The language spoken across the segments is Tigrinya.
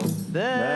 በእንተ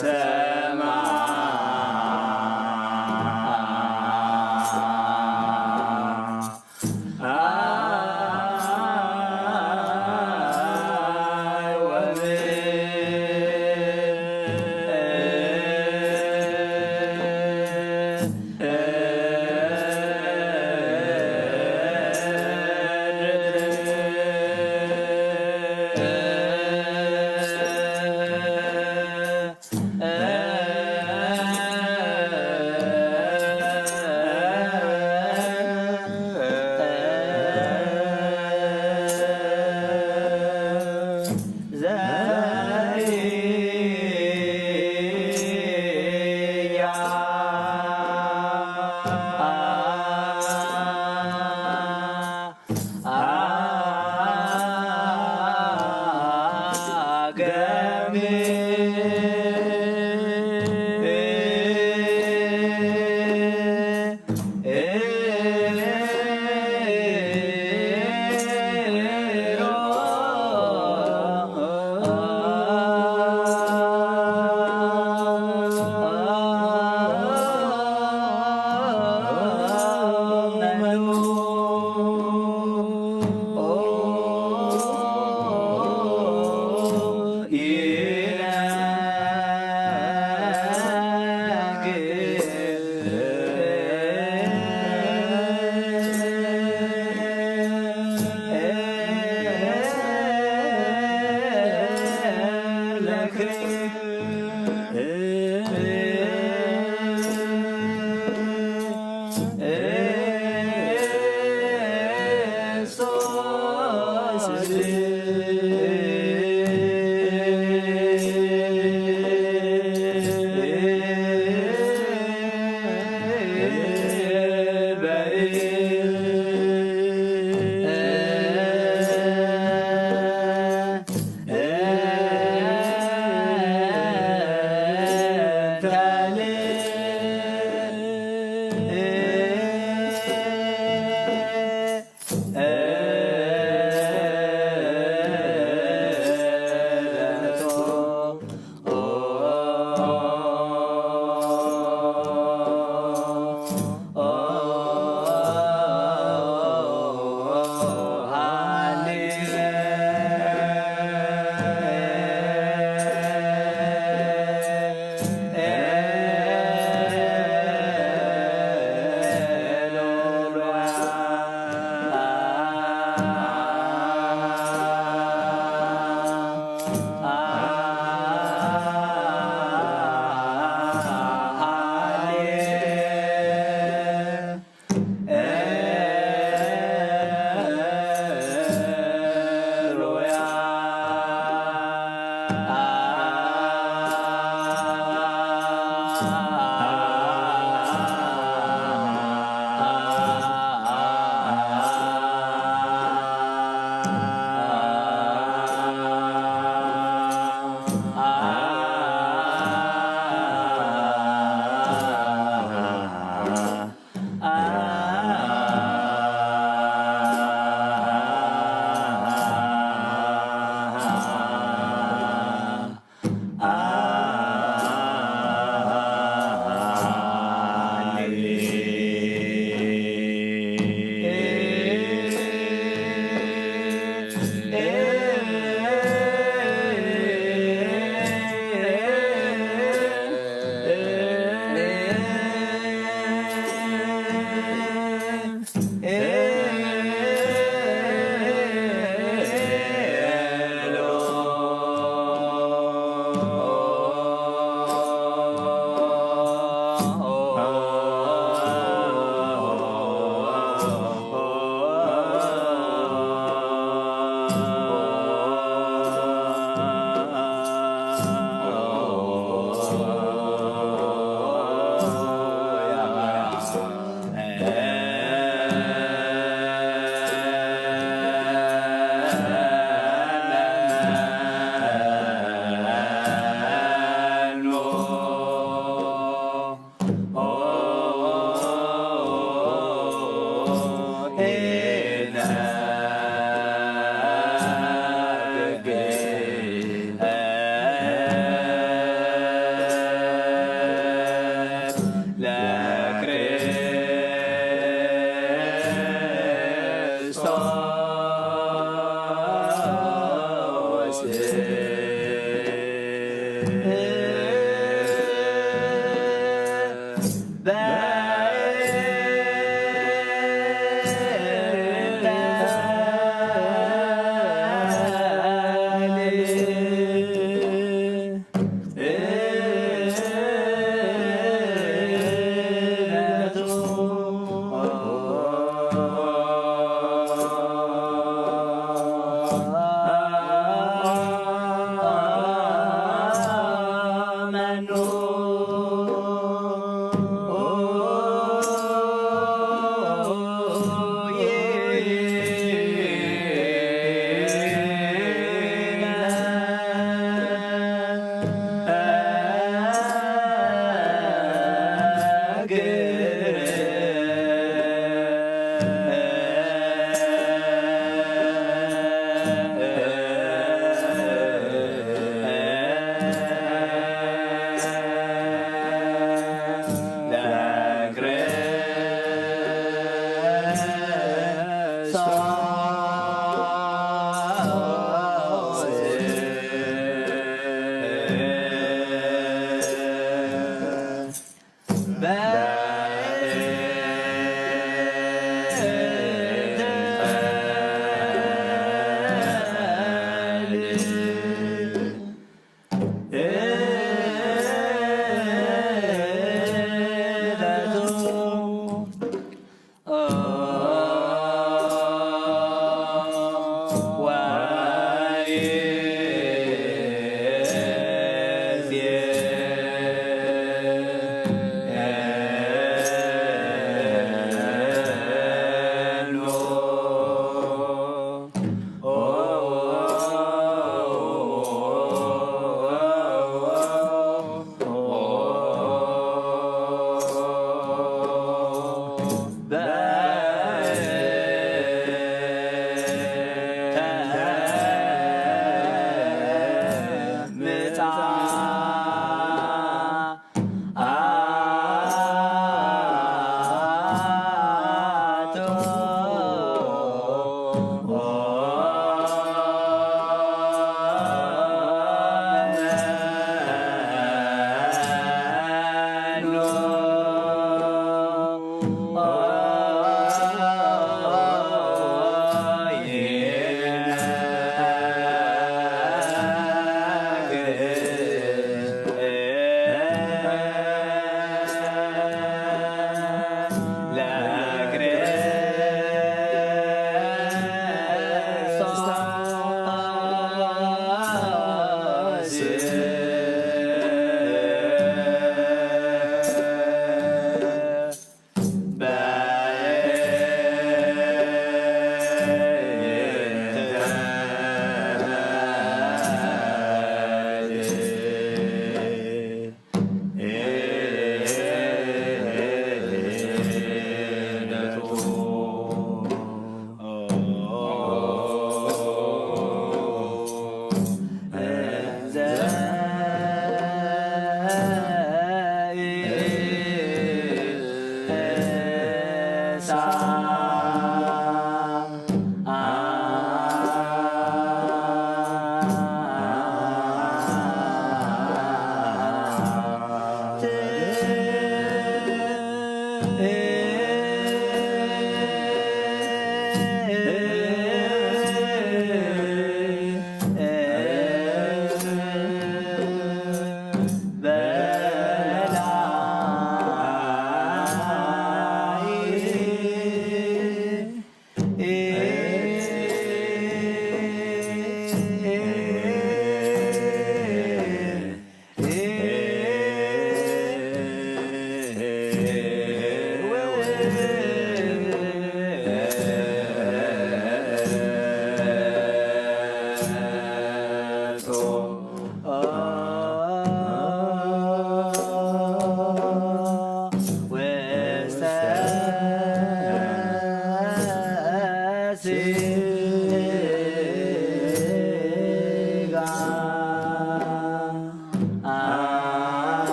ሰማይ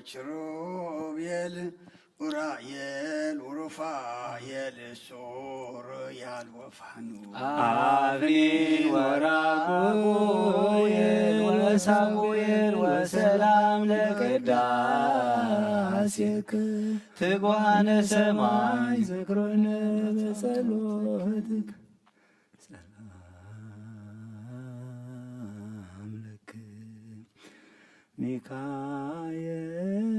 ኪሩቤል ኡራኤል ኡሩፋኤል ሱሩያል ወፋኑ አፍኒን ወራጉኤል ወሳሙኤል ወሰላም ለቅዳሴክ ትጓነ ሰማይ ዝክሮነ በጸሎትክ ሰላም ለክ ሚካኤል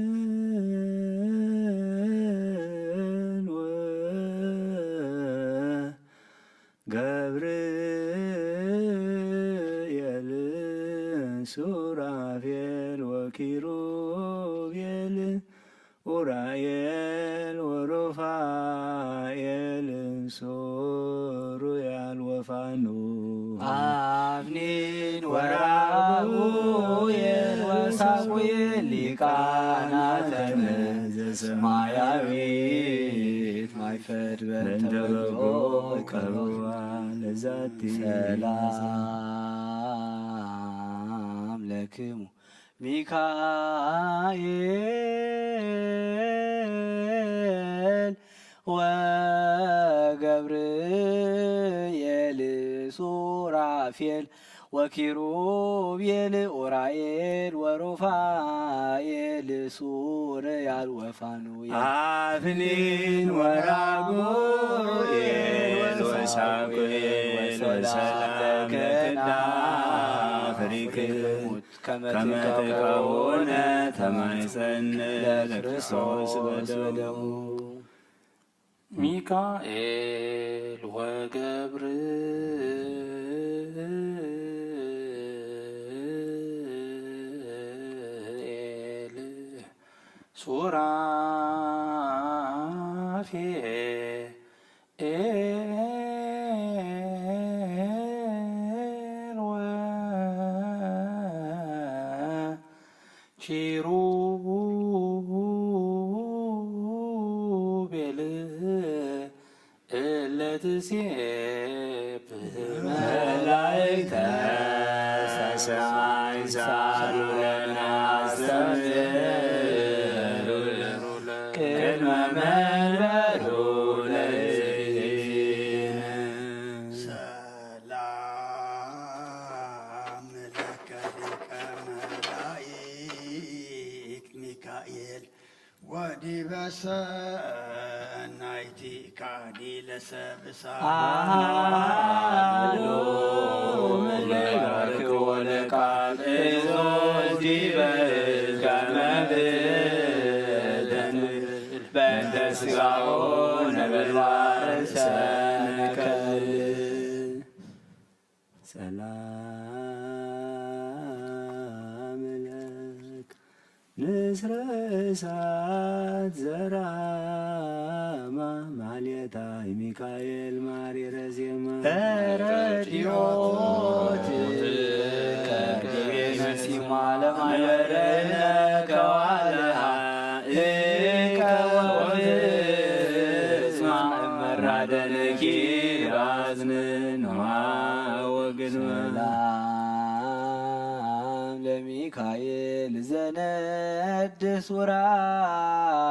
ወገብርኤል ሱራፌል ወኪሩቤል ኡራኤል ወሩፋኤል ሱሩያል ወፋኑ አፍኒን ወራጉኤል ወሳሙኤል ሊቃናተ ምድር ዘሰማያዊት ማይፈድ በእንተ በጎ ቀርዋ ለዛቲ ሰላም ለክሙ ሚካኤል ወገብርኤል ሱራፌል ወኪሩቤል ኡራኤል ወሩፋኤል ሱርያል ወፋኑኤል አፍኒን ወራጉኤል ወሳሙኤል ወሰላም ለክና ፍሪክ ከመ ትከውነ ተማይጸን ለክርስቶስ በደሙ ሚካኤል ወገብርኤል ሱራፌል ወኪሩቤል እለ ትሴብህ መላእክተ ሰማይ ሳሉ ለነ አስተምሩ ቅድመ መንበሩ ለእግዚእነ። ሰላም ለከ ሊቀ መላእክት ሚካኤል ወዲበ ሰናይቲካ ዲለ ሰብ እሳት አሃዱ እለ ይባርክ ወለቃል እዞ ዲበ እዝጋነ ብእደን በእንተ ስጋሁ ነበልባል ሰነከል። ሰላም ለክ ንስረ እሳት ዘራማ ማልየታይ ሚካኤል ማሪረ ዜማ ረድዮት ከቅቤ መሲማ ለማይበረነ ከዋለሃ እቀወፍጽማ እመራደነኪ ባዝንን ውሃ ወግድማ። ሰላም ለሚካኤል ዘነድስ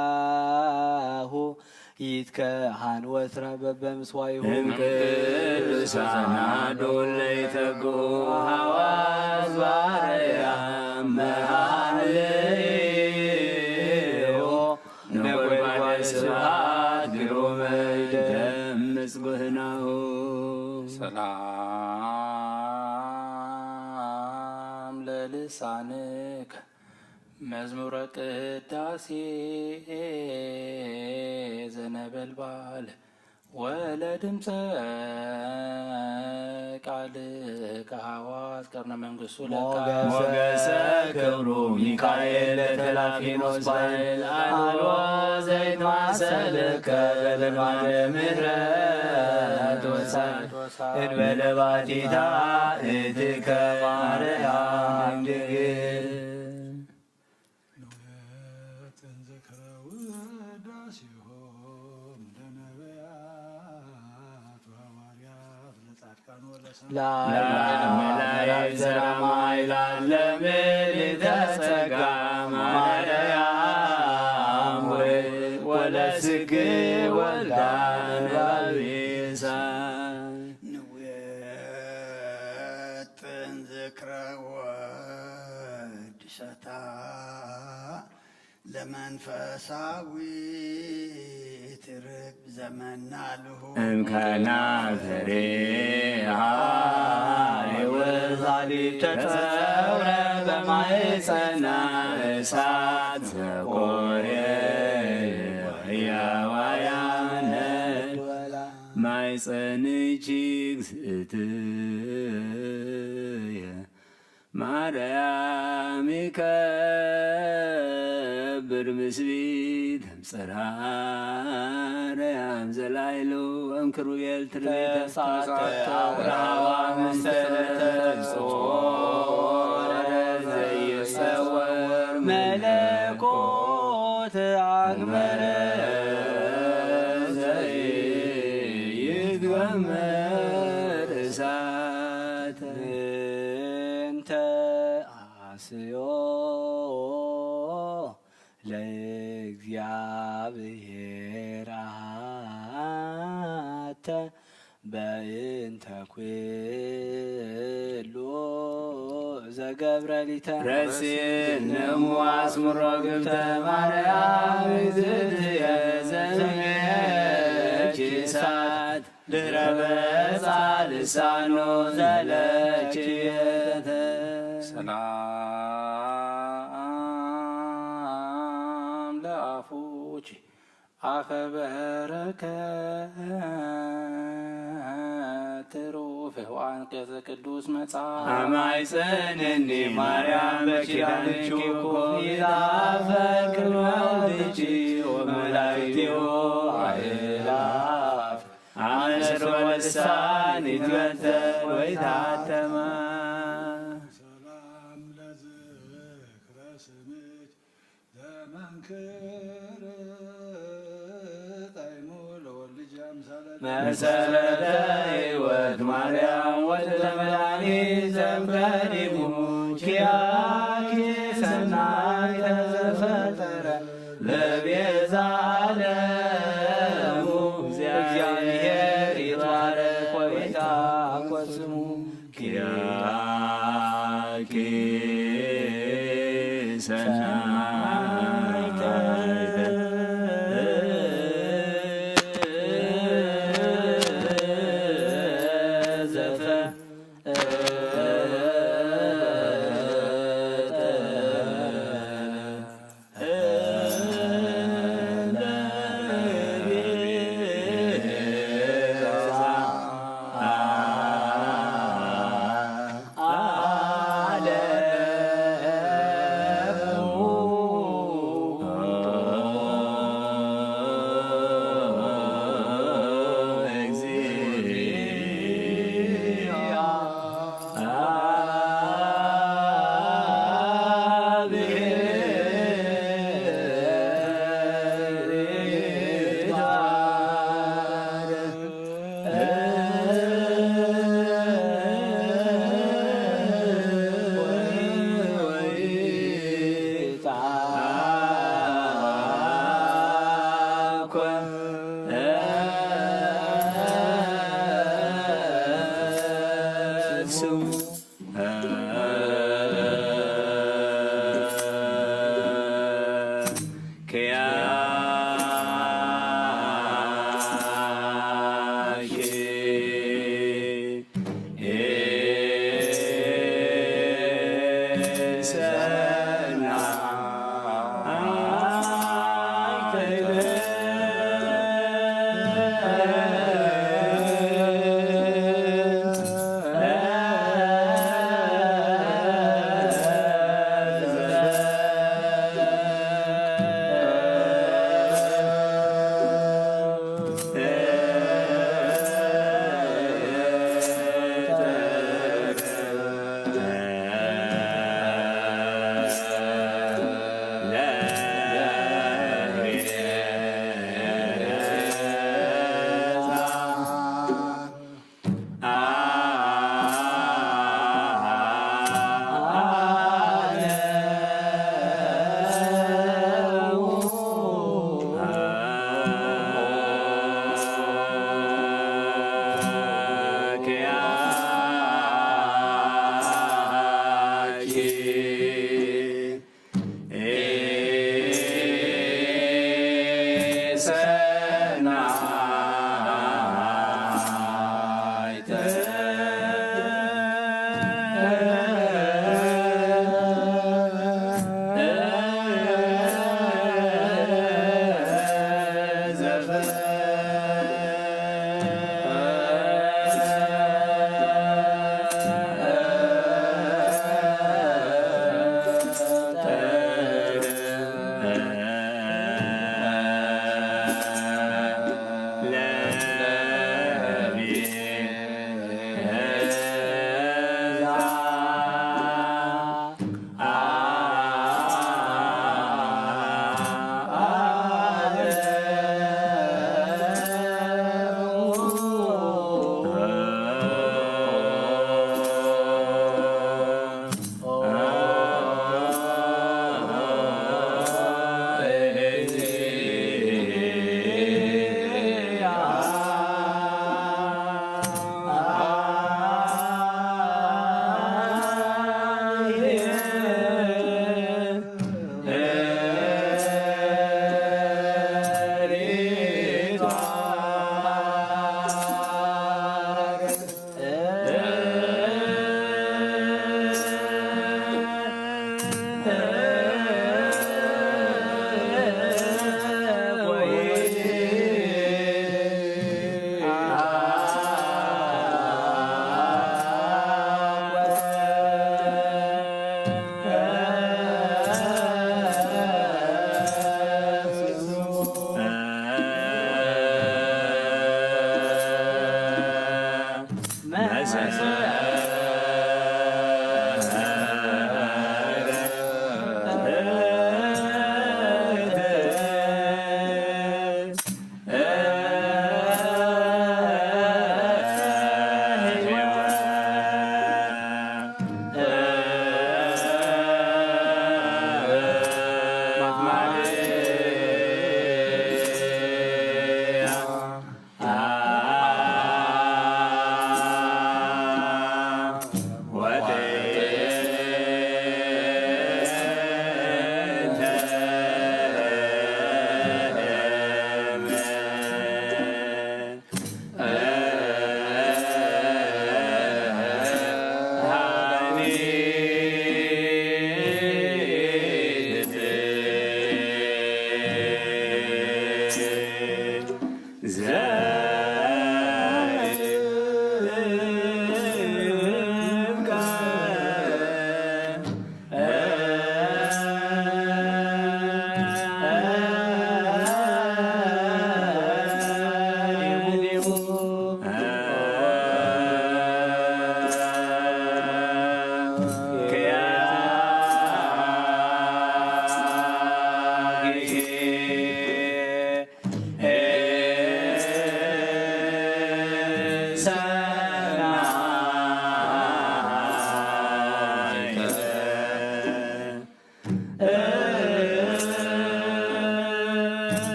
ውራሁ ይትከሃን ወትረ በበምስዋይሁ። እምቅዱሳን አሐዱ ለይተግሁ ሐዋዝ ባርያም መሃልዮ ነጎድጓደ ስብሐት ግሩመ ይደምጽ ጎህናሁ። ሰላም ለልሳንከ መዝሙረ ቅዳሴ ዘነበልባል ወለድምፀ ቃልከ ሐዋዝ ቀርነ መንግስቱ ለቃል። ሞገሰ ክብሩ ሚካኤል ለተላፊኖስ ባይል አልቦ ዘይትማሰልከ በልማደ ምሕረት ወሳል እንበለ ባቲታ እትከ ማርያም ድንግል። ንውየት እንዝክረ ውዳሴሆም ለነቢያት ወሐዋርያት ለጻድቃን ወለሰማዕታት። ለመላእክት ዘራማ ይላል ለምልዕተ ጸጋ ማርያም። ለስግ ወልዳ ነባቢሳ ንውጥን ዝክረ ወድሰታ ለመንፈሳዊት ርብ ዘመና ልሁ እምከና ፍሬሃ ወዛሊት ተጸውረ በማሕፀና እሳት ዘቆርየ ወሕያዋያነ ማይፀንቺ እግዝእትየ ማርያም ይከብር ምስቢት እምጽራ ኣርያም ዘላይሉ እምክሩቤል ትርቤተ ተሳተ ተሳተ አውራዋ ምስለ ተጽወረ ዘይጸወር መለኮት አግመረ ዘይትገመር እሳት እንተ አስዮ ለእግዚአብሔር አሐተ በእንተ ኩሉ ዘገብረ ሊተ ረሲን እሙ አስምሮ ግብተ ማርያም እግዝእትየ ዘምየኪ እሳት ድረበ ጻልሳኖ ዘለችየተ ሰላም ለአፉኪ አፈ በረከት ትሩፍ ወአንቀጸ ቅዱስ መጽሐፍ አማይጸንኒ ማርያም በኪዳንኪ ኩፍ ይታፈር ቅድመ ወልድኪ ወመላእክቲሁ አእላፍ አመስር ወልሳን ይትበተል ወይታተማ ሰላም ለዝክረ ስምኪ ዘመንክር ጣይሙ ለወልድኪ አምሳለ መሰረተ ሕይወት ማርያም ወልደ መድኃኒት ዘምቀዲሙ ኪያኪ ሰናይ ተዘፈጠረ ለቤዛ ዓለሙ እግዚአብሔር ይትባረክ ወይትባረክ ስሙ ኪያኪ ሰናይተ ዘፈ ሰናይተ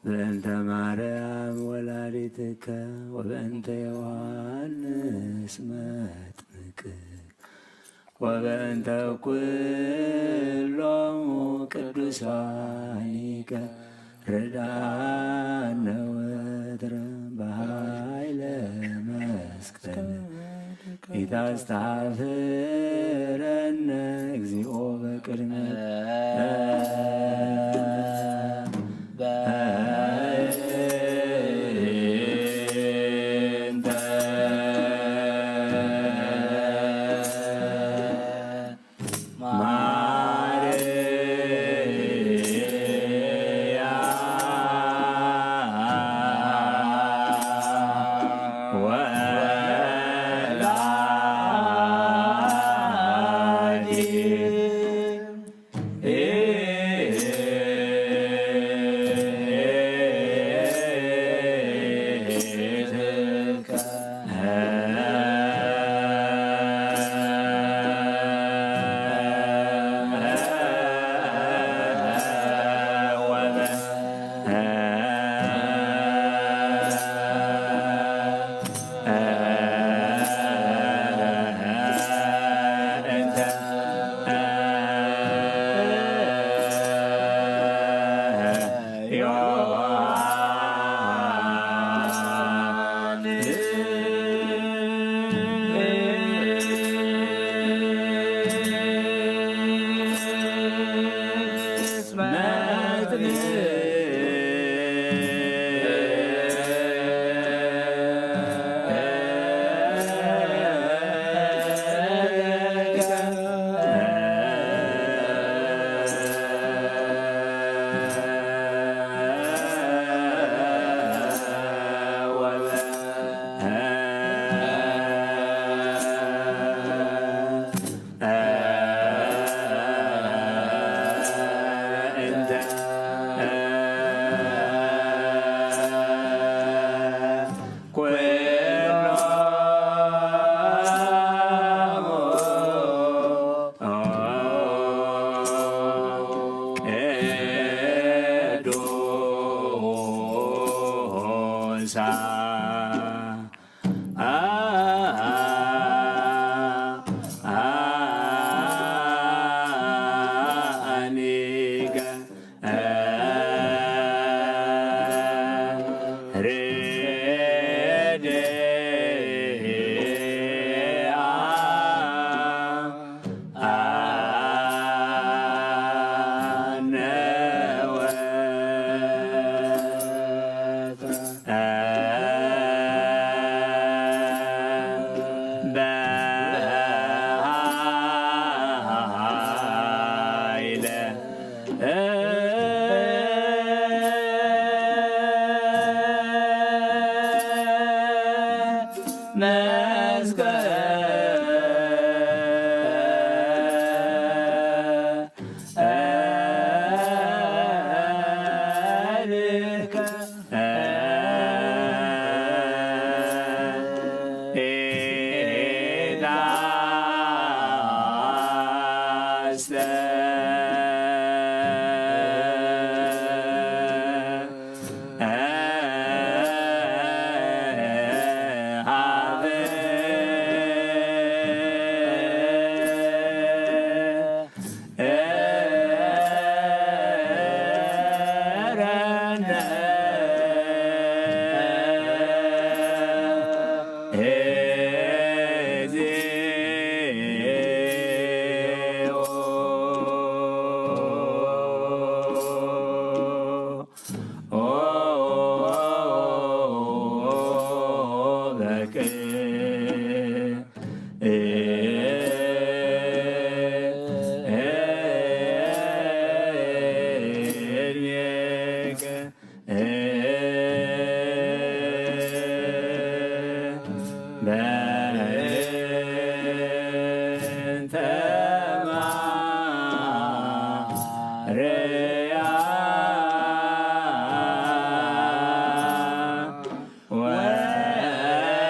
በእንተ ማርያም ወላዲትከ ወበእንተ ዮሐንስ መጥምቅ ወበእንተ ኩሎሙ ቅዱሳኒከ ርዳነ ወትረ በኃይለ መስቀል ኢታስታፍረነ እግዚኦ በቅድመ ተማርያ ወላዲተ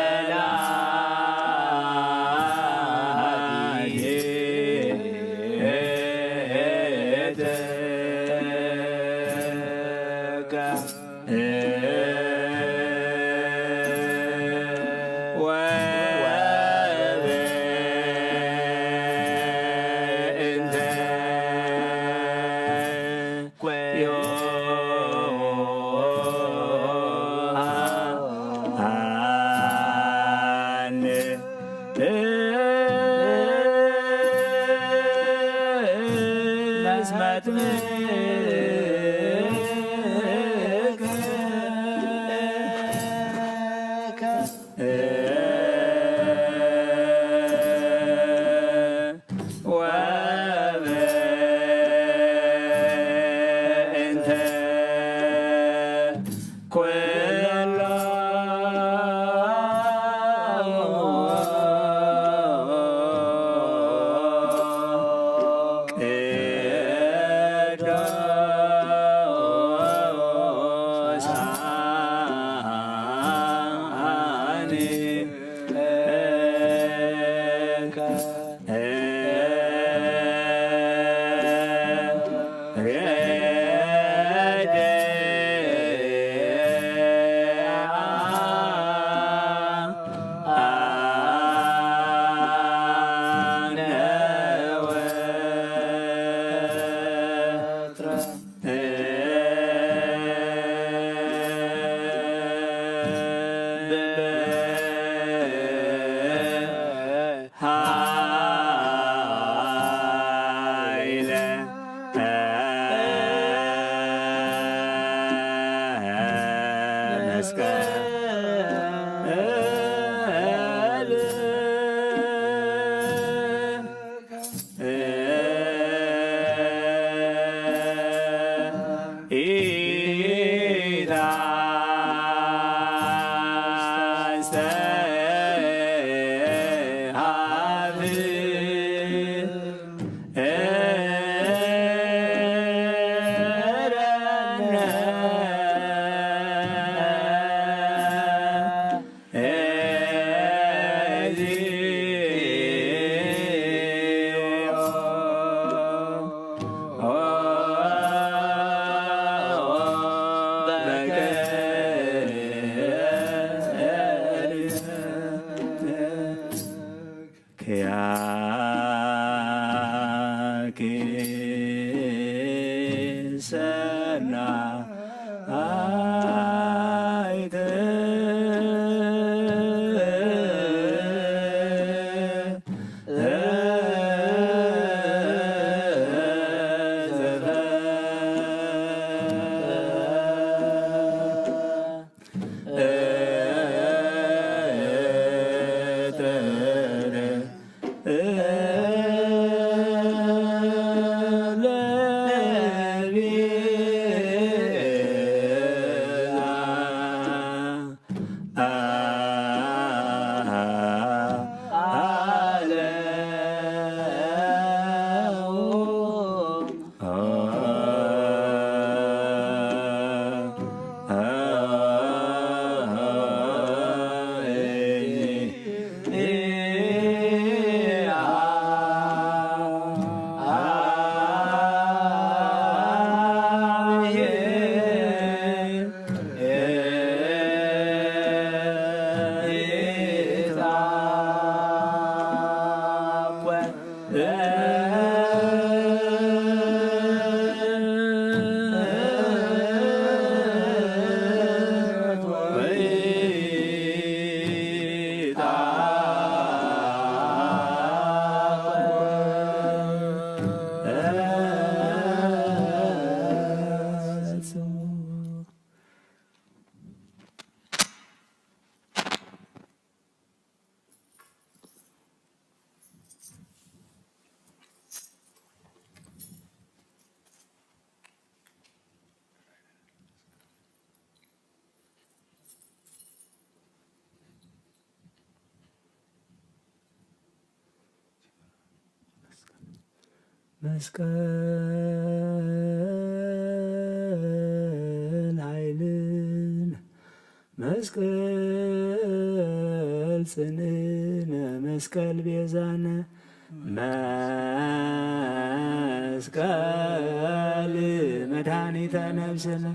መስቀል ኃይልን መስቀል ጽንዕነ መስቀል ቤዛነ መስቀል መድኃኒተ ነፍስነ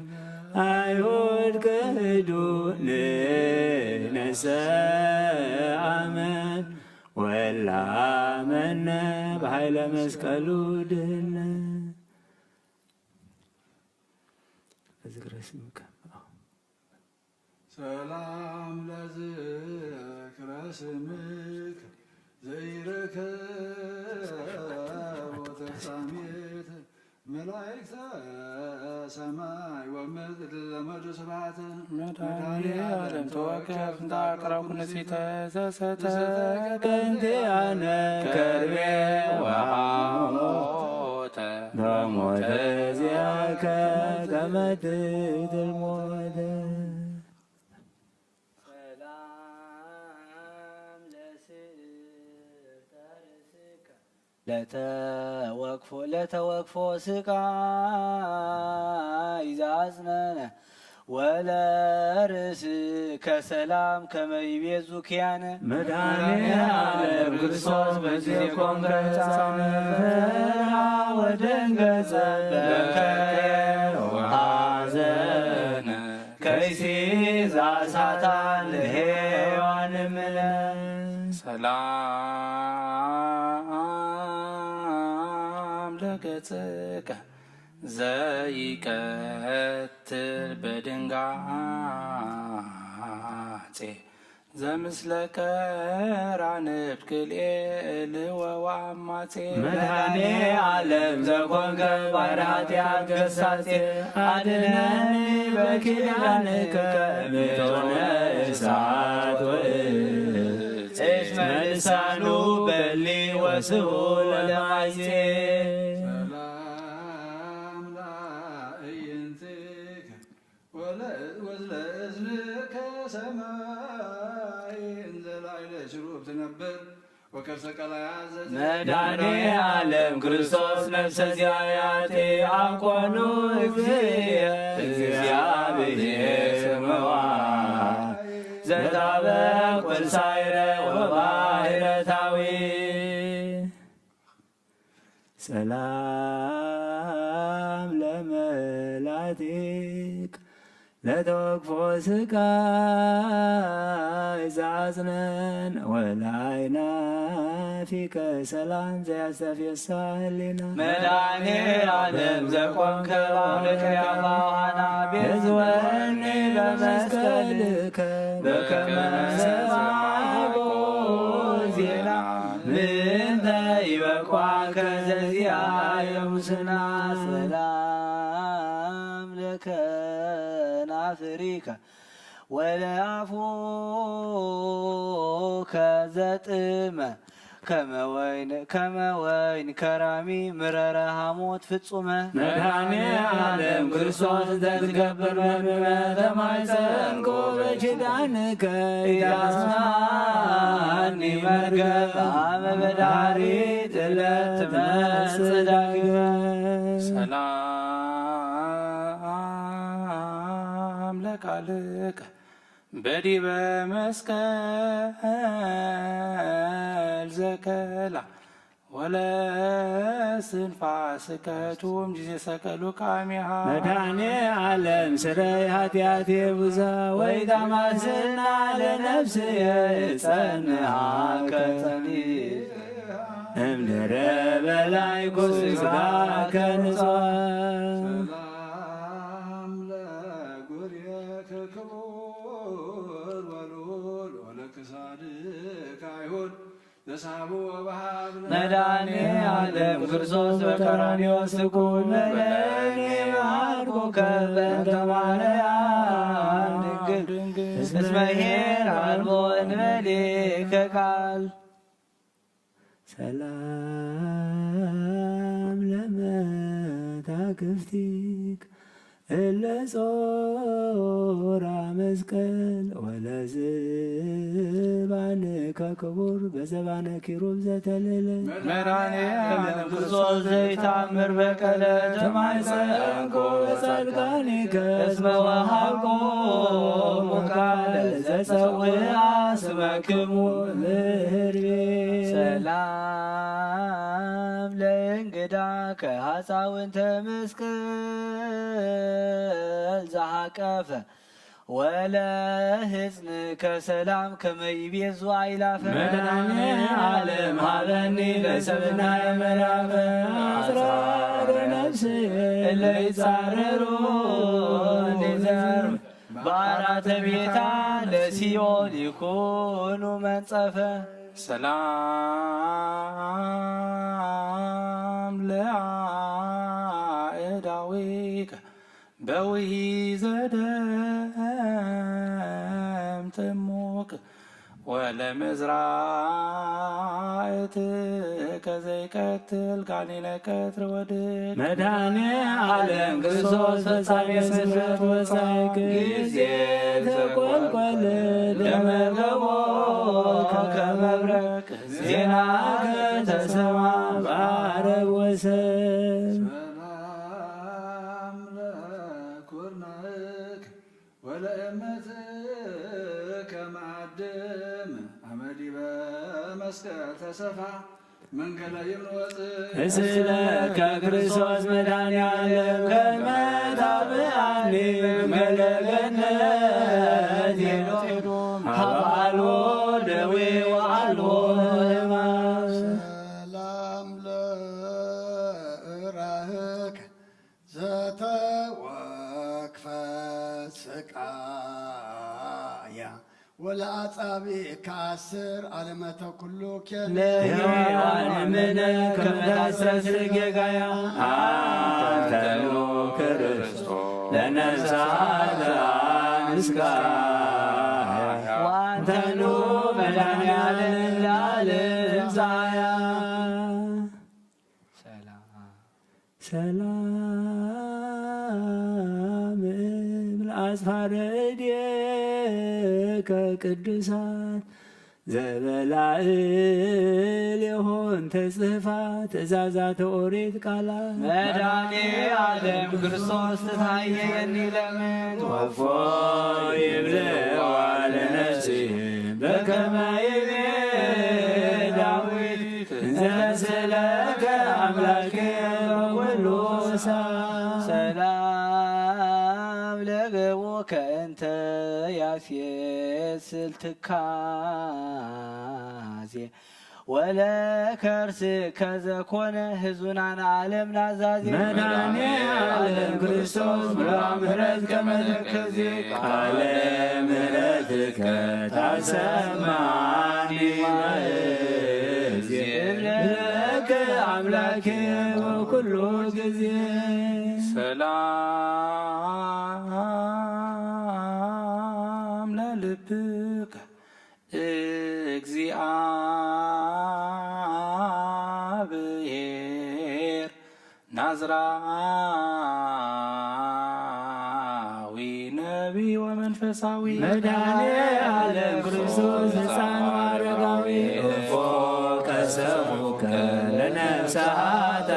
አይሁድ ክህዱ ንነሰ አመን ወላመነ በኃይለ መስቀሉ ድህነ። እዝግረ ስምከ ሰላም ለዝክረ ስምከ ዘይረከቦ ተፍጻሜት መላእክተ ሰማይ ወምድር ለመዱ ስብሐት መድኃኔ ዓለም ተወከፍ እንተ አቅረብኩ ንጽሕተ ዘሰተ ከንቲያነ ከርቤ ወሐሞተ በሞተ ዚአከ ተመትት ሞተ። ሰላም ለስእርተ ርእስከ ለተወክፎ ለተወክፎ ስቃይ ዘአጽነነ ወለርእስከ ሰላም ከመ ይቤዙ ኪያነ። መድኃኔ ዓለም ክርስቶስ በጊዜ ኮንከ ሕፃነ ፈርሃ ወደንገጸ በከየ ወሐዘነ ከይሲ ዘአሳታ ለሔዋን እምነ። ሰላም ለገጽከ ዘይቀትል በድንጋጼ ዘምስለ ቀራንብ ክልኤ እልወ ወአማጼ። መድኃኔ ዓለም ዘኮንከ ባሕረ ኃጢአት ገሳጼ፣ አድነኒ በኪዳንከ እምእቶነ እሳት ወእጽ። እሽ መልሳኑ በሊ ወስኡ ለማይጼ። ሰላም ለአዕይንቲከ ወለ-፣ ወዝለ እዝንከ ሰማይ እንዘ ላዕለ ሽሩብ ትነብር ወከርሰ ቀላያት ዘተ-። መድኃኔ ዓለም ክርስቶስ ነፍሰ ዚአያቴ አኮኑ እግዚእየ እግዚአብሔር መዋይ ዘጣበቅ ወልሳይረ ወባሕረታዊ። ሰላም ለመላቲክ ለተወክፎ ስቃይ ዘአጽነን ወላይናፊከ ሰላም ዘያስተፌሳ ህሊና። መድኃኔ ዓለም ዘቆምከ ባውልከ ያማዋና ቤዝወኒ በመስቀልከ በከመ ሰማዕኩ ዜና ምንተ ይበቋከ ዘዚአየ ሙስና። ሰላም ለከ ናፍሪከ ወለአፉከ ዘጥመ ከመ ወይን፣ ከመ ወይን ከራሚ ምረረ ሐሞት ፍጹመ። መድኃኔ ዓለም ክርስቶስ ዘትገብር መድመ ተማይጸንኩ በኪዳንከ ኢታስማኒ መርገም አመ በዳሪት ዕለት ትመጽእ ዳግመ። ሰላም ለቃልከ በዲበ መስቀል ዘከላ ወለስንፋስከ ቱም ጊዜ ሰቀሉ ቃሚሃ። መድኃኔ ዓለም ስረይ ኃጢአቴ ብዙ ወይ ታማስና ለነፍስየ እጸንሃ ከጸኒ እምድረ በላይ ኩስጋ ከንጾ። ሰላም ለጉርየከ ክቡር ወልዑል ወለክሳድከ አይሁድ ዘሳቡ ወበሃብ። መድኃኔ ዓለም ክርስቶስ በቀራንዮ ስቁል መለኒ መሃርኩከ በእንተ ማርያም ድንግል እስመ ኄር አልቦ እንበሌከ ቃል። ሰላም ለመታክፍቲክ እለ ጾራ መስቀል ወለዝባንከ ክቡር በዘባነ ኪሩብ ዘተልዕለ መድኃኔ ዓለም ክርስቶስ ዘይተአምር በቀለ ተማይጸንኮ ጻድቃኒከ እስመ ወሃብኮሙ ቃለ ዘጸውአ ስመክሙ ምህርቤ ሰላም ለእንግዳ ከሃፃውንተ መስቀል ዘሃቀፈ ወለ ህጽን ከሰላም ከመይቤዙ አይላፈ መድኃኔ ዓለም ሃበኒ ለሰብና የመላፈ አጽራረ ነፍስ እለ ይጻረሩ እንዲዘርም በአራተ ቤታ ለሲኦል ይኩኑ መንጸፈ ሰላም ለአእዳዊከ በውሂ ዘደም ጥሙቅ ወለመዝራእትከ ዘይቀትል ጋኔነ ቀትር ወድቅ መድኃኔ ዓለም ክርስቶስ ፈጻሜ ስፍረት ወጻይክ ጊዜ ተቆልቆለ ደመርገቦ ከመብረቅ ዜናከ ተሰማ በአረብ ወሰብ ሰላም ለኩርናዕክ ወለእመትከ መአድም አመዲበ መስቀል ተሰፋ መንገለ ይምንወፅ እስለከ ክርስቶስ መድኃኔ ዓለም ከመ ታብአኒ መንገለ ገነት ሄዶ ሀበ አልቦ ደዌ ወአልቦ ሕማም ሰላም ለእራህከ ዘተወክፈ ስቃያ ወለአጻብዕከ አስር አለመተ ኩሉ ኬለ ለሔዋን እምነ ከመ ታስተስር ጌጋያ አንተኑ ክርስቶስ ለነፍሳት አንስካያ ወአንተኑ መድኃኔ ዓለም ለዓለም ጻያ ሰላም ሰላም እብል አጽፋረ እዴከ ቅዱሳት ዘበላዕሌሆን ተጽሕፋ ትእዛዛተ ኦሪት ቃላት መድኃኔ ዓለም ክርስቶስ ትታየኒ ለምን ወፎ ይብልዋ ለነፍሲ በከመ ይቤ ዳዊት እንዘ ስእለከ አምላኬ በኩሉ ሰዓት ሰላም ለገቦከ እንተ ያሴስል ትካዜ ወለከርስከ ዘኮነ ህዙናን ዓለም ናዛዜ መድኃኔ ዓለም ክርስቶስ ምሉአ ምሕረት ከመ ተከዜ ቃለ ምሕረትከ ታሰማኒ ማእዜ እብለከ አምላኬ በኩሉ ጊዜ ሰላም ለልብከ እግዚአብሔር ናዝራዊ ነቢይ ወመንፈሳዊ መድኃኔ ዓለም ክርስቶስ ሕፃን አረጋዊ እፎ ቀሰሙከ ለነፍሳተ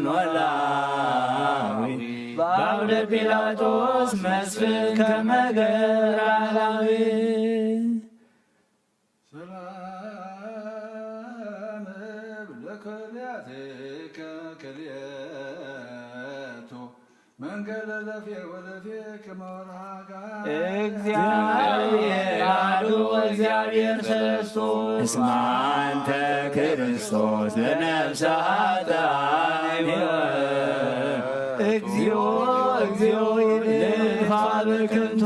ኖላዊ በአውደ ጲላጦስ መስፍን ከመገር አላዊ ሰላም እብል ለክልያትከ ክልኤቱ መንገለ ለፌ ወለፌ ከመ ወርሃጋ እግዚአብሔር አሐዱ ወእግዚአብሔር ሰለስቱ እስመ አንተ ክርስቶስ ለነፍሳተ እግዚኦ እግዚኦ ይልፋ በከንቱ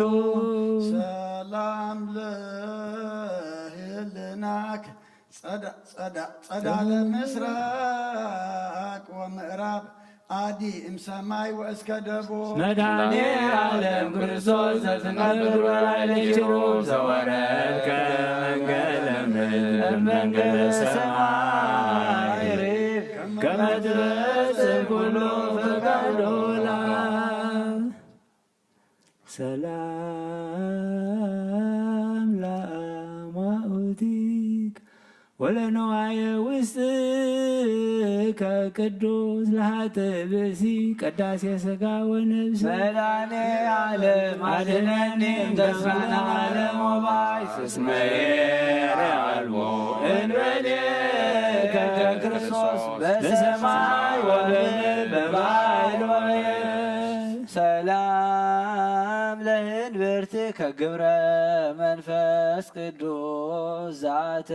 ሰላም ለህልናክ ጸዳ ጸዳ ጸዳ ለምስራቅ ወምዕራብ አዲ እምሰማይ ወእስከ ደቦ መድኃኔ ዓለም ክርስቶስ ዘትነብር በላዕለ ኪሩብ ዘወረድከ መንገለ ምድር መንገለ ሰማይ ከመ ትፈጽም ኩሉ ፈቃዶ ለአብ ሰላም ወለነዋየ ውስጥ ከቅዱስ ለሃጥእ ብእሲ ቅዳሴ ሥጋ ወነብስ። መድኃኔ ዓለም አድነኒ እምተስፋ ለዓለም ወባይ እስመ የዐልቦ እንበሌከ ክርስቶስ በሰማይ ወምድር በባሕር ወየብስ። ሰላም ለእንብርትከ ግብረ መንፈስ ቅዱስ ዘአተዎ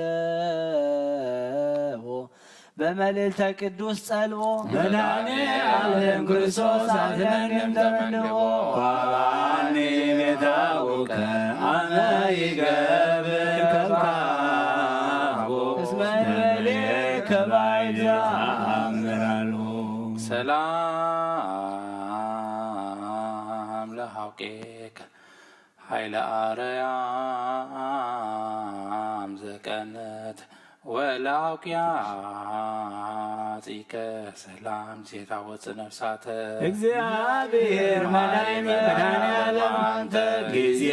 በመልዕልተ ቅዱስ ጸልዎ። መድኃኔ ዓለም ክርስቶስ አድነኒ እምተመንድቦ ወአብአኒ ቤተ አቡከ አመ ይገብር ከብካቦ እስመ እንበሌከ ባይድ አምራሉ። ሰላም ለሐውቄከ ኃይለ አርያም ዘቀነት ወለአውቅያጺከ ሰላም ዜታ ወፅ ነፍሳተ። እግዚአብሔር መድኃኒነ መድኃኔ ዓለም አንተ ጊዜ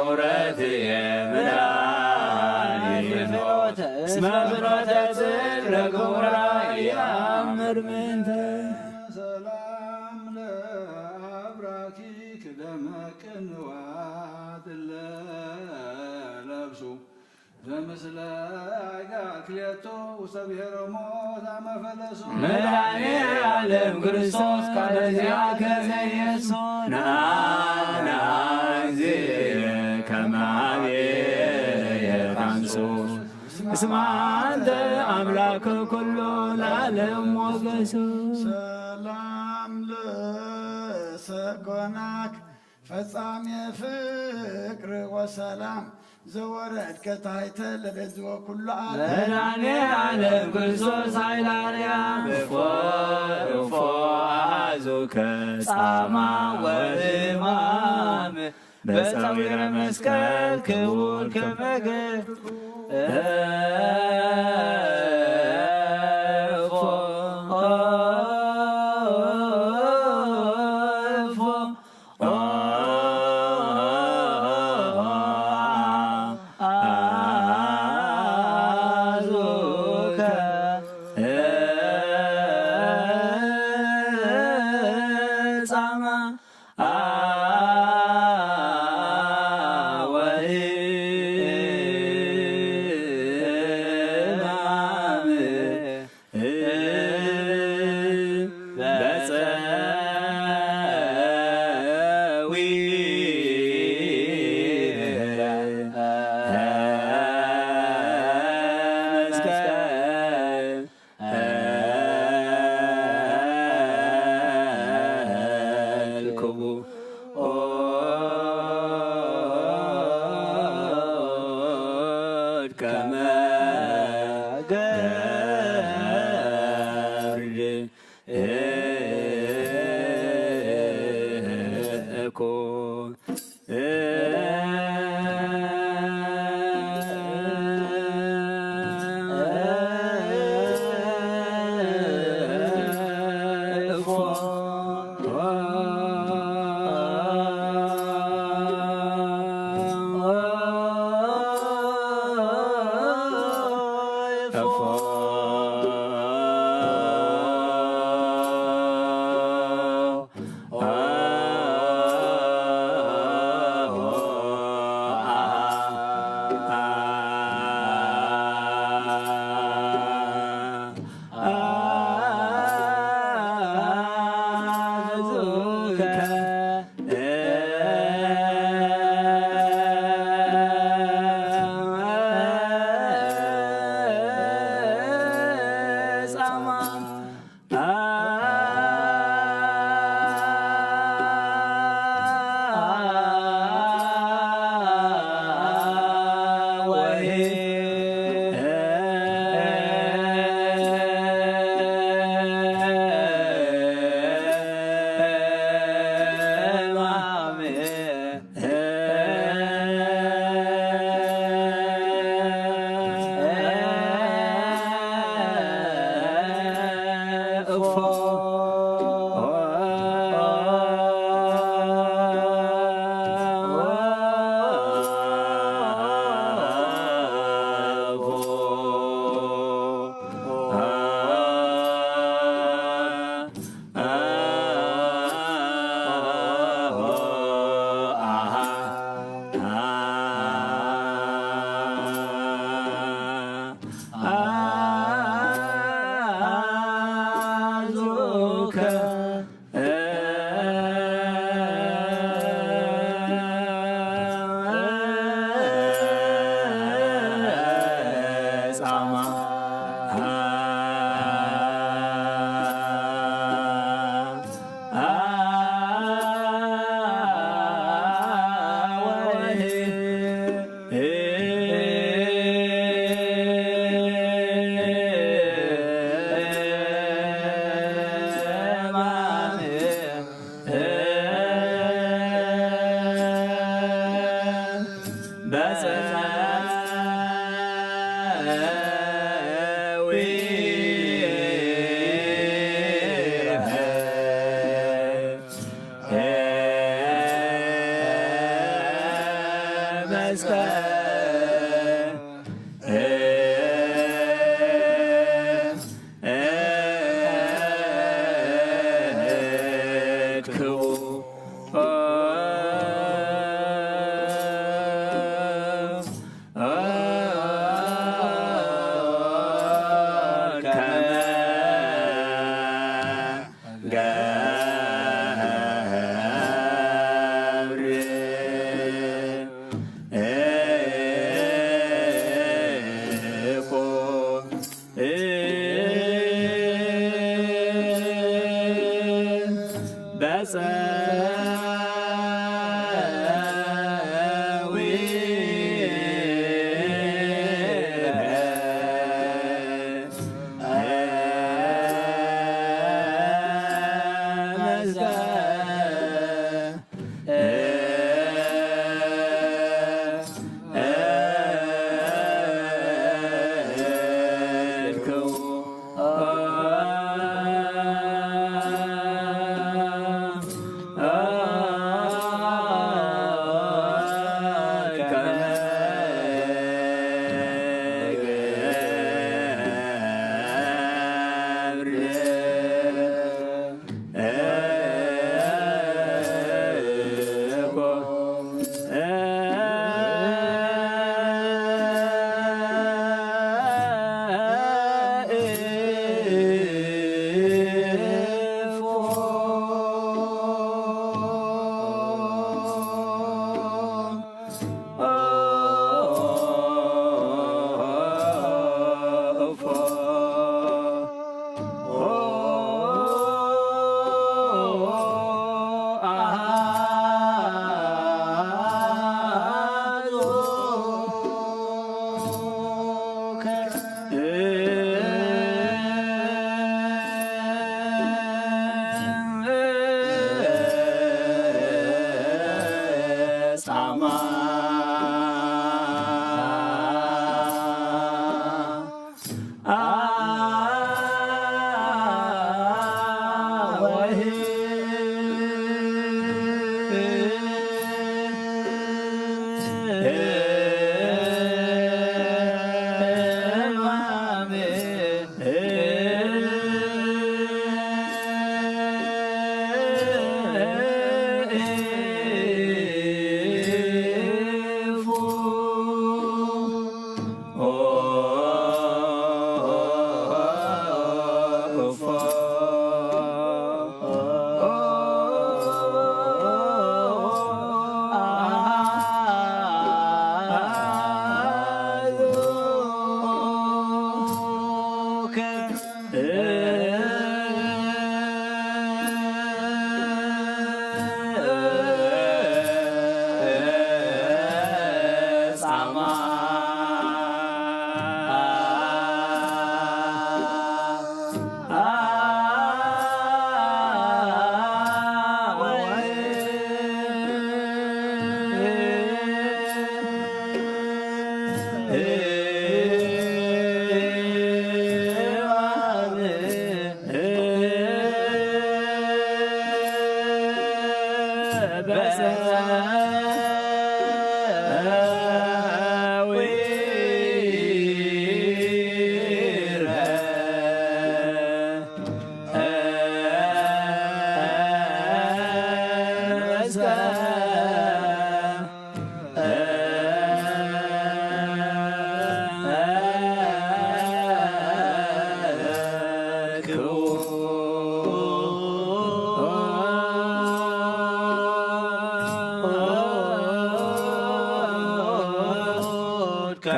ውረትየ መድኃኒነ ፍኖተ እስመ ፍኖተ ጽድቅ ለግሙራ ይአምር ምንተ። ሰላም ለአብራኪ ክደመ ቅንዋት ለለብሱ ዘምስለ አጋ ክልኤቱ ውስተ ብሔረ ሞት አመ ፈለሱ። መድኃኔ ዓለም ክርስቶስ ቃለ ዚአከ ዘየሱ ነአ ነአ እግዚእ ከመ ሀቤ የታንሱ እስመ አንተ አምላክ ኩሉ ለዓለም ሞገሱ። ሰላም ለሰኮናክ ፈጻሜ ፍቅር ወሰላም ዘወረድከ ታሕተ ለቤዝወ ኩሉ ዓለም። መድኃኔ ዓለም ክርስቶስ ኃይለ አርያም እፎ እፎ አሐዙከ ጻማ ወሕማም በፀዊረ መስቀል ክቡር ከመገ እፎ እፎ አዙከ ጻማ ወሕማም በፀዊረ መስቀል ክቡር ከመ ገርድ እኮ ክርስቶስ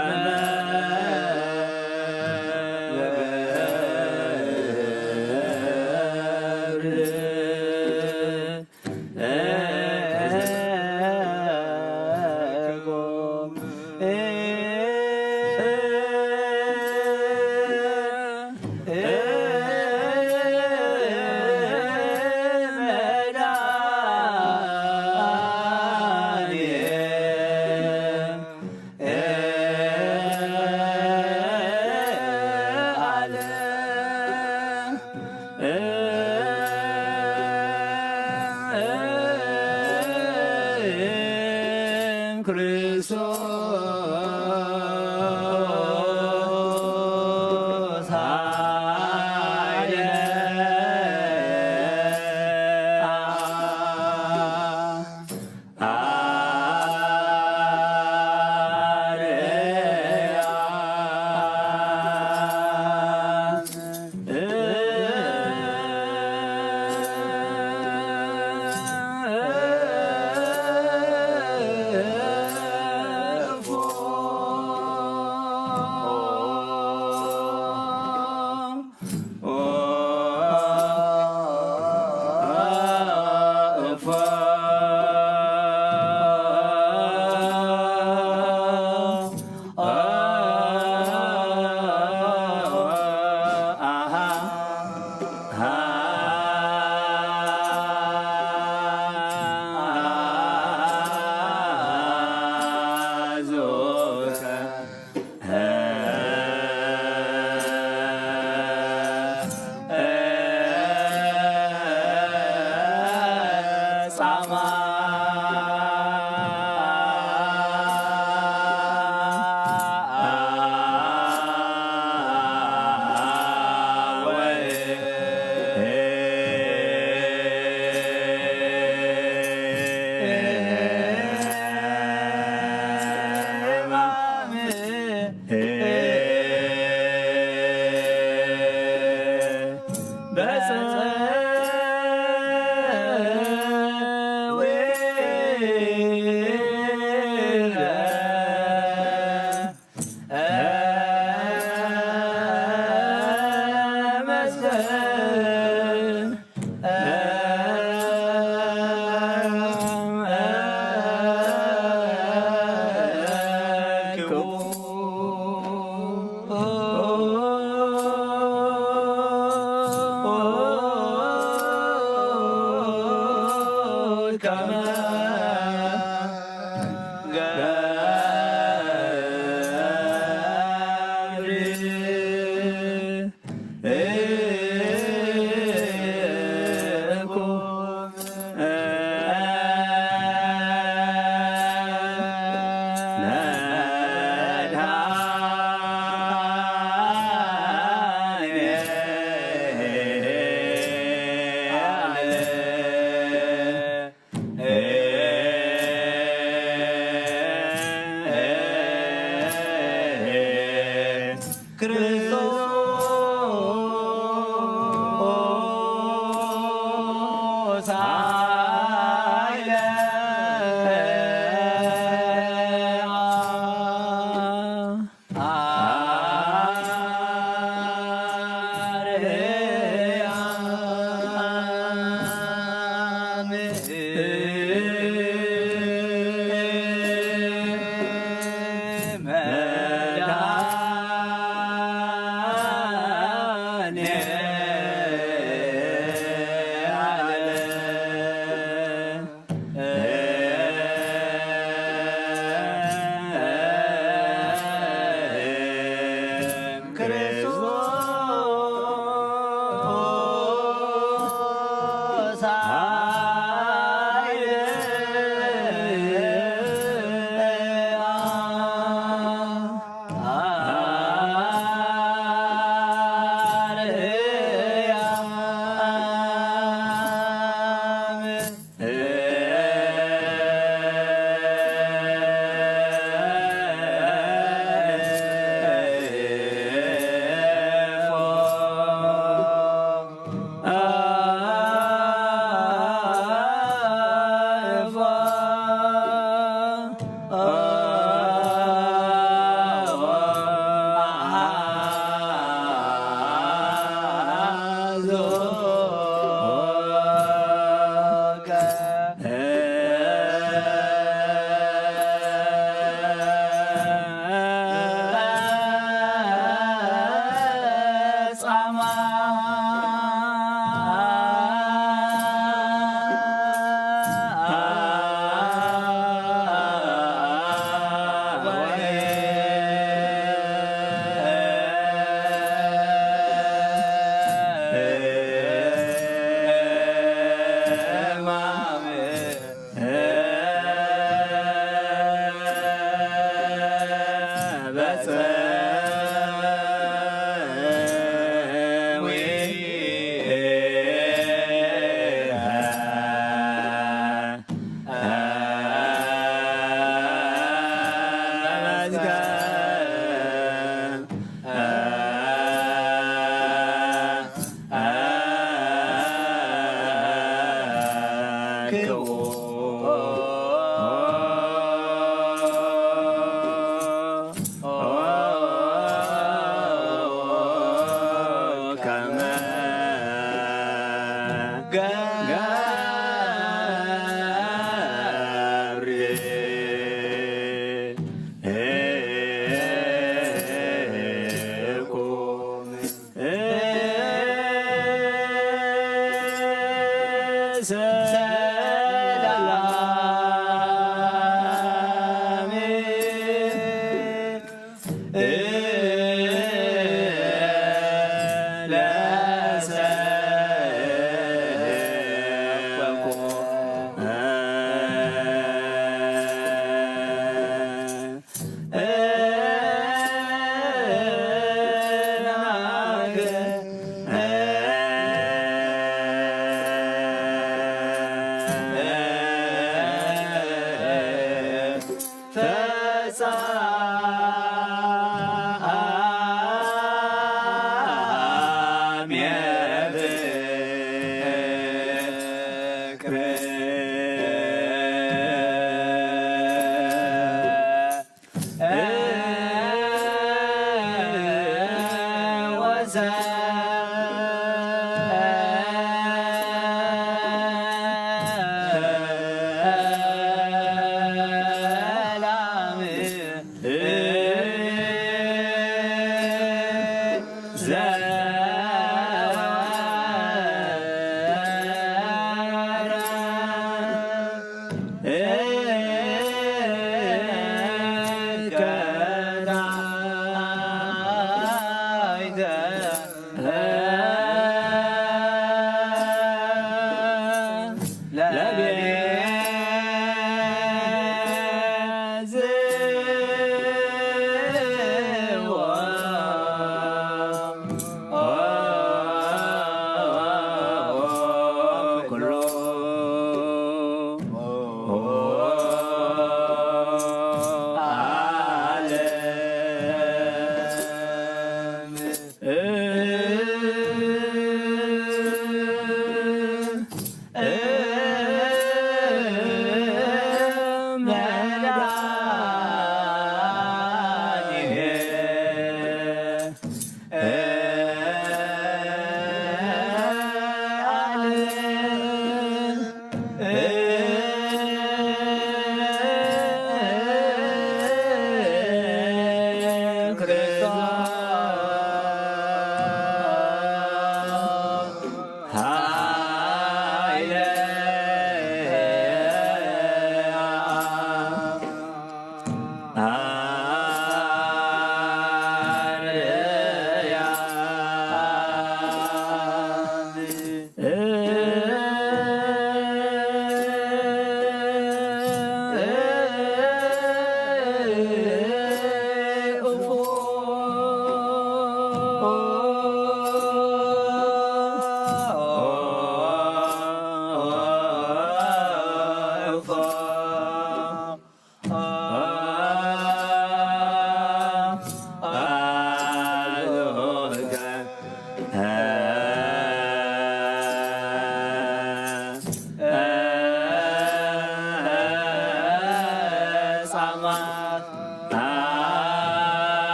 ኃይለ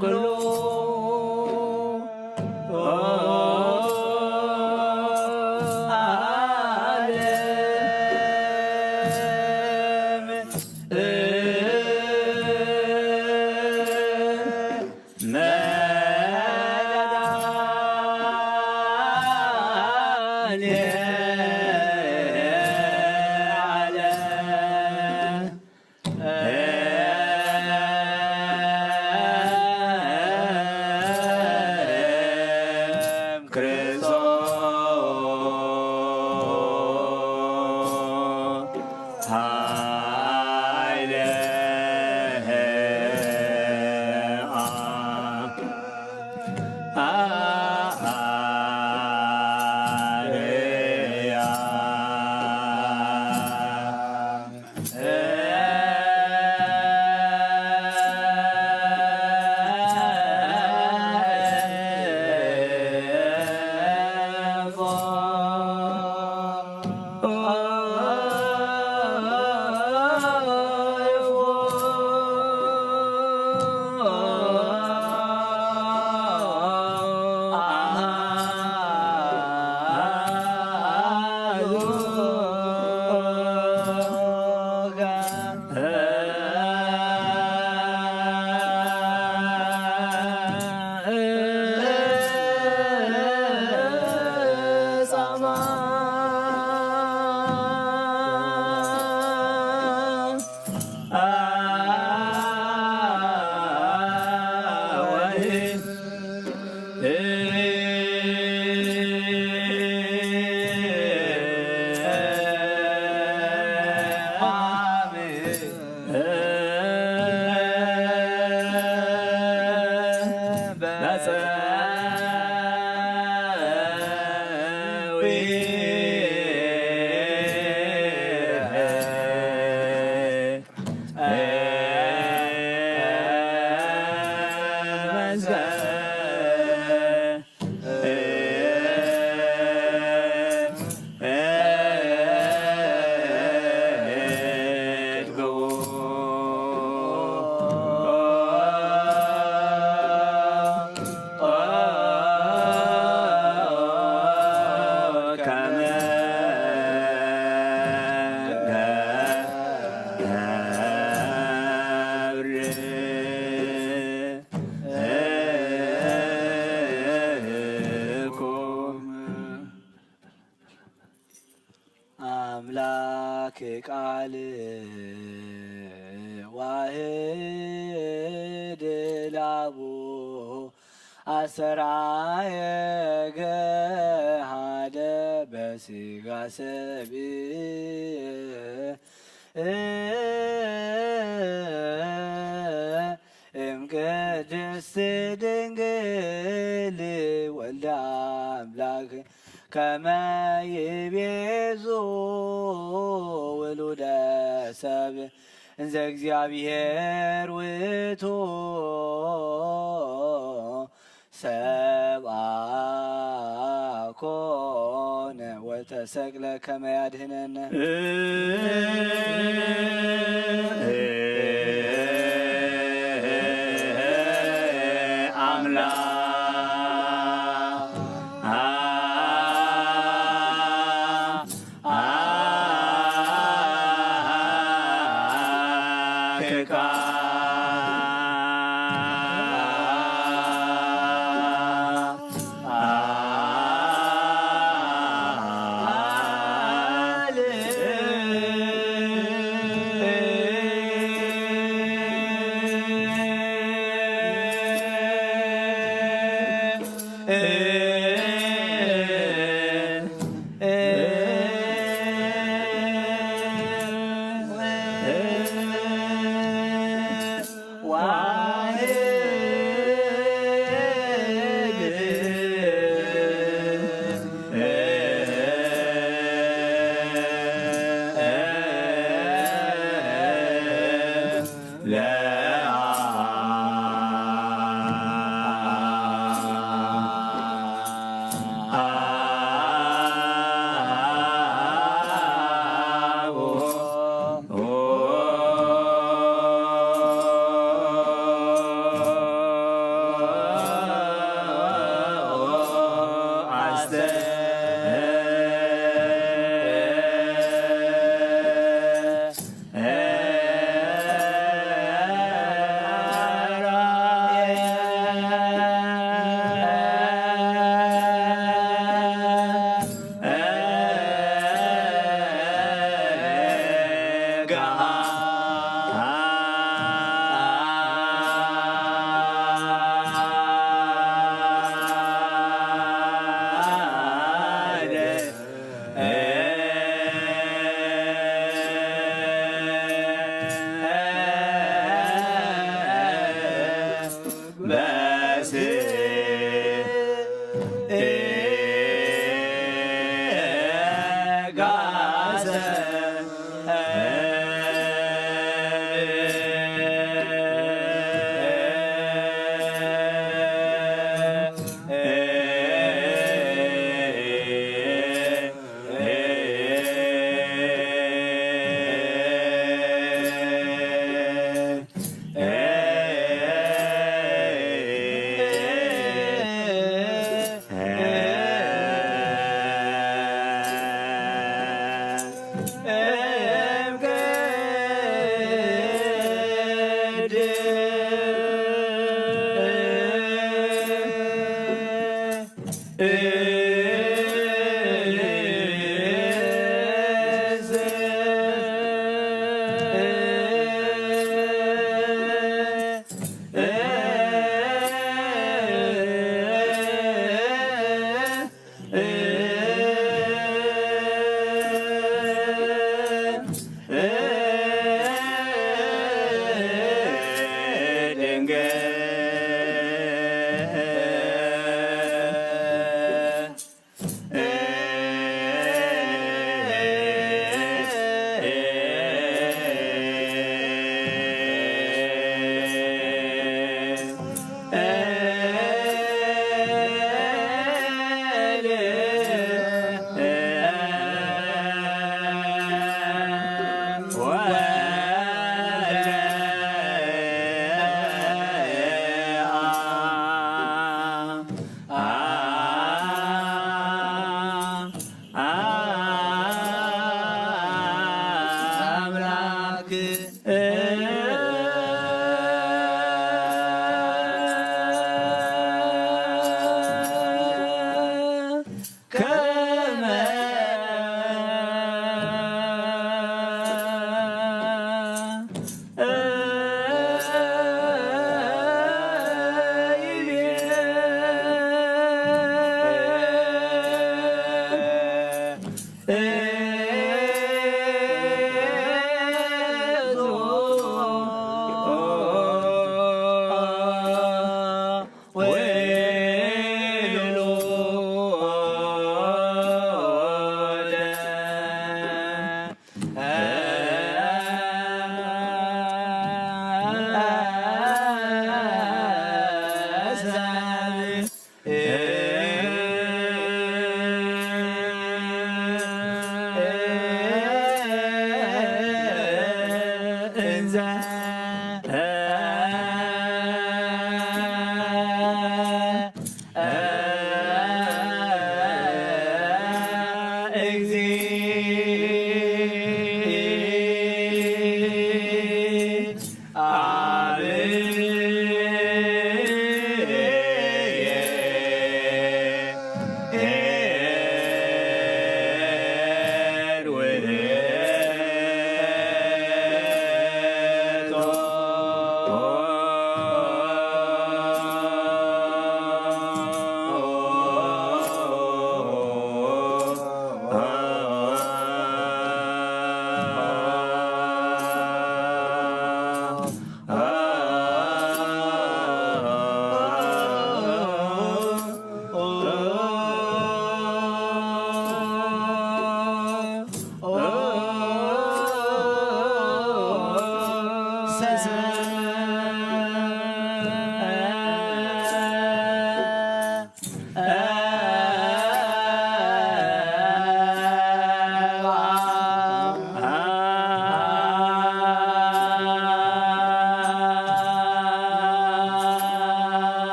ኩሉ ዓለም መድኃኔዓለም አምላክ ቃል ዋህድ ላቡ አሰራየ ገሃደ በስጋ ሰብ እምቅድስት ድንግል ወልደ አምላክ ከመ ይቤዙ ውሉደ ሰብ እንዘ እግዚአብሔር ውእቱ ሰብአ ኮነ ወተሰቅለ ከመ ያድህነነ። ኣምላክ ከመ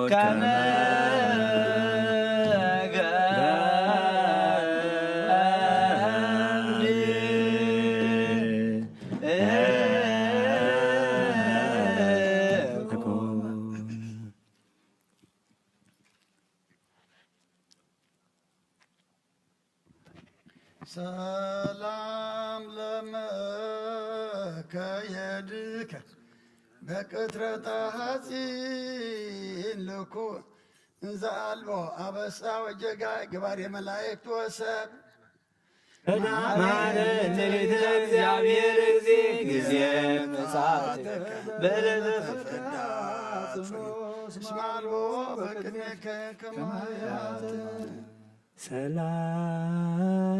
ከመ ሰላም ለመከየድከ በቅትረታ ሐጺን ልኩ እንዘ አልቦ አበሳ ወጀጋይ ግባሬ መላእክት ወሰብ መሐረነ ሊተ እግዚአብሔር እግዚእ ጊዜ ምጽአትከ በዕለተ ፍዳ ጽኑ እስመ አልቦ በቅድሜከ ከማያት ሰላም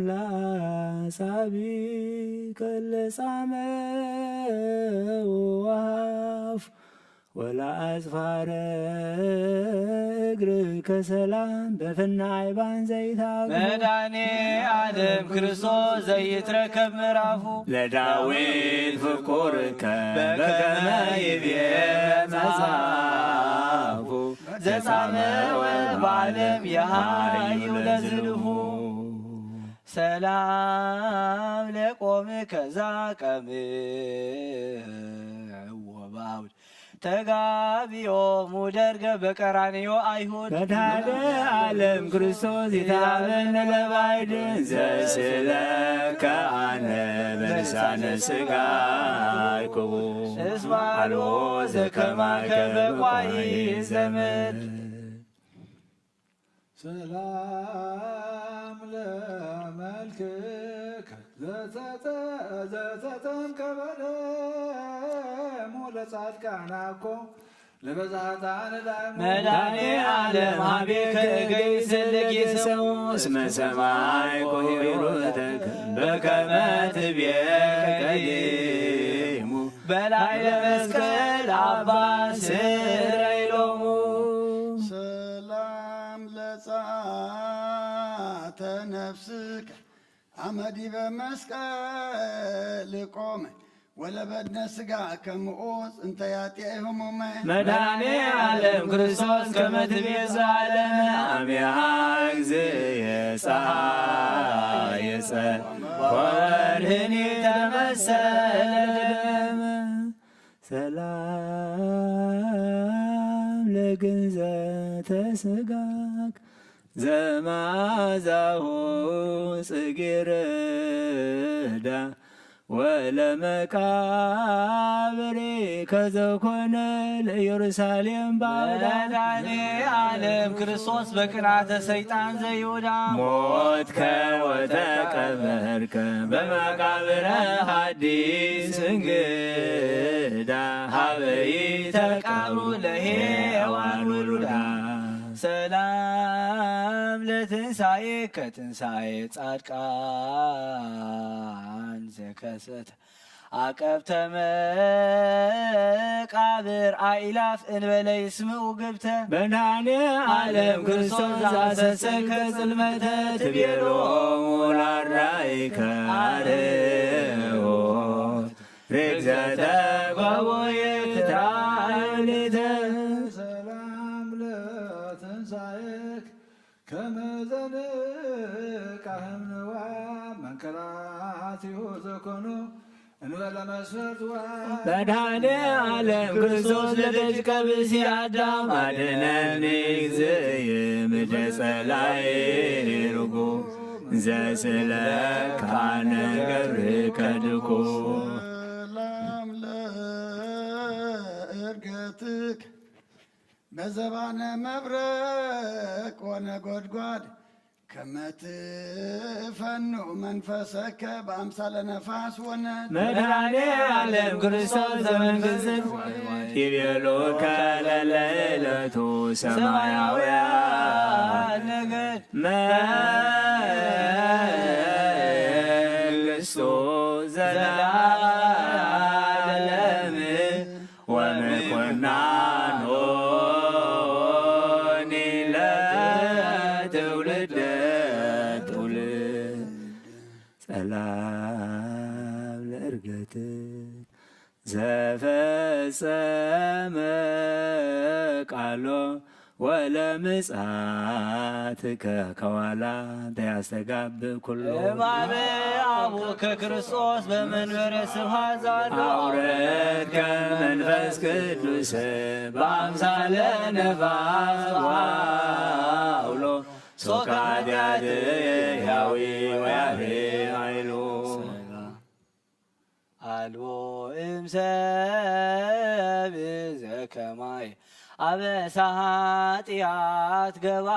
ለአሳቢከ ለጻመ ወአፍ ወለአጽፋረ እግርከ ሰላም በፍናይ ባን ዘይታግሞ መድኃኔ ዓለም ክርስቶስ ዘይትረከብ ምዕራፉ ለዳዊት ፍቁርከ በከመ ይቤ መጽሐፉ ዘጻመወ በዓለም የሃዩ ለዝልፉ ሰላም ለቆምከ ዛቀምዎ በአውድ ተጋቢዮሙ ደርገ በቀራንዮ አይሁድ መድኃኔ ዓለም ክርስቶስ ይትሃበነ ለባዕድ ዘስእለከ አነ በልሳነ ሥጋ አይኩቡ እስመ አልቦ ዘከማከ በቋይ ዘመድ ሰላም ለመልክከ ዘተጠ- ዘተጠምቀ በደሙ ለጻድቃን አኮ ለበዛታ ነዳሙ መድኃኔ ዓለም ሀቤከ እገይስል ለጌሰሙ እስመ ሰማይኩ ሂሩተከ በከመ ትቤ ቀዲሙ በላዕለ መስቀል አባ ስረይ ሎሙ ሰላም ለጸአተ ነፍስከ አመ ዲበ መስቀል ቆመ ወለበድነ ሥጋ ከመኡስ እንተ ያጤ ህሙመ መድኃኔ ዓለም ክርስቶስ ከመ ትቤዛ ዓለም አሜሃ እግዝእየ ጸሐየ ጸ ወወርህኒ ተመሰለ ደም ሰላም ለግንዘተ ሥጋክ ዘማዛሁ ጽጌረዳ ወለመቃብሪ ከዘኮነ ለኢየሩሳሌም ባዕዳ መድኃኔ ዓለም ክርስቶስ በቅንዓተ ሰይጣን ዘይሁዳ ሞትከ ወተቀበርከ በመቃብረ ሐዲስ እንግዳ ሀበ ኢተቀብሩ ለሔዋን ውሉዳ ሰላም ለትንሳኤ ከትንሳኤ ጻድቃን ዘከሰተ አቀብተ መቃብር አኢላፍ እንበለ ይስምዑ ግብተ መድኃኔ ዓለም ክርስቶስ ዘአሰሰከ ጽልመተ ትቤሎሙ ለአራይከ አርሆት ርግዘተ ጓቦየ ትትራእዩ ሊተ ሰላም ለትንሳኤክ ከመ ዘንቃህም ንዋ መንከራቲሁ ዘኮኑ እንበለ መስፈርት ዋ መድኃኔ ዓለም ክርስቶስ ለደቂቀ ብእሲ አዳም አድነኒ እግዝእየ ምደ ጸላኢ ርጉም ዘስእለካነ ገብርከ ድኩም ሰላም ለእርገትክ በዘባነ መብረቅ ወነጎድጓድ ከመ ትፈኑ መንፈሰከ በአምሳለ ነፋስ ወነድ መድኃኔ ዓለም ክርስቶስ ዘመንግሥት ይቤሉከ ለለይለቱ ሰማያውያን ነገድ መንግሥቱ ዘላለም ወምኩናኖኒ ለትውልደ ትውልድ ጸላም ለእርገትክ ዘፈጸመ ቃሎ ወለምጽኣትከ ከዋላ ተያስተጋብ ኩሉ። እማመ አቡከ ክርስቶስ በመንበረ ስብሐት ዛሉ አውረድከ መንፈስ ቅዱስ በአምሳለ ነፋስ ወአውሎ ሶካዲያት ያዊ ወያሪ ኃይሉ። አልቦ እምሰብ ዘከማይ አበሳ ኃጢአት ገባሪ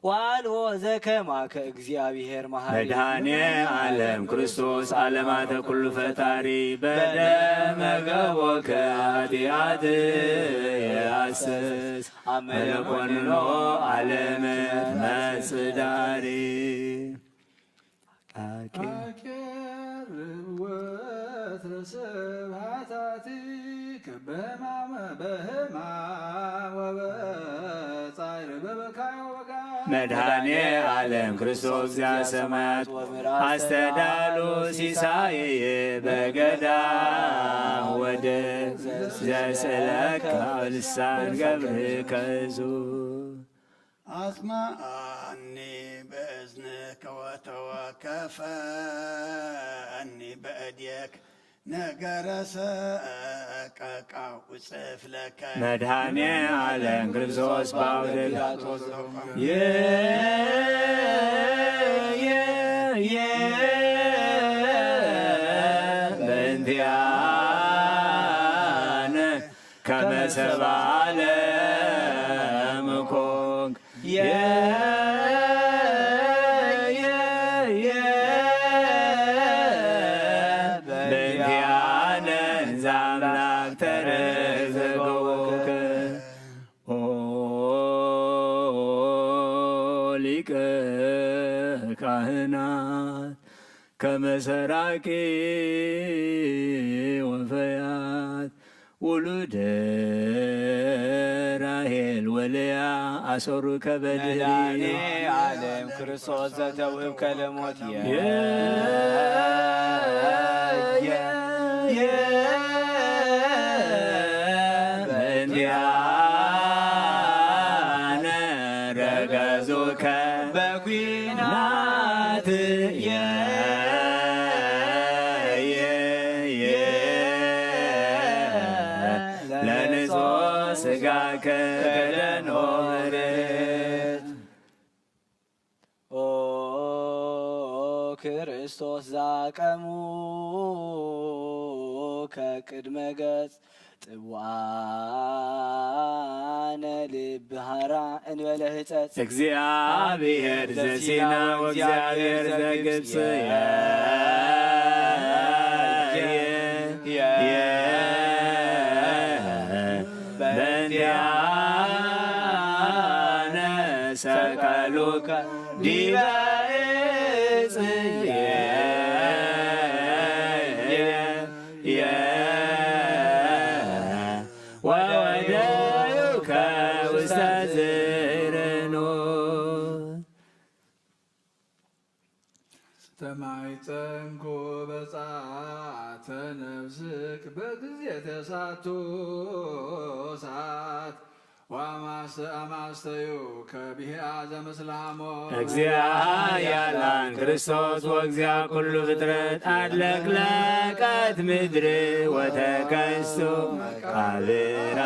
ዋልቦ ዘከማከ እግዚአብሔር መሐሪ። መድኃኔ ዓለም ክርስቶስ ዓለማተ ኩሉ ፈጣሪ በደመ ገቦከ ኃጢአት የአስስ አመለኮንኖ ዓለም መጽዳሪ። አቄ- አቄርብ ወትረ ስብሐታቲከ በሕማመ በሕማም ወበጻዕር በበካይ ወበጋ። መድኃኔ ዓለም ክርስቶስ እግዚአ ሰማያት አስተዳሉ ሲሳይ በገዳም ወደ ዘስእለከ ልሳን ገብርከ እዙ። አጽምዓኒ በእዝንከ ወተወከፈኒ በእድየከ ነገረ ሰቀቃ ውጽፍ ለከ። መድኃኔ ዓለም ክርስቶስ ባውደ የ- የ- የ- በእንቲአነ ከመ ሰብአ ዓለም ኮንክ። የ- የ- የ- በእንቲአነ እንዘ አምላክ ተረዘ ገቦከ። ኦ ሊቀ ካህናት ከመ ሰራቂ ወፈያት ውሉደ ራሄል ወልያ አሰሩ ከበድህሪ። መድኃኔ ዓለም ክርስቶስ ዘተውህብከ ለሞት የ- የ- የ- የ- በእንቲአነ ረገዙከ በኩናት የ- የ- የ- ለንጹሕ ሥጋከ ከደኖ መሬት። ኦ ክርስቶስ ዛቀሙ ከቅድመ ገጽ ጥቡአነ ልብ ሃራ እንበለ ህጸጽ። እግዚአብሔር ዘሲና ወእግዚአብሔር ዘግብጽ የ- የ- የ- በእንቲአነ ሰቀሉከ ዲበ ዕፅ የ- የ- የ- ወወደዩከ ውስተ ዝርኖት። ተማይጸንኩ በጻተ ነፍስክ በጊዜ ተሳቱ ሰዓት ወአማስተ አማስተዩ ከብሔ አዘ ምስለ ሐሞት። እግዚአ ኃያላን ክርስቶስ ወእግዚአ ኩሉ ፍጥረት አድለቅለቀት ምድር ወተከስቱ መቃብራት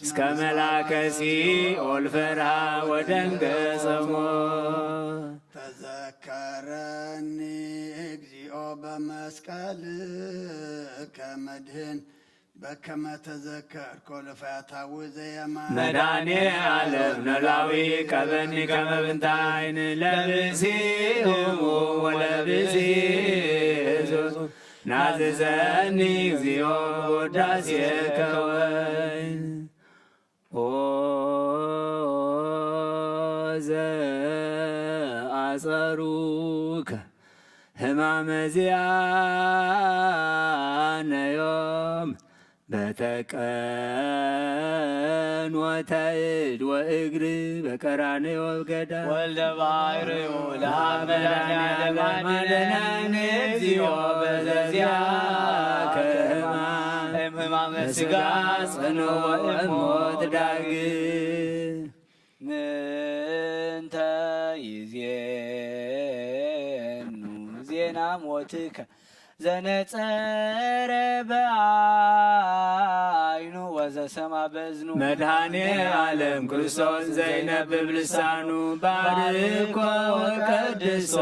እስከ መላከ ሲኦል ፈርሃ ወደንገጸ ሞት። ተዘከረኒ እግዚኦ በመስቀልከ መድህን በከመ ተዘከርኮ ለፈያታዊ ዘየማን። መድኃኔ ዓለም ኖላዊ ቀበኒ ከመ ብንተ ዓይን ለብእሲ ህሙም ወለብእሲ ህዙዝ ናዝዘኒ እግዚኦ ውዳሴከ ወይን። ኦ ዘአጸሩከ ሕማመ ዚአነ ዮም በተቀን ወተእድ ወእግር በቀራንዮ ገዳም። ወልደ ባሕርዩ ለአብ መድኃኔ ዓለም አድነን እግዚኦ በዘዚአ ስጋ ጽንኦ እሞት ዳግም። ምንተ ይዜኑ ዜና ሞትከ ዘነጸረ በዓይኑ ወዘሰማ በእዝኑ። መድኃኔ ዓለም ክርስቶስ ዘይነብብ ልሳኑ ባርኮ ወቀድሶ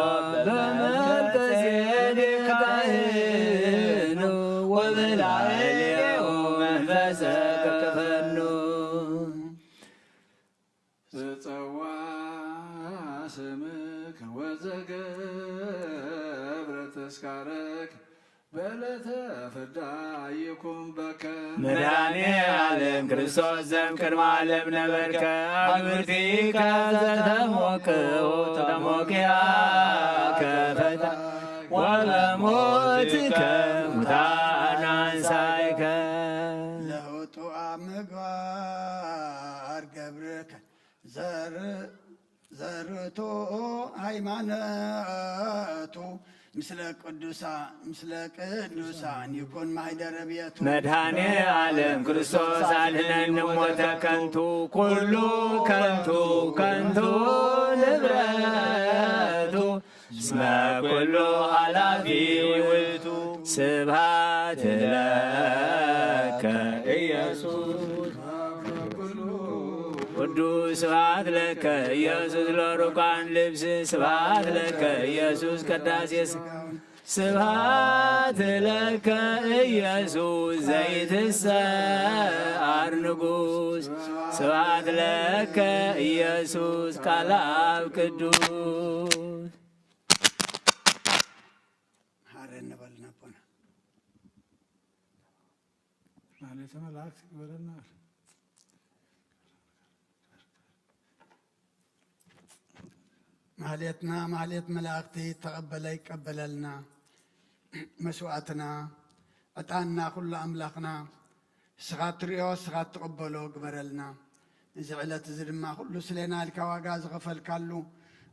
በመልከ ጼዴቅ ካህኑ ወበላዕሌሁ መንፈሰ ከፈኑ። ዘጸዋ ስምከ ወዘገብረ ተስካረከ በዕለተ ፍዳ ይኩን በከ። መድኃኔ ዓለም ክርስቶስ ዘም ቅድመ ዓለም ነበርከ፣ አግብርቲከ ዘተሞክኡ ተሞኪያ ከፈታ ወበሞትከ ሙታን አንሳይከ። ለውጡ ኣብ ምግባር ገብርከ ዘር-፣ ዘርቶ ሃይማኖቱ ምስለ ቅዱሳ-፣ ምስለ ቅዱሳን ይኩን ማሕደረ ቤቱ። መድኃኔ ዓለም ክርስቶስ አድነን ሞተ ከንቱ፣ ኩሉ ከንቱ፣ ከንቱ ንብረቱ፣ እስመ ኩሉ ኃላፊ ውእቱ። ስብሐት ለከ ኢየሱስ። ቅዱስ ስብሐት ለከ ኢየሱስ ለሩቃን ልብስ፣ ስብሐት ለከ ኢየሱስ ቅዳሴ ስ-፣ ስብሐት ለከ ኢየሱስ ዘይትሰዓር ንጉሥ፣ ስብሐት ለከ ኢየሱስ ቃል አብ ቅዱስ። ሐረ እንበልና ኣቦና። ማህሌተ መላእክት ይግበረልና። ማህሌትና ማህሌት መላእክቲ ተቐበለ ይቀበለልና። መስዋዕትና ዕጣንና ኩሉ ኣምላኽና ንስኻ ትሪኦ ንስኻ ትቕበሎ ግበረልና። እዚ ዕለት እዚ ድማ ኩሉ ስሌና ኢልካ ዋጋ ዝኸፈልካሉ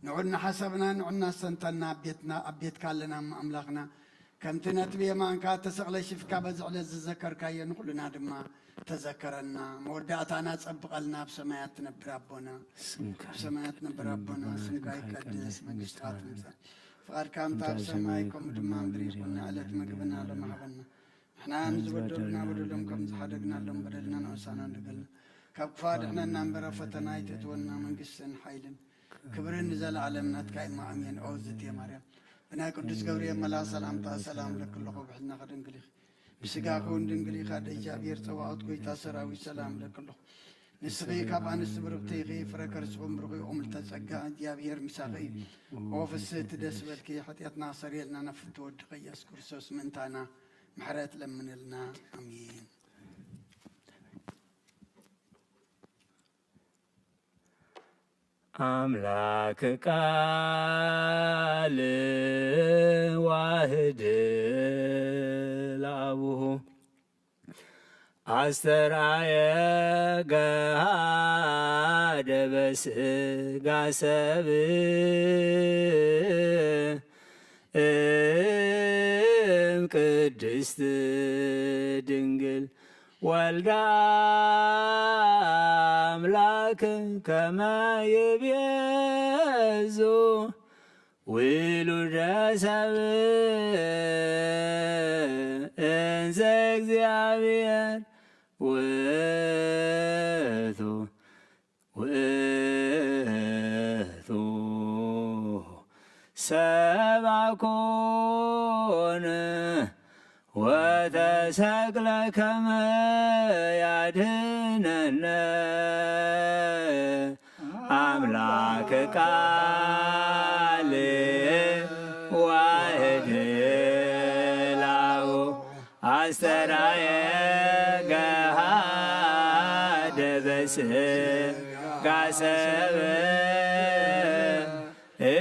ንዑ እናሓሰብና ንዑ እናስተንተና ኣብ ቤትና ኣብ ቤትካ ኣለና እሞ ኣምላኽና ከምቲ ነቲ ብየማንካ ተሰቕለ ሽፍካ በዚ ዕለት ዝዘከርካዮ ንኹልና ድማ ተዘከረና። መወዳእታና ጸብቐልና። ኣብ ሰማያት ትነብር ኣቦና፣ ስምካ ኣብ ሰማያት ትነብር ኣቦና፣ ይትቀደስ ስምካ ስምካ ይቀደስ፣ ይትቀደስ፣ መንግስትካ መንግስትካ ትምጻእ፣ ትምጻእ፣ ፍቓድካ ከምታ ኣብ ሰማይ ከምኡ ድማ ኣብ ምድሪ ይኹን። ንዕለት መግብና ሎሚ ሃበና። ንሕና ንዝበደሉና በደሎም ከም ዝሓደግናሎም በደልና ንወሳና ንገልና። ካብ ክፉእ ኣድሕነና እምበር ኣብ ፈተና ኣይተእትወና፣ መንግስትን ሓይልን ክብርን ንዘለዓለም ናትካ እዩ። ኣሜን። ኦ ዝእቲ ማርያም፣ ብናይ ቅዱስ ገብርኤል መልኣኽ ሰላምታ ሰላም እብለኪ ኣለኹ፣ ብሕልናኺ ድንግል ኢኺ፣ ብስጋኺ እውን ድንግል ኢኺ። ኣደ እግዚኣብሔር ጸባኦት፣ ጐይታ ሰራዊት፣ ሰላም እብለኪ ኣለኹ። ንስኺ ካብ ኣንስቲ ብርኽቲ ኢኺ፣ ፍረ ከርስኺ እውን ብሩኽ እዩ። ኦ ምልዕተ ጸጋ፣ እግዚኣብሔር ምሳኺ እዩ። ኦ ፍስህቲ ደስ በልኪ፣ ሓጢኣትና ኣስተሰርየልና፣ ናብ ፍትወ ወድኺ ኢየሱስ ክርስቶስ ምእንታና ምሕረት ለምንልና። ኣሜን። ኣምላክ ቃል ዋህድ ለአቡሁ አስተርአየ ገሃደ በስጋ ሰብ እም ቅድስት ድንግል ወልዳ አምላክ ከመ ይቤዙ ውሉደ ሰብ እንዘ እግዚአብሔር ውእቱ ውእቱ ሰብአ ኮነ ወተሰቅለ ከመ ያድነነ አምላክ ቃል ዋህድ ላሁ አስተርአየ ገሃደ በስጋ ሰብ እም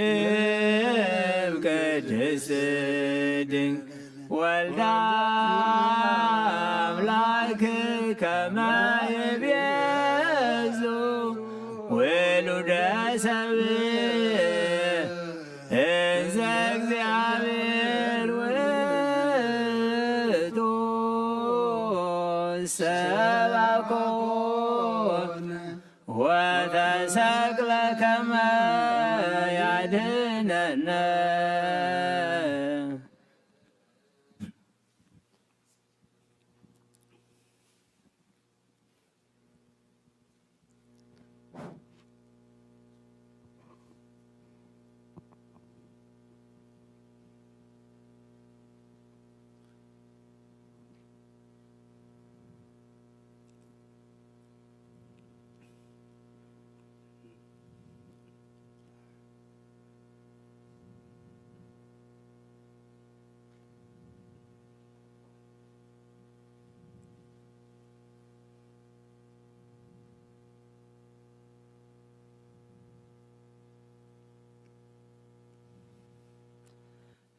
ቅድስት ድንግል ወልዳ አምላክ ከመ ይቤዙ ውሉደ ሰብ እንዘ እግዚአብሔር ውእቱ ሰብአ ኮነ ወተሰቅለ ከመ ያድነነ።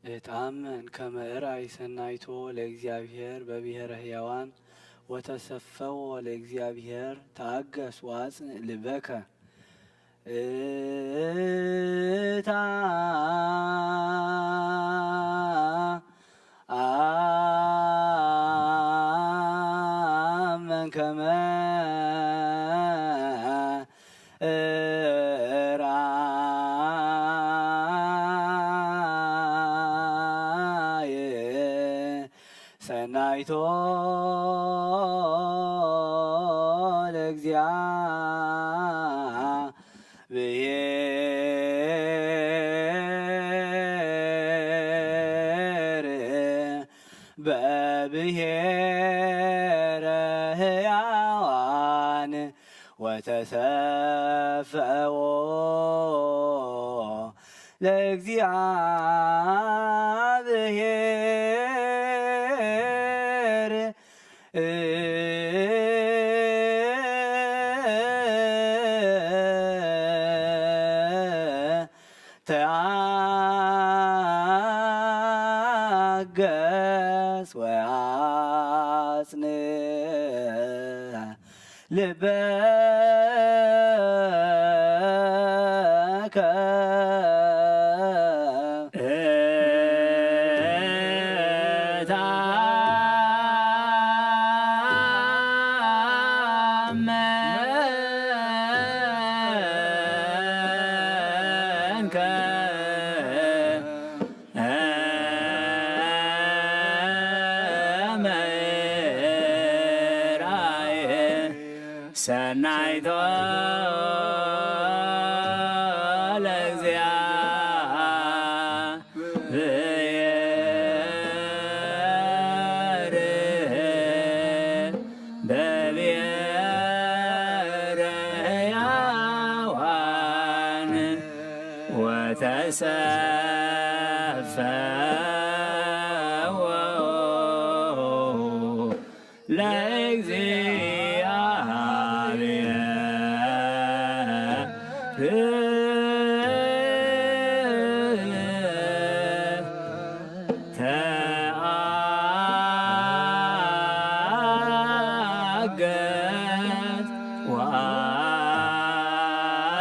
እትአመን ከመ እርአይ ሰናይቶ ለእግዚአብሔር በብሔረ ሕያዋን ወተሰፈዎ ለእግዚአብሔር ተአገስ ወአጽንዕ ልበከ። እታ አመን ከመ እርአየ ሰናይቶ ለእግዚአ ብሔር በብሔረ ሕያዋን ወተሰፈዎ ለእግዚአብሔር ተአገስ ወአጽንዕ ልበከ። እታመንከ እምራይ ሰናይቶ ለእግዚአብሔር በብሔረ ሕያዋን ወተሰፈዎ ለእግዚአብሔር። ተአገስ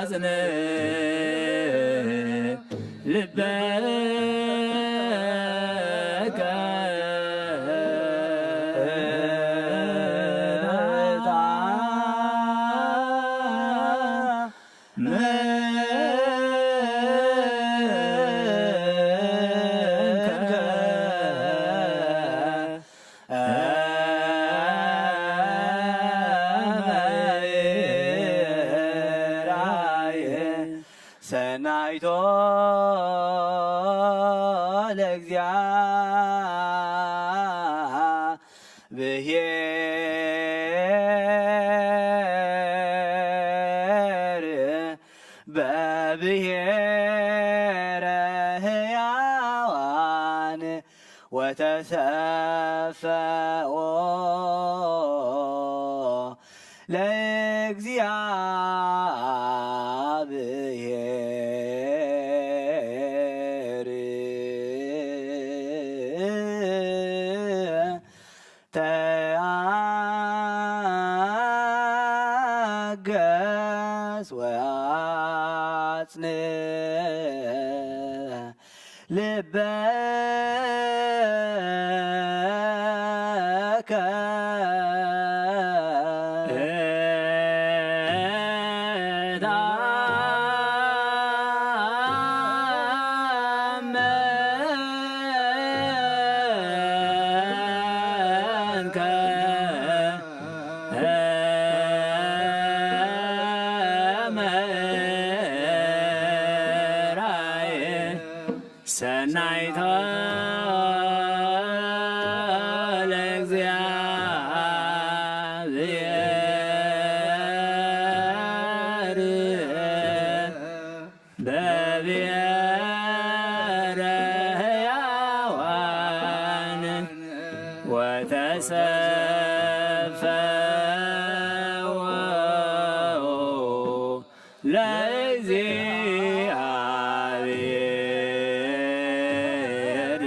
ወአጽንዕ ልበከ። ሰናይቶ ለእግዚአብሔር በብሔረ ሕያዋን ወተሰፈዎ ለእግዚአብሔር። ተአገስ ወአጽንዕ ልበከ። ከመ ራእየ ሰናይቶ ለእግዚኣብሔር በብሔረ ሕያዋን ወተሰፈወ ለእግዚኣብሔር።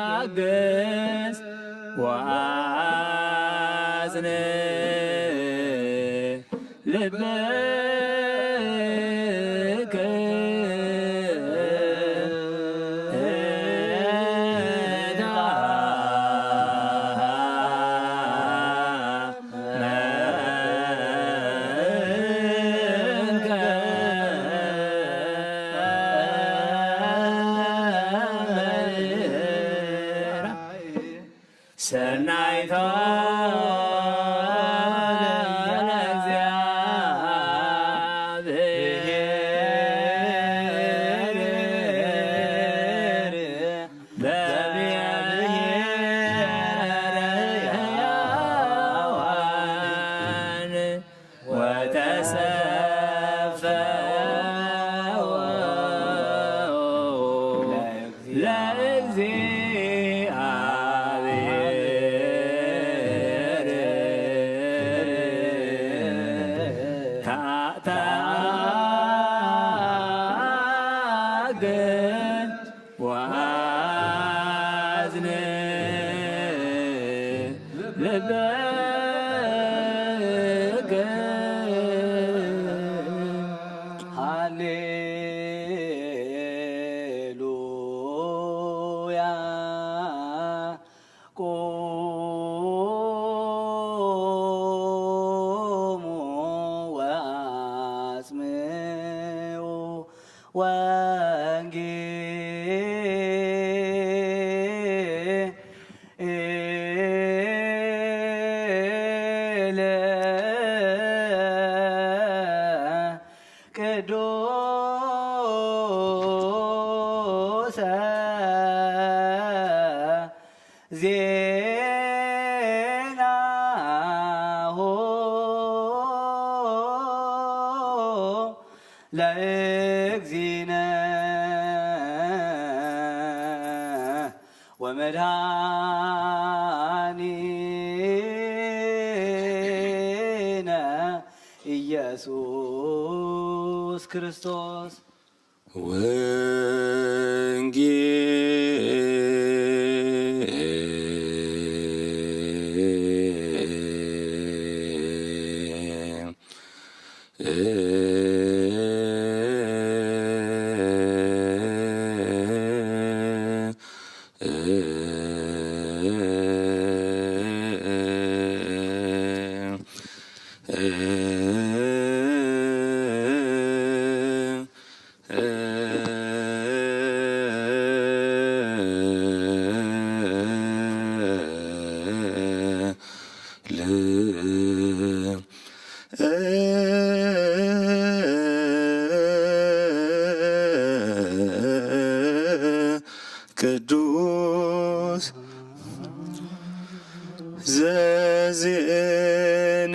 ተአግስ ወአጽን ልብከ ሰናይቶ ለእግዚኣብሔር በብሔረ ሕያዋን ወተሰፈወ ለእግዚኣብሔር። ተአግስ ወአጽን ልብከ። ሃሌሉያ። ቁሙ ወአጽምዑ ወንጌለ ቅዱሰ ዜናሁ ለእግዚእነ ወመድኃኒነ ኢየሱስ ክርስቶስ። ወንጌል ቅዱስ ዘዜነ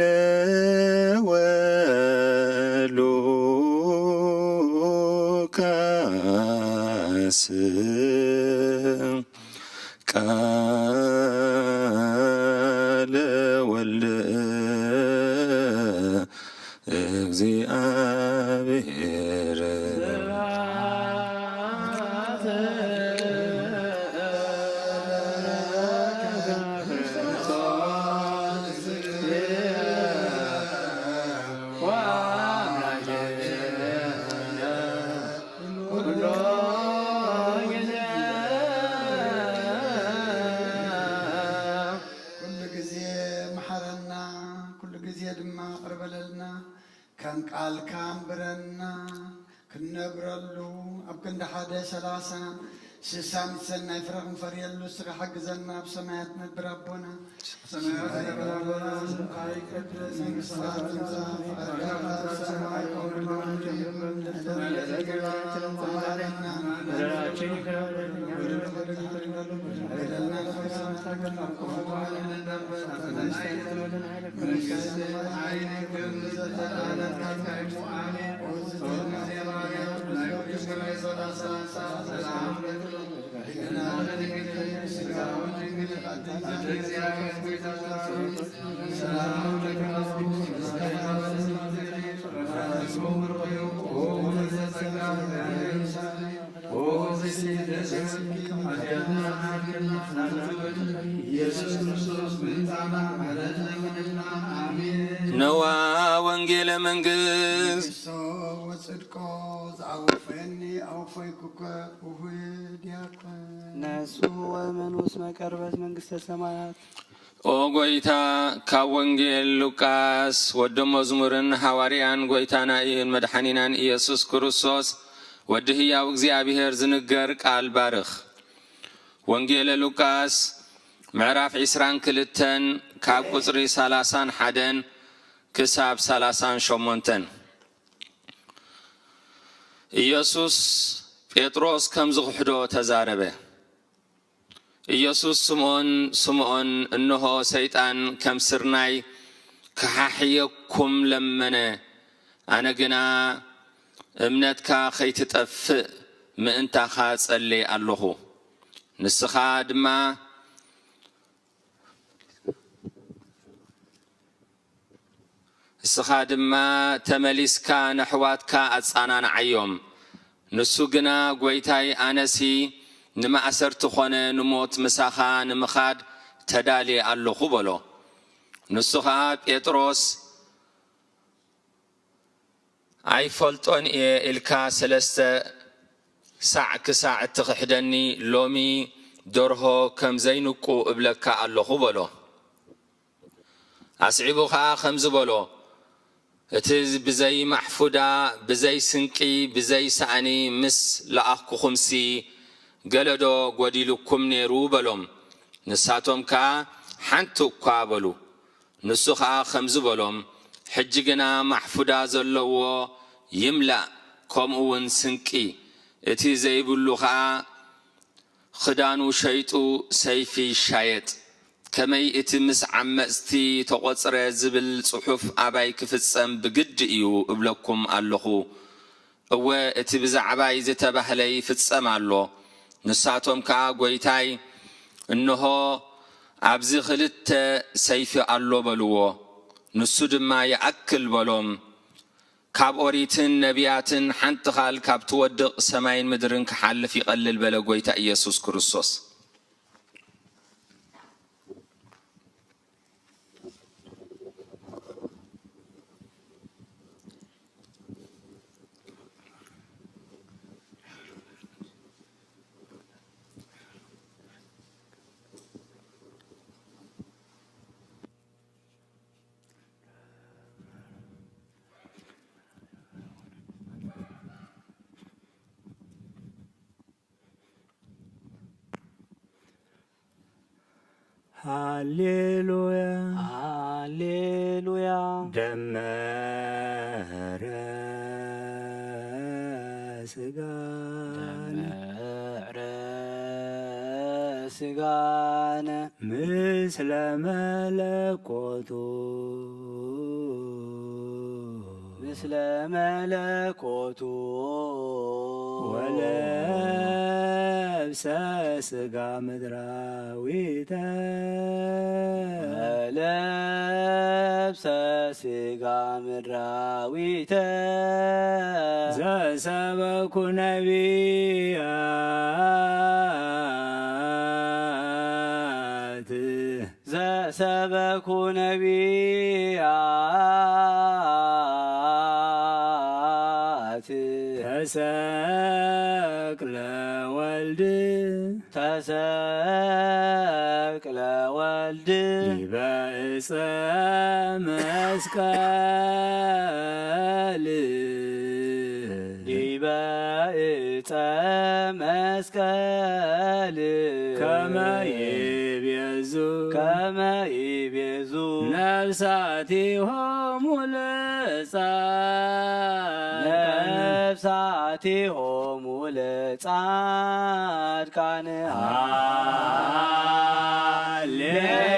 ወሉቃስ ቃለ ወልድ እግዚአብሔር። ኩሉ ግዜ መሓረና፣ ኩሉ ግዜ ድማ ይቕረ በለልና። ከም ቃልካ ኣንብረና፣ ክንነብረሉ፣ ኣብ ክንዲ ሓደ ሰላሳ ስሳን ሰናይ ፍረ ክንፈርየሉ ንስኻ ሓግዘና። ኣብ ሰማያት ነብር ኣቦና፣ ሰማያት ነብር ኣቦና፣ ስምካ ይቀደስ፣ መንግስትኻ ትምጻእ፣ ፈቃድካ ኣብ ሰማይ ከምኡ ድማ ኣብ ምድሪ ትኹን። ዕለታዊ እንጀራና ሃበና፣ በደላችን ይቅር በለን፣ እኛ በደላችንን ይቅር እንደምንል፣ በደልና ንክሕሰና፣ ካብ ክፉ ኣድነን። መንግስቲ ሓይል ክብሪ ዘተዓለምካ ካይሙ ኣሜን። ኢየሱስ ክርስቶስ ምምጻእና ምሕረት ለምንልና። ኣሜን። ነዋ ወንጌለ መንግስት። ንሶ ወጽድቆ ዝኣወፈኒ ኣወፈይኩከ። ውሁድ ዲያቆን። ነሱ ወመን ውስመ ቀርበት መንግስተ ሰማያት። ኦ ጎይታ፣ ካብ ወንጌል ሉቃስ ወዲ መዝሙርን ሃዋርያን ጎይታና ኢዩን መድሓኒናን ኢየሱስ ክርስቶስ ወዲ ህያው እግዚኣብሔር ዝንገር ቃል ባርኽ። ወንጌለ ሉቃስ ምዕራፍ ዕስራን ክልተን ካብ ቁጽሪ ሰላሳን ሓደን ክሳብ ሰላሳን ሸሞንተን። ኢየሱስ ጴጥሮስ ከም ዝኽሕዶ ተዛረበ። ኢየሱስ ስምዖን፣ ስምዖን፣ እንሆ ሰይጣን ከም ስርናይ ክሓሕየኩም ለመነ፣ ኣነ ግና እምነትካ ኸይትጠፍእ ምእንታኻ ጸልየ ኣለኹ። ንስኻ ድማ ንስኻ ድማ ተመሊስካ ነሕዋትካ ኣጸናንዓዮም። ንሱ ግና፣ ጐይታይ፣ ኣነሲ ንማእሰርቲ ኾነ ንሞት ምሳኻ ንምኻድ ተዳልየ ኣለኹ በሎ። ንሱ ኸኣ ጴጥሮስ፣ ኣይፈልጦን እየ ኢልካ ሰለስተ ሳዕ ክሳዕ እትኽሕደኒ፣ ሎሚ ደርሆ ከም ዘይንቁ እብለካ ኣለኹ በሎ። ኣስዒቡ ኸኣ ከምዚ በሎ፣ እቲ ብዘይ ማሕፉዳ፣ ብዘይ ስንቂ፣ ብዘይ ሳእኒ ምስ ለኣኽኩኹምሲ፣ ገለዶ ጐዲሉኩም ነይሩ በሎም። ንሳቶም ከኣ ሓንቲ እኳ በሉ። ንሱ ኸኣ ኸምዚ በሎም፣ ሕጂ ግና ማሕፉዳ ዘለዎ ይምላእ፣ ከምኡ እውን ስንቂ፣ እቲ ዘይብሉ ኸኣ ኽዳኑ ሸይጡ ሰይፊ ይሻየጥ። ከመይ እቲ ምስ ዓመጽቲ ተቖጽረ ዝብል ጽሑፍ ኣባይ ክፍጸም ብግዲ እዩ እብለኩም ኣለኹ። እወ፣ እቲ ብዛዕባይ ዝተባህለ ይፍጸም ኣሎ። ንሳቶም ከኣ፣ ጐይታይ፣ እንሆ፣ ኣብዚ ኽልተ ሰይፊ ኣሎ በልዎ። ንሱ ድማ፣ ይኣክል በሎም። ካብ ኦሪትን ነቢያትን ሓንቲ ኻል ካብ ትወድቕ ሰማይን ምድርን ክሓልፍ ይቐልል በለ ጐይታ ኢየሱስ ክርስቶስ። ሃሌሉያ፣ ሃሌሉያ። ደመረ ስጋነ፣ ደመረ ስጋነ። ምስለ መለኮቱ፣ ምስለ መለኮቱ። ወለብሰ ስጋ ምድራዊተ። ወለብሰ ስጋ ምድራዊተ። ዘሰበኩ ነቢያት። ዘሰበኩ ነቢያት። ተሰቅለ ወልድ። ተሰቅለ ወልድ። ዲበ ዕፀ መስቀል። በእፀ መስቀል ከመ ይቤዙ ከመ ይቤዙ ነፍሳቲሆሙ ለጻድቃን ነፍሳቲሆሙ ለጻድቃን። ሃሌሉያ።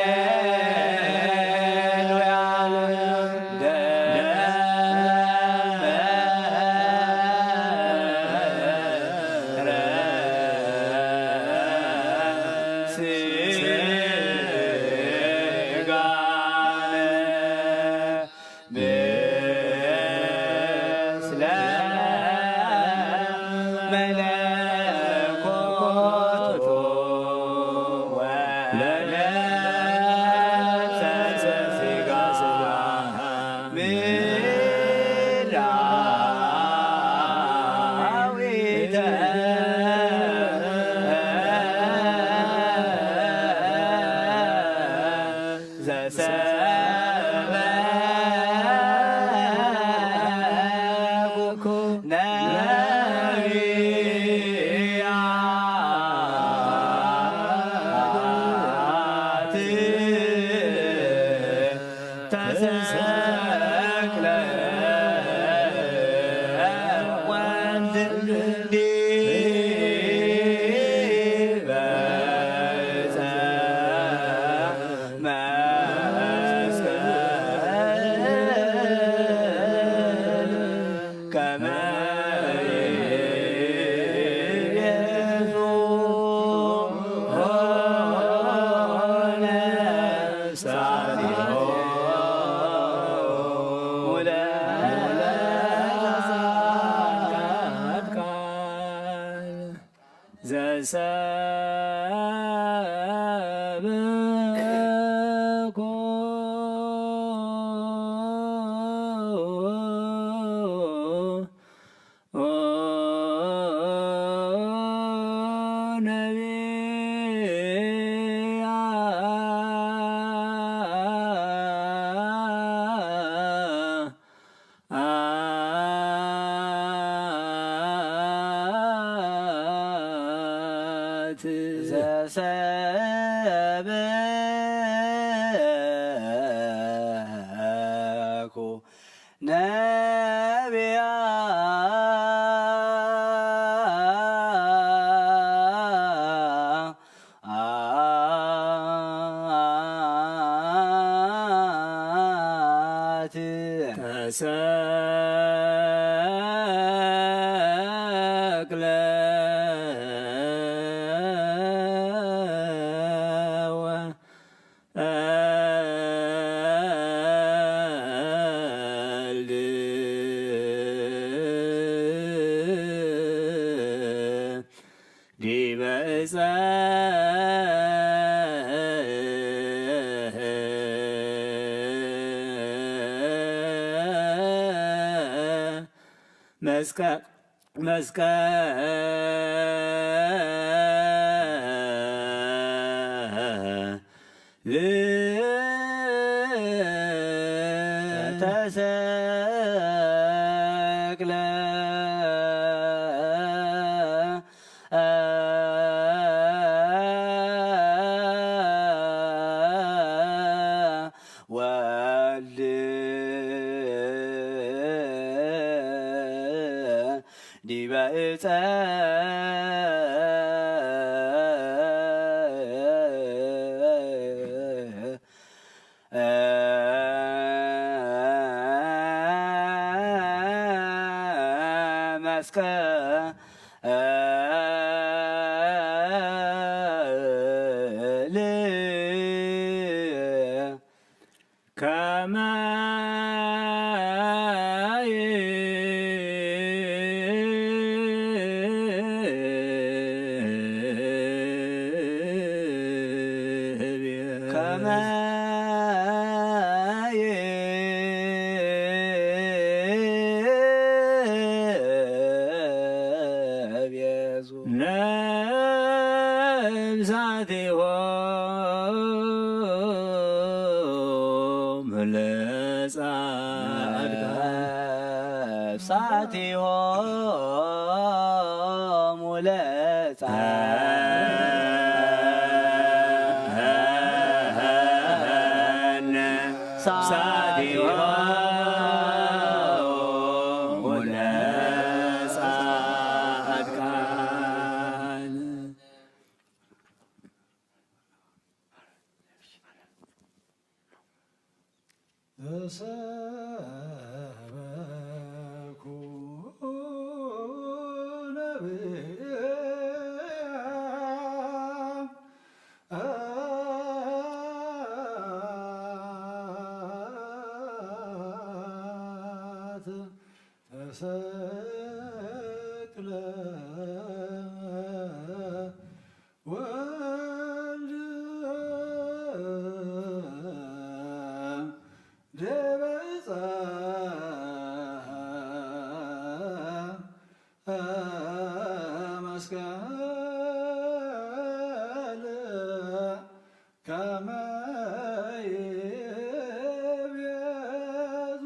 ሳቲሆሙ ለጻድቃን ሳቲሆሙ ለጻድቃን። ተሰበኩ ነቢያ ተሰቅለ ወልድ ዲበ ዕፀ መስቀል ከመ ይቤዙ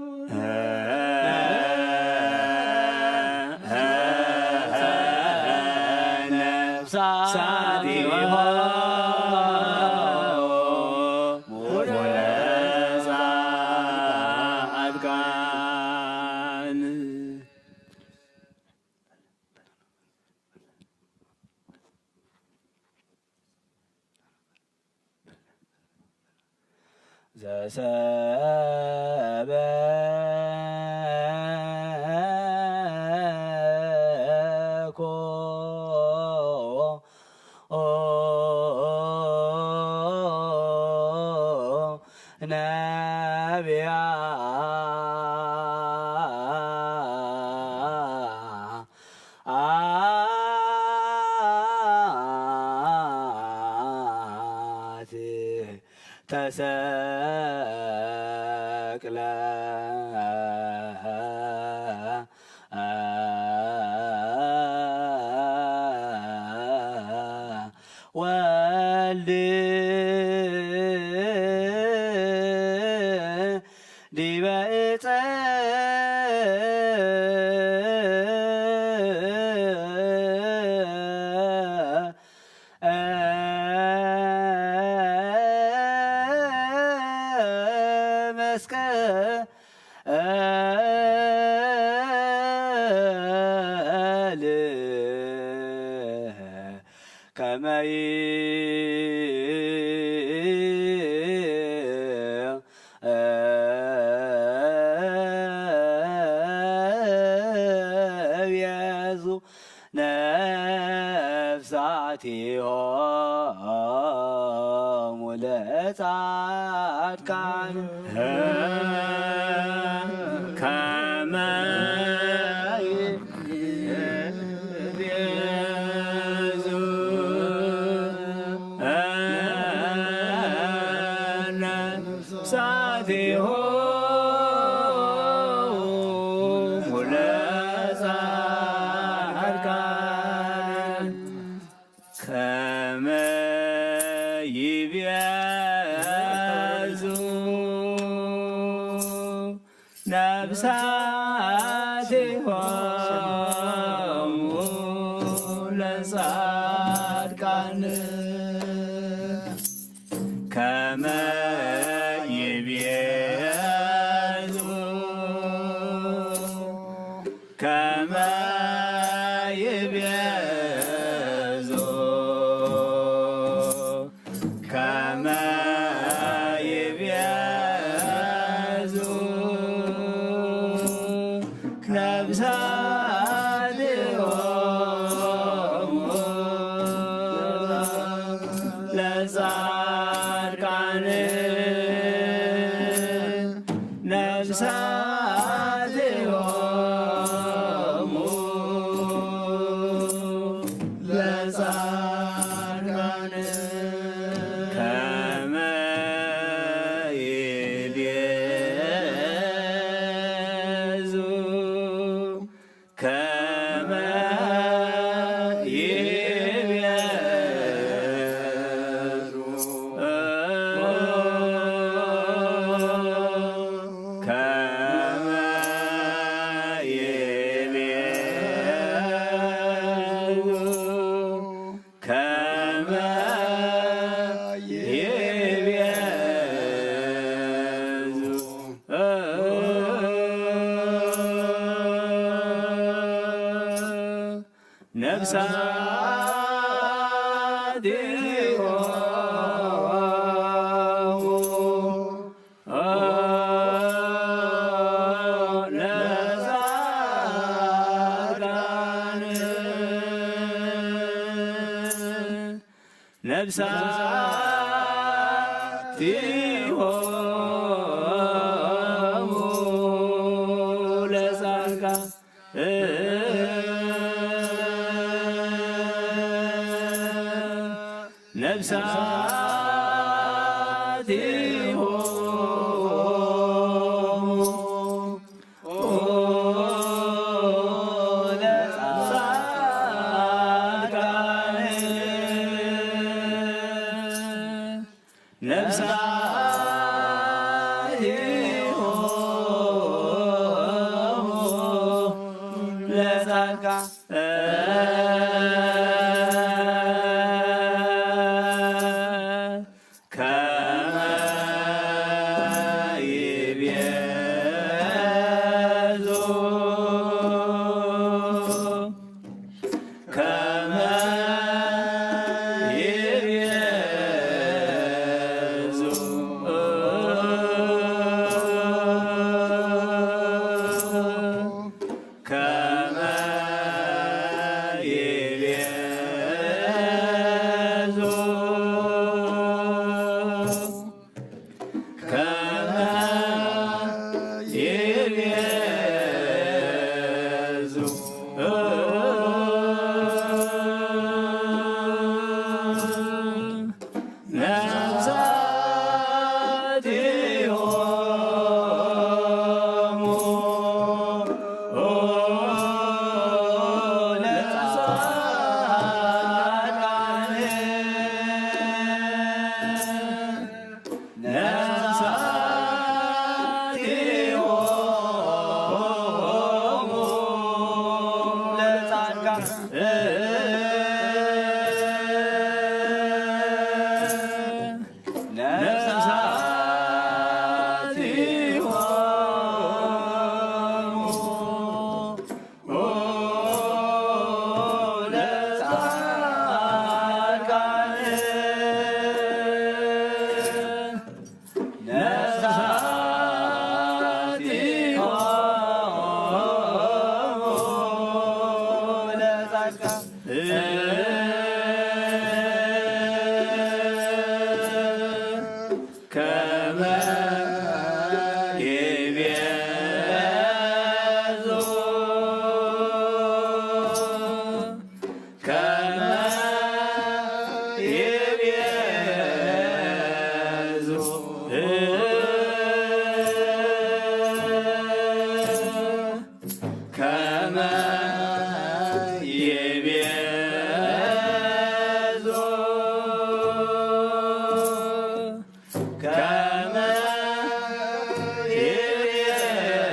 ነፍሳቲሆሙ ለጻድቃን። ዘሰበኮ ነቢያ አት ተሰቅለ ወልድ ዲበ ዕፀ መስቀል ከመይ ቤዙ ነፍሳቲሆሙ ለጻድቃን ከመ ቤዙ ነፍሳቲሆሙ ለጻድቃን ከመ ይቤዙ ነፍሳቲሆሙ ለጻድቃን ከመ ይቤዙ ከመ ይቤዙ ከመ ይቤዙ ነፍሳቲሆሙ ለጻድቃን ነፍሳቲሆሙ ለጻድቃን ከመ ይቤዙ ከ ነፍሳቲሆሙ ለጻድቃን ነፍሳቲሆሙ ለጻድቃን ነፍሳቲሆሙ ለጻድቃን ነፍሳቲሆሙ ለጻድቃን ከመ ይቤዙ ከመ ይቤዙ ከመ ይቤዙ ከመ ይቤዙ ነፍሳቲሆሙ ለጻድቃን ነፍሳቲሆሙ ለጻድቃን ነፍሳቲሆሙ ለጻድቃን ነፍሳቲሆሙ ለጻድቃን ከመ ይቤዙ ከመ ይቤዙ ከመ ይቤዙ ከመ ይቤዙ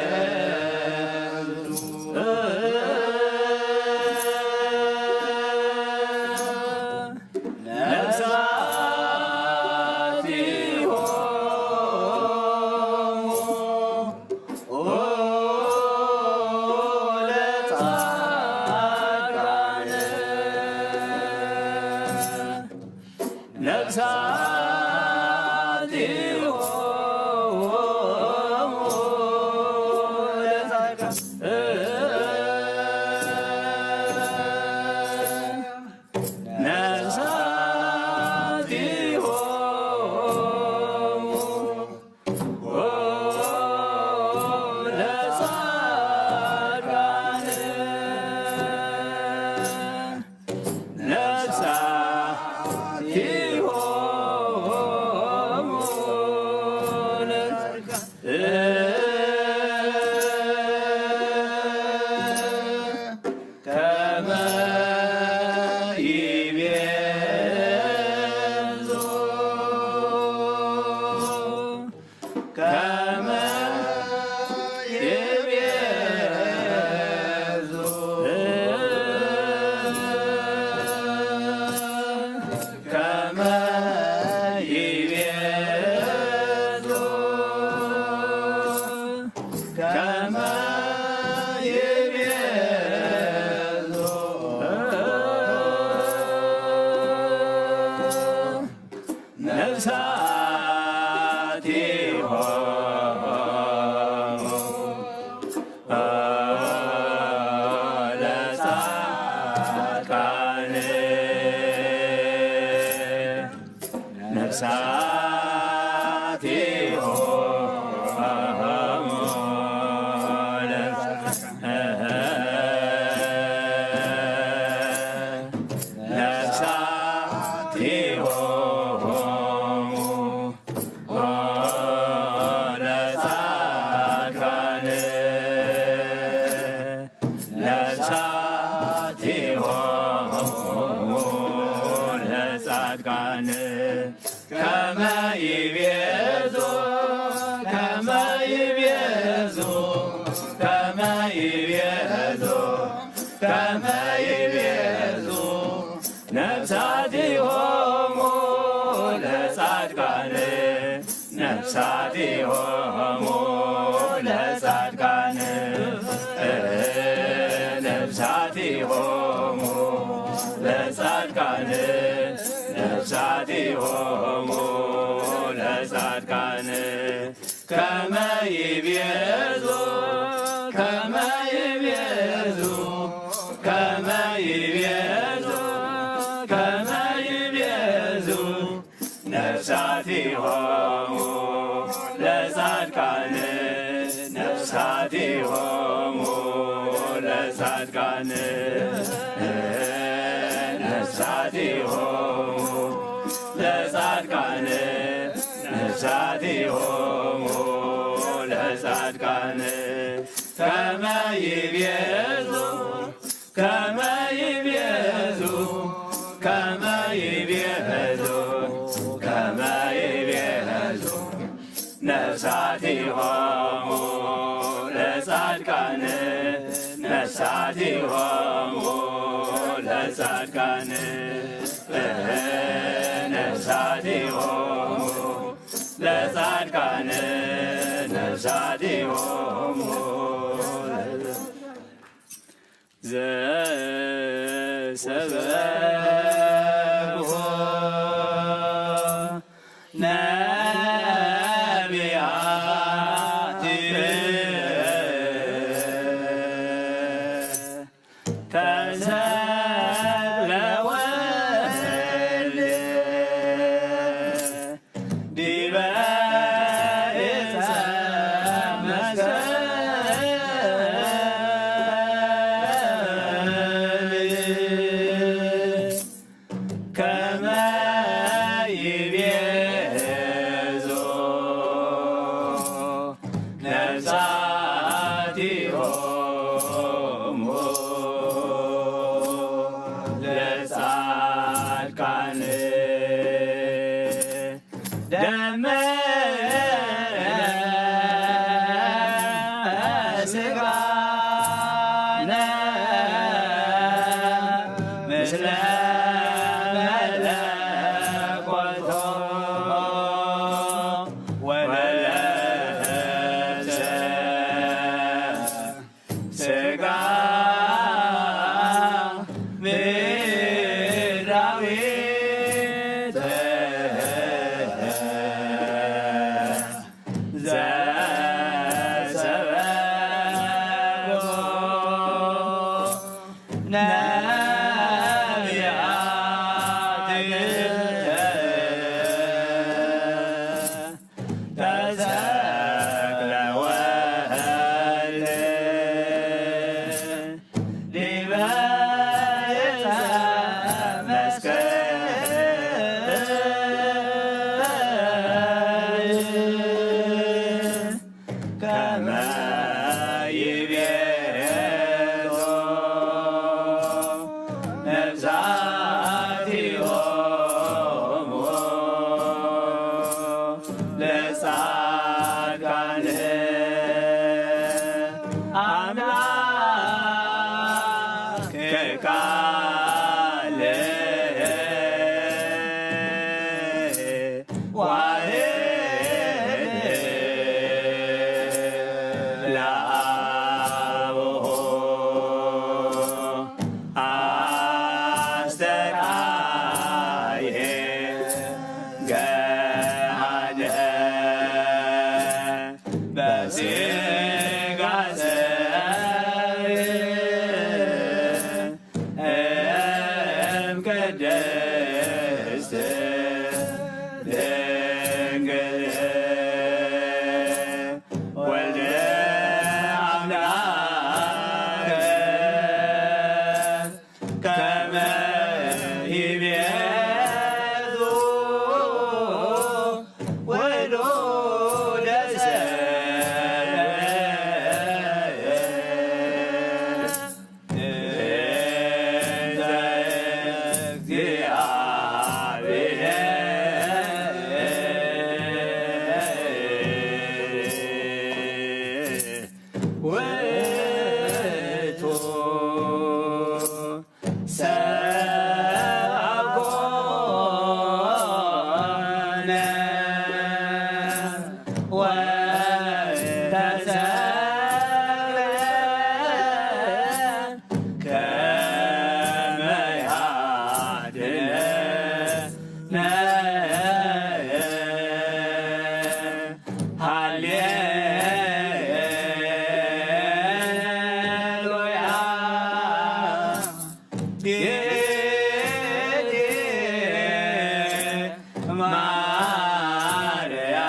ነፍሳቲሆሙ ነፍሳቲሆሙ ነፍሳቲሆሙ ለጻድቃን ነፍሳቲሆሙ ለጻድቃን ከመ ይቤዙ ከመ ይቤዙ ከመ ይቤዙ ከመ ይቤዙ ነፍሳቲሆሙ ለጻድቃን ነፍሳቲሆሙ ለጻድቃን ነፍሳቲሆሙ ለጻድቃን ነፍሳቲሆሙ ለጻድቃን ከመ ይቤዙ ከመ ይቤዙ ከመ ይቤዙ ከመ ይቤዙ ነፍሳቲሆሙ ለጻድቃን ነፍሳቲሆሙ ለጻድቃን ነፍሳቲሆሙ ለጻድቃን ነፍሳቲሆሙ ለጻድቃን ከመ ይቤዙ ከመ ይቤዙ ከመ ይቤዙ ከመ ይቤዙ ነፍሳቲሆሙ ለጻድቃን ነፍሳቲሆሙ ለጻድቃን ነፍሳቲሆሙ ለጻድቃን ነፍሳቲሆሙ ዘሰበኩ ነቢያት ተሰቅለ ወልድ ዲበ ዕፀ መስቀል ከመ ይቤዞ ነፍሳቲሆሙ ለጻድቃን ደመ ስጋነ ምስለ መለኮቶ ወለብሰ ስጋ ምድራዊተ ዘሰበኮ ነቢያት ተሰቅለ ወህል ዲበ ዕፀ መስቀል ከመ ይቤዞ ነፍሳቲሆሙ ለጻድቃን አምላክ ቃል ዋህድ ለአቡሁ አስተርአየ ገሃደ በሥጋ ሰብ እም ቅድስት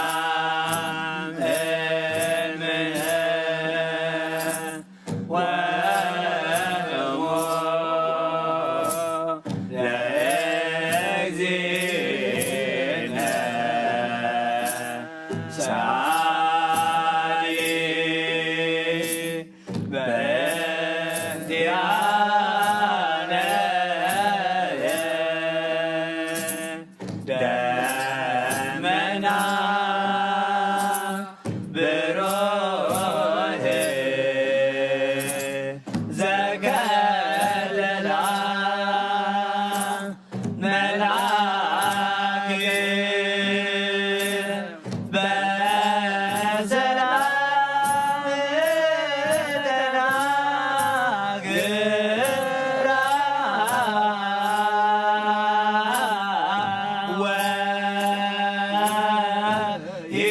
ማርያም እምነ ወእሙ ለእግዚእነ ሰአሊ በእንቲአነ። ደመና ብሩህ ዘከለላ መልአክ በሰላም ተናግራ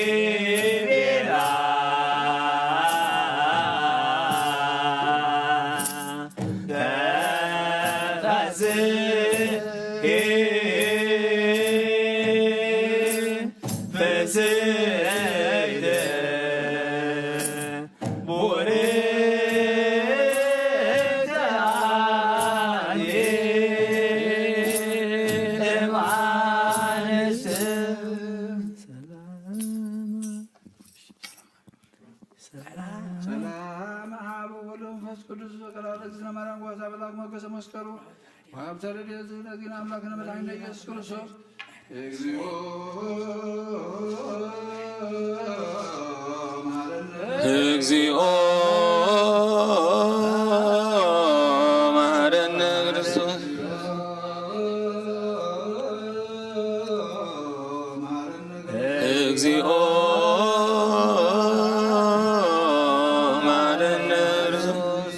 ወይቤላ ተፈስሒ ፍስሕት ቡርክት አንቲ እም አንስት። ሰላም አብ ወወልድ ወመንፈስ ቅዱስ። በቀዳለ እግዝእትነ ማርያም ጓሳ መልአክ ሞገሰ መስቀሉ ወሀብተ ረድኤት ዝእነ ዚነ አምላክነ መድኃኒነ ኢየሱስ ክርስቶስ። እግዚኦ መሐረነ። እግዚኦ መሐረነ ክርስቶስ። እግዚኦ መሐረነ ክርስቶስ።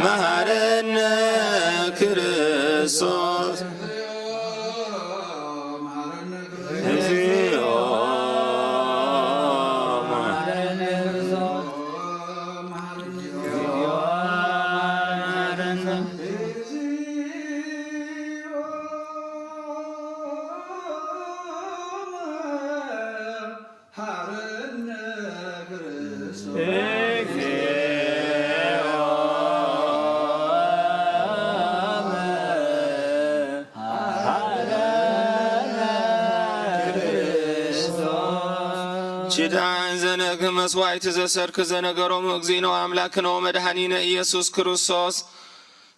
መሐረነ ክርስቶስ። እግዚኦ መሐረነ። ኪዳን ዘነግህ መስዋዕት ዘሰርክ ዘነገሮም እግዚእነ አምላክነ ወመድኃኒነ ኢየሱስ ክርስቶስ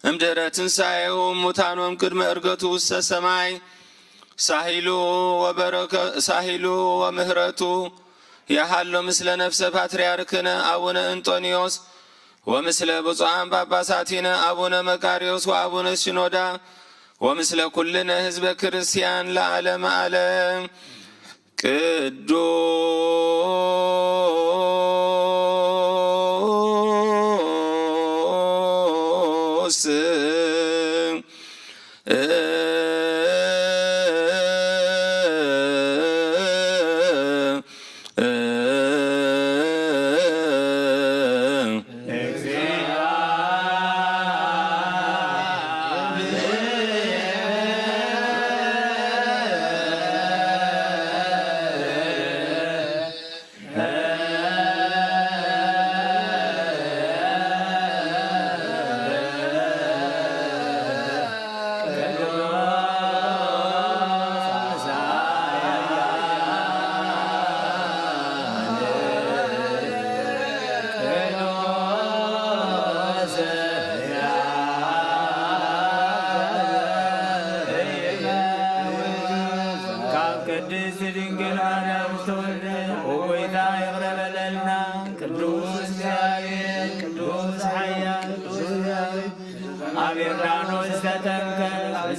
እምድረ ትንሣኤሁ እሙታን ወእምቅድመ ዕርገቱ ውስተ ሰማይ ሳሂሉ ወበረከ-፣ ሳሂሉ ወምህረቱ ያሃሎ ምስለ ነፍሰ ፓትርያርክነ አቡነ እንጦንዮስ ወምስለ ብፁዓን ጳጳሳቲነ አቡነ መቃርዮስ ወአቡነ ሲኖዳ ወምስለ ኩልነ ህዝበ ክርስቲያን ለዓለመ ዓለም። ቅዱስ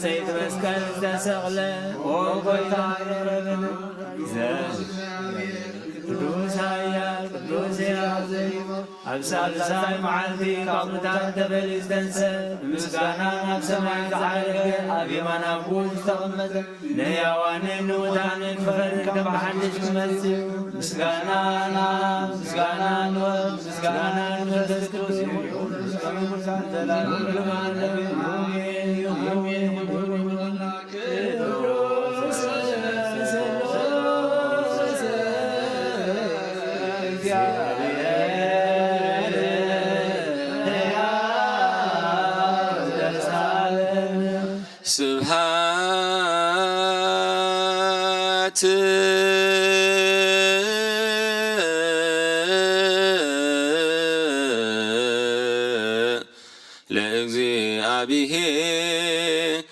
ቤት መስቀል ዝተሰቕለ፣ ኦ ጎይታ፣ ቅዱስ ኃያል፣ ቅዱስ ሕያው፣ ኣብ ሳልሳይ መዓልቲ ካብ ሙታን ተፈልዩ ዝተንስአ፣ ብምስጋና ናብ ሰማይ ዝዓረገ፣ ኣብ የማን ኣቦኡ ዝተቐመጠ፣ ንሕያዋንን ንሙታንን ክፈርድ ከም ብሓድሽ ክመጽእ፣ ምስጋና ንኣብ፣ ምስጋና ንወልድ፣ ምስጋና ንመንፈስ ቅዱስ ይኹን። ስብሐት ለእግዚአብሔር።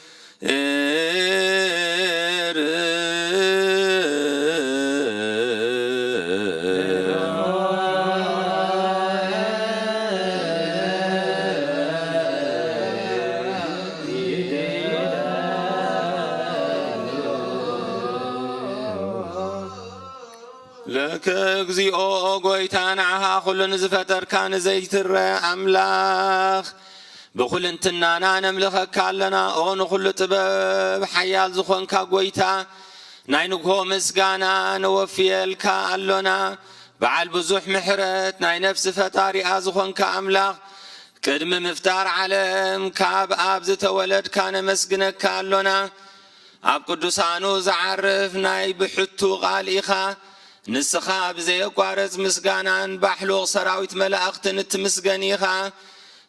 ለከ እግዚኦ፣ ኦ ጎይታ፣ ንዓኻ ኩሉ ንዝፈጠርካ ንዘይትረአ ኣምላኽ ብኹልንትናና ነምልኸካ ኣለና። ኦ ንኹሉ ጥበብ ሓያል ዝኾንካ ጎይታ፣ ናይ ንግሆ ምስጋና ነወፍየልካ ኣሎና። በዓል ብዙሕ ምሕረት፣ ናይ ነፍሲ ፈጣሪኣ ዝኾንካ ኣምላኽ፣ ቅድሚ ምፍጣር ዓለም ካብ ኣብ ዝተወለድካ ነመስግነካ ኣሎና። ኣብ ቅዱሳኑ ዝዓርፍ ናይ ብሕቱ ቃል ኢኻ። ንስኻ ብዘየቋርጽ ምስጋናን ባሕሉቕ ሰራዊት መላእኽትን እትምስገን ኢኻ።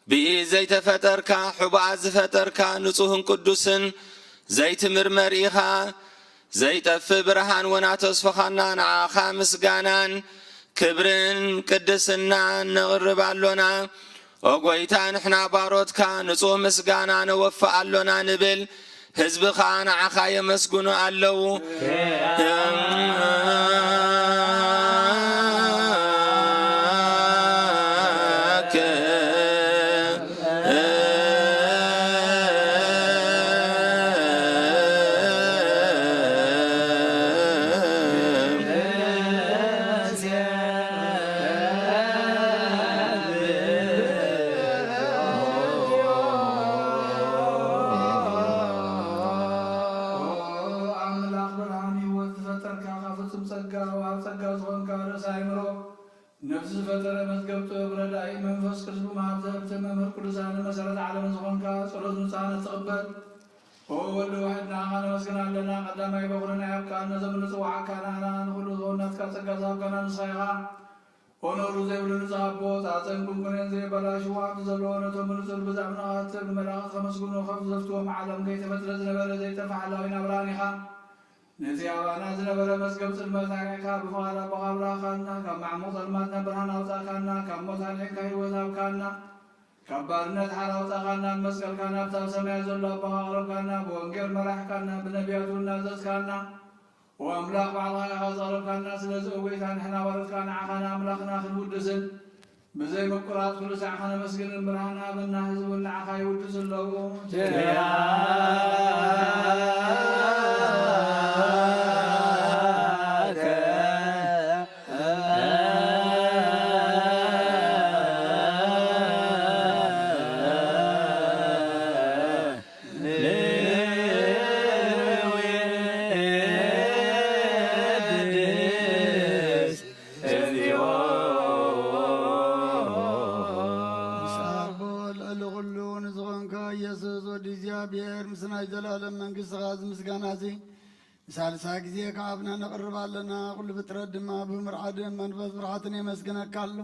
ብኢድ ዘይተፈጠርካ፣ ሕቡኣት ዝፈጠርካ፣ ንጹህን ቅዱስን ዘይትምርመር ኢኻ። ዘይጠፍእ ብርሃን ወናተስፈኻና፣ ንዓኻ ምስጋናን ክብርን ቅድስናን ነቕርብ ኣሎና። ኦ ጐይታ፣ ንሕና ባሮትካ ንጹህ ምስጋና ነወፍእ ኣሎና ንብል፣ ህዝቢ ኸኣ ንዓኻ የመስግኑ ኣለዉ። ኣምላኽ ብርሃን ህይወት ዝፈጠርካ፣ ካብ ፍጹም ጸጋ ወሃብ ጸጋ ዝኾንካ፣ ርእሰ ኣእምሮ፣ ነፍሲ ዝፈጠረ መዝገብ ጥበብ ረዳኢ፣ መንፈስ ቅዱስ ብምሃብ ዘህብቲ መምህር ቅዱሳን፣ መሰረት ዓለም ዝኾንካ፣ ጸሎት ንጹሃን እትቕበል፣ ኦ ወልድ ዋሕድ፣ ንዓኻ ነመስግን ኣለና። ቀዳማይ በኹሪ ናይ ኣብ ቃል ነዞም ንጽዋዓካ ንዓና ንኹሉ ዝኾን ናትካ ጸጋ ዝሃብካና ንስኻ ኢኻ። ኦ ነውሪ ዘይብሉ ንጹህ ኣቦ፣ ጻጸን ኩንኩንን ዘየበላሽዎ፣ ኣብቲ ዘለዎ ነቶም ብንጹር ብዛዕባ ንቓት ንመላእኽት ከመስግኑ ከፍ ዘፍትዎም ዓለም ከይተፈጥረ ዝነበረ ዘይጠፍእ ሓላዊ ናብራን ኢኻ። ነቲ ኣባና ዝነበረ መዝገብ ጽልመት ኣርሒቕካ፣ ብፍቓድ ኣቦኻ ኣብራኻና፣ ካብ ማዕሙቕ ጸልማትና ብርሃን ኣውጻእካና፣ ካብ ሞት ኣድሒንካ ህይወት ሃብካና፣ ካብ ባርነት ሓራ ኣውጻእካና፣ ብመስቀልካ ናብቲ ኣብ ሰማያት ዘሎ ኣቦኻ ኣቕረብካና፣ ብወንጌል መራሕካና፣ ብነቢያት እውን ኣዘዝካና። ኦ ኣምላኽ፣ ባዕልኻ ኢኻ ዘቕረብካና። ስለዚ ኦ ጐይታ፣ ንሕና ባሮትካ ንዓኻ ንኣምላኽና ክንውድስን ብዘይ ምቁራጽ ኩሉ ሳዕ ከነመስግንን ብርሃን ሃበና። ህዝቢ እውን ንዓኻ ይውድሱ ኣለዉ። ምስ ኣቦ ልዕሊ ኩሉ ንዝኾንካ ኢየሱስ ወዲ እግዚኣብሔር፣ ምስ ናይ ዘላለም መንግሥትኻ እዚ ምስጋና እዚ ንሳልሳይ ግዜ ካብ ኣብና ነቕርብ ኣለና። ኩሉ ፍጥረት ድማ ብምርዓድን መንፈስ ፍርሓትን የመስግነካ ኣሎ።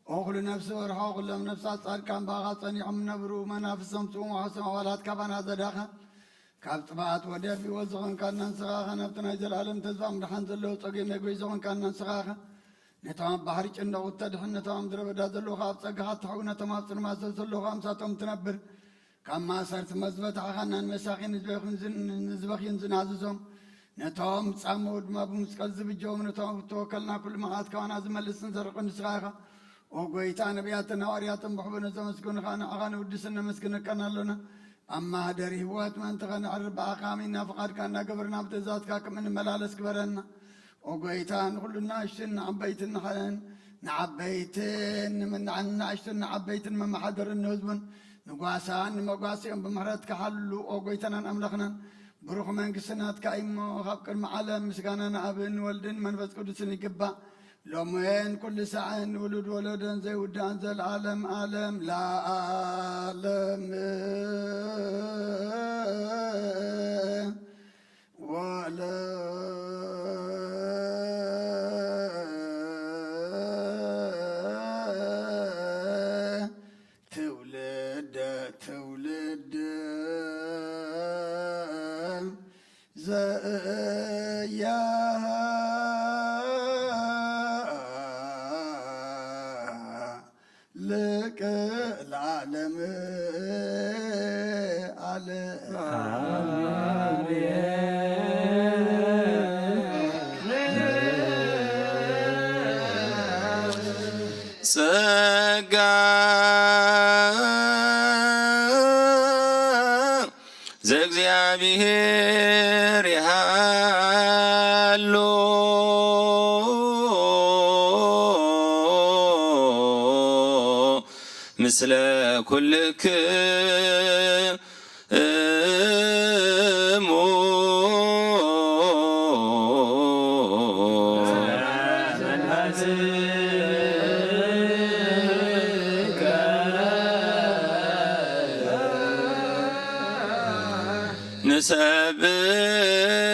ኦ ኩሉ ነፍሲ ወርሖ፣ ኩሎም ነፍሳት ጻድቃን ብኣኻ ጸኒዖም ነብሩ፣ መናፍስቶም ጽሙም ሕሱም ኣባላት ካባና ዘዳኸ፣ ካብ ጥፍኣት ወደብ ህይወት ዝኾንካና ንስኻ ኢኻ። ናብቲ ናይ ዘላለም ተስፋ ምድሓን ዘለዎ ጸገም መጎይ ዝኾንካና ንስኻ ኢኻ። ነቶም ኣብ ባሕሪ ጭንደቑ እተድሕን፣ ነቶም ኣብ ምድረ በዳ ዘለዉ ኸኣ ኣብ ጸጋኻ እትሕው፣ ነቶም ኣብ ጽልማት ዘለዉ ኸኣ ምሳቶም ትነብር። ካብ ማእሰርቲ መዝበ ተሓኻና ንመሳኺን ንዝበኽዩን ዝን-፣ ንዝበኽዩን ዝናዝዞም፣ ነቶም ጻመው ድማ ብመስቀል ዝብጀዎም፣ ነቶም እተወከልና ኩሉ መዓት ካባና ዝመልስን ዘርቕን ንስኻ ኢኻ። ኦ ጐይታ፣ ነቢያትን ሃዋርያትን ብሕቡእ ንዘመስግኑኻ ንዓኻ ንውድስን ነመስግነካን ኣሎና። ኣማህደሪ ህይወት ምእንቲ ኸነዕርፍ ብኣኻ ኣሚንና ፍቓድካ እናገበርና ብትእዛዝካ ከም እንመላለስ ግበረና። ኦ ጐይታ፣ ንኹሉ ንኣሽቱን ንዓበይትን ንኸ-፣ ንዓበይትን ንመ-፣ ንኣሽቱን ንዓበይትን መመሓደርን ንህዝቡን ንጓሳን ንመጓሰኦም ብምሕረትካ ሓሉ። ኦ ጐይታናን ኣምላኽናን፣ ብሩኽ መንግስቲ ናትካ እዩ እሞ፣ ካብ ቅድሚ ዓለም ምስጋና ንኣብን ወልድን መንፈስ ቅዱስን ይግባእ፣ ሎሚን ኩሉ ሳዕን፣ ውሉድ ወለዶን ዘይውዳእን፣ ዘለዓለም ዓለም ለዓለም። ወለ ትውልደ ትውልድ ዘያሃ ልቅ ለዓለም ዓለም። ጸጋ ዘእግዚኣብሔር ይሃሉ ምስለ ኩልክሙ።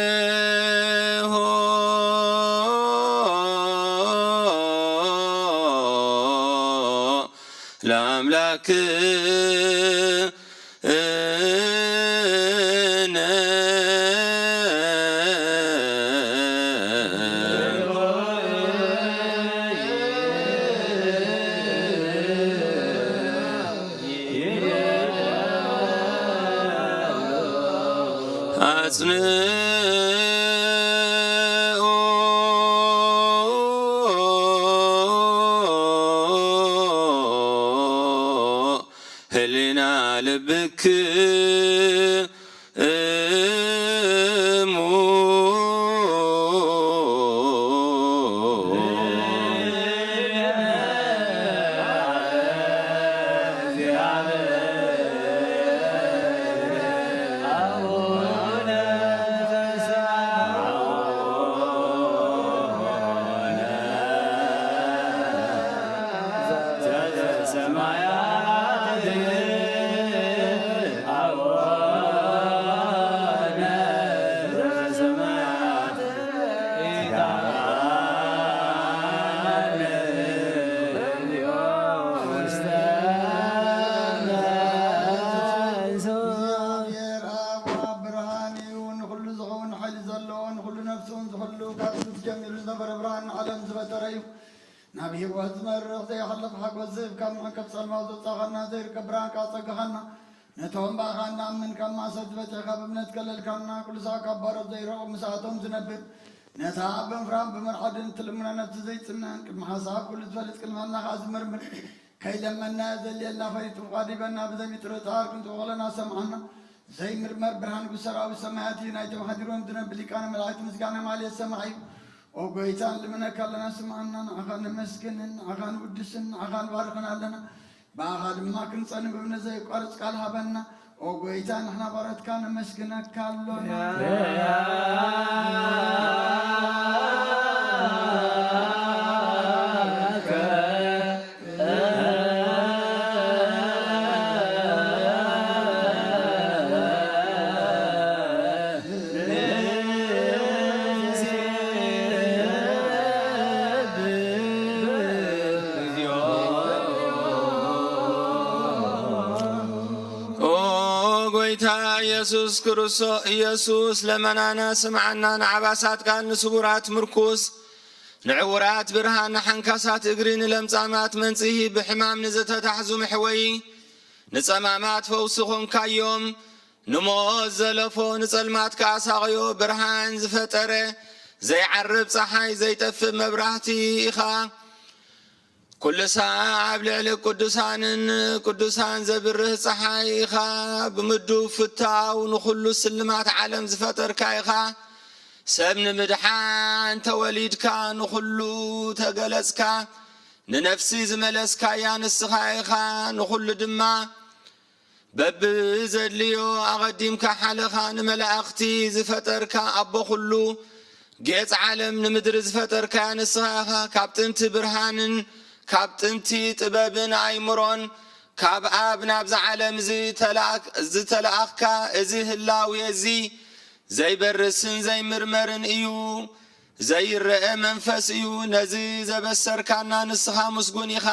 ንሰብሖ ለኣምላክነ። ኣጽንኦ ህሊና ልብክነ። እሙ። እግዚኣብሔር ኣብ፣ ኣብ ብርሃን እዩ፣ ንኹሉ ዝኸውን ሓይሊ ዘለዎ፣ ንኹሉ ነፍሱን ዝኹሉ ካብ ጥንቲ ጀሚሩ ዝነበረ ብርሃን ንዓለም ዝፈጠረ እዩ። ናብ ህይወት ዝመርሕ ዘይሓልፍ ሓጎስ ዝህብ፣ ካብ መዕንቀፍ ጸልማት ዘውጻኻና፣ ዘይርከብ ብርሃንካ ኣጸጋኻና። ነቶም ብኣኻ እንኣምን ካብ ማእሰርቲ ፈቲሕካ ብእምነት ከለልካና፣ ኩሉ ሳዕ ካብ ባሮት ዘይርሕቕ ምስኣቶም ዝነብር፣ ነታ ብምፍራም ብምርዓድን እትልምና ነፍሲ ዘይጽነን፣ ቅድሚ ሓሳብ ኩሉ ዝፈልጥ፣ ቅድሚ ሕልና ከኣ ዝምርምር፣ ከይለመና ዘድልየና ፈሊጡ ፍቓዱ ሂበና፣ ብዘም ይጥርጣር ክንጽውዕ ከለና ሰምዓና። ዘይምርመር ብርሃን ንጉስ ሰራዊት ሰማያት እዩ፣ ናይቶም ሓዲሮም ዝነብር ሊቃነ መላእክት ምስጋና ማልየት ሰማዕ እዩ። ኦ ጐይታ፣ ንልምነካ ኣለና፣ ስምዓና። ንዓኻ ነመስግንን ንዓኻ ንውድስን ንዓኻ ንባርኽን ኣለና። ብኣኻ ድማ ክንጸንብ እምነት ዘየቋርጽ ቃል ሃበና። ኦ ጐይታ፣ ንሕና ባሮትካ ነመስግነካ ኣሎና። ኦ ጐይታ ኢየሱስ ክርስቶስ፣ ኢየሱስ ለመናና ስምዓና፣ ንዓባሳት ቃል ንስቡራት ምርኩስ፣ ንዕዉራት ብርሃን፣ ንሓንካሳት እግሪ፣ ንለምጻማት መንጽሂ፣ ብሕማም ንዝተታሕዙ መሕወዪ፣ ንጸማማት ፈውሲ ኾንካዮም፣ ንሞት ዘለፎ፣ ንጸልማት ከኣ ሳቕዮ፣ ብርሃን ዝፈጠረ፣ ዘይዓርብ ጸሓይ፣ ዘይጠፍእ መብራህቲ ኢኻ። ኩሉ ሳዕ ኣብ ልዕሊ ቅዱሳንን ቅዱሳን ዘብርህ ጸሓይ ኢኻ። ብምዱብ ፍታው ንኹሉ ስልማት ዓለም ዝፈጠርካ ኢኻ። ሰብ ንምድሓን ተወሊድካ፣ ንኹሉ ተገለጽካ። ንነፍሲ ዝመለስካያ ንስኻ ኢኻ። ንኹሉ ድማ በብዘድልዮ ኣቐዲምካ ሓለኻ። ንመላእኽቲ ዝፈጠርካ ኣቦ ኩሉ፣ ጌጽ ዓለም ንምድሪ ዝፈጠርካያ ንስኻ ኢኻ። ካብ ጥንቲ ብርሃንን ካብ ጥንቲ ጥበብን ኣእምሮን፣ ካብ ኣብ ናብዛ ዓለም ዝተላእክ-፣ ዝተላእኽካ፣ እዚ ህላዌ እዚ ዘይበርስን ዘይምርመርን እዩ። ዘይረአ መንፈስ እዩ። ነዚ ዘበሰርካና ንስኻ ምስጉን ኢኻ።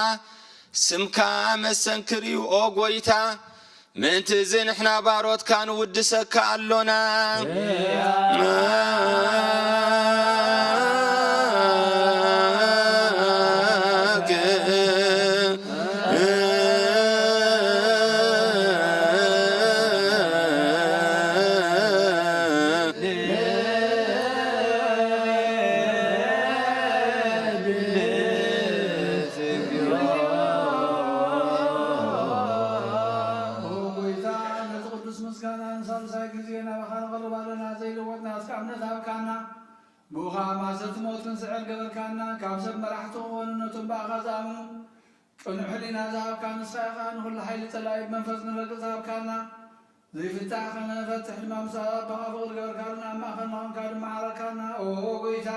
ስምካ መሰንክር እዩ፣ ኦ ጐይታ። ምእንቲ እዚ ንሕና ባሮትካ ንውድሰካ ኣሎና። ጎይታ፣ ነቲ ቅዱስ ምስጋና ንሳልሳይ ግዜ ናባኻ ንቐርብ ኣለና። ዘይልወጥ ናትካ እምነት ሃብካና። ብኡኻ ማእሰርቲ ሞት ክንስዕር ገበርካና። ካብ ሰብ መራሕቲ ክኾኑ ነቶም ብኣኻ ዝኣምኑ ቅኑዕ ሕሊና ዝሃብካ ንስኻ ኢኻ። ንኹሉ ሓይሊ ጸላኢ ብመንፈስ ንረግጽ ዝሃብካና። ዘይፍታሕ ከነፈትሕ ድማ ምስ ኣባኻ ፍቕሪ ገበርካልና። ኣብ ማእከልና ኾንካ ድማ ዓረካና። ኦ ጎይታ፣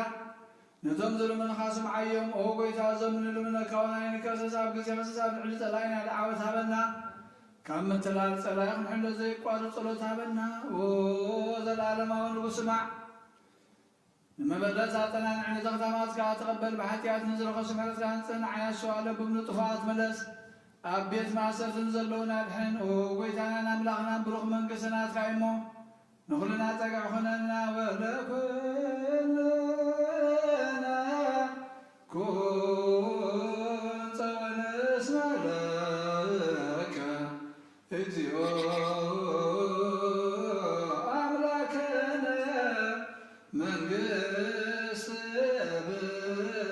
ነቶም ዝልምኑኻ ስምዓዮም። ኦ ጎይታ፣ እዞም ንልምነካ ውን ኣይንከስስ። ኣብ ግዜ ክስስ ኣብ ልዕሊ ጸላኢና ደዓወት ሃበና። ካብ ምትላል ጸላኢ ክንሕሎ ዘይቋርጽ ጸሎት ሃበና። ኦ ዘለኣለማዊ ንጉስ፣ ስማዕ። ንመበለት ኣጠናንዕ፣ ነዚ ከተማትካ ተቐበል። ብሓጢኣት ንዝረኸሱ ምሕረትካ ንጽን። ዓያሹ ኣለብም ንጥፉኣት ምለስ። ኣብ ቤት ማእሰርቲ ንዘለዉና ኣድሕን። ኦ ጎይታናን ኣምላኽናን፣ ብሩኽ መንግስቲ ናትካ እዩ እሞ፣ ንኹልና ጸግዒ ኩነና። ወለኩልነ ኩን ጸወንስና ለከ እግዚኦ አምላክነ መንግስት ብርሃን።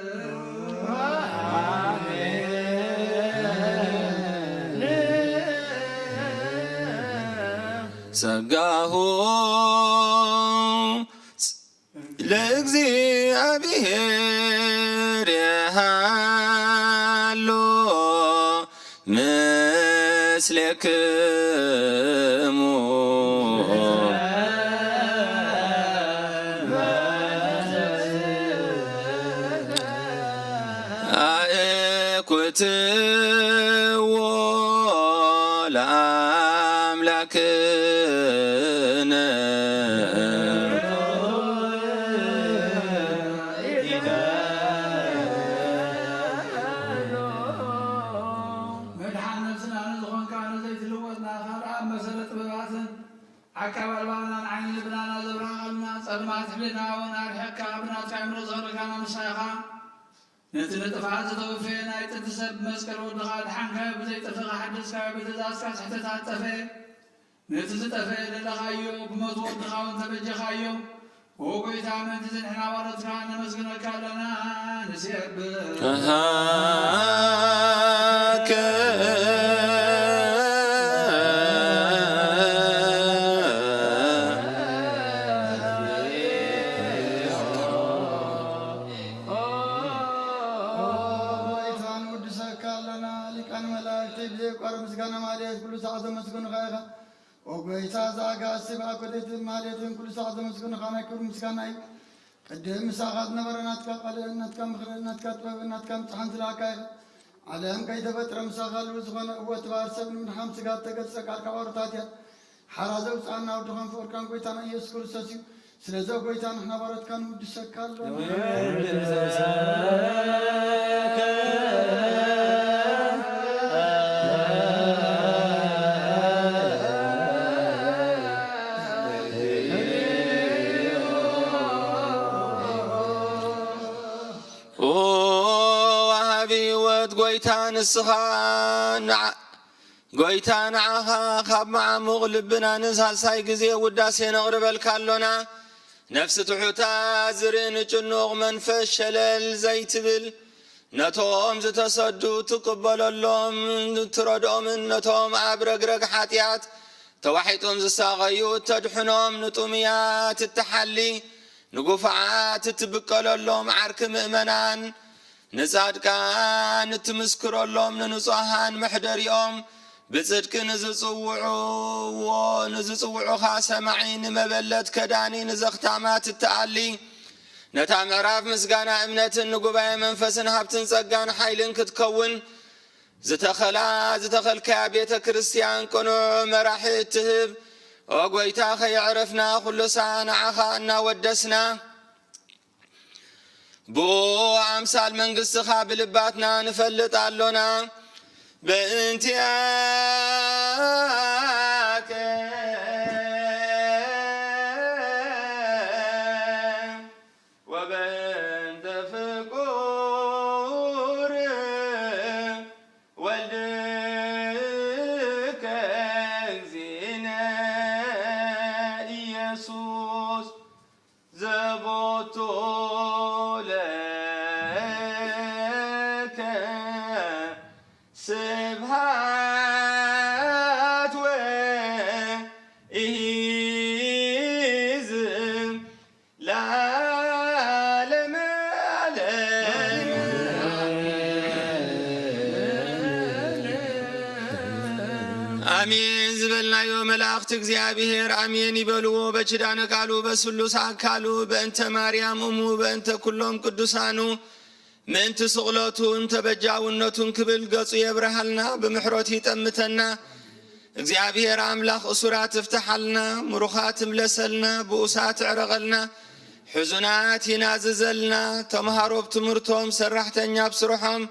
ጸጋሁ ለእግዚኣብሔር የሃሎ ምስሌክሙ። ኣእኩትዎ ለኣምላክነ። መድሓን ነፍስና ንዝኾንካ ንዘይትልወጥ ናኻ ኣብ መሰረት ጥበባትን ዓቃብ ኣልባብናን ዓይኒ ልብናና ዘብራህኻልና፣ ጸልማት ሕልናና እውን ኣርሒቕካ ብናትካ ኣእምሮ ዘኽረካና ንስኻ ኢኻ። ነቲ ንጥፍኣት ዝተወፈየ ናይ ጥንቲ ሰብ ብመስቀል ወድኻ ኣድሓንካዮ፣ ብዘይጠፍእ ሓደስካዮ፣ ብትእዛዝካ ስሕተታት ጠፍአ። ነቲ ዝጠፍአ ደለኻዮ፣ ብሞት ወድኻ እውን ተበጀኻዮ። ኦ ጎይታ፣ ምእንቲ እዚ ንሕና ባሮትካ ነመስግነካ ኣለና፣ ንሴብሕ። ኣሃከ። ኦ ጎይታ፣ ንውድሰካ ኣለና፣ ሊቃነ መላእክቲ ብዘይቋርጽ ምስጋና ማህሌት ኩሉ ሰዓት ዘመስግኑኻ ኢኻ። ኦ ጎይታ፣ እዛ ኣጋእዝቲ ብኣኮቴትን ማህሌትን ኩሉ ሰዓት ዘመስግኑኻ ናይ ክብሪ ምስጋና እዩ። ቅድም ምሳኻ ዝነበረ ናትካ ቃል፣ ናትካ ምኽሪ፣ ናትካ ጥበብ፣ ናትካ ምጽሓን ዝለኣካ ኢኻ። ዓለም ከይተፈጥረ ምሳኻ ህልው ዝኾነ እወ፣ እቲ ባህሪ ሰብ ንምድሓን ስጋ እተገልጸ ቃልካ ባሮታት እያ። ሓራ ዘውጽኣና ወድኻን ፍቕርካን ጎይታና ኢየሱስ ክርስቶስ እዩ። ስለዚ ኦ ጎይታ፣ ንሕና ባሮትካ ንውድሰካ ኣሎ። ኦ ወሃቢ ህይወት ጎይታ፣ ንስኻ ንዓ-፣ ጎይታ፣ ንዓኻ ካብ መዓሙቕ ልብና ንሳልሳይ ግዜ ውዳሴ ነቕርበልካ ኣሎና። ነፍሲ ትሑታ ዝርኢ ንጭኑቕ መንፈስ ሸለል ዘይትብል፣ ነቶም ዝተሰዱ ትቅበለሎም፣ ትረድኦምን ነቶም ኣብ ረግረግ ሓጢኣት ተዋሒጦም ዝሳቐዩ እተድሕኖም፣ ንጥሙያት እትሓሊ፣ ንጉፋዓት እትብቀለሎም፣ ዓርኪ ምእመናን ንጻድቃን እትምስክረሎም፣ ንንጹሃን መሕደሪኦም፣ ብጽድቂ ንዝጽውዑዎ፣ ንዝጽውዑኻ ሰማዒ፣ ንመበለት ከዳኒ፣ ንዘኽታማት እትኣሊ፣ ነታ ምዕራፍ ምስጋና እምነትን ንጉባኤ መንፈስን ሃብትን ጸጋን ሓይልን ክትከውን ዝተኸላ፣ ዝተኸልካያ ቤተ ክርስቲያን ቅኑዕ መራሒ እትህብ፣ ኦ ጐይታ፣ ከየዕረፍና ኩሉ ሰዓ ንዓኻ እናወደስና፣ ብኡ ኣምሳል መንግስትኻ ብልባትና ንፈልጥ ኣሎና። በእንቲኣከ ወበእንተ ፍቁር ወልድከ እግዚእነ ኢየሱስ ዘቦቱ ለከ ስብሐት ወኢሂዝ ለዓለመ ዓለም። ኣሜን ዝበልናዮ መላእኽቲ እግዚኣብሔር ኣሜን ይበልዎ። በኪዳነ ቃሉ በስሉስ ኣካሉ በእንተ ማርያም እሙ በእንተ ኩሎም ቅዱሳኑ ምእንቲ ስቕለቱን ተበጃውነቱን ክብል ገጹ የብርሃልና፣ ብምሕረቱ ይጠምተና። እግዚኣብሔር ኣምላኽ እሱራት እፍትሓልና፣ ምሩኻት እምለሰልና፣ ብኡሳት ዕረቐልና፣ ሕዙናት ይናዝዘልና፣ ተምሃሮ ብትምህርቶም፣ ሰራሕተኛ ብስርሖም፣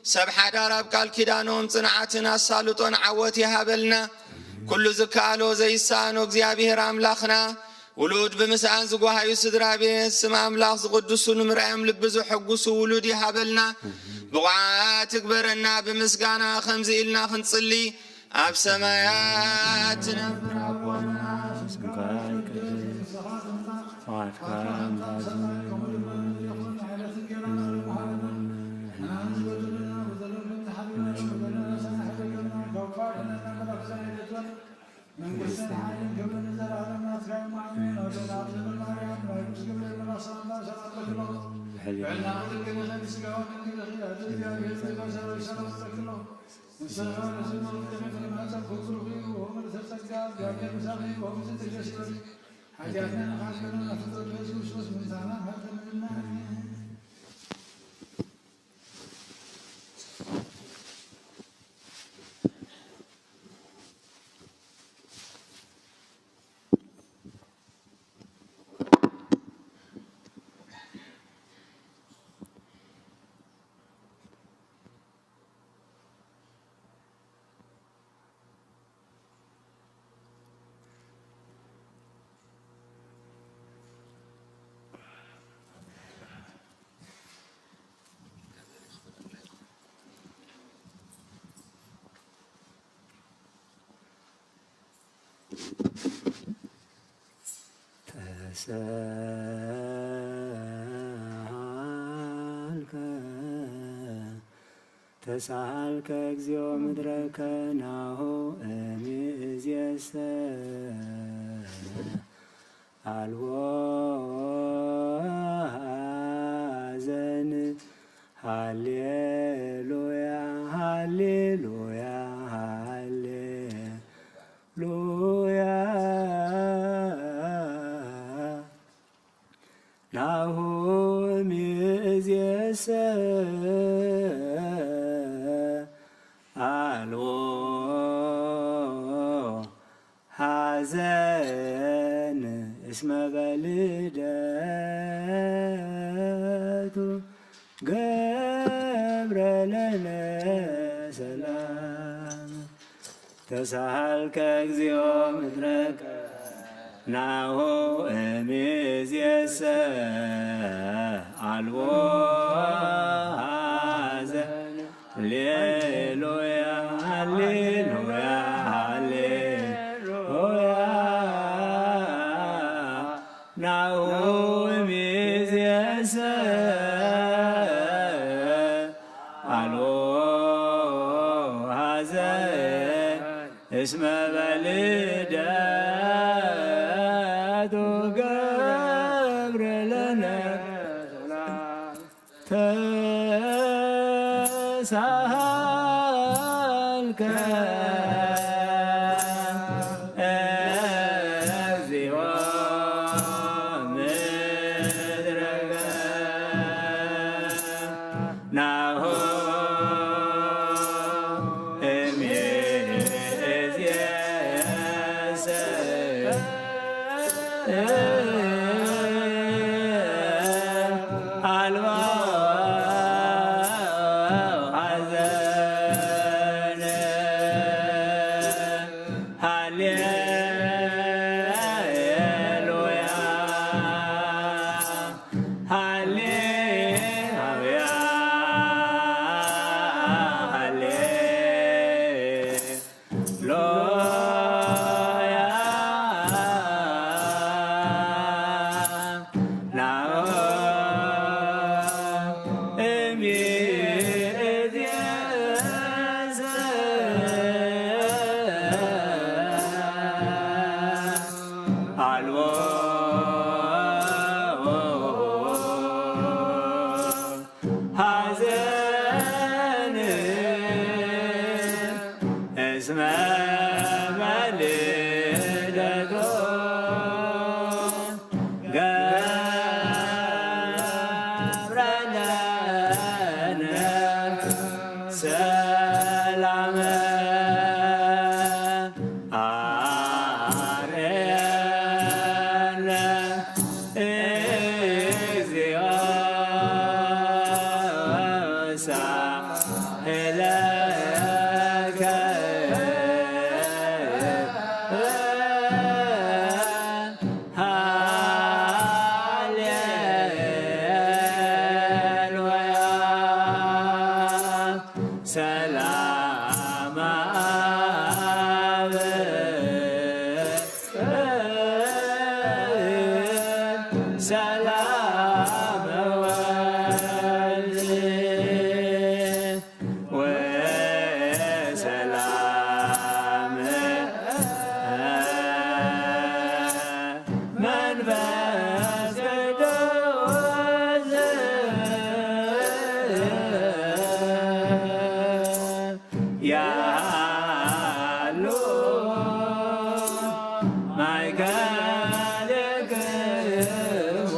ሰብ ሓዳር ኣብ ቃል ኪዳኖም ጽንዓትን ኣሳልጦን ዓወት ይሃበልና። ኩሉ ዝከኣሎ ዘይሰኣኖ እግዚኣብሔር ኣምላኽና ውሉድ ብምስኣን ዝጓሃዩ ስድራ ቤት ስም ኣምላኽ ዝቕድሱ ንምርኣዮም ልቢ ዘሐጉሱ ውሉድ ይሃበልና። ብቑዓት ትግበረና ብምስጋና ከምዚ ኢልና ክንጽሊ ኣብ ሰማያት ትነብር ኣቦና ስምካ ይቀደስ። መንግስትን ሓይልን ክብርን ንዘለዓለም ናትካ እዩ። ኣሜን። ወደ ናት ማርያም ናይ ቅዱስ ገብርኤል መልኣክ ሰላምታ ሰላም ለክሎ። ብሕልና ክትገለጸ ስጋውን እንግዲህ ያድር እግዚአብሔር ዝገሰረ ሰላም ለክሎ። ንሰላም ለስሙ ለክሎ ለማጸን ኩሉ ሆም ለተጸጋ እግዚአብሔር ምሳሌ ሆም ዝትገሽ ይበል። ኃጢአትና ነኻፊና ፍጥረት ኢየሱስ ክርስቶስ ምንታና ሀተምና። ተሰሃልከ ተሳሃልከ እግዚኦ ምድረከ ናሁ እምይእዜሰ አልቦ ሐዘን። ሃሌሉያ ሃሌሉያ ሃሌሉያ። ናሁ እምይእዜሰ አልቦ ሐዘን እስመ በልደቱ ገብረ ለነ ሰላም። ተሳሃልከ እግዚኦ ምድረከ ናሁ እምይእዜሰ አልቦ ሐዘን። ሃሌሉያ ሃሌሉያ ሃሌሉያ። ናሁ እምይእዜሰ አልቦ ሐዘን እስመ በልደቱ ገብረ ለነ ተሳሃልከ እግዚኦ ምድረገ ናሁ እምይእዜሰ አልቦ ሐዘን። ሃሌሉያ፣ ሃሌሉያ፣ ሃሌ ሎያ ናሁ እምይእዜሰ አልቦ ሐዘን እስመ በልደቱ ገብረ ለነ ሰላመ አርየነ እግዚኦ ሳህለከ። ሃሌሉያ። ሰላም አብ ሰላም ወልድ ወሰላም መንፈስ ቅዱስ ያሉ ማእከልክሙ።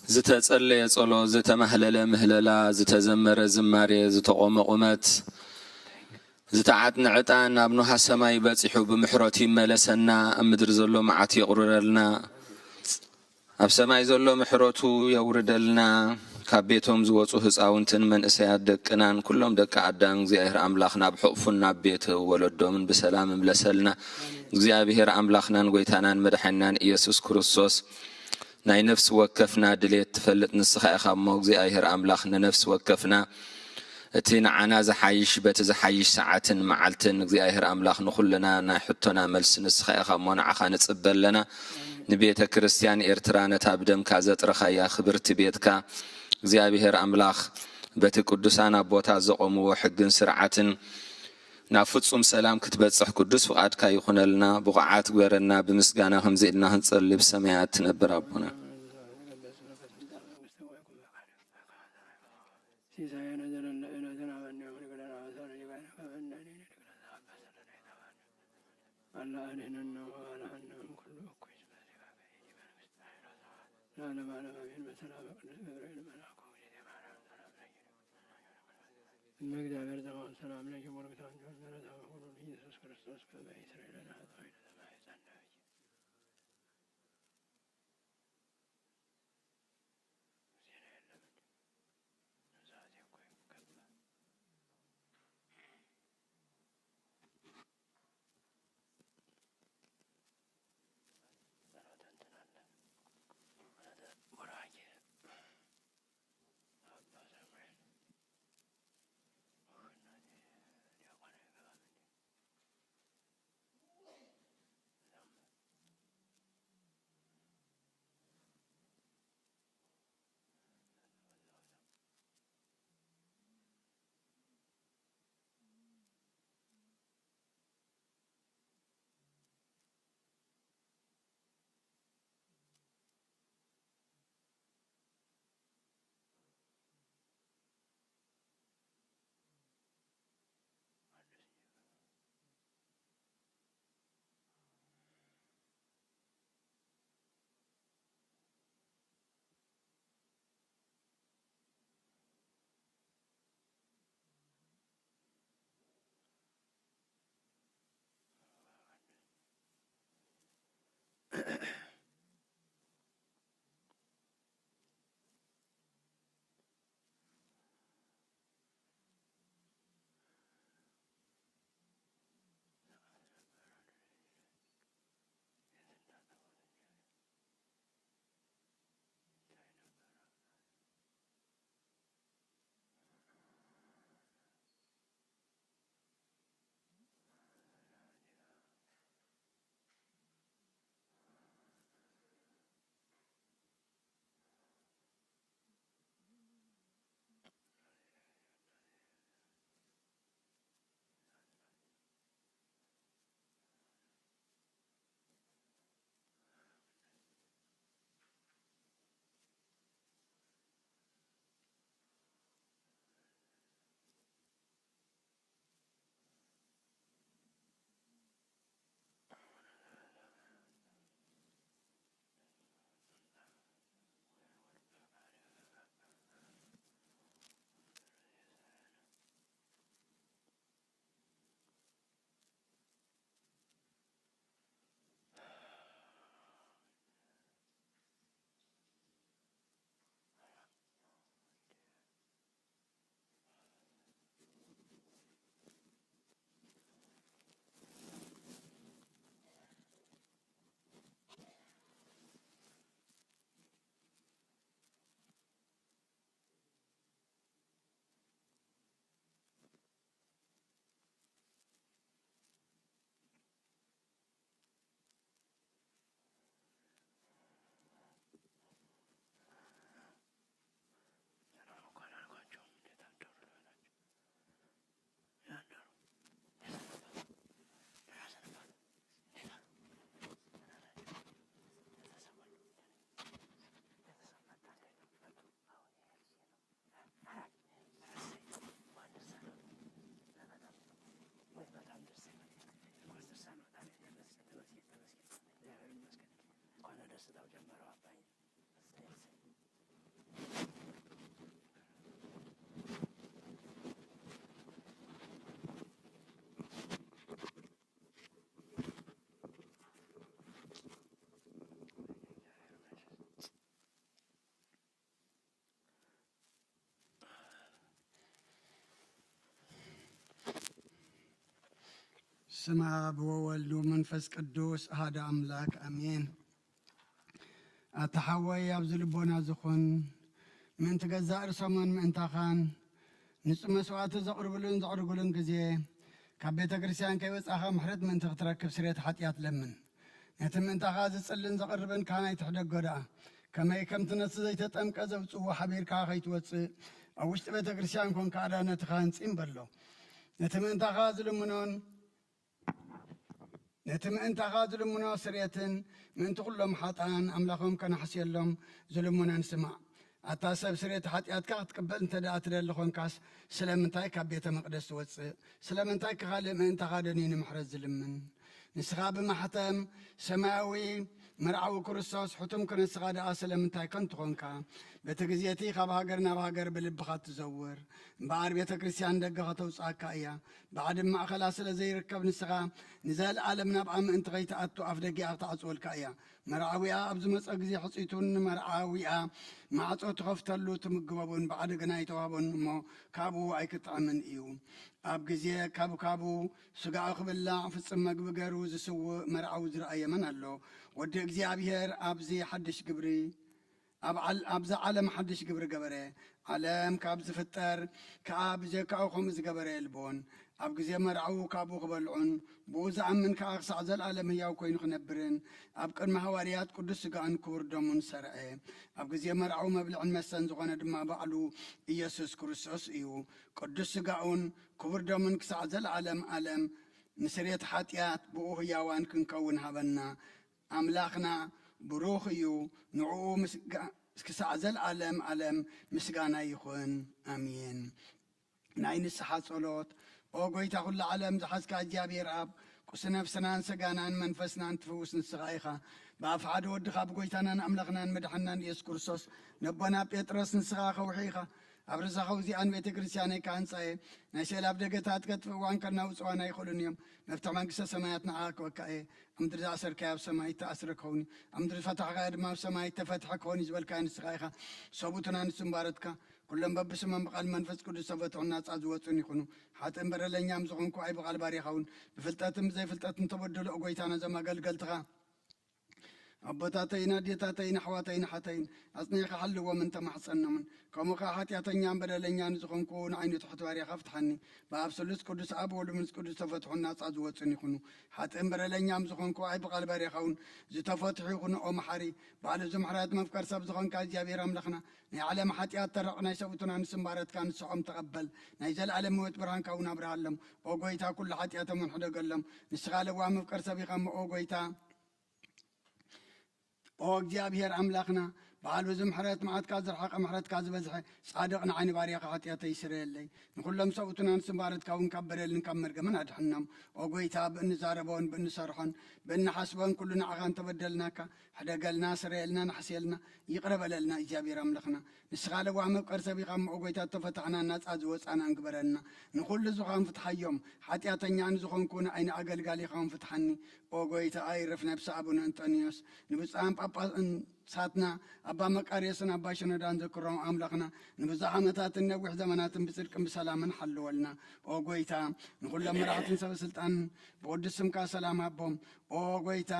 ዝተጸለየ ጸሎት፣ ዝተማህለለ ምህለላ፣ ዝተዘመረ ዝማሬ፣ ዝተቖመ ቁመት፣ ዝተዓጥነ ዕጣን ናብ ኖሃ ሰማይ በጺሑ ብምሕረቱ ይመለሰና፣ ኣብ ምድሪ ዘሎ መዓት የቑርረልና። ኣብ ሰማይ ዘሎ ምሕረቱ የውርደልና። ካብ ቤቶም ዝወጹ ህጻውንትን መንእሰያት ደቅናን ኩሎም ደቂ ኣዳም እግዚኣብሔር ኣምላኽ ናብ ሕቑፉን ናብ ቤት ወለዶምን ብሰላም እምለሰልና። እግዚኣብሔር ኣምላኽናን ጐይታናን መድሓኒናን ኢየሱስ ክርስቶስ ናይ ነፍሲ ወከፍና ድሌት ትፈልጥ ንስኻ ኢኻ እሞ እግዚኣብሔር ኣምላኽ ንነፍሲ ወከፍና እቲ ንዓና ዝሓይሽ በቲ ዝሓይሽ ሰዓትን መዓልትን እግዚኣብሔር ኣምላኽ ንኹልና ናይ ሕቶና መልሲ ንስኻ ኢኻ እሞ ንዓኻ ንጽበ ኣለና። ንቤተ ክርስቲያን ኤርትራ ነታ ብደምካ ዘጥረኻያ ክብርቲ ቤትካ እግዚኣብሔር ኣምላኽ በቲ ቅዱሳን ኣቦታት ዘቖምዎ ሕግን ስርዓትን ናብ ፍጹም ሰላም ክትበጽሕ ቅዱስ ፍቓድካ ይኹነልና። ብቑዓት ግበረና። ብምስጋና ከምዚ ኢልና ክንጸሊ ብሰማያት ትነብር ኣቦና። ሲሳየነ ዘለለ ዕለትን ሃበነ ዮም ንግደና በሰነ ሊባይነ ከበነ ንግደና በሰነ ናይታባነ አላ አድህነነ ወአልሃነ እምኩሉ እኩይ እስመ ዚአከ ይእቲ መንግስት ኃይል ወስብሐት ለዓለመ ዓለም አሜን። በሰላመ ቅዱስ ገብርኤል መልአኩ ጊዜ ማርያም ሰላም ለኪ እመ እግዚአብሔር ጸባኦት ሰላም ለኪ ቡርክት አንቲ እምነ ፍሬ ከርሥኪ ቡሩክ ኢየሱስ ክርስቶስ ከመ ይስረይ ለነ ኃጣውኢነ ዘማሕፀንኪ። ዜና የለም እንዴ? ኑዛዜ እኮ ይገባል። ጸሎተ እንትን አለ። ቡራኬ ስም ኣብ ወወልድ ወመንፈስ ቅዱስ ኣሃደ ኣምላክ ኣሜን። ኣታ ሓወይ ኣብዚ ልቦና ዝኹን ምእንቲ ገዛእ ርእሶምን ምእንታኻን ንጹህ መስዋዕቲ ዘቕርብሉን ዘዕርጉሉን ግዜ ካብ ቤተ ክርስቲያን ከይወጻኻ ምሕረት ምእንቲ ክትረክብ ስርየት ሓጢኣት ለምን። ነቲ ምእንታኻ ዝጽልን ዘቕርብን ካህን ኣይትሕደጎ ደኣ። ከመይ ከምቲ ነቲ ዘይተጠምቀ ዘውጽእዎ ሓቢርካ ከይትወጽእ ኣብ ውሽጢ ቤተ ክርስቲያን ኮንካ ኣዳነትኻ ህንጺም በሎ። ነቲ ምእንታኻ ዝልምኖን ነቲ ምእንታኻ ዝልምኖ ስርየትን ምእንቲ ኩሎም ሓጥኣን ኣምላኾም ከናሕስየሎም ዝልምኖን ስማዕ። ኣታ ሰብ ስርየት ሓጢኣትካ ክትቅበል እንተ ደኣ ትደሊ ኾንካስ ስለምንታይ ካብ ቤተ መቕደስ ትወጽእ? ስለምንታይ ከኻልእ ምእንታኻ ደንዩ ንምሕረት ዝልምን? ንስኻ ብማሕተም ሰማያዊ መርዓዊ ክርስቶስ ሕቱም ክንስኻ ደኣ ስለምንታይ ከንቱ ኾንካ? በቲ ግዜ እቲ ካብ ሃገር ናብ ሃገር ብልብኻ ትዘውር እምበኣር ቤተ ክርስቲያን ደገ ከተውጽኣካ እያ። ባዕዲ ማእኸላ ስለ ዘይርከብ ንስኻ ንዘለኣለም ናብኣ ምእንቲ ከይትኣቱ ኣፍ ደጊኣ ክትዓጽወልካ እያ። መርዓዊኣ ኣብ ዝመጸ ግዜ ሕጺቱን ንመርዓዊኣ ማዕጾ ትኸፍተሉ ትምግበቡን ባዕዲ ግና ኣይተዋህቦን እሞ ካብኡ ኣይክጥዕምን እዩ። ኣብ ግዜ ካብካቡ ስጋኡ ክብላዕ ፍጽም መግቢ ገሩ ዝስውእ መርዓዊ ዝረኣየ መን ኣሎ? ወዲ እግዚኣብሔር ኣብዚ ሓድሽ ግብሪ ኣብ ዓል-፣ ኣብዛ ዓለም ሓድሽ ግብሪ ገበረ። ዓለም ካብ ዝፍጠር ከኣ ብጀካኡ ከምኡ ዝገበረ የልቦን። ኣብ ግዜ መርዓኡ ካብኡ ክበልዑን ብኡ ዝኣምን ከኣ ክሳዕ ዘለኣለም ህያው ኮይኑ ክነብርን ኣብ ቅድሚ ሃዋርያት ቅዱስ ስጋኡን ክቡር ደሙን ሰርዐ። ኣብ ግዜ መርዓኡ መብልዕን መስተን ዝኾነ ድማ ባዕሉ ኢየሱስ ክርስቶስ እዩ። ቅዱስ ስጋኡን ክቡር ደሙን ክሳዕ ዘለኣለም ኣለም ንስርየት ሓጢኣት ብኡ ህያዋን ክንከውን ሃበና። ኣምላኽና ብሩኽ እዩ፣ ንዕኡ ምስጋ-፣ ክሳዕ ዘለኣለም ኣለም ምስጋና ይኹን። ኣሜን። ናይ ንስሓ ጸሎት። ኦ ጎይታ ኩሉ ዓለም ዝሓዝካ እግዚኣብሔር ኣብ፣ ቁሲ ነፍስናን ሰጋናን መንፈስናን ትፍውስ ንስኻ ኢኻ። ብኣፍ ሓደ ወድኻ ብጎይታናን ኣምላኽናን መድሓናን ኢየሱስ ክርስቶስ ነቦና ጴጥሮስ ንስኻ ከውሒ ኢኻ። ኣብ ርዛኸው እዚኣን ቤተ ክርስቲያነይ ክሃንጻ እየ። ናይ ስእሊ ኣብ ደገታት ከጥፍእዋን ከናውጽዋን ኣይኽእሉን እዮም። መፍትሕ መንግስተ ሰማያት ንዓኻ ክበካ እየ። ኣብ ምድሪ ዝኣሰርካዮ ኣብ ሰማይ እተኣስረ ክኸውን እዩ። ኣብ ምድሪ ዝፈታሕካዮ ድማ ኣብ ሰማይ እተፈትሐ ክኸውን እዩ ዝበልካዮ ንስኻ ኢኻ። ሰቡትና ንስምባረትካ ኩሎም በብስሞም ብቓል መንፈስ ቅዱስ ተፈትሑን ናጻ ዝወጹን ይኹኑ። ሓጥእን በደለኛም ዝኾንኩ ኣይ ብቓል ባሪኻ እውን ብፍልጠትን ብዘይፍልጠትን ተበደሉ። ኦ ጎይታ ነዞም ኣገልገልትኻ ኣቦታተይን ኣዴታተይን ኣሕዋተይን ሓተይን ኣጽኒዕካ ሓልዎምን ተማሕጸኖምን። ከምኡ ከኣ ሓጢኣተኛን በደለኛን ዝኾንኩ ንዓይኑ ትሕቲ ባሪኻ ፍትሓኒ። ብኣብ ስሉስ ቅዱስ ኣብ ወሉ ምስ ቅዱስ ተፈትሑን ናጻ ዝወጹን ይኹኑ። ሓጥእን በደለኛም ዝኾንኩ ኣይ ብቓል ባሪኻ እውን ዝተፈትሑ ይኹኑ። ኦ መሓሪ ባዕሉ ዝምሕረት መፍቀር ሰብ ዝኾንካ እግዚኣብሔር ኣምላኽና ናይ ዓለም ሓጢኣት ተረቕ ናይ ሰብኡትና ንስምባረትካ ንስዖም ተቐበል። ናይ ዘለኣለም ህይወት ብርሃንካ እውን ኣብርሃሎም። ኦ ጎይታ ኩሉ ሓጢኣቶም እውን ሕደገሎም። ንስኻ ለዋህ መፍቀር ሰብ ኢኻ እሞ ኦ ጎይታ ኦ እግዚኣብሔር ኣምላኽና በዓል ብዙ ምሕረት መዓትካ ዝረሓቐ ምሕረትካ ዝበዝሐ ጻድቕ ንዓይኒ ባርያኻ ሓጢኣተይ ይስረየለይ። ንኹሎም ሰብኡትና ንስምባረትካ እውን ካብ በደልን ካብ መርገምን ኣድሕኖም። ኦ ጎይታ ብእንዛረቦን ብእንሰርሖን ብእንሓስቦን ኩሉ ንዓኻ እንተበደልናካ ሕደገልና፣ ስረየልና፣ ንሓስየልና፣ ይቕረ በለልና እግዚኣብሔር ኣምላኽና። ንስኻ ለዋህ መፍቀር ሰብ ኢኻ እሞ ኦ ጎይታ እተፈታሕናን ናጻ ዝወጻናን ግበረልና። ንኹሉ ዝኾን ፍትሓዮም። ሓጢኣተኛ ንዝኾንኩ ንዓይኒ ኣገልጋሊኻ እውን ፍትሓኒ። ኦ ጎይታ ኣይርፍ ነብሲ ኣቡነ እንጦንዮስ ንብፁዓን ጳጳሳትና ኣባ መቃርዮስን ኣባ ሽኖዳን ዘክሮም ኣምላኽና ንብዙሕ ዓመታትን ነዊሕ ዘመናትን ብጽድቅን ብሰላምን ሓልወልና። ኦ ጎይታ ንኹሎም መራሕትን ሰበ ስልጣንን ብቅዱስ ስምካ ሰላም ሃቦም። ኦ ጎይታ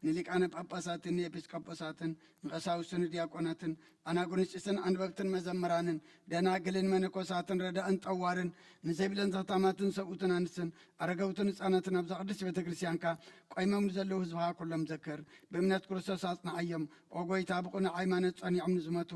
ንሊቃነ ጳጳሳትን ንኤጲስቆጶሳትን ንቀሳውስትን ንዲያቆናትን ኣናጉንስጢስን ኣንበብትን መዘምራንን ደናግልን መነኮሳትን ረዳእን ጠዋርን ንዘይብለን ዘኽታማትን ሰብኡትን ኣንስትን ኣረገውትን ህፃናትን ኣብዛ ቅድስት ቤተ ክርስቲያንካ ቆይሞም ንዘለዉ ህዝብኻ ኩሎም ዘክር። ብእምነት ክርስቶስ ኣጽንዓዮም። ኦ ጎይታ ብቕኑዕ ሃይማኖት ጸኒዖም ንዝመቱ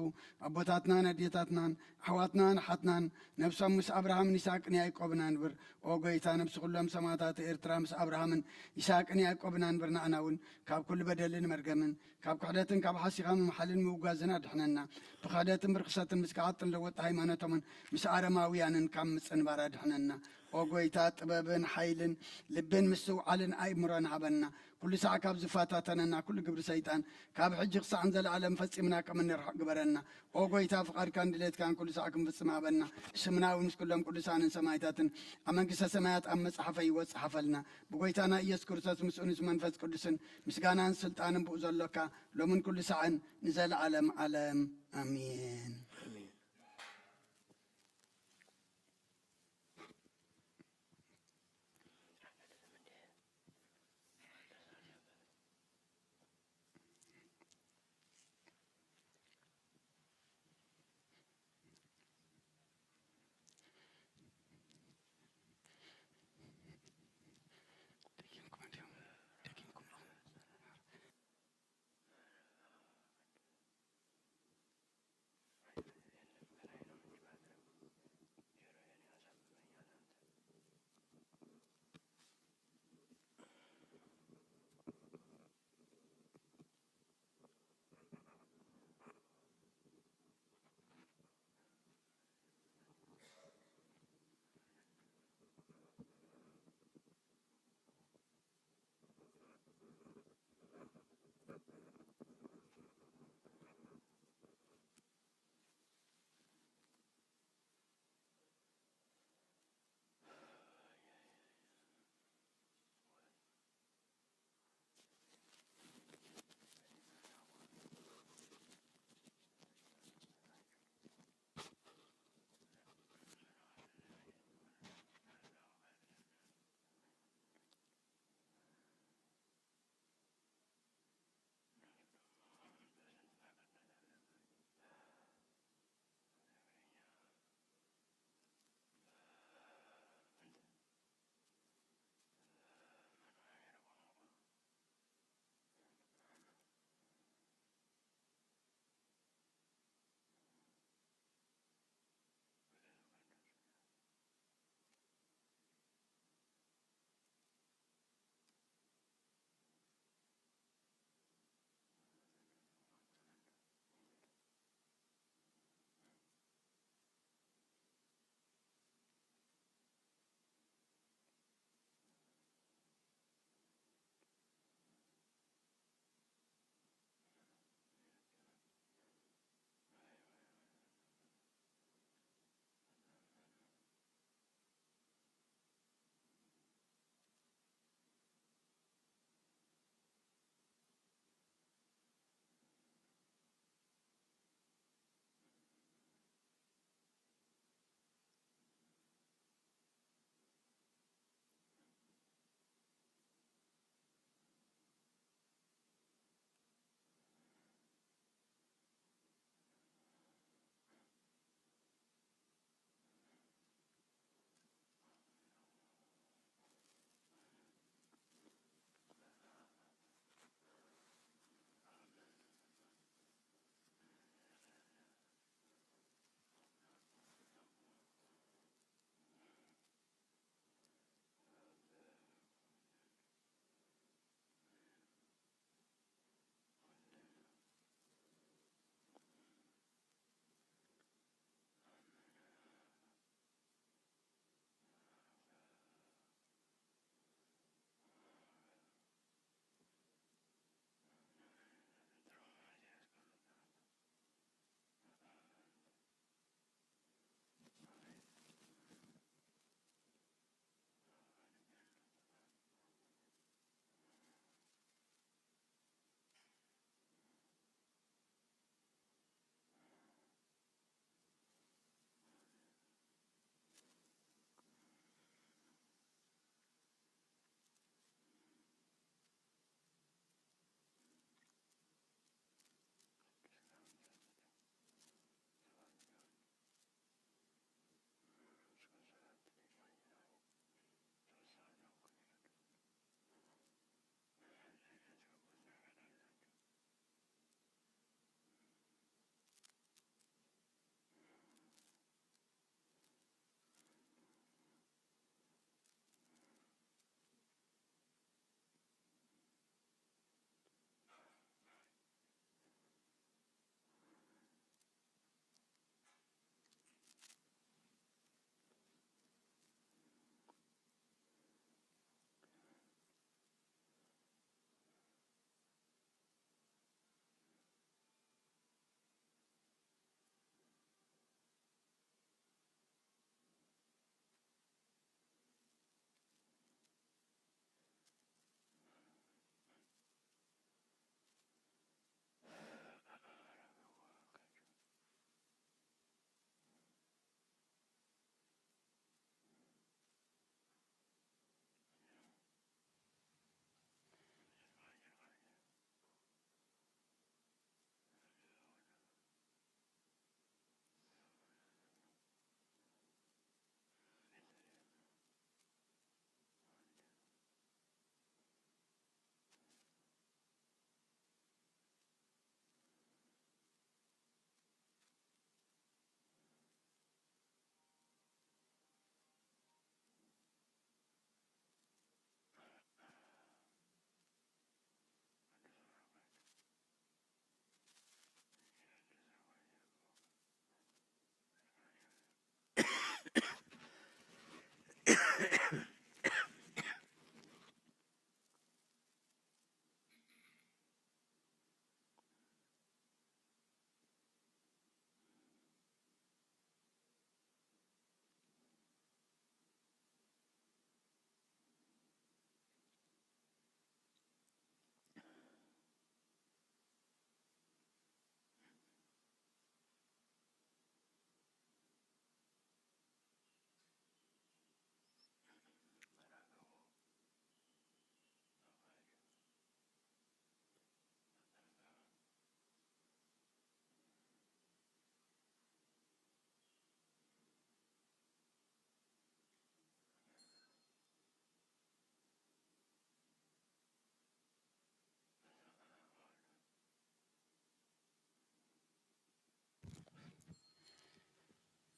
ኣቦታትናን ኣዴታትናን ኣሕዋትናን ኣሓትናን ነብሶም ምስ ኣብርሃምን ይስሐቅን ያዕቆብን ኣንብር። ኦ ጎይታ ነብሲ ኩሎም ሰማእታት ኤርትራ ምስ ኣብርሃምን ይስሐቅን ያዕቆብን ኣንብር። ንኣና እውን ካብ ኩሉ በደልን መርገምን ካብ ክሕደትን ካብ ሓሲኻ ምምሓልን ምውጋዝን ኣድሕነና። ብክሕደትን ብርክሰትን ምስ ከሓጥን ለወጥ ሃይማኖቶምን ምስ ኣረማውያንን ካብ ምጽንባር ኣድሕነና። ኦ ጎይታ ጥበብን ሓይልን ልብን ምስትውዓልን ኣእምሮን ሃበና። ኩሉ ሳዕ ካብ ዝፈታተነና ኩሉ ግብሪ ሰይጣን ካብ ሕጂ ክሳዕ ንዘለኣለም ፈጺምና ከም እንርሕቕ ግበረና። ኦ ጎይታ ፍቓድካን ድሌትካን ኩሉ ሳዕ ክንፍጽም ሃበና። ስምና እውን ምስ ኩሎም ቅዱሳንን ሰማይታትን ኣብ መንግስተ ሰማያት ኣብ መጽሓፈ ይወጽእ ሓፈልና። ብጎይታና ኢየሱስ ክርስቶስ ምስኡንስ መንፈስ ቅዱስን ምስጋናን ስልጣንን ብኡ ዘሎካ ሎምን ኩሉ ሳዕን ንዘለኣለም ዓለም ኣሜን።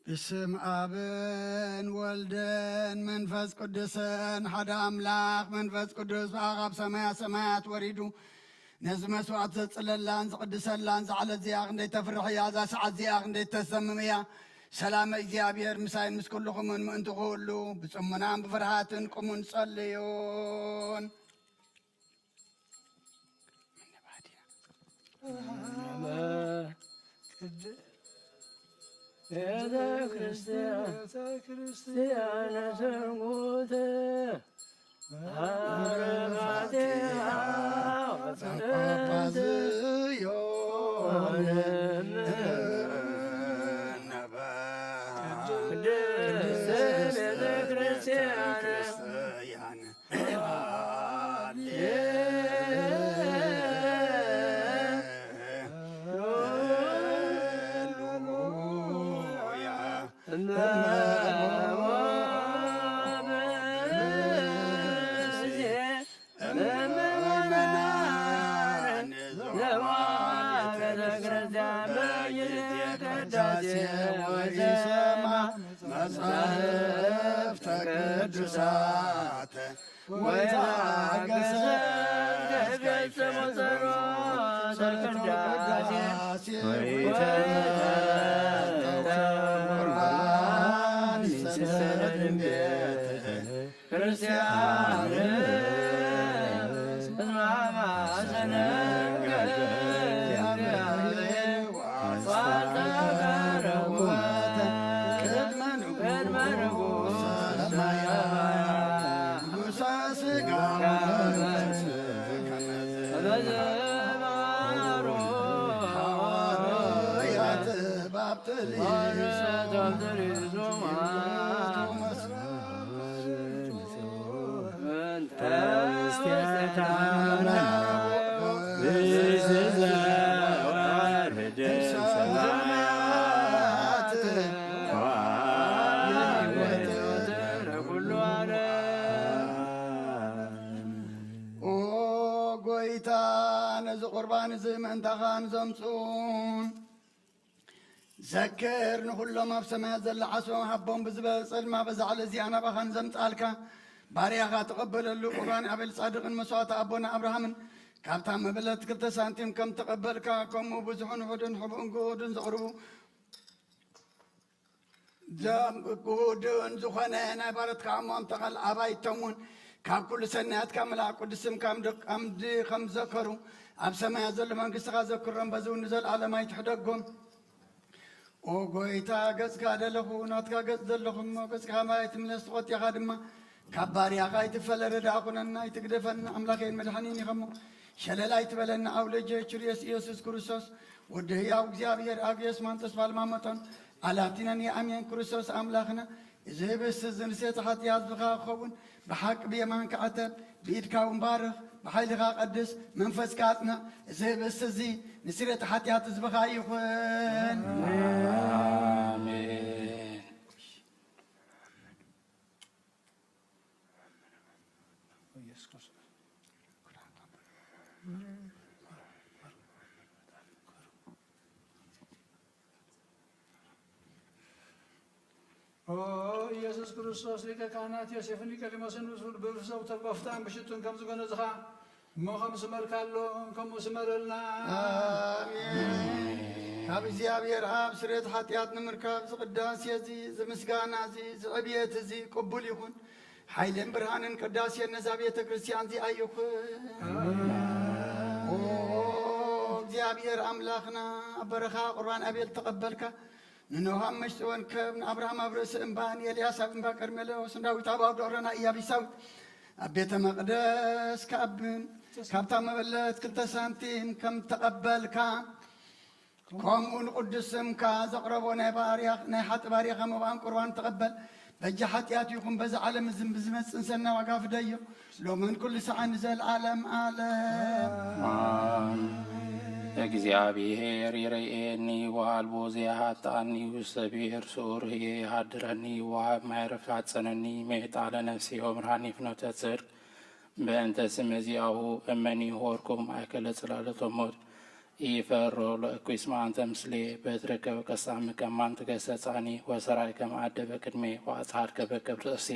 ብስም ኣብን ወልድን መንፈስ ቅዱስን ሓደ ኣምላኽ። መንፈስ ቅዱስ ብኣኻብ ሰማያ ሰማያት ወሪዱ ነዚ መስዋዕት ዘጽለላን ዝቕድሰላን ዝዓለት እዚኣ ክንደይ ተፍርሕ እያ፣ እዛ ሰዓት እዚኣ ክንደይ ተሰምም እያ። ሰላም እግዚኣብሔር ምሳይን ምስ ኩልኹምን ምእንቲ ክህሉ ብጽሙናን ብፍርሃትን ቁሙን ጸልዩን። ቤተ ክርስቲያን ሰንጉት አረፋቴ መጻሕፍተ ቅዱሳት ወይትዓገሰ እስከ ይፈጸም ጸሎተ ቅዳሴ ወይትፈጸም ቁርባን ምስለ ድንግል ቤተ ክርስቲያን። ኦ ጎይታ፣ ነዚ ቁርባን እዚ ምእንታኻ ንዘምጽኡን ዘክር፣ ንኹሎም ኣብ ሰማያት ዘላ ዓስቦም ሃቦም ብዝበለጸ ድማ በዛ ዕለት እዚኣ ናባኻ ንዘምጻልካ ባርያኻ ተቐበለሉ። ቁርባን ኣቤል ጻድቕን መስዋዕቲ ኣቦና ኣብርሃምን ካብታ መበለት ክልተ ሳንቲም ከም ተቐበልካ፣ ከምኡ ብዙሕን ውሑድን ሕቡእን ግሁድን ዘቕርቡ ዘም-፣ ግሁድን ዝኾነ ናይ ባረትካ እሞም ተቐል ኣባይቶም እውን ካብ ኩሉ ሰናያትካ መልኣክ ቅዱስ ስምካ ምድ-፣ ኣምዲ ከም ዘከሩ ኣብ ሰማያት ዘሎ መንግስትኻ ዘክሮም፣ በዚ እውን ንዘለኣለም ኣይትሕደጎም። ኦ ጎይታ፣ ገጽካ ደለኹ፣ ናትካ ገጽ ዘለኹ እሞ፣ ገጽካ ማይ ትምለስ፣ ተቖጢኻ ድማ ካብ ባርያኻ ኣይትፈለ። ረዳእ ኩነና፣ ኣይትግደፈና፣ ኣምላኸይን መድሓኒን ኢኸሞ፣ ሸለል ኣይትበለና። ኣብ ልጅ ችርዮስ ኢየሱስ ክርስቶስ፣ ወዲ ህያው እግዚኣብሔር፣ ኣብ ኢየሱስ ማንጦስ ባልማ መጠን ኣላቲነን የኣምየን። ክርስቶስ ኣምላኽና፣ እዚ ህብስቲ እዚ ንስርየት ሓጢኣት ዝኻ ክኸውን፣ ብሓቂ ብየማንካ ዕተብ፣ ብኢድካ እውን ባርኽ፣ ብሓይልኻ ቀድስ፣ መንፈስካ ኣጽንዕ። እዚ ህብስቲ እዚ ንስርየት ሓጢኣት ህዝብኻ ይኹን። ኣሜን። ኦ ኢየሱስ ክርስቶስ፣ ሊቀ ካህናት ዮሴፍን ኒቆዲሞስን ብብሰብ ተጎፍታን ብሽቱን ከም ዝገነዝኻ፣ እሞ ከም ስመልካ ኣሎ፣ ከምኡ ስመረልና። ኣሜን። ካብ እግዚኣብሔር ኣብ ስርየት ሓጢኣት ንምርካብ፣ እዚ ቅዳሴ እዚ፣ እዚ ምስጋና እዚ፣ እዚ ዕብየት እዚ ቅቡል ይኹን። ሓይልን ብርሃንን ቅዳሴን ነዛ ቤተ ክርስቲያን እዚኣ ይኹን። ኦ እግዚኣብሔር ኣምላኽና፣ ኣብ በረኻ ቁርባን ኣቤል ተቐበልካ። ንኖህ ኣብ ምሽጢ ወንከብ፣ ንኣብርሃም ኣብ ርእሲ እምባ፣ ንኤልያስ ኣብ እምባ ቀርሜሎስ፣ ንዳዊት ኣብ ኣውደ ኦሮና ኢያቢሳዊት፣ ኣብ ቤተ መቕደስ ካብ፣ ካብታ መበለት ክልተ ሳንቲም ከም ተቐበልካ፣ ከምኡ ንቅዱስ ስምካ ዘቕረቦ ናይ ባርያ-፣ ናይ ሓጢ ባርያኻ መባእን ቁርባን ተቐበል። በጃ ሓጢኣት ይኹን በዛ ዓለም እዝን ብዝመጽእ ሰናይ ዋጋ ፍደዮ። ሎምን ኩሉ ሰዓን ንዘለዓለም ዓለም። ኣሜን። እግዚኣብሔር ይረኤኒ ወአልቦ ዘያሃጣኒ፣ ውስተ ብሔር ስዑር ህዬ ይሃድረኒ፣ ወሃብ ማይ ዕረፍት አጸነኒ፣ መይጣ ለነፍሴ ወምርሃኒ ፍኖተ ጽድቅ፣ በእንተ ስመ ዚአሁ እመኒ ሆርኩ ማእከለ ጽላሎተ ሞት፣ ኢፈሮ ለእኩይ እስመ አንተ ምስሌ በትርከ ወቀሳሚ ከማን ትገሰጻኒ ወሰራይ ከመ አደበ ቅድሜ ወአጽሐድከ በክብር ርእሴ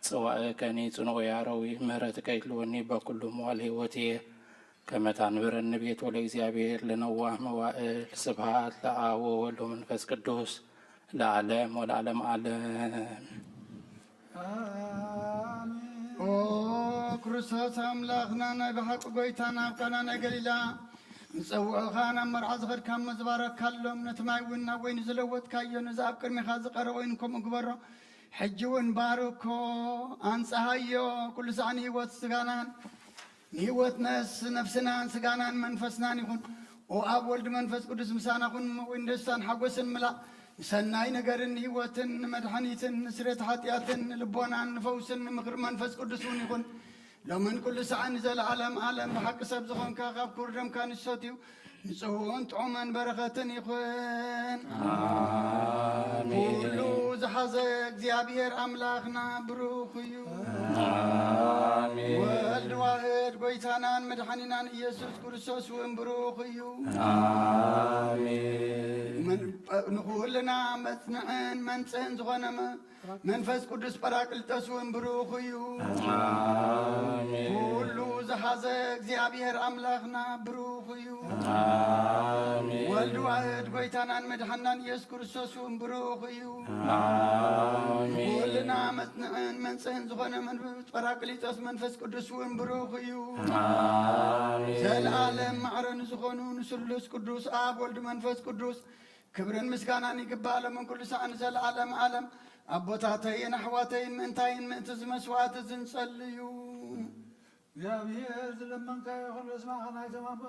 ጽዋእከኒ ጽኑዕ ያረዊ ምህረትከ ይትልወኒ በኩሉ መዋል ህይወቴ ከመ ታንብረኒ ቤት ወለእግዚአብሔር ለነዋህ መዋእል። ስብሐት ለአብ ወወልድ ወመንፈስ ቅዱስ ለዓለም ወለዓለም ዓለም። ኦ ክርስቶስ ኣምላኽና ናይ ብሓቂ ጎይታና ኣብ ቃና ናይ ገሊላ ንጸውዖኻ ናብ መርዓ ዝኸድካ እሞ ዝባረካሎም ነቲ ማይ እውን ናብ ወይኒ ዝለወጥካዮ ነዚ ኣብ ቅድሚኻ ዝቐረ ወይኒ ከምኡ ግበሮ። ሕጂ እውን ባርኮ ኣንጽሃዮ ኩሉ ሳዕ ንህይወት ስጋናን ንህይወት ነስ ነፍስናን ስጋናን መንፈስናን ይኹን። ኦ ኣብ ወልድ መንፈስ ቅዱስ ምሳና ኩን እሞ ወይኒ ደስታን ሓጎስን ምላእ ንሰናይ ነገርን ንህይወትን ንመድሓኒትን ንስሬት ሓጢኣትን ንልቦናን ንፈውስን ንምኽሪ መንፈስ ቅዱስ እውን ይኹን። ሎምን ኩሉ ሰዓን ንዘለዓለም ዓለም ብሓቂ ሰብ ዝኾንካ ካብ ክቡር ደምካ ንሰትዩ ንጽውን ጥዑምን በረኸትን ይኹን። ኣሜን። ኩሉ ዝሓዘ እግዚኣብሔር ኣምላኽና ብሩኽ እዩ። ኣሜን። ወልድ ዋህድ ጎይታናን መድሓኒናን ኢየሱስ ክርስቶስ እውን ብሩኽ እዩ። ኣሜን። ምን- ንኹልና መጽንዕን መንጽህን ዝኾነ መ- መንፈስ ቅዱስ ጳራቅሊጦስ እውን ብሩኽ እዩ። ኣሜን። ኩሉ ዝሓዘ እግዚኣብሔር ኣምላኽና ብሩኽ እዩ። ኣሜን። ወልድ ዋህድ ጎይታናን መድሓናን ኢየሱስ ክርስቶስ እውን ብሩኽ እዩ። ኣሜን። ኩልና መጽንዕን መንጽህን ዝኾነ መንፈስ ጳራቅሊጦስ መንፈስ ቅዱስ እውን ብሩኽ እዩ። ኣሜን። ዘለዓለም ማዕረ ንዝኾኑ ንስሉስ ቅዱስ ኣብ ወልድ መንፈስ ቅዱስ ክብርን ምስጋናን ይግባእ ሎምን ኩሉ ሰዓን ንዘለዓለም ዓለም። ኣቦታተይን ኣሕዋተይን ምእንታይን ምእንቲ እዚ መስዋዕቲ እዚ ንጸልዩ። እግዚኣብሔር ዝለመንካዮ ኩሉ ኣስማዕካ ናይቶም ኣቦ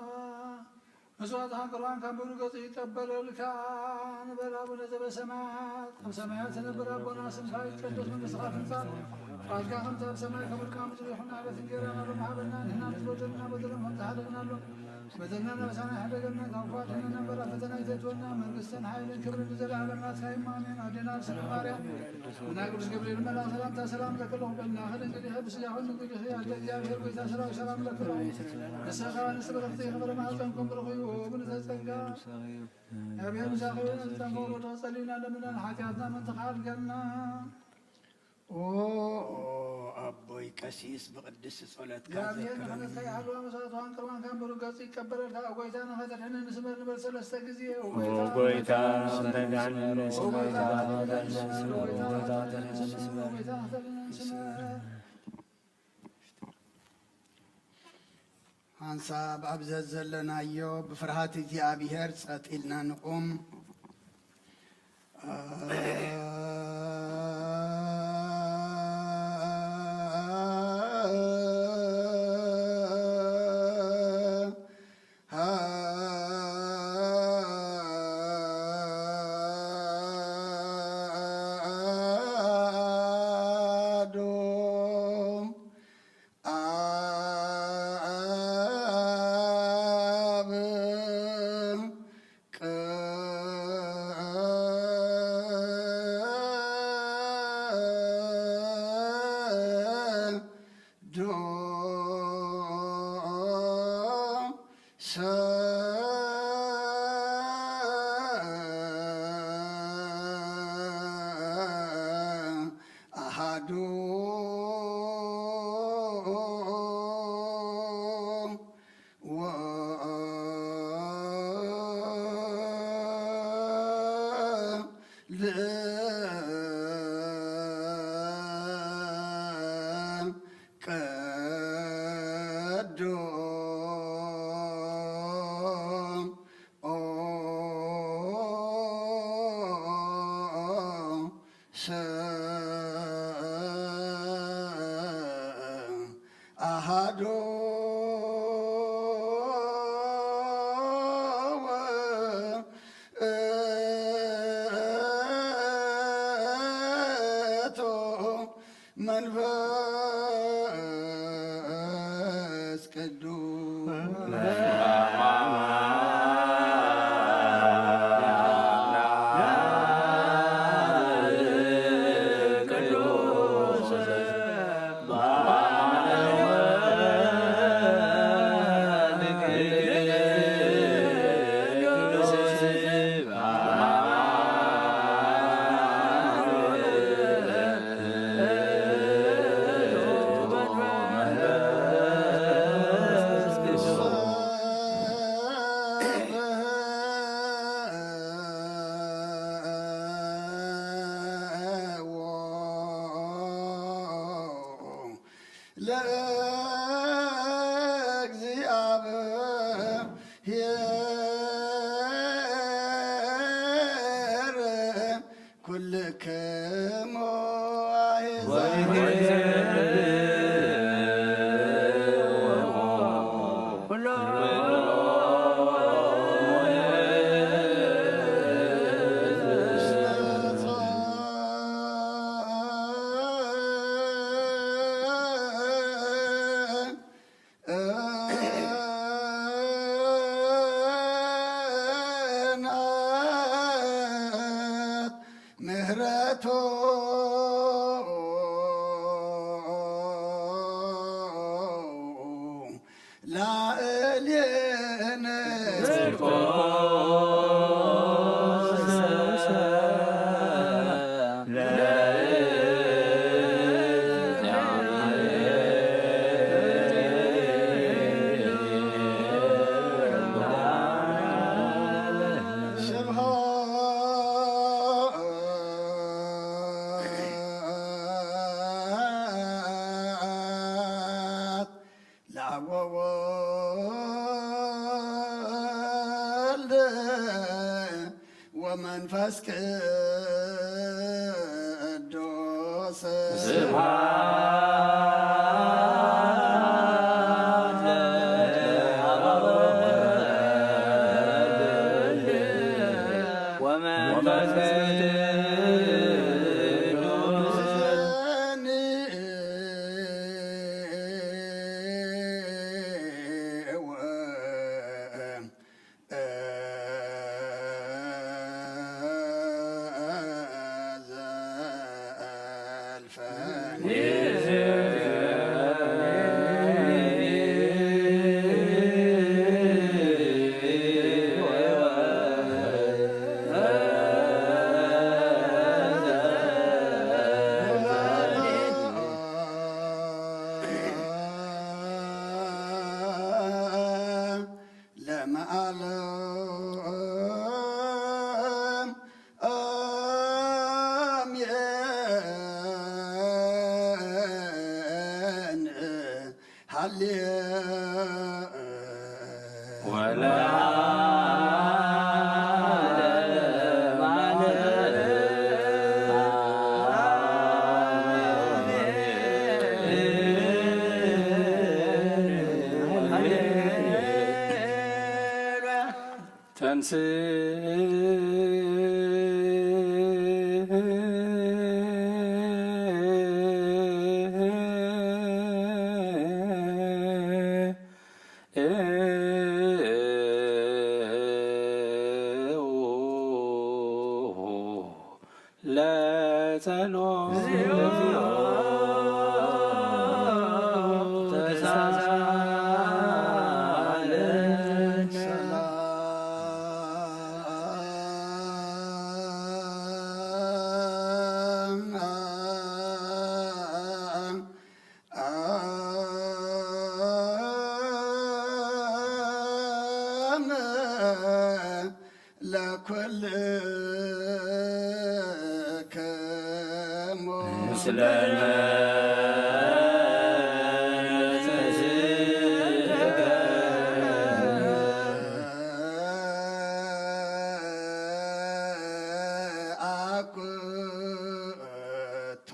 መስዋዕትኻን ቁርባንካን ብሩህ ገጹ ይቀበለልካ። ንበል ኣቡነ ዘበሰማያት፣ ኣብ ሰማያት ትነብር ኣቦና፣ ስምካ ይትቀደስ፣ መንግስትኻ ትምጻእ፣ ፍቓድካ ከምቲ ኣብ ሰማይ ከምኡ እውን ኣብ ምድሪ ይኹን። ዕለት እንጀራና ሎሚ ሃበና፣ ንሕና ንዝበደሉና በደሎም ከም ዝሓለፍናሎም በደልና ነብሳና ይሕደገልና፣ ካብ ክፉኣት ኣድሕነና እምበር፣ ኣብ ፈተና ኣይተእትወና፣ መንግስትን ሓይልን ክብርን ንዘለዓለም ናትካ እዩ፣ ኣሜን። ኣዴና ርሰቲ ማርያም፣ እና ቅዱስ ገብርኤል መልኣክ ሰላምታ ሰላም ለኪ ኣለኹ፣ በእናትኪ ድንግል ኢኺ፣ በስጋኪ ድንግል ኢኺ፣ ኣደ እግዚኣብሔር ጎይታ ሰራዊት ሰላም ለኪ ኣለኹ። ንስኺ ከኣ ንስቲ በረኽቲ ኢኺ፣ ፍረ ማህፀንኩም ብሩኽ እዩ። ብንተ ጸጋ እግዚኣብሔር ምሳኺ ይኹን። ዝተንፈሮ ተጸሊና ለምና ንሓጢኣትና ምእንቲ ከሓድገና። ኦ ኣቦይ ቀሲስ፣ ብቅድስቲ ጸሎትካ እግዚኣብሔር ዘክረኒ። ንሕነትካ ይሓልዋ፣ መስዋዕትኻን ቅርባንካን ብሩህ ገጹ ይቀበለልካ። ኦ ጎይታ፣ ንኸተድሕነኒ ስመር ንበል ሰለስተ ግዜ። ኦ ኦ ጎይታ፣ ጎይታ፣ ንኸተድሕነኒ ስመር፣ ንበል ሰለስተ ግዜ። ኦ ጎይታ፣ ንኸተድሕነኒ ስመር፣ ኦ ጎይታ፣ ንኸተድሕነኒ ስመር። ሓንሳብ ኣብ ዘዘለናዮ ብፍርሃት እግዚኣብሔር ጸጥ ኢልና ንቑም። ኣዶ ኣብ ቅዱስ ኣሃዱ ወልድ ቅዱስ አሃዱ ውእቱ መንፈስ ቅዱስ። ለእግዚኣብሔር ኩልክሙ አሕዛብ። ምህረቱ ላዕሌነ። ስብሐት ለአብ ወወልድ ወመንፈስ ቅዱስ። ስብሐት ለአብ ወወልድ ወመንፈስ ቅዱስ። ለመዓለም አሜን። ሃሌ ወለዓለመ ዓለም። ተንሥእ ለጸሎት። ለኩልክሙ ምስለ አኩቶ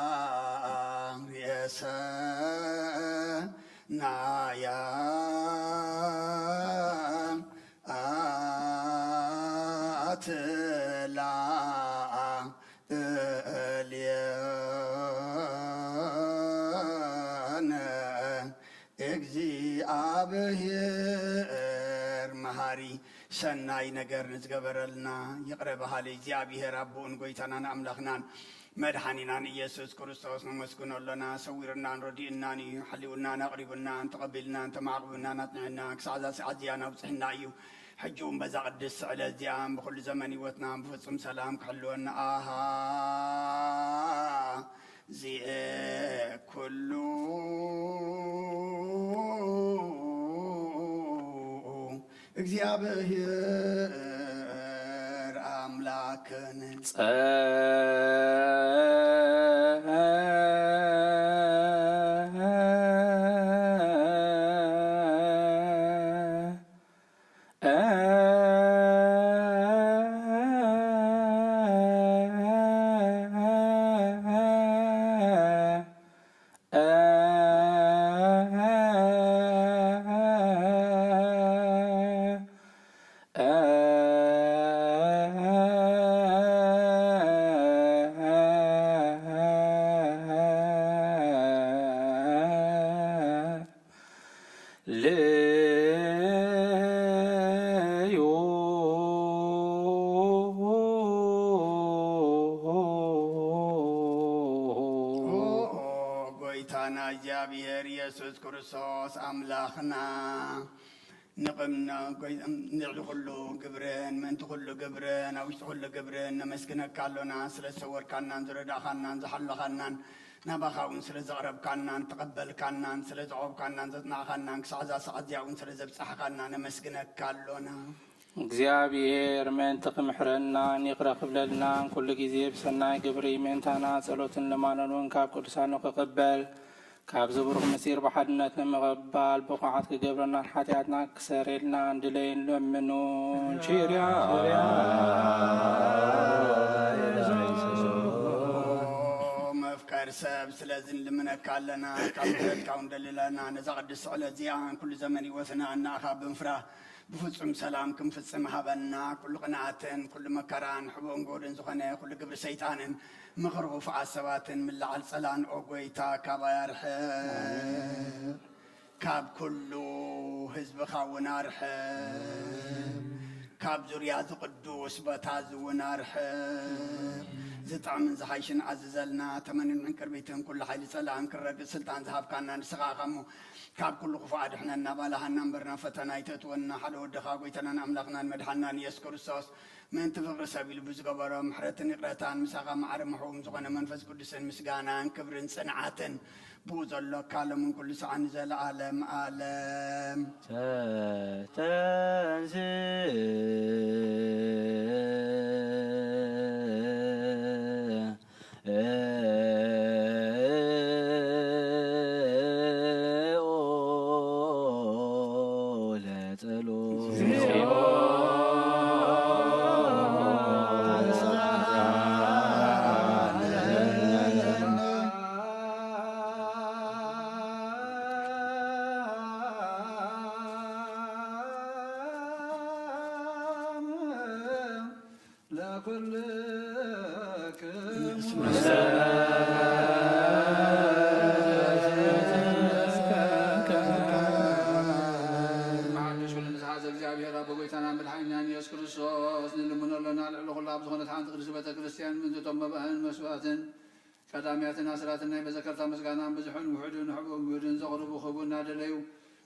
ለገባሬ ሰናያ አትላ እልየነ። እግዚአብሔር መሐሪ ሰናይ ነገር ንዝገበረልና ይቕረ በሃሊ እግዚኣብሔር ኣቦኡን ጎይታናን ኣምላኽናን መድሓኒናን ኢየሱስ ክርስቶስ ነመስግኖ ኣሎና። ሰዊርናን ረዲእናን እዩ፣ ሓሊውናን ኣቕሪቡናን ተቐቢልናን ተማዕቑብናን ኣጽኒዕናን ክሳዕ እዛ ሰዓት እዚኣን ኣብጽሕና እዩ። ሕጂ እውን በዛ ቅድስቲ ዕለት እዚኣን ብኹሉ ዘመን ህይወትናን ብፍጹም ሰላም ክሕልወና። ኣሃ ዚኤ ኩሉ እግዚኣብሔር ኣምላክን ጎይታና እግዚኣብሔር ኢየሱስ ክርስቶስ ኣምላኽና ንቕም ንዕሊ ኩሉ ግብርን ምእንቲ ኩሉ ግብርን ኣብ ውሽጢ ኩሉ ግብርን ነመስግነካ ኣሎና። ስለ ዝሰወርካናን ዝረዳእኻናን ዝሓለኻናን ናባኻ እውን ስለ ዘቕረብካናን ተቐበልካናን ስለ ዘቖብካናን ዘጽናዕኻናን ክሳዕ እዛ ሰዓት እዚኣ እውን ስለ ዘብጻሕካና ነመስግነካ ኣሎና። እግዚኣብሔር ምእንቲ ክምሕረናን ይቕረ ክብለልናን ኩሉ ግዜ ብሰናይ ግብሪ ምእንታና ጸሎትን ልማኖን እውን ካብ ቅዱሳኑ ክቕበል ካብዚ ብሩኽ ምስጢር ብሓድነት ንምቕባል ብቑዓት ክገብረናን ሓጢኣትና ክሰረልና እንድለይን ለምኑ። ቺርያ መፍቀር ሰብ ስለዚ ንልምነካ ኣለና ካብ ምሕረትካ እውን ደልለና ነዛ ቅድስቲ ዕለት እዚኣ ኩሉ ዘመን ህይወትና እናእኻ ብምፍራ ብፍጹም ሰላም ክንፍጽም ሃበና። ኩሉ ቅንኣትን ኩሉ መከራን ሕቡእን ጎድን ዝኾነ ኩሉ ግብሪ ሰይጣንን ምኽሪ ክፉኣት ሰባትን ምልዓል ጸላን ኦ ጎይታ ካባይ ኣርሕቕ። ካብ ኩሉ ህዝብኻ እውን ኣርሕቕ። ካብ ዙርያ እዚ ቅዱስ ቦታ እዚ እውን ኣርሕቕ። ዝጥዕምን ዝሓይሽን ኣዝዘልና። ተመንን ዕንቅርቢትን ኩሉ ሓይሊ ጸላእን ክረግጽ ስልጣን ዝሃብካና ንስኻ ኢኻ እሞ ካብ ኩሉ ክፉእ ኣድሕነና፣ ባልሃና እምበር ናብ ፈተና ኣይተእትወና። ሓደ ወድኻ ጎይታናን ኣምላኽናን መድሓንናን ኢየሱስ ክርስቶስ ምእንቲ ፍቕሪ ሰብ ኢሉ ብዝገበሮ ምሕረትን ይቕረታን ምሳኻ ማዕረ ምሕቡም ዝኾነ መንፈስ ቅዱስን ምስጋናን ክብርን ጽንዓትን ብኡ ዘሎካ ሎምን ኩሉ ሰዓን ንዘለዓለም ዓለም። መሓልሽ ኩሉ ንዝሓዘ እግዚኣብሔር ኣቦ ጎይታና መድሓኒናን ኢየሱስ ክርስቶስ ንልምኖ ኣለና። ልዕሊ ኩሉ ኣብ ዝኾነት ሓንቲ ቅድስቲ ቤተ ክርስቲያን ምእንቲ እቶም መባእን መስዋእትን ቀዳምያትን ኣስራትን ናይ መዘከርታ ምስጋና ብዙሕን ውሑድን ሕቡእን ውሁድን ዘቕርቡ ክህቡ እናደለዩ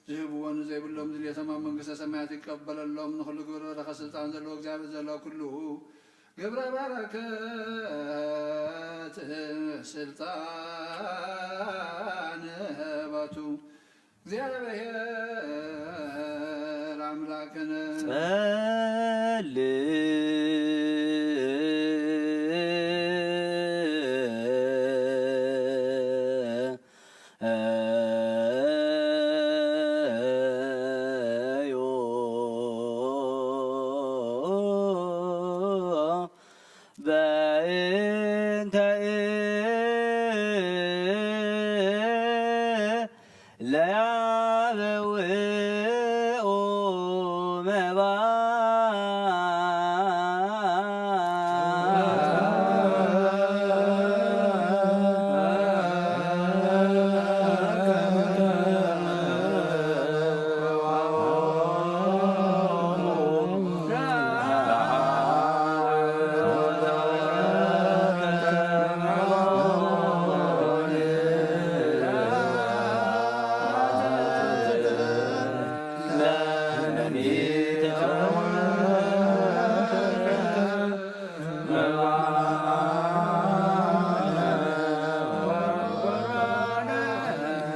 ዝህብዎ ንዘይብሎም ድልየቶም ኣብ መንግስተ ሰማያት ይቀበለሎም። ንኹሉ ግብረ በረኸት ስልጣን ዘለዎ እግዚኣብሔር ዘሎ ኩሉ ግብረ በረከት ስልጣን በቱ እግዚኣብሔር ኣምላክነ ጸልእ በእንተ ለያበውኡ መባ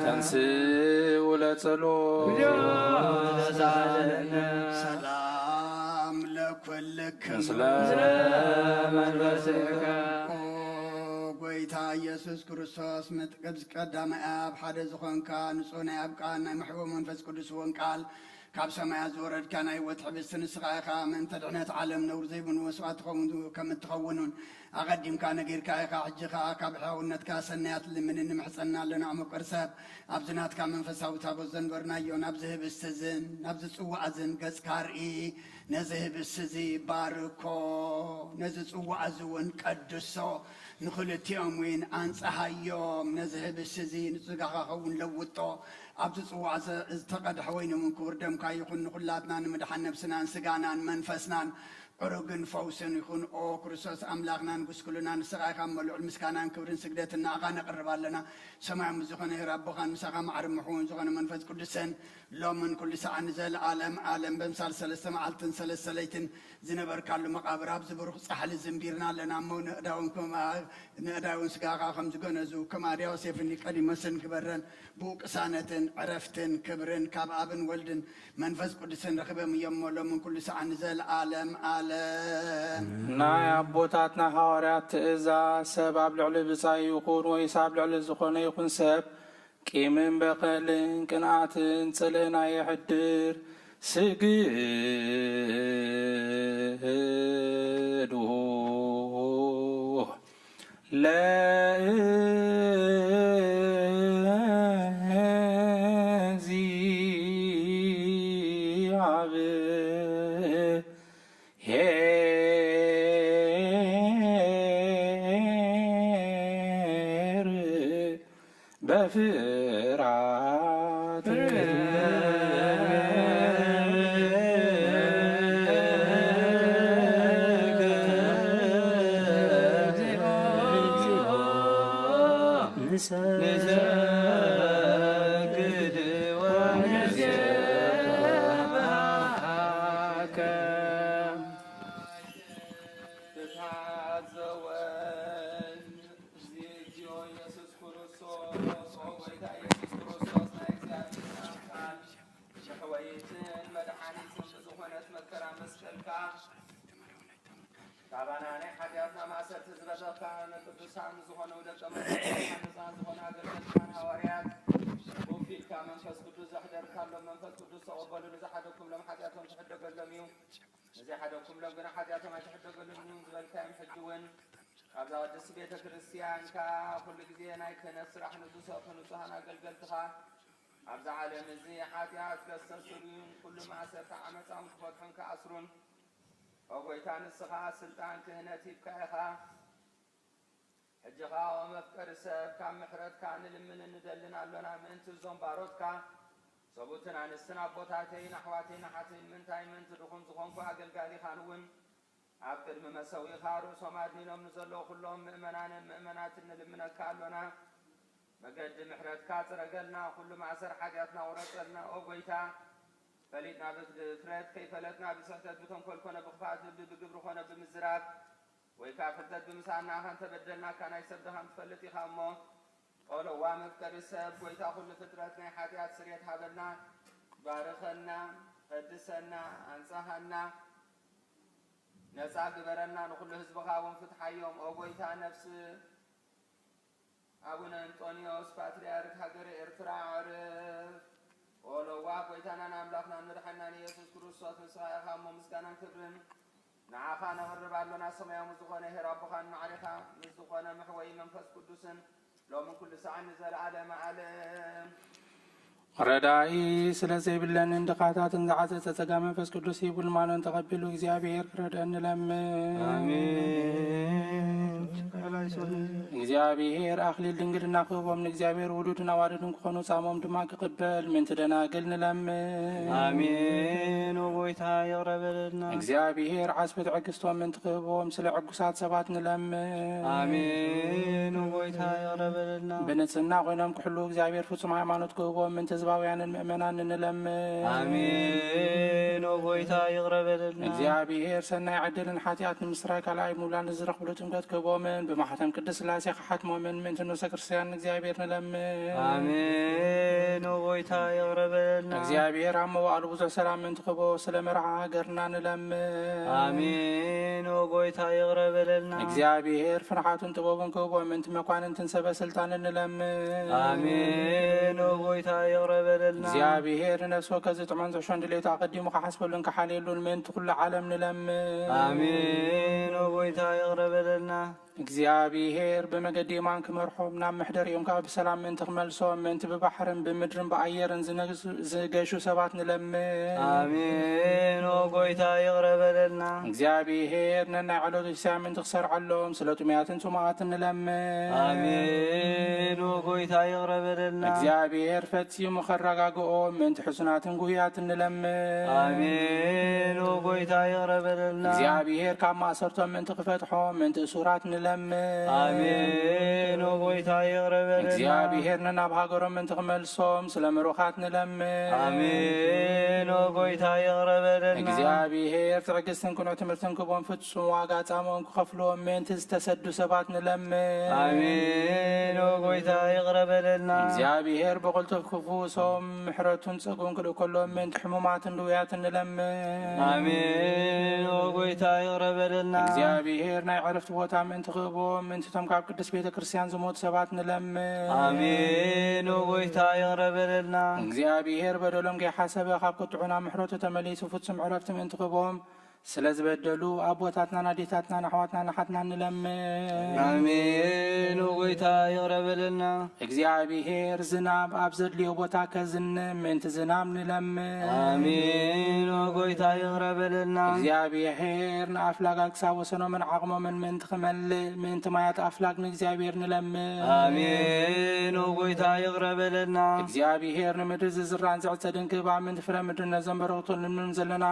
ተንሥኡ ለጸሎት። ምስለ መንፈስከ። ኦ ጎይታ ኢየሱስ ክርስቶስ፣ ምጥቅብዝ ቀዳማይ ኣብ ሓደ ዝኾንካ፣ ንጹህ ናይ ኣብ ቃል ናይ መሕቦ መንፈስ ቅዱስ እውን ቃል ካብ ሰማያት ዝወረድካ ናይ ህይወት ሕብስቲ ንስኻ ኢኻ። ምእንተ ድሕነት ዓለም ነውር ዘይብሉ መስዋዕት ትኸውን፣ ከም እትኸውን እውን ኣቐዲምካ ነጊርካ ኢኻ። ሕጂ ኸኣ ካብ ሕያውነትካ ሰናያት ልምንን ንምሕጸና ኣለና። እሞ ቅርሰብ ኣብዚ ናትካ መንፈሳዊ ታቦት ዘንበርናዮ፣ ናብዚ ህብስቲ እዝን ናብዚ ጽዋእ እዝን ገጽካ ርኢ። ነዚ ህብስቲ እዚ ባርኮ፣ ነዚ ጽዋእ እዚ እውን ቀድሶ፣ ንኽልቲኦም እውን ኣንጽሃዮም። ነዚ ህብስቲ እዚ ንጽጋኻ ኸውን ለውጦ፣ ኣብዚ ጽዋእ ዘ-፣ ዝተቐድሐ ወይኒ እውን ክቡር ደምካ ይኹን፣ ንኹላትና ንምድሓን ነብስናን ስጋናን መንፈስናን ዕሩግን ፈውስን ይኹን። ኦ ክርስቶስ ኣምላኽናን ጉስኩልናን፣ ንስኻ ኢኻ እሞ ልዑል ምስጋናን ክብርን ስግደትን ንኣኻ ነቕርብ ኣለና። ሰማያዊ ዝኾነ ሄር ኣቦኻን ምሳኻ ማዕረ ምሕውን ዝኾነ መንፈስ ቅዱስን ሎምን ኩሉ ሰዓን ንዘለዓለም ዓለም በምሳል ሰለስተ መዓልትን ሰለስተ ለይትን ዝነበርካሉ መቓብር ኣብዚ ብሩኽ ጻሕሊ ዝንቢርና ኣለና እሞ ንእዳውን ከማ-፣ ንእዳውን ስጋኻ ከም ዝገነዙ ከማድያ ዮሴፍን ኒቆዲሞስን ግበረን። ብኡ ቅሳነትን ዕረፍትን ክብርን ካብ ኣብን ወልድን መንፈስ ቅዱስን ረኺቦም እዮም እሞ ሎምን ኩሉ ሰዓን ንዘለዓለም ዓለም። ናይ ኣቦታትና ሃዋርያት ትእዛዝ፣ ሰብ ኣብ ልዕሊ ብጻዩ ይኹን ወይስ ኣብ ልዕሊ ዝኾነ ይኹን ሰብ ቂምን በቐልን ቅንኣትን ጽልእን ኣየሕድር። ስግዱ ለእግዚአብሔር በፍርሃት። ንሰግድ ወንሴብሐከ። ንሕወይትን መድሓኒትን ዝኾነት መከራ መስቀልካ፣ ካባና ናይ ሓጢኣትና ማእሰርቲ ዝበተኽካ፣ ንቅዱሳን ዝኾኑ ደቀ መዛሙርትካ፣ ነፃ ዝኾነ ኣገልገልትካን ሃዋርያት ኮፍ ኢልካ መንፈስ ቅዱስ ዘሕደርካሎም፣ መንፈስ ቅዱስ ተቐበሉ፣ ንዝሓደግኩምሎም ሓጢኣቶም ትሕደገሎም እዩ፣ ንዘይሓደግኩምሎም ግና ሓጢኣቶም ኣይትሕደገሉን እዩ ዝበልካዮም፣ ሕጂ እውን ኣብዛ ቅድስቲ ቤተ ክርስቲያንካ ኩሉ ግዜ ናይ ክህነት ስራሕ ንዝሰርሑ ንጹሃን ኣገልገልትኻ፣ ኣብዚ ዓለም እዚ ሓጢኣት ከስተስርዩን ኩሉ ማእሰርቲ ዓመፃ እውን ክፈትሑን ክኣስሩን፣ ኦ ጎይታ፣ ንስኻ ስልጣን ክህነት ሂብካ ኢኻ። ሕጂ ኸኣ ኦ መፍቀሪ ሰብ፣ ካብ ምሕረትካ ንልምንን ንደልን ኣሎና። ምእንቲ እዞም ባሮትካ፣ ሰብኡትን ኣንስትን ኣቦታተይን ኣሕዋተይን ኣሓተይን፣ ምእንታይ ምእንቲ ድኹም ዝኾንኩ ኣገልጋሊኻን እውን ኣብ ቅድሚ መሰዊእኻ ርእሶም ኣድኒኖም ንዘለዉ ኩሎም ምእመናንን ምእመናትን ንልምነካ ኣሎና። መገዲ ምሕረትካ ጽረገልና፣ ኩሉ ማእሰር ሓጢኣትና ቁረጸልና። ኦ ጐይታ፣ ፈሊጥና ብድፍረት፣ ከይፈለጥና ብስሕተት፣ ብተንኮል ኮነ ብኽፍኣት ልቢ፣ ብግብሪ ኮነ ብምዝራብ፣ ወይ ከኣ ፍልጠት ብምስኣና፣ ኣኻ እንተበደልናካ ናይ ሰብ ድኻም ትፈልጥ ኢኻ እሞ፣ ኦ ለዋህ መፍቀሪ ሰብ፣ ጐይታ ኩሉ ፍጥረት ናይ ሓጢኣት ስርየት ሃበልና፣ ባርኸና፣ ቀድሰና፣ ኣንጽሃና፣ ነጻ ግበረና፣ ንኹሉ ህዝብኻ እውን ፍትሓዮም። ኦ ጐይታ፣ ነፍሲ ኣቡነ እንጦንዮስ ፓትርያርክ ሃገረ ኤርትራ ኣዕርፍ። ኦ ለዋህ ጐይታናን ኣምላኽናን መድሓኒናን ኢየሱስ ክርስቶስ፣ ንስኻ ኢኻ እሞ ምስጋናን ክብርን ንዓኻ ነቕርብ ኣሎና። ሰማያዊ ምስ ዝኾነ ኄር ኣቦኻን ማዕሬኻ ምስ ዝኾነ መሕወዪ መንፈስ ቅዱስን ሎምን ኩሉ ሰዓን ንዘለዓለመ ዓለም። ረዳኢ ስለ ዘይብለንን ድኻታትን ዝዓዘዘ ጸጋ መንፈስ ቅዱስ ሂቡ ልማኖን ተቐቢሉ እግዚኣብሔር ክረድአን ንለምን። ኣሜን። እግዚኣብሔር ኣኽሊል ድንግልና ክህቦም፣ ንእግዚኣብሔር ውሉድን ኣዋልድን ክኾኑ ጻሞም ድማ ክቕበል ምእንቲ ደናግል ንለምን። ኣሜን። ኦ ጐይታ ይቕረ በለልና። እግዚኣብሔር ዓስቢ ትዕግስቶም ምእንቲ ክህቦም ስለ ዕጉሳት ሰባት ንለምን። ኣሜን። ኦ ጐይታ ይቕረ በለልና። ብንጽህና ኮይኖም ክሕልዉ እግዚኣብሔር ፍጹም ሃይማኖት ክህቦም ምእንቲ ህዝባውያንን ምእመናንን ንለምን። ኣሜን። ኦ ጐይታ ይቕረ በለልና። እግዚኣብሔር ሰናይ ዕድልን ሓጢኣት ንምስራይ ካልኣይ ምውላድ ንዝረኽብሉ ጥምቀት ክህቦምን ብማሕተም ቅድስት ሥላሴ ክሓትሞምን ምእንቲ ንጉሰ ክርስቲያን እግዚኣብሔር ንለምን። ኣሜን። ኦ ጎይታ ይቕረ በለልና። እግዚኣብሔር ኣብ መዋዕሉ ብዙሕ ሰላም ምእንቲ ክህቦ ስለ መርዓ ሃገርና ንለምን። ኣሜን። ኦ ጎይታ ይቕረ በለልና። እግዚኣብሔር ፍርሓቱን ጥበቡን ክህቦ ምእንቲ መኳንንትን ሰበ ስልጣንን ንለምን። ኣሜን። ኦ ጎይታ ይቕረ በለልና። እግዚኣብሔር ንነፍሲ ወከፍ ዝጥዕሞን ዝሕሾን ድሌቱ ኣቐዲሙ ክሓስበሉን ክሓልየሉን ምእንቲ ኩሉ ዓለም ንለምን። ኣሜን። ኦ ጎይታ ይቕረ በለልና። እግዚኣብሔር ብመገዲ የማን ክመርሖም፣ ናብ መሕደሪኦም ከኣ ብሰላም ምእንቲ ክመልሶም፣ ምእንቲ ብባሕርን ብምድርን ብኣየርን ዝነግሱ-፣ ዝገሹ ሰባት ንለምን። ኣሜን። ኦ ጎይታ ይቕረ በለልና። እግዚኣብሔር ነናይ ዕለቱ ሲሳይ ምእንቲ ክሰርዓሎም፣ ስለ ጥሙያትን ጽሙኣትን ንለምን። ኣሜን። ኦ ጎይታ ይቕረ በለልና። እግዚኣብሔር ፈጺሙ ከረጋግኦም፣ ምእንቲ ሕሱናትን ጉህያትን ንለምን። ኣሜን። ኦ ጎይታ ይቕረ በለልና። እግዚኣብሔር ካብ ማእሰርቶም ምእንቲ ክፈትሖም፣ ምእንቲ እሱራት ንለምን። ኣሜን። ኦ ጎይታ ይቕረ በለልና። እግዚኣብሔር ነናብ ሃገሮም ምእንቲ ክመልሶም፣ ስለ ምሩኻት ንለምን። ኣሜን። ኦ ጎይታ ይቕረ በለልና። እግዚኣብሔር ትዕግስትን ቅኑዕ ትምህርትን ክቦም፣ ፍጹም ዋጋ ጻምኦም ክኸፍልዎም፣ ምእንቲ ዝተሰዱ ሰባት ንለምን። ኣሜን። ኦ ጎይታ ይቕረ በለልና። እግዚኣብሔር ብቕልጡፍ ክፍውሶም፣ ምሕረቱን ጸግኡን ክልእከሎም፣ ምእንቲ ሕሙማትን ድውያትን ንለምን። ኣሜን። ኦ ጎይታ ይቕረ በለልና። እግዚኣብሔር ናይ ዕረፍቲ ቦታ ምእንቲ ክህቦም፣ ምእንቲ እቶም ካብ ቅድስት ቤተ ክርስቲያን ዝሞቱ ሰባት ንለምን። ኣሜን። ኦ ጎይታ ይቕረ በለልና። እግዚኣብሔር በደሎም ከይሓሰበ፣ ካብ ቁጥዑ ናብ ምሕረቱ ተመሊሱ፣ ፍጹም ዕረፍቲ ምእንቲ ክህቦም፣ ስለ ዝበደሉ ኣቦታትናን ኣዴታትናን ኣሕዋትናን ኣሓትናን ንለምን። ኣሜን። ኦ ጎይታ ይቕረ በለልና። እግዚኣብሔር ዝናብ ኣብ ዘድልዮ ቦታ ከዝንብ ምእንቲ ዝናብ ንለምን። ኣሜን። ኦ ጎይታ ይቕረ በለልና። እግዚኣብሔር ንኣፍላጋት ክሳብ ወሰኖምን ዓቕሞምን ምእንቲ ክመልእ ምእንቲ ማያት ኣፍላግ ንእግዚኣብሔር ንለምን። ኣሜን። ኦ ጎይታ ይቕረ በለልና። እግዚኣብሔር ንምድሪ ዝዝራን ዝዕጸድን ክህባ ምእንቲ ፍረ ምድሪ ነዘን በረኽቱ ንልምን ዘለና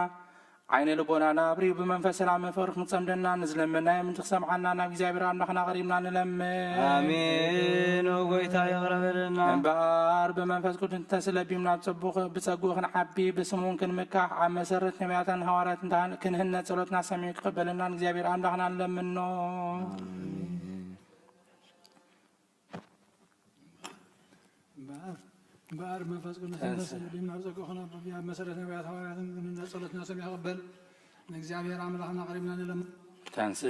ዓይነ ልቦናና ኣብሪሁ ብመንፈስ ሰላም ፍቕሪ ክንጸምደና ንዝለመናዮ ምእንቲ ክሰምዓና ናብ እግዚኣብሔር ኣምላኽና ቀሪብና ንለምን። ኣሜን። ኦ ጎይታ ይቕረ በለልና። እምበኣር ብመንፈስ ቅዱስ እንተተለቢምና ብጸቡቕ-፣ ብጸግኡ ክንዓቢ ብስሙ እውን ክንምካሕ ኣብ መሰረት ነቢያትን ሃዋርያትን እንተ-፣ ክንህነጽ ጸሎትና ሰሚዑ ክቕበለና ንእግዚኣብሔር ኣምላኽና ንለምኖ። እምበኣር፣ እምበኣር መንፈስ ቅዱስ ተንስ- መንፈስ ቅዱስ ናብ ጸግኡ ክነብብ ኣብ መሰረት ነቢያት ሃዋርያትን ክንህነጽ ጸሎትና ሰሚዑ ክቕበል ንእግዚኣብሔር ኣምላኽና ቀሪብና ንለምን። ተንስ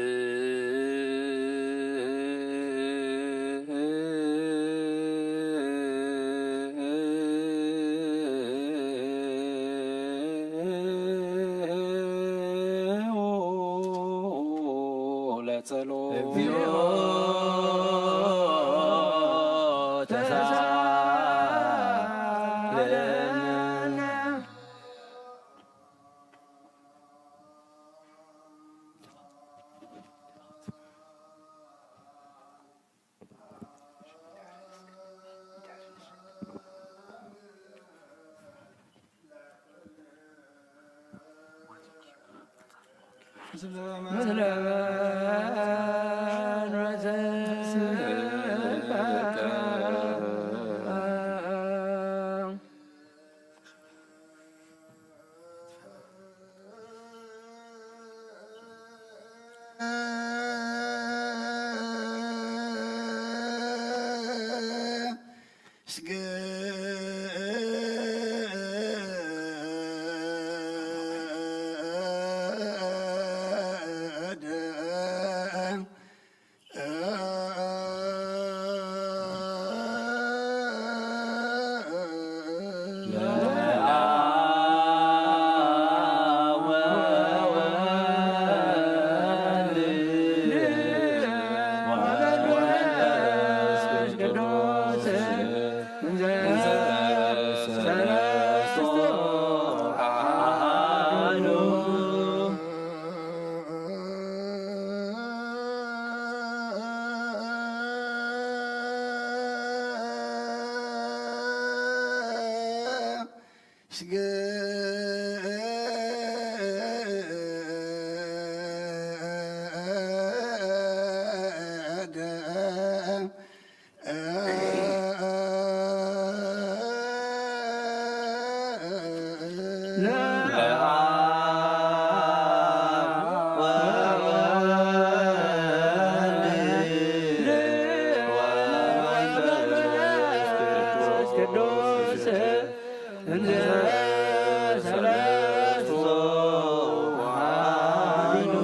ለጸሎት። እግዚኦ ተሳለነ። ምስለ መንፈስከ። እንተ ሰለስቱ አሐዱ።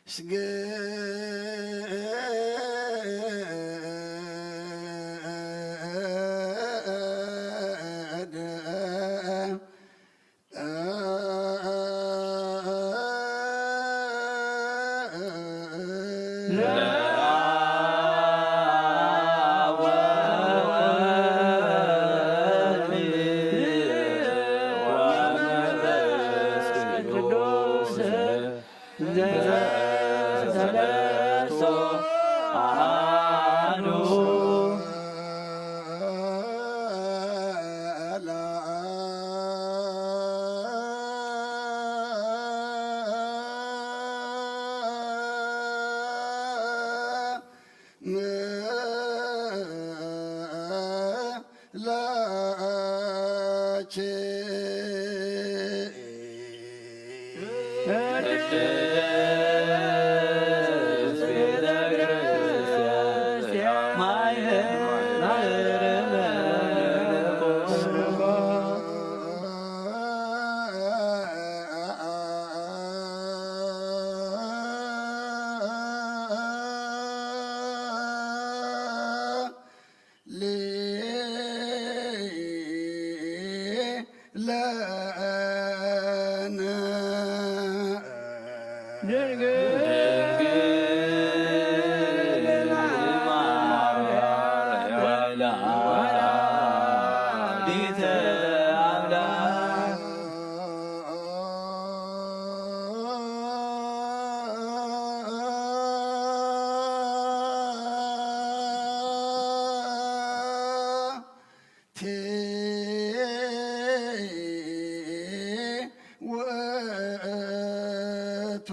ስግድ ለአብ ወወልድ ወመንፈስ ቅዱስ። ዘሰለስቱ አሐዱ። ላቼ ቅድስት ቤተ ክርስቲያን ማይበ ማህበረ መለኮት። ለነ ድንግል ማርያም ወላዲተ አምላክ። ቲ ውእቱ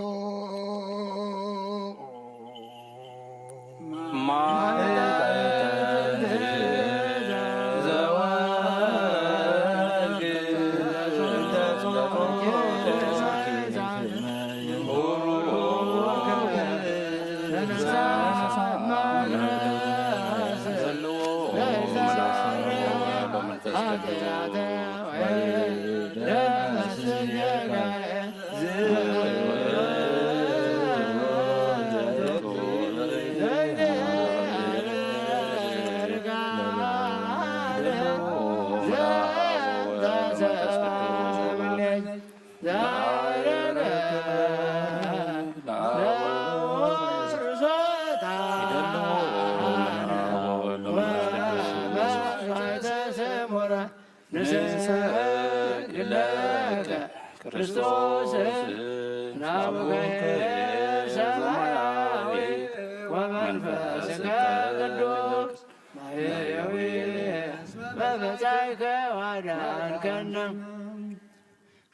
ማህፀን ዘወርድ ንሰግድ ለከ ክርስቶስ ናቡከ ሰማያዊ ወመንፈስከ ቅዱስ ማየዊ መመጻይከ ዋዳንከነ።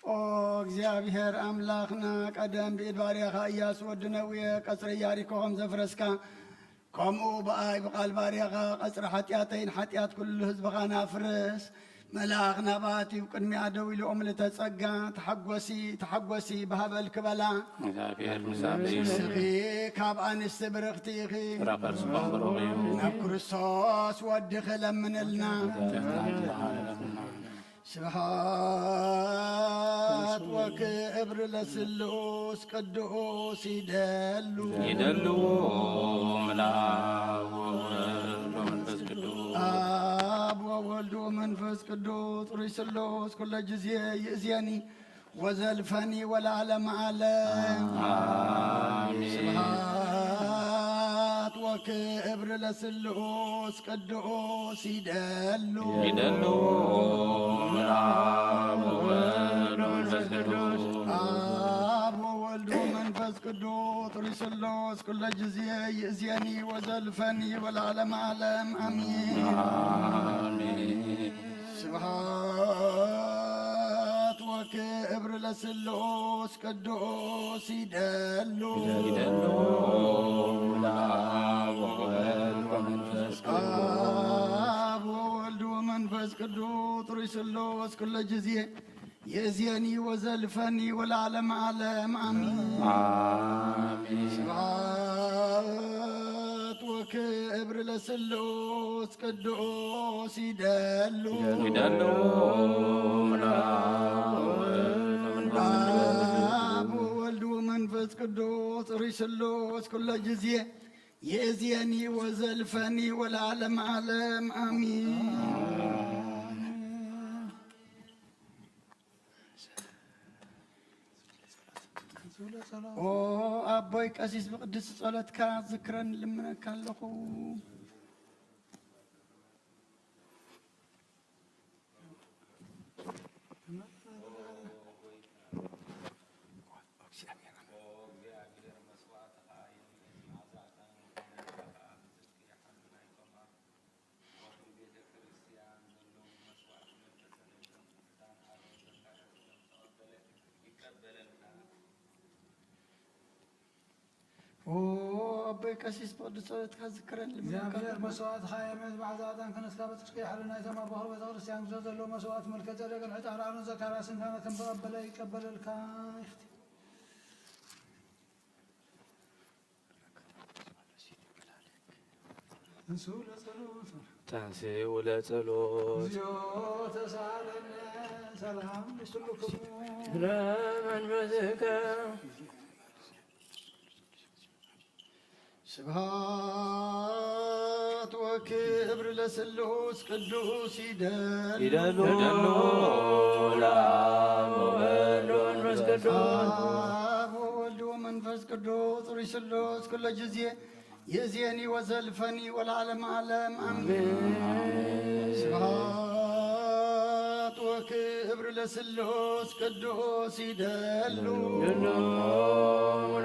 ኦ እግዚኣብሔር ኣምላኽና፣ ቀደም ብኢድ ባርያኻ ኢያሱ ወዲ ነዌ ቀጽሪ ኢያሪኮ ከም ዘፍረስካ፣ ከምኡ ብኣይ ብቓል ባርያኻ ቀጽሪ ሓጢኣተይን ሓጢኣት ኩሉ ህዝብኻን ኣፍርስ። መልኣኽ ናባቲ ኣብ ቅድሚኣ ደው ኢሉ፣ ኦ ምልእተ ጸጋ፣ ተሓጎሲ፣ ተሓጎሲ፣ ብሃበል ክበላ። እግዚኣብሔር ምሳኺ እዩ። ንስኺ ካብ ኣንስቲ ብርኽቲ ኢኺ። ፍረ ከርስኹም ብሩኽ እዩ። ናብ ክርስቶስ ወድኺ ለምንልና። ስብሐት ወክብር ለስሉስ ቅዱስ ይደሉ። ይደሉ እምለአብ ወወልድ ወመንፈስ ቅዱስ። አብ ወወልድ ወመንፈስ ቅዱስ ሩይ ስሉስ ኩለ ጊዜ ይእዜኒ ወዘልፈኒ ወለዓለመ ዓለም። አሜን። ስብሐት ወክብር ለስሉስ ቅዱስ ይደሉ። ይደሉ እምለአብ ወወልድ ወመንፈስ ቅዱስ። አብ ወወልድ ወመንፈስ ቅዱስ ሩይ ስሉስ ኩለ ጊዜ ይእዜኒ ወዘልፈኒ ወለዓለመ ዓለም አሜን። አሜን። ስብሐት ወክብር ለስሉስ ቅዱስ ይደሉ። ይደሉ ለአብ ወወልድ ወመንፈስ ቅዱስ። አብ ወወልድ ወመንፈስ ቅዱስ ሩይ ስሉስ ኩለ ጊዜ የእዝየኒ ወዘልፈኒ ወለዓለመ ዓለም ኣሜን። አሜን። ስብሐት ወክብር ለስሉስ ቅዱስ ይደሉ ይደሉ አብ ወወልድ ወመንፈስ ቅዱስ ርእይ ስሉስ ኩለ ጊዜ የእዝየኒ ወዘልፈኒ ወለዓለም ዓለም ኣሜን። ኦ ኣቦይ ቀሲስ ብቅድስቲ ጸሎትካ ዝክረን ልምነካ ኣለኹ። ኦ ኣቦይ ቀሲስ ብቅዱስ ጸሎትካ ዝክረን ልምነካ እግዚኣብሔር ኣለኹ። መስዋእትኻ የመት መዓዛ ዕጣን ከነስካ በጽድቂ ይሓልና። እቶም ኣቦ ቤተ ክርስቲያን ግዞ ዘለዎ መስዋእት መልከ ጸደቅን ዕጣን ኣሮን ዘካርያስን ካህናት ከም ተቐበለ ይቀበለልካ ይፍቲ። ተንሥኡ ለጸሎት ተንሥኡ ለጸሎት እግዚኦ ተሳለነ ሰላም ምስሉክሙ ለመንፈስከ ስብሐት ወክብር ለስሉስ ቅዱስ ይደሉ ይደሉ ለአብ ወወልድ ወመንፈስ ቅዱስ አብ ወወልድ ወመንፈስ ቅዱስ ርእይ ስሉስ ኩለ ጊዜ የእዝየኒ ወዘልፈኒ ወለዓለም ዓለም ኣሜን። ስብሐት ወክብር ለስሉስ ቅዱስ ይደሉ ይደሉ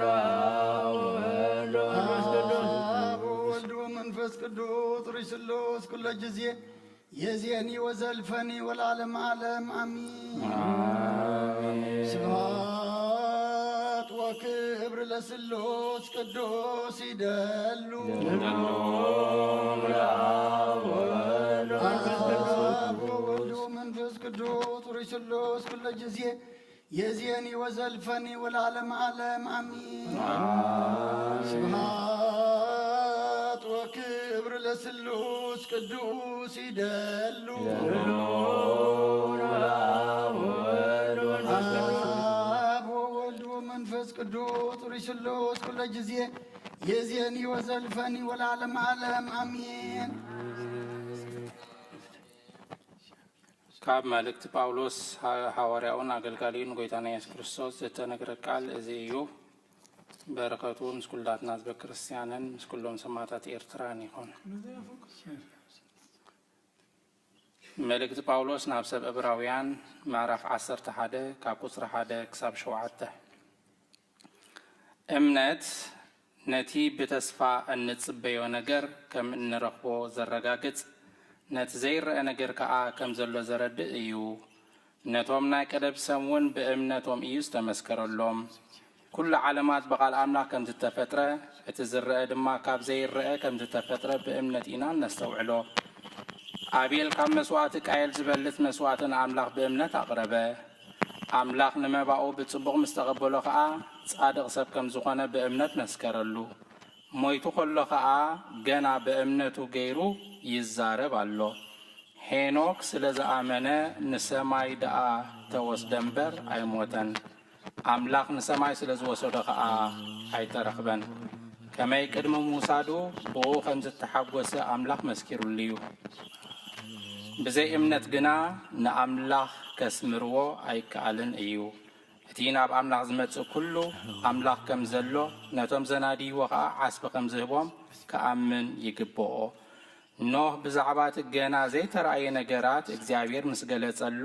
ለአብ ወወልድ ወመንፈስ ቅዱስ አብ ወወልድ ወመንፈስ ቅዱስ ርእይ ስሉስ ኩለ ጊዜ የእዝየኒ ወዘልፈኒ ወለዓለም ዓለም ኣሜን። ስብሐት ወክብር ለስሉስ ቅዱስ ይደሉ አብ ወወልድ ወመንፈስ ቅዱስ ርእይ ስሉስ ኩለ ጊዜ የእዝየኒ ወዘልፈኒ ወለዓለም ዓለም ኣሜን። ስብሐት ወክብር ለስሉስ ቅዱስ ይደሉ አብ ወወልድ ወመንፈስ ቅዱስ ርእይ ስሉስ ኩለ ጊዜ የእዝየኒ ወዘልፈኒ ወለዓለም ዓለም ኣሜን። ካብ መልእክቲ ጳውሎስ ሃዋርያኡን ኣገልጋሊኡን ጎይታና የሱስ ክርስቶስ ዝተነግረ ቃል እዚ እዩ። በረከቱ ምስ ኩላትና ህዝበ ክርስትያንን ምስ ኩሎም ሰማዕታት ኤርትራን ይኹን። መልእክቲ ጳውሎስ ናብ ሰብ ዕብራውያን ምዕራፍ ዓሰርተ ሓደ ካብ ቁጽሪ ሓደ ክሳብ ሸውዓተ። እምነት ነቲ ብተስፋ እንጽበዮ ነገር ከም እንረኽቦ ዘረጋግጽ፣ ነቲ ዘይረኣ ነገር ከኣ ከም ዘሎ ዘረድእ እዩ። ነቶም ናይ ቀደም ሰም እውን ብእምነቶም እዩ ዝተመስከረሎም። ኩሉ ዓለማት ብቓል ኣምላኽ ከም ዝተፈጥረ፣ እቲ ዝረአ ድማ ካብ ዘይረአ ከም ዝተፈጥረ ብእምነት ኢና እነስተውዕሎ። ኣቤል ካብ መስዋእቲ ቃየል ዝበልጽ መስዋእቲ ንኣምላኽ ብእምነት ኣቕረበ። ኣምላኽ ንመባኡ ብጽቡቕ ምስ ተቐበሎ ኸኣ፣ ጻድቕ ሰብ ከም ዝኾነ ብእምነት መስከረሉ። ሞይቱ ኸሎ ኸኣ፣ ገና ብእምነቱ ገይሩ ይዛረብ ኣሎ። ሄኖክ ስለ ዝኣመነ ንሰማይ ደኣ ተወስደ እምበር ኣይሞተን። ኣምላኽ ንሰማይ ስለ ዝወሰዶ ኸኣ ኣይተረኽበን። ከመይ ቅድሚ ምውሳዱ ብኡ ከም ዝተሓጎሰ ኣምላኽ መስኪሩሉ እዩ። ብዘይ እምነት ግና ንኣምላኽ ከስምርዎ ኣይከኣልን እዩ። እቲ ናብ ኣምላኽ ዝመጽእ ኩሉ ኣምላኽ ከም ዘሎ ነቶም ዘናድይዎ ኸኣ ዓስቢ ከም ዝህቦም ክኣምን ይግብኦ። ኖህ ብዛዕባ እቲ ገና ዘይተራእየ ነገራት እግዚኣብሔር ምስ ገለጸሉ፣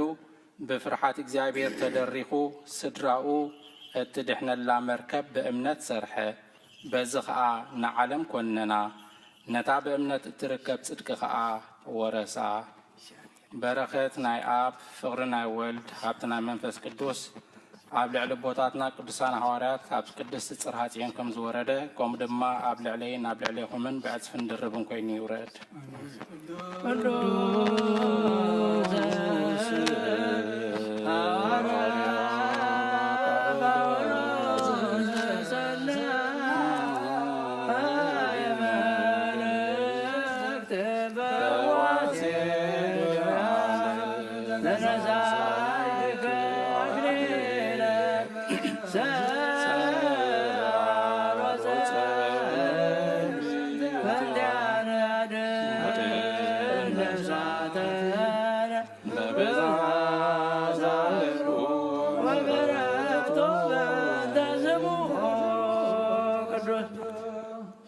ብፍርሓት እግዚኣብሔር ተደሪኹ፣ ስድራኡ እትድሕነላ መርከብ ብእምነት ሰርሐ። በዚ ኸኣ ንዓለም ኰነና፣ ነታ ብእምነት እትርከብ ጽድቂ ኸኣ ወረሳ። በረኸት ናይ ኣብ፣ ፍቕሪ ናይ ወልድ፣ ሃብቲ ናይ መንፈስ ቅዱስ ኣብ ልዕሊ ኣቦታትና ቅዱሳን ሃዋርያት ካብ ቅድስቲ ጽርሃ ጽዮን ከም ዝወረደ፣ ከምኡ ድማ ኣብ ልዕለይን ኣብ ልዕሌኹምን ብዕጽፍን ድርብን ኮይኑ ይውረድ። ቅዱስ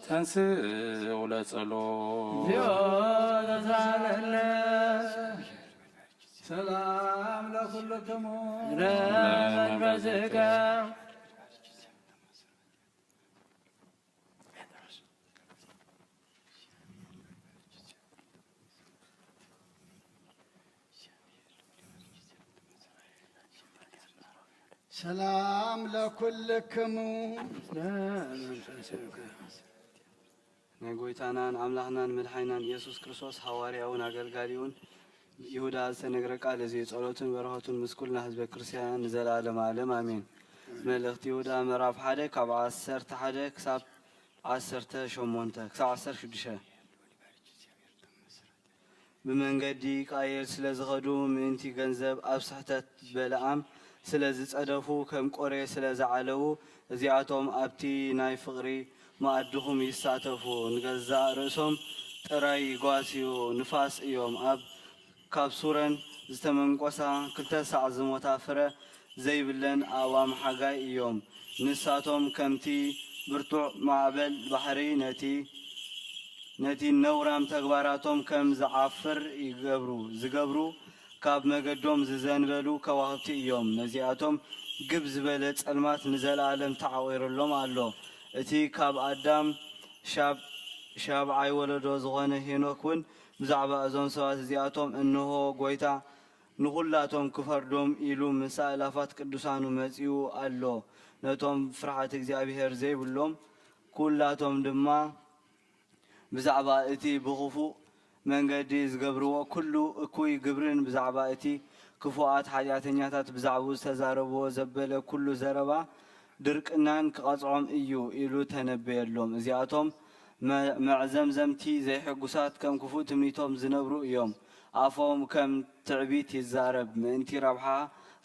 ተንሥእ ወጸሎ። ሰላም ለኩልክሙ። ሰላም ለኩልክሙ። ናይ ጎይታናን ኣምላኽናን መድሓኒናን ኢየሱስ ክርስቶስ ሃዋርያውን ኣገልጋሊውን ይሁዳ ዝተነግረ ቃል እዚ ጸሎቱን በረኸቱን ምስ ኩልና ህዝበ ክርስቲያን ንዘለዓለም ዓለም ኣሜን። መልእኽቲ ይሁዳ ምዕራፍ ሓደ ካብ ዓሰርተ ሓደ ክሳብ ዓሰርተ ሸሞንተ ክሳብ ዓሰርተ ሽዱሽተ። ብመንገዲ ቃየል ስለ ዝኸዱ፣ ምእንቲ ገንዘብ ኣብ ስሕተት በለዓም ስለ ዝጸደፉ፣ ከም ቆሬ ስለ ዝዓለዉ፣ እዚኣቶም ኣብቲ ናይ ፍቕሪ መኣድኹም ይሳተፉ፣ ንገዛእ ርእሶም ጥራይ ይጓስዩ፣ ንፋስ እዮም። ኣብ ካብ ሱረን ዝተመንቆሳ፣ ክልተ ሳዕ ዝሞታ ፍረ ዘይብለን ኣእዋም ሓጋይ እዮም። ንሳቶም ከምቲ ብርቱዕ ማዕበል ባሕሪ ነቲ ነቲ ነውራም ተግባራቶም ከም ዝዓፍር ይገብሩ፣ ዝገብሩ፣ ካብ መገዶም ዝዘንበሉ ከዋኽብቲ እዮም። ነዚኣቶም ግብ ዝበለ ጸልማት ንዘለኣለም ተዓቑርሎም ኣሎ። እቲ ካብ ኣዳም ሻብ-፣ ሻብዓይ ወለዶ ዝኾነ ሄኖክ እውን ብዛዕባ እዞም ሰባት እዚኣቶም፣ "እንሆ፣ ጐይታ ንኹላቶም ክፈርዶም ኢሉ ምስ ኣእላፋት ቅዱሳኑ መጺኡ ኣሎ። ነቶም ፍርሃት እግዚኣብሔር ዘይብሎም፣ ኩላቶም ድማ ብዛዕባ እቲ ብኽፉእ መንገዲ ዝገብርዎ ኩሉ እኩይ ግብርን ብዛዕባ እቲ ክፉኣት ሓጢኣተኛታት ብዛዕባኡ ዝተዛረብዎ ዘበለ ኩሉ ዘረባ ድርቅናን ክቐጽዖም እዩ" ኢሉ ተነበየሎም። እዚኣቶም መ-፣ መዕዘምዘምቲ ዘይሕጉሳት፣ ከም ክፉእ ትምኒቶም ዝነብሩ እዮም። ኣፎም ከም ትዕቢት ይዛረብ፣ ምእንቲ ረብሓ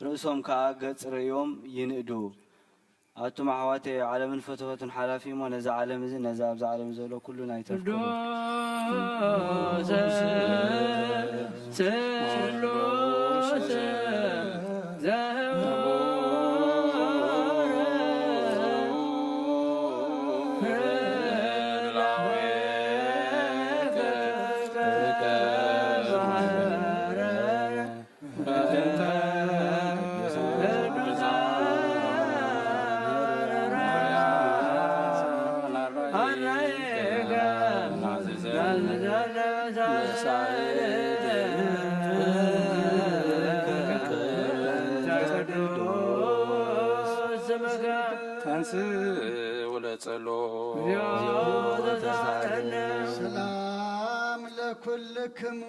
ርእሶም ከኣ ገጽ ርእዮም ይንእዱ። ኣቱም ኣሕዋተይ፣ ዓለምን ፍትወቱን ሓላፊ እሞ፣ ነዛ ዓለም እዚ፣ ነዛ ኣብዛ ዓለም ዘሎ ኩሉ ናይ ተፍቅሩ። ቅዱስ ስሉስ ዘህቡረ ተንሥእ ወጸሎ። ሰላም ለኩልክሙ።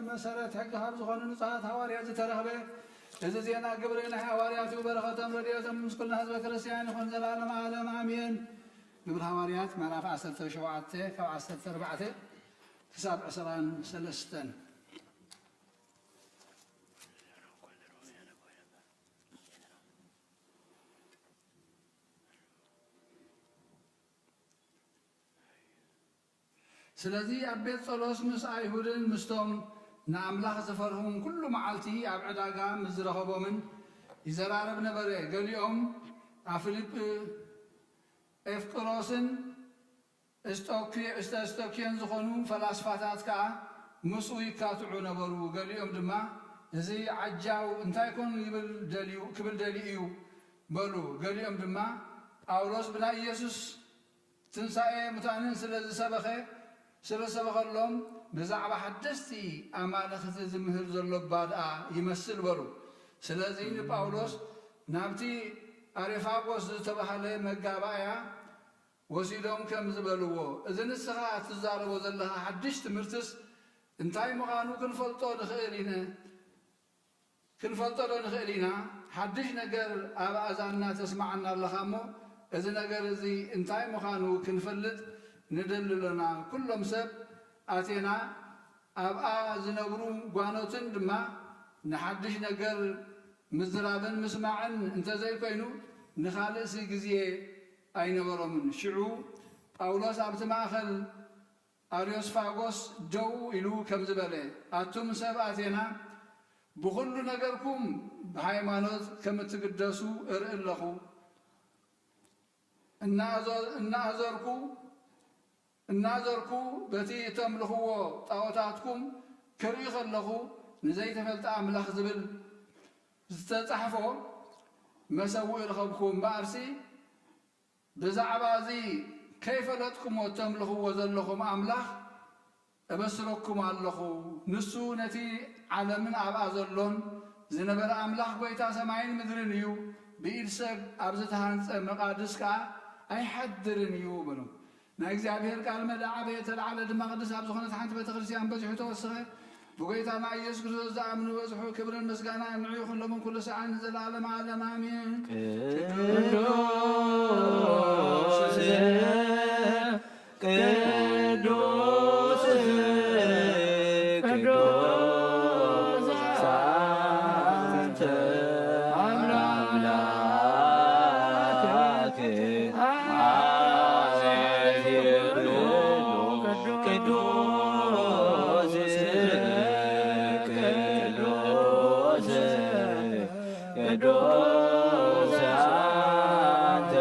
መሰረት ሕጊ ካብ ዝኾኑ ንጹሃት ሃዋርያት ዝተረኽበ እዚ ዜና ግብሪ ናይ ሃዋርያት እዩ። በረኸቶም ረድኤቶም ምስ ኩልና ህዝበ ክርስቲያን ይኹን ዘላለም ዓለም ኣሜን። ግብሪ ሃዋርያት ምዕራፍ ዓሰርተ ሸውዓተ ካብ ዓሰርተ ኣርባዕተ ክሳብ ዕስራን ሰለስተን። ስለዚ ኣብ ቤት ጸሎት ምስ ኣይሁድን ምስቶም ንኣምላኽ ዝፈርሁን ኩሉ መዓልቲ ኣብ ዕዳጋ ምስ ዝረኸቦምን ይዘራረብ ነበረ። ገሊኦም ኣፍልብ ኤፍቅሮስን እስጦኪ-፣ እስተ-፣ እስቶኪዮን ዝኾኑ ፈላስፋታት ከኣ ምስኡ ይካትዑ ነበሩ። ገሊኦም ድማ፣ "እዚ ዓጃው እንታይ ኮን ይብል ደልዩ፣ ክብል ደልዩ እዩ?" በሉ። ገሊኦም ድማ፣ "ጳውሎስ ብናይ ኢየሱስ ትንሳኤ ሙታንን ስለ ዝሰበኸ፣ ስለ ዝሰበኸሎም፣ ብዛዕባ ሓደስቲ ኣማልኽቲ ዝምህር ዘሎ እባ ደኣ ይመስል" በሉ። ስለዚ ንጳውሎስ ናብቲ ኣሬፋጎስ ዝተባህለ መጋባእያ ወሲዶም ከምዚ በልዎ፣ "እዚ ንስኻ እትዛረቦ ዘለኻ ሓድሽ ትምህርትስ እንታይ ምዃኑ ክንፈልጦ ንኽእል ኢነ-፣ ክንፈልጦ ዶ ንኽእል ኢና? ሓድሽ ነገር ኣብ ኣእዛንና ተስምዓና ኣለኻ እሞ፣ እዚ ነገር እዚ እንታይ ምዃኑ ክንፈልጥ ንደሊ ኣሎና። ኩሎም ሰብ ኣቴና ኣብኣ ዝነብሩ ጓኖትን ድማ ንሓድሽ ነገር ምዝራብን ምስማዕን እንተዘይኮይኑ ንኻልእሲ ግዜ ኣይነበሮምን። ሽዑ ጳውሎስ ኣብቲ ማእከል ኣርዮስፋጎስ ደው ኢሉ ከምዚ በለ፣ ኣቱም ሰብ ኣቴና፣ ብኹሉ ነገርኩም ብሃይማኖት ከም እትግደሱ እርኢ ኣለኹ። እናኣዞ-፣ እናኣዘርኩ፣ እናዘርኩ በቲ እተምልኽዎ ጣዖታትኩም ክርኢ ከለኹ፣ ንዘይተፈልጠ ኣምላኽ ዝብል ዝተጻሕፎ መሰውኢ ረኸብኩ እምበኣርሲ፣ ብዛዕባ እዚ ከይፈለጥኩሞ እተምልኽዎ ዘለኹም ኣምላኽ እበስረኩም ኣለኹ። ንሱ ነቲ ዓለምን ኣብኣ ዘሎን ዝነበረ ኣምላኽ ጐይታ ሰማይን ምድርን እዩ። ብኢድ ሰብ ኣብ ዝተሃንጸ መቓድስ ከኣ ኣይሓድርን እዩ በሎም። ናይ እግዚኣብሔር ቃል መለ ዓበየ፣ ተለዓለ ድማ ቅድስት ኣብ ዝኾነት ሓንቲ ቤተ ክርስቲያን በዚሑ ተወሰኸ። ብጎይታና ኢየሱስ ክርስቶስ ዝኣምኑ በዝሑ። ክብርን ምስጋናን ንዑ ይኹን ሎምን ኩሉ ሰዓን ንዘለዓለም ዓለም ኣሜን። ቅዱስ ቅዱስ ቅዱስ አንተ አምላክ አዜብ ቅዱስ ቅዱስ ቅዱስ አንተ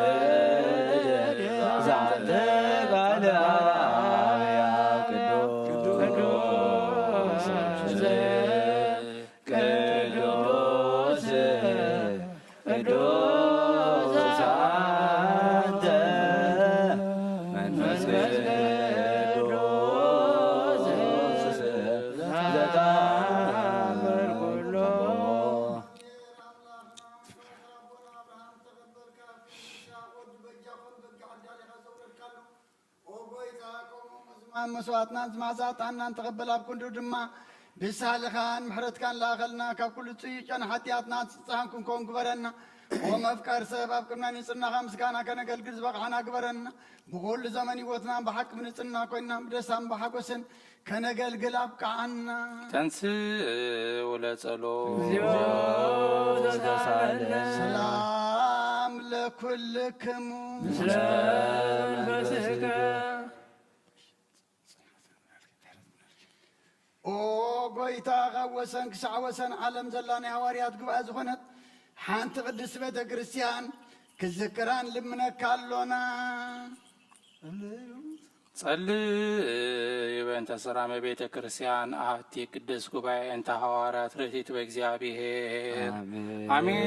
ወልድ ዛንተ ቃለ አብ ቅዱስ ቅዱስ ቅዱስ አንተ መንፈስ ቅዱስ ዘተአምር ኩሎ። ኦ ጐይታ፣ ከምኡ ዝማም መስዋዕትናን ዝማዛ ዕጣንናን ተቐበል፣ ኣብ ክንዱ ድማ ብሳልኻን ምሕረትካን ለኣኸልና፣ ካብ ኩሉ ጽዩጨን ሓጢኣትና ንጽጻን ክንከውን ግበረና። ኦ መፍቀር ሰብ፣ ኣብ ቅድሚ ንጽህናኻ ምስጋና ከነገልግል ዝበቕዓና ግበረና። ብኹሉ ዘመን ህይወትና ብሓቂ ብንጽህና ኮይንና ብደስታን ብሓጎስን ከነገልግል ኣብቅዓና። ተንሥእ ወለጸሎ። እግዚኦ ተሳለነ። ሰላም ለኩልክሙ። ምስለ መንፈስከ። ኦ ጐይታ፣ ካብ ወሰን ክሳዕ ወሰን ዓለም ዘላ ናይ ሃዋርያት ጉባኤ ዝኾነት ሓንቲ ቅድስቲ ቤተ ክርስቲያን ክዝክራ ንልምነካ ኣሎና። ጸልዩ በእንተ ሰላመ ቤተ ክርስቲያን አሐቲ ቅድስት ጉባኤ እንተ ሐዋርያት ርቲት በእግዚአብሔር። አሜን። አሜን።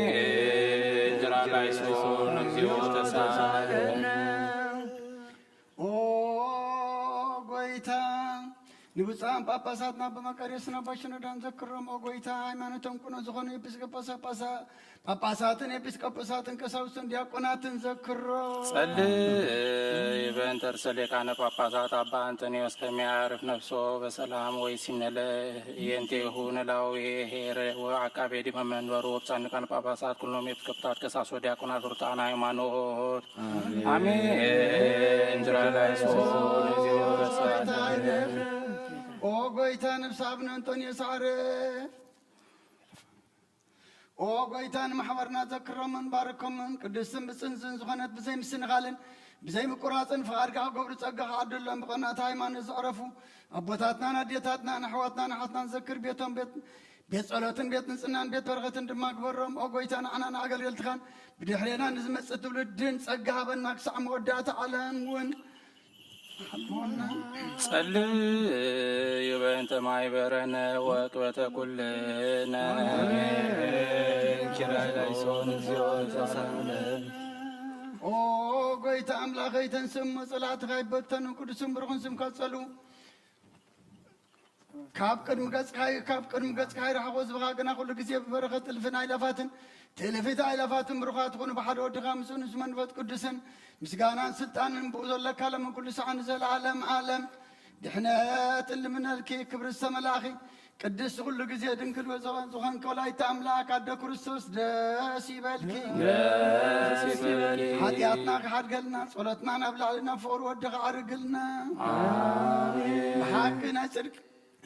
እንጀራ ላይሶን እግዚኦ ተሳለነ። ኦ ጐይታ፣ ንብፁዓን ጳጳሳትና ኣባ መቃርዮስን ኣባ ሽኖዳን ዘክሮም። ኦ ጐይታ፣ ሃይማኖቶም ቅኑዕ ዝኾኑ ኤጲስቆጶሳት፣ ጳጳሳትን ኤጲስቆጶሳትን ቀሳውስትን ዲያቆናትን ዘክሮ። ጸልይ በእንተ ርእሰ ሊቃነ ጳጳሳት አባ አንጦንዮስ ከመ ያዕርፍ ነፍሶ በሰላም ወይሲምነ ለእየንቴሁ ነላዊ ኄር ወዐቃቤ ዲበ መንበሩ ወብፁዓን ሊቃነ ጳጳሳት ኩሎም ኤጲስቆጶሳት ቀሳውስት ወዲያቆናት ርቱዓነ ሃይማኖት። አሜን። እንጀራ ላይሶን እግዚኦ ተሳለነ። ኦ ጐይታ፣ ነፍሲ አቡነ እንጦንዮስ አዕርፍ። ኦ ጐይታ፣ ንማሕበርና ዘክሮምን ባርኮምን። ቅድስትን ብጽንዝን ዝኾነት ብዘይ ምስንኻልን ብዘይ ምቁራጽን ፍቓድካ ክገብሩ ጸጋኻ ዓድሎም። ብቐናት ሃይማኖት ዘዕረፉ ኣቦታትናን ኣዴታትናን ኣሕዋትናን ኣሓትናን ዘክር። ቤቶም ቤት ቤት ጸሎትን ቤት ንጽህናን ቤት በረኸትን ድማ ግበሮም። ኦ ጐይታ፣ ንዓናን ኣገልገልትኻን ብድሕሬና ንዝመጽእ ትውልድን ጸጋ ሃበና፣ ክሳዕ መወዳእታ ዓለም እውን ሓልወና። ጸልዩ በእንተ ማይበረነ ወቅበተ ኩልነ። ኪራይ ላይሶን እግዚኦ ተሳለን። ኦ ጐይታ ኣምላኸይ፣ ተንስእ እሞ ጸላእትኻ ይበተኑ፣ ቅዱስን ብሩኽን ስምካ ጸልዉ። ካብ ቅድሚ ገጽካ፣ ካብ ቅድሚ ገጽካ ይርሓቑ፣ ህዝብኻ ግና ኩሉ ግዜ ብበረኸት እልፍን ኣእላፋትን ትእልፊት ኣእላፋትን ብሩኻት ይኹኑ፣ ብሓደ ወድኻ ምስኡ ምስ መንፈስ ቅዱስን ምስጋናን ስልጣንን ብኡ ዘለካ ሎምን ኩሉ ሰዓት ንዘለዓለም ዓለም። ድሕነት እልምነልኪ ክብሪ ዝተመላእኺ ቅድስቲ ኩሉ ግዜ ድንግል ወዘ-፣ ዝኾንኪ ወላዲተ ኣምላክ ኣደ ክርስቶስ ደስ ይበልኪ። ደስ ይበልኪ። ሓጢኣትና ክሓድገልና ጸሎትና ናብ ላዕሊ ናብ ፍቕሪ ወድኻ ዓርግልና። ኣሜን። ብሓቂ ናይ ጽድቂ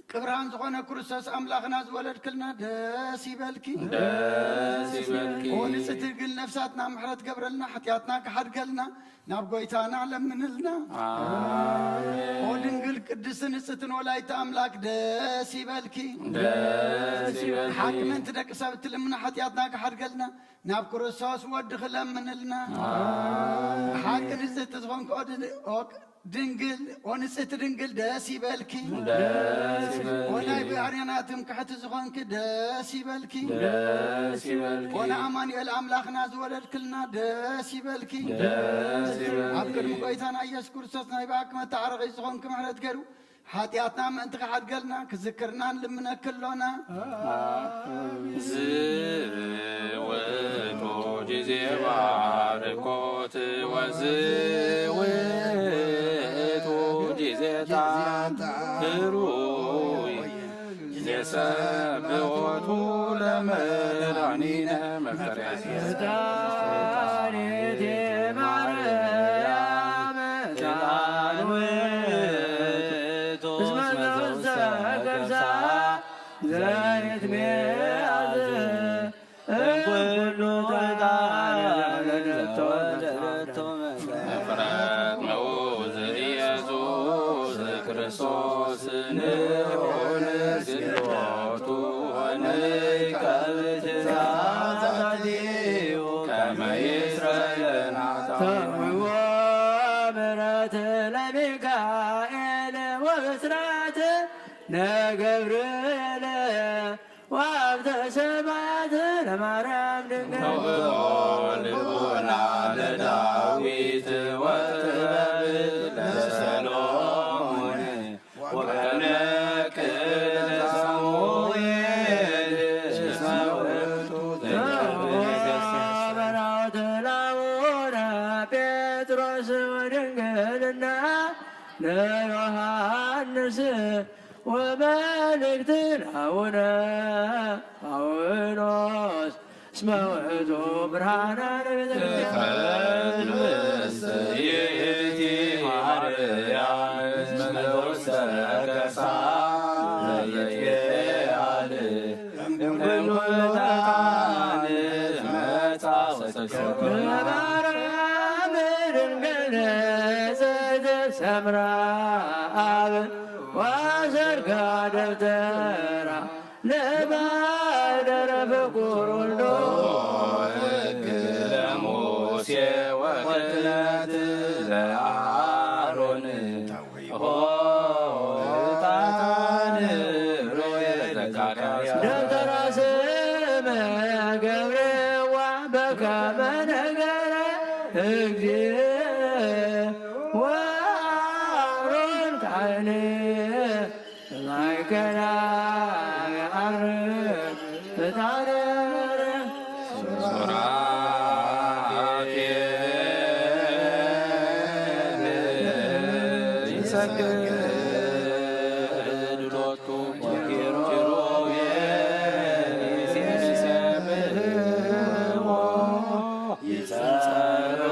ቅብራን ዝኾነ ክርስቶስ ኣምላኽና ዝወለድክልና ደስ ይበልኪ። ደስ ይበልኪ። ኦ ንጽሕቲ ድንግል ነፍሳትና ምሕረት ገብረልና፣ ሓጢኣትና ክሓድገልና፣ ናብ ጎይታና ለምንልና። ኣሜን። ኦ ድንግል ቅድስቲ ንጽሕትን ወላዲተ ኣምላክ ደስ ይበልኪ። ደስ ይበልኪ። ሓቂ ምእንቲ ደቂ ሰብ እትልምና ሓጢኣትና ክሓድገልና ናብ ክርስቶስ ወዲ ክለምንልና። ሓቂ ንጽሕቲ ዝኾንክ ኦ ድ- ኦ ድንግል ኦ ንጽሕቲ ድንግል ደስ ይበልኪ። ደስ ይበልኪ። ኦ ናይ ባህርያና ትምክሕቲ ዝኾንኪ ደስ ይበልኪ። ደስ ይበልኪ። ኦ ንኣማኑኤል ኣምላኽና ዝወለድክልና ደስ ይበልኪ። ደስ ይበልኪ። ኣብ ቅድሚ ጎይታና ኢየሱስ ክርስቶስ ናይ ብኣክ መተዓረቒ ዝኾንኪ ምሕረት ገይሩ ሓጢኣትና ምእንቲ ክሓድገልና ክዝክርና ንልምነኪ ኣሎና። ዝውቱ ጊዜ ባርኮት ወዝውቱ ጊዜ ጣን ህሩይ ጊዜ ሰብሖቱ ለመድኃኒነ መፍቀሬ ፈጣሪቴ ማርያም ኪዳን ውእቱ እስመ ዘውስተ ከርሳ ዘይትሜአዝ እምኩሉ ዕጣን ዘተወልደ መፍረት ምውዝ ኢየሱስ ክርስቶስ ንዑን ግልቦቱ ወንከብት ዛዛቲሁ ከመ ይስረይ ለናታ ተውዎ ምሕረት ለሚካኤል ወብስራት ለገብርኤል ወሀብተ ሰማያት ለማርያም ድንግል። ተውቦ ልቦና ለዳዊት ወጥበብ ለሰሎሞን ወከነክር ለሳሙኤል እስመ ውእቱ ተውቦ በራውት ለአቡነ ጴጥሮስ ወድንግልና ለዮሐንስ ወመልእክት ለአቡነ ጳውሎስ እስመ ውእቱ ብርሃነ ለቤተ ክርስቲያን። ትፈል ምስይእቲ ማርያም እስመ ውስተ ከርሳ ዘይትቤአል እምኩሉ ዕጣን መጻ ወሰከረ። ማርያም ድንግል ንጽሕት ሰምራ አብ ወሰርጋ ደብተራ ለማደረ ፍቁር ወልዶ ሕግ ለሙሴ ወክህነት ለአሮን ሆታን ሮየ ዘካርያስ ደብተራ ስመ ገብርዋ በከመ ነገረ እግዚእ ወአሮን ካህን ማእከላ የዐርግ ዕጣነ ሱራፌል ይሰግድ ሎቱ ወኪሩቤል ይሴብሕዎ ይጸልዩ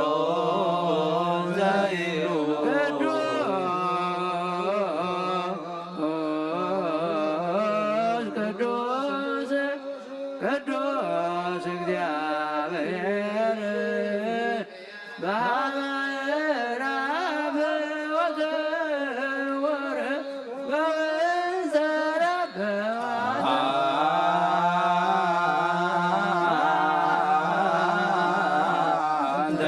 ዘይብሉ ቅዱስ ቅዱስ ቅዱስ እግዚአብሔር በአብ ወወልድ ወመንፈስ ቅዱስ አንተ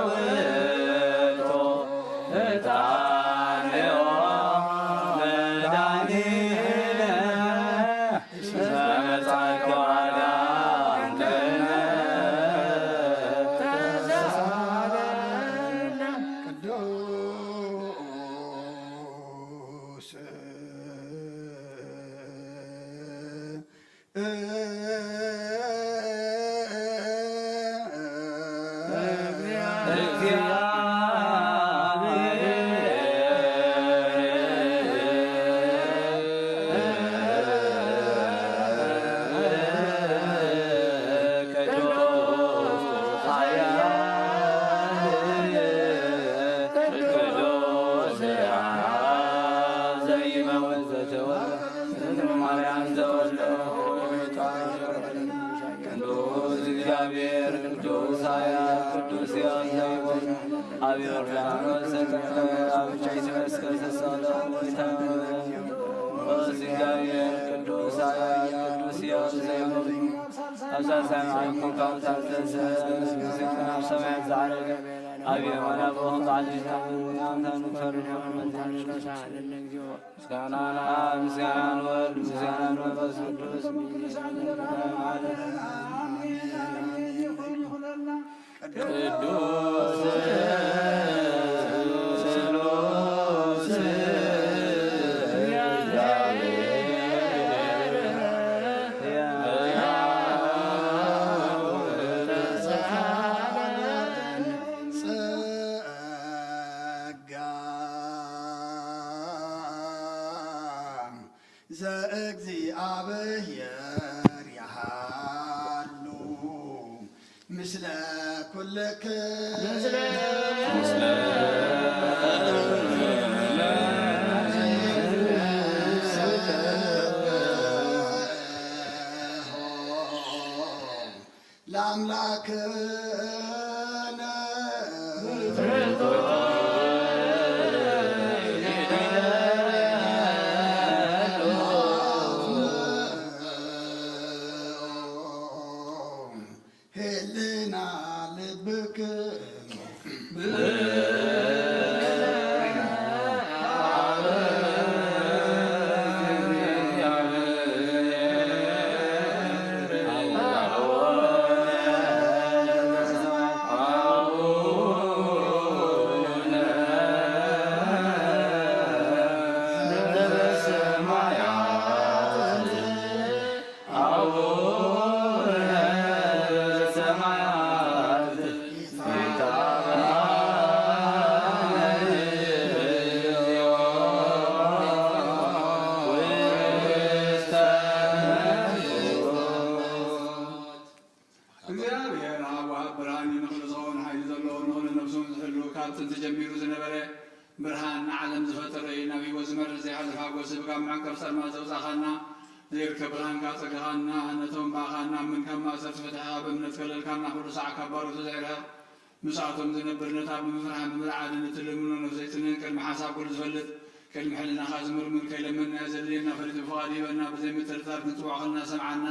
ውእቱ ዕጣንዮ መድኃኒነ እስመ መጻእከ ወአዳንከነ። ቅዱስ ዘይመውት ዘተወልደ፣ እግዝእትነ ማርያም ዘወልደ፣ ቅዱስ እግዚአብሔር፣ ቅዱስ ኃያል፣ ቅዱስ ሕያው ዘይሞት፣ ኣብ ዮርዳኖስ ተጠምቀ፣ ኣብ ብቻ መስቀል ተሳለ፣ ጌታ ቅዱስ እግዚአብሔር፣ ቅዱስ ኃያል፣ ቅዱስ ሕያው ዘይሞት፣ ኣብ ሳልሳይ መዓልቲ ካብ ታዘዘ፣ ምስክር ኣብ ሰማያት ዘዓረገ፣ ኣብ የማነ ኣቦ ወንበር ዓሊታ፣ ኣምሳሉ ፈርድ ሆነ መዛን ቅዱሳን ለእግዚኦ። ምስጋና ለአብ፣ ምስጋና ለወልድ፣ ምስጋና ለመንፈስ ቅዱስ። ቅዱስ ስሉስ ጸጋ ዘእግዚኣብሔር ያሃሉ ምስለ ኩልክ ለአምላክነ ህልና ልብክ እግዚኣብሔር ኣብ ወሃብ ብርሃን እዩ። ንኹሉ ዝኸውን ሓይሊ ዘለዎ፣ ንኹሉ ነፍሱን ዝሕሉ፣ ካብ ጥንቲ ጀሚሩ ዝነበረ፣ ብርሃን ንዓለም ዝፈጠረ እዩ። ናብ ህይወት ዝመርሕ ዘይሓልፍ ሓጎስ፣ ካብ መዕንቀፍ ጸልማት ዘውጻኻና፣ ዘይርከብ ብርሃንካ ኣጸጋኻና፣ ነቶም ብኣኻ እናኣመንካ ማእሰርቲ ፈቲሕኻ፣ ብእምነት ከለልካና፣ ኩሉ ሳዕ ካብ ባሮቱ ዘይርሕቕ፣ ምስኣቶም ዝነብር፣ ነታ ብምፍርሓን ብምርዓድን እትልምኖ ነፍሰይ ጽንን ቅድሚ ሓሳብ ኩሉ ዝፈልጥ፣ ቅድሚ ሕልናኻ ዝምርምር፣ ከይለመንናዮ ዘድልየና ፈሊጡ ብፍቓዱ ይህበና፣ ብዘይምጥርጣር ክንጽውዖ ከለና ሰምዓና፣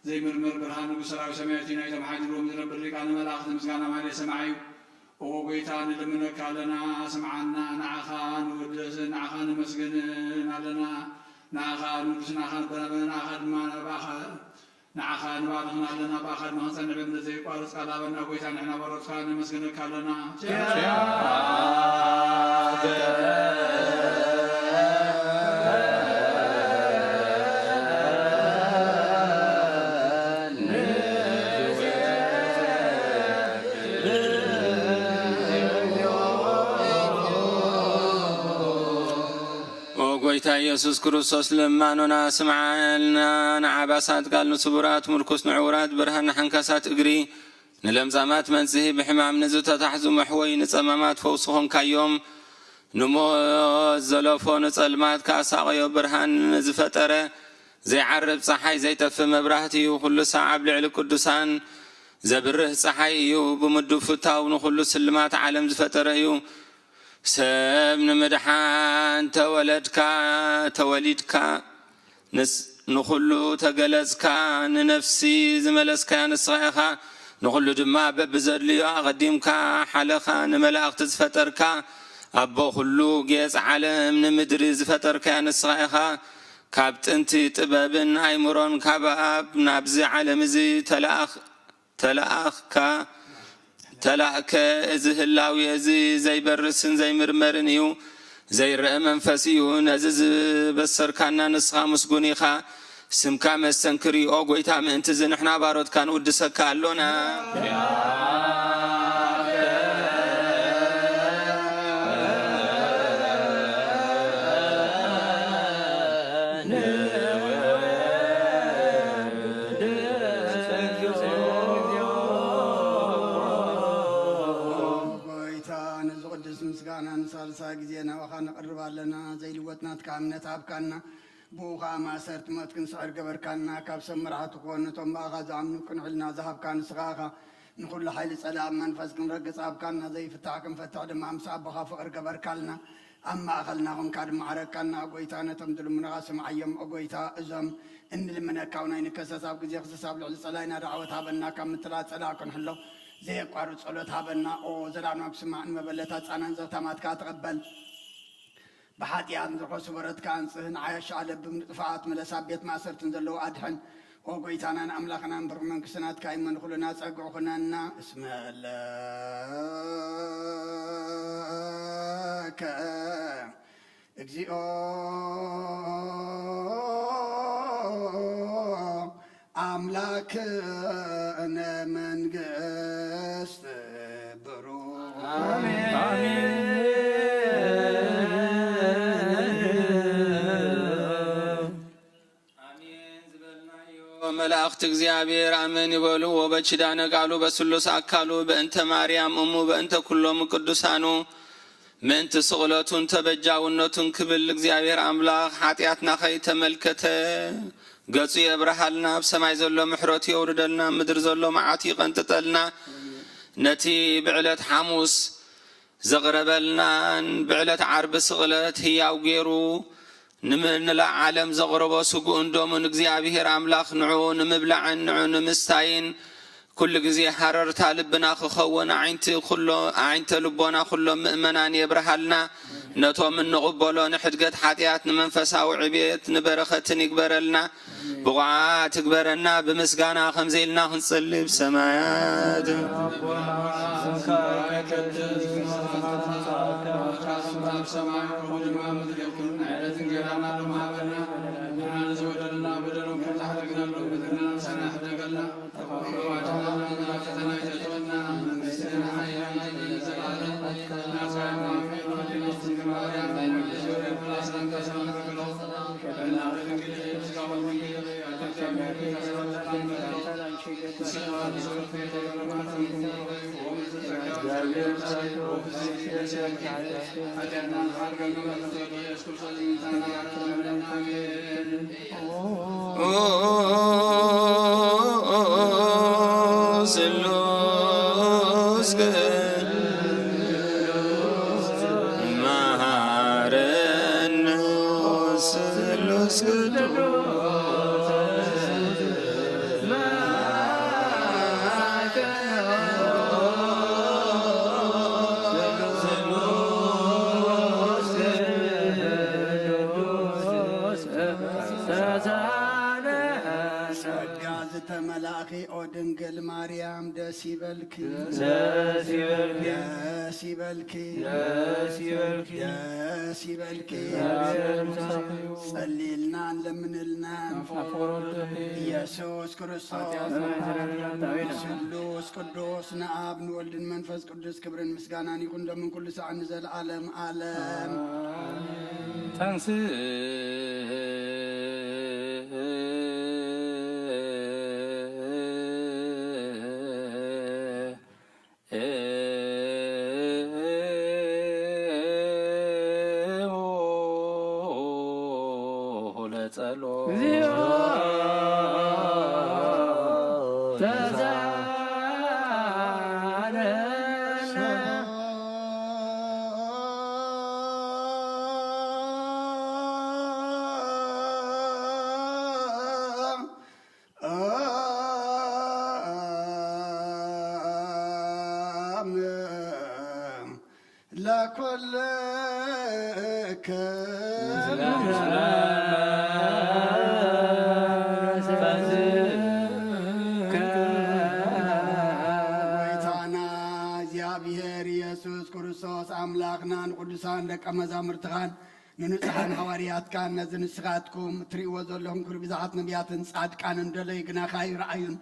ዘይምርመር ብርሃን ንጉሥ ሰራዊት ሰማያት እዩ። ናይቶም ሓዲርዎም ዝነብር ሊቃነ መላእኽቲ ምስጋና ማህሌት ሰማዒ እዩ። ኦ ጐይታ፣ ንልምነካ ኣለና፣ ስምዓና። ንዓኻ ንውድስ፣ ንዓኻ ነመስግን ኣለና። ንዓኻ ንውድስ፣ ንዓኻ ንበረበ፣ ንዓኻ ድማ ንባኻ፣ ንዓኻ ንባርኽን ኣለና። ብኣኻ ድማ ክንጸንዕ በምድሪ ዘይቋርጽ ቃል ሃበና። ጐይታ፣ ንሕና ባሮትካ ነመስግነካ ኣለና። ኦ ጐይታ ኢየሱስ ክርስቶስ፣ ልማኖና ስምዓልና። ንዓባሳት ቃል፣ ንስቡራት ምርኩስ፣ ንዕውራት ብርሃን፣ ንሓንካሳት እግሪ፣ ንለምጻማት መንጽሂ፣ ብሕማም ንዝተታሕዙ መሕወይ፣ ንጸማማት ፈውሲ ኾንካዮም። ንሞት ዘለፎ፣ ንጸልማት ከኣሳቐዮ ብርሃን ንዝፈጠረ፣ ዘይዓርብ ጸሓይ፣ ዘይጠፍእ መብራህቲ እዩ። ኩሉ ሳዕ ኣብ ልዕሊ ቅዱሳን ዘብርህ ጸሓይ እዩ። ብምዱብ ፍታው ንኹሉ ስልማት ዓለም ዝፈጠረ እዩ። ሰብ ንምድሓን ተወለድካ፣ ተወሊድካ፣ ንስ-፣ ንኹሉ ተገለጽካ፣ ንነፍሲ ዝመለስካያ ንስኻ ኢኻ። ንኹሉ ድማ በብዘድልዮ ኣቐዲምካ ሓለኻ፣ ንመላእኽቲ ዝፈጠርካ፣ ኣቦ ኩሉ ጌጽ ዓለም ንምድሪ ዝፈጠርካያ ንስኻ ኢኻ። ካብ ጥንቲ ጥበብን ኣይምሮን፣ ካብ ኣብ ናብዚ ዓለም እዚ ተለኣኽ-፣ ተለኣኽካ፣ ተላእከ። እዚ ህላዌ እዚ ዘይበርስን ዘይምርመርን እዩ፣ ዘይረአ መንፈስ እዩ። ነዚ ዝበሰርካና ንስኻ ምስጉን ኢኻ። ስምካ መስተንክር እዩ፣ ኦ ጐይታ፣ ምእንቲ እዚ ንሕና ባሮትካ ንውድሰካ ኣሎና። ጐይታ፣ ነዚ ቅዱስ ምስጋና ንሳልሳይ ግዜ ናባኻ ነቕርብ ኣለና። ዘለና። ዘይልወጥ ናትካ እምነት ሃብካና፣ ብኡ ኸኣ ማእሰርቲ ሞት ክንስዕር ገበርካና። ካብ ሰብ መራሕቲ ክኾን ነቶም ብኣኻ ዝኣምኑ ቅኑዕ ሕልና ዝሃብካ ንስኻ ኢኻ። ንኹሉ ሓይሊ ጸላእ መንፈስ ክንረግጽ ሃብካና፣ ዘይፍታሕ ክንፈትሕ ድማ ምስ ኣቦኻ ፍቕሪ ገበርካልና። ኣብ ማእኸልና ኹንካ ድማ ዓረቅካና፣ ኦ ጎይታ፣ ነቶም ዝልምኑኻ ስምዓዮም። ኦ ጎይታ፣ እዞም እንልምነካ እውን ኣይንከሰስ። ኣብ ግዜ ክስስ ኣብ ልዕሊ ጸላኢና ዳዕወት ሃበና፣ ካብ ምትላል ጸላእ ክንሕሎ ዘየቋርጽ ጸሎት ሃበና። ኦ ዘላለም ክስማዕ ንመበለታት ጻናን ዘተማትካ ተቐበል። ብሓጢኣት ንዝኾሱ በረትካ ኣንጽህ፣ ንዓያሻ ለብም ንጥፋኣት ምለስ፣ ኣብ ቤት ማእሰርትን ዘለዉ ኣድሕን። ኦ ጎይታናን ኣምላኽናን ብሩኽ መንግስቲ ናትካ ይመን፣ ኩልና ጸግዑ ኩነና። እስመ ለከ እግዚኦ አምላክነ መንግስት ብሩክ። አሜን። አሜን ዝበልናዮ መላእኽቲ እግዚኣብሔር ኣመን ይበሉ። ወበኪዳነ ቃሉ በስሉስ ኣካሉ በእንተ ማርያም እሙ በእንተ ኩሎም ቅዱሳኑ ምእንቲ ስቕለቱን ተበጃውነቱን ክብል እግዚኣብሔር ኣምላኽ ሓጢኣትና ከይተመልከተ ገጹ የብርሃልና፣ ኣብ ሰማይ ዘሎ ምሕረቱ የውርደልና፣ ኣብ ምድሪ ዘሎ መዓቱ ይቐንጥጠልና። ነቲ ብዕለት ሓሙስ ዘቕረበልናን ብዕለት ዓርቢ ስቕለት ህያው ገይሩ ንምንላእ ዓለም ዘቕረቦ ስግኡን ደሙን እግዚኣብሔር ኣምላኽ ንዑ ንምብላዕን ንዑ ንምስታይን ኩሉ ግዜ ሃረርታ ልብና ክኸውን ኣዒንቲ ኩሎ-፣ ኣዒንተ ልቦና ኩሎም ምእመናን የብርሃልና። ነቶም እንቕበሎ ንሕድገት ሓጢኣት ንመንፈሳዊ ዕቤት ንበረኸትን ይግበረልና። ብቑዓት ትግበረና፣ ብምስጋና ከምዚ ኢልና ክንጽሊ ብሰማያት። ስሉስ ቅዱስ መሃረነ ስሉስ ቅዱስ ጸጋ ዝተመላእኺ ኦ ድንግል ማርያም ደስ ይበልኪ። ደስ ይበልኪ። ደስ ይበልኪ። ደስ ይበልኪ። ደስ ይበልኪ። እግዚአብሔር ምሳኺ ይሁን። ጸልይልና፣ ለምንልና። ኢየሱስ ክርስቶስ ስሉስ ቅዱስ ንኣብ ንወልድን መንፈስ ቅዱስ ክብርን ምስጋናን ይኹን ሎምን ኩሉ ሰዓት ንዘለዓለም ዓለም። ተንስእ ለጸሎት። ለኩልክ ጎይታና እግዚኣብሔር ኢየሱስ ክርስቶስ ኣምላኽና ንቅዱሳን ደቀ መዛሙርትኻን ንንጹሓን ሃዋርያትካን ነዚ ንስኻትኩም እትርእይዎ ዘለኹም ክብሪ ብዙሓት ነቢያትን ጻድቃንን ደለዩ ግናኻ ኣይረኣዩን።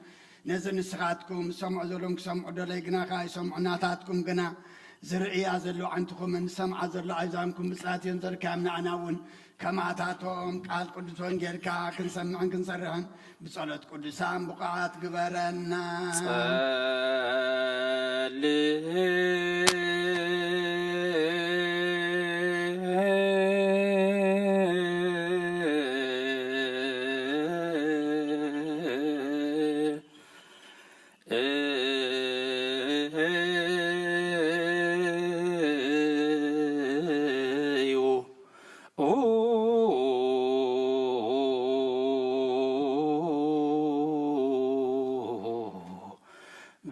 ነዚ ንስኻትኩም ዝሰምዑ ዘለኹም ክሰምዑ ደለዩ ግናኻ ኣይሰምዑ። ናታትኩም ግና ዝርእያ ዘሎ ኣዕንትኹምን ዝሰምዓ ዘሎ ኣእዛንኩም ብጽላት እየን ዘርካዮም። ንኣና እውን ከማታቶም ቃል ቅዱስ ወንጌልካ ክንሰምዕን ክንሰርሕን ብጸሎት ቅዱሳን ብቑዓት ግበረና። ጸልይ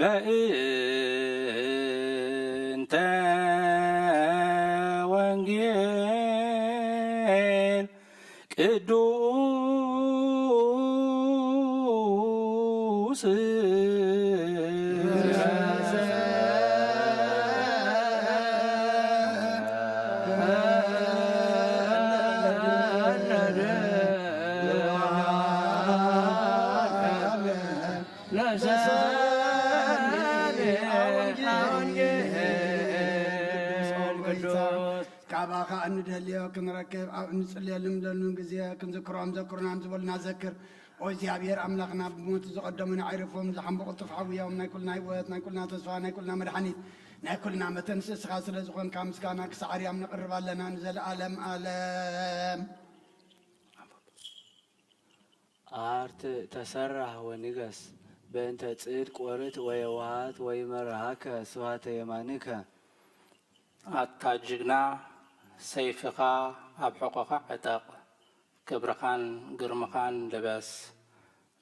በእንተ ወንጌል ቅዱስ ካባኻ እንደልዮ ክንረክብ ኣብ እንጽልየሉን ደሉን ግዜ ክንዝክሮም ዘክሩናን ዝበሉና ዘክር። ኦ እግዚኣብሔር ኣምላኽና፣ ብሞት ዝቐደሙና ዕርፎም ዝሓምቡ ቅልጡፍ ሓውያዎም ናይ ኩልና ህይወት፣ ናይ ኩልና ተስፋ፣ ናይ ኩልና መድሓኒት፣ ናይ ኩልና መተንስእ እስኻ ስለ ዝኾንካ ምስጋና ክሳዕ ኣርያም ነቕርብ ኣለና ንዘለኣለም ኣለም። ኣርት ተሰራህ ወንገስ በእንተ ጽድቅ ወርት ወየዋሃት ወይመርሃከ ስብሐተ የማንከ። ኣታ ጅግና፣ ሰይፍኻ ኣብ ሕቖኻ ዕጠቕ፣ ክብርኻን ግርምኻን ልበስ፣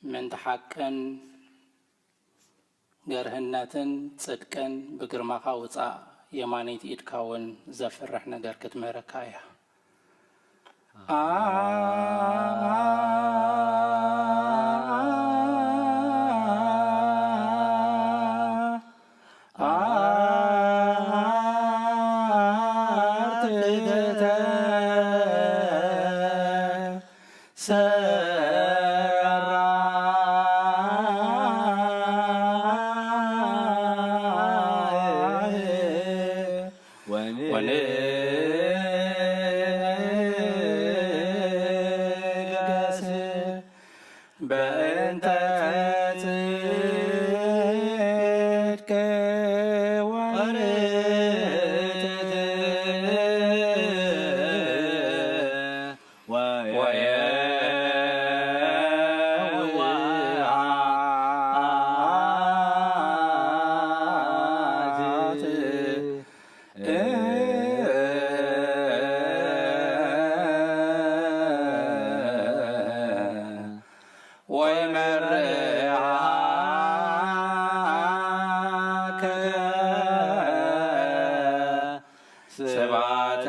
ምእንቲ ሓቅን ገርህነትን ጽድቅን ብግርማኻ ውጻእ፣ የማነይቲ ኢድካ እውን ዘፍርሕ ነገር ክትምህረካ እያ። ወንገስ በእንተ ጽድቅ ወርትዕ ወየዋሃት ወይመርሃከ ስብሐተ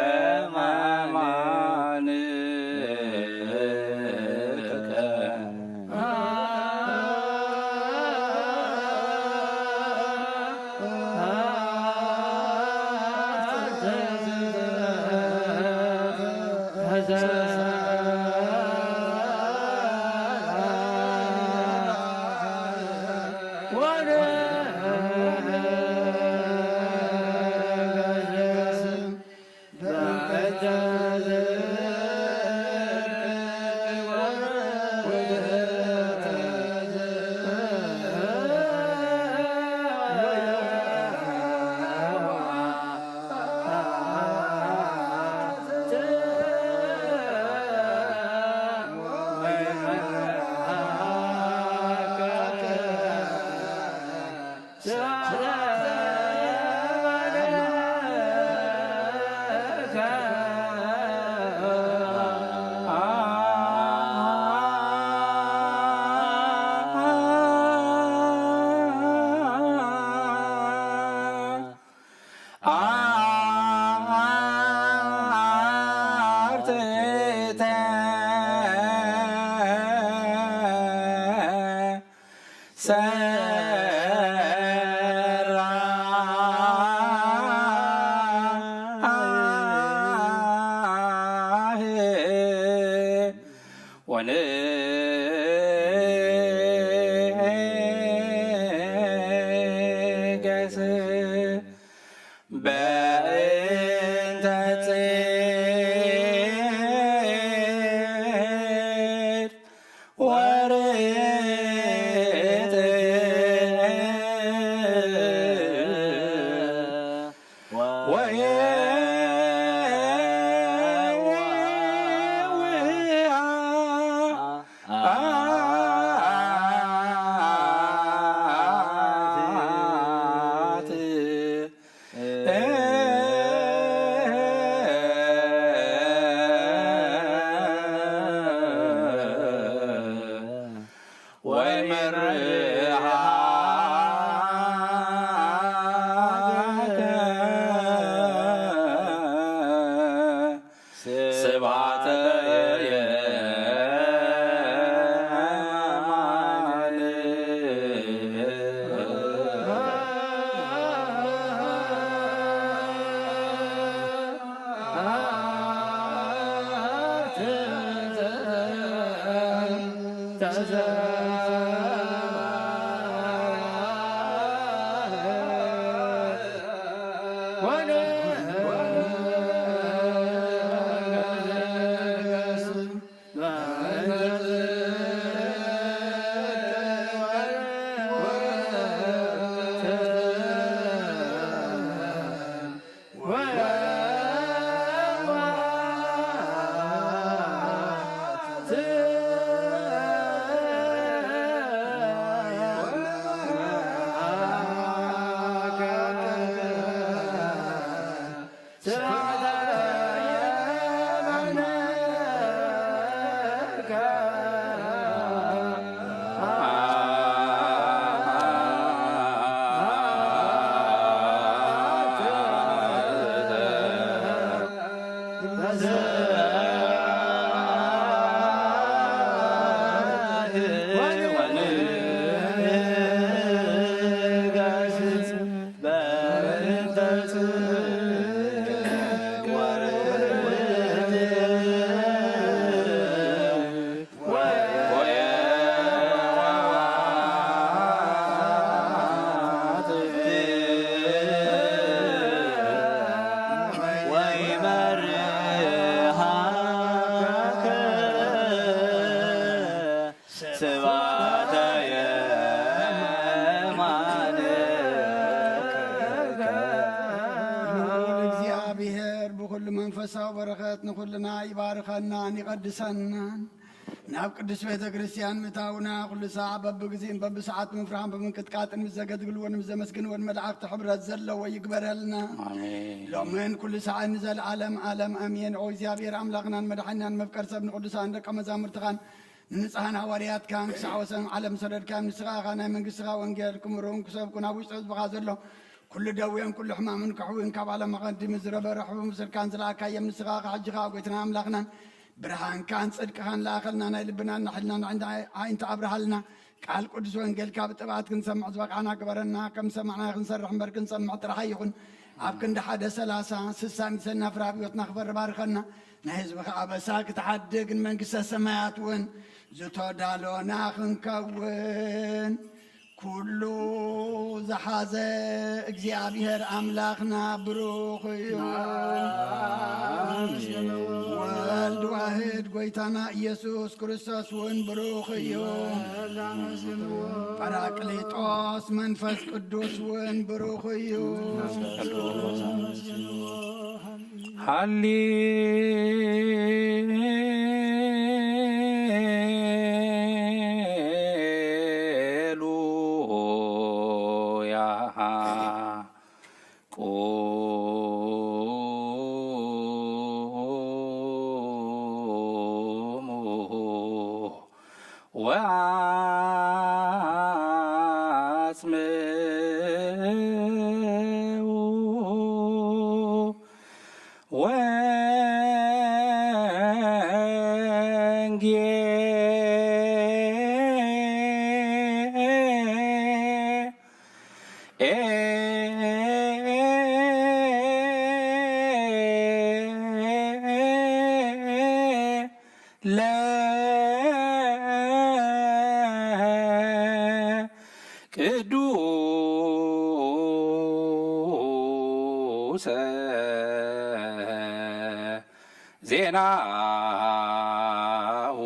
የማንከ። አርትዕተ ሰራህ ወንገስ በእንተ ጽድቅ ወርትዕ ወየዋሃት ወይመርሃከ ስብሐተ የማንከ። ልዑል እግዚኣብሔር ብኹሉ መንፈሳዊ በረኸት ንኹልና ይባርኸናን ይቐድሰናን። ናብ ቅድስት ቤተ ክርስቲያን ምእታውና ኩሉ ሳዕ በብግዜን በብሰዓት ብምፍራህን ብምንቅጥቃጥን ምስ ዘገድግልዎን ምስ ዘመስግንዎን መላእኽቲ ሕብረት ዘለዎ ይግበረልና። ኣሜን። ሎምን ኩሉ ሳዕን ንዘለዓለም ዓለም ኣሜን። ኦ እግዚኣብሔር ኣምላኽናን መድሓኒናን መፍቀር ሰብ ንቅዱሳን ደቀ መዛሙርትኻን ንንጹሓን ሃዋርያትካን ክሳዕ ወሰን ዓለም ሰደድካዮም፣ ንስኻ ኢኻ ናይ መንግስትኻ ወንጌል ክምህሩን ክሰብኩን ኣብ ውሽጢ ህዝብኻ ዘሎ ኩሉ ደዌን ኩሉ ሕማምን ከሕውዩን ካብ ዓለም ኣቐዲሙ ዝነበረ ሕቡን ምስልካን ዝለኣካዮም ንስኻ ኢኻ። ሕጂ ኸኣ ጎይታና ኣምላኽናን ብርሃንካን ጽድቅኻን ለኣኸልና፣ ናይ ልብናን ናይ ሕልናን ኣዒንቲ ኣብርሃልና። ቃል ቅዱስ ወንጌልካ ብጥብዓት ክንሰምዕ ዝበቃዕና ግበረና። ከም ሰማዕና ክንሰርሕ እምበር ክንሰምዕ ጥራሕ ኣይኹን። ኣብ ክንዲ ሓደ ሰላሳ ስሳ ሚእቲ ሰናፍር ኣብ ህይወትና ክፈሪ ባርኸና። ናይ ህዝብኻ ኣበሳ ክትሓድግ ንመንግስተ ሰማያት እውን ዝተዳሎና ክንከውን ኩሉ ዝሓዘ እግዚኣብሔር ኣምላኽና ብሩኽ እዩ። ወልድ ዋህድ ጎይታና ኢየሱስ ክርስቶስ እውን ብሩኽ እዩ። ጳራቅሊጦስ መንፈስ ቅዱስ እውን ብሩኽ እዩ። ሃሌ ለቅዱሰ ዜናሁ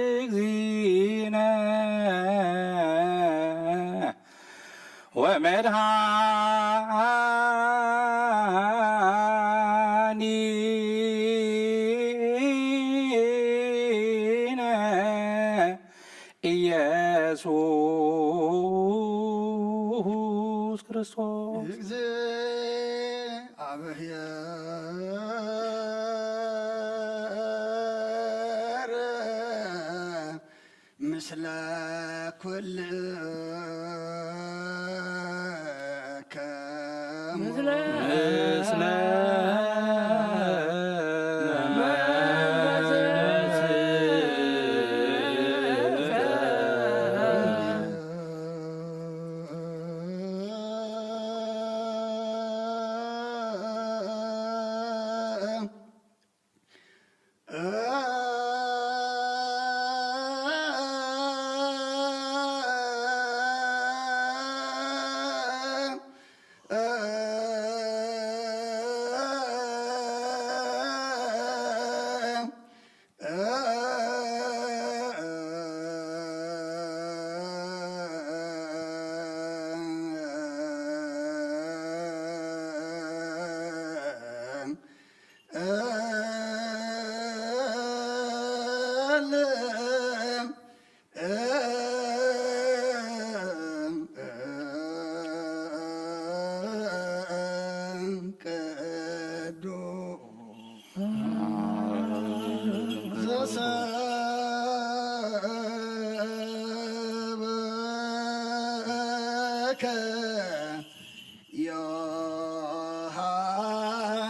ለእግዚእነ ወመድኃኒነ ኢየሱስ ክርስቶስ። እግዚአብሔር ምስለ ኩልከሙ ምስለ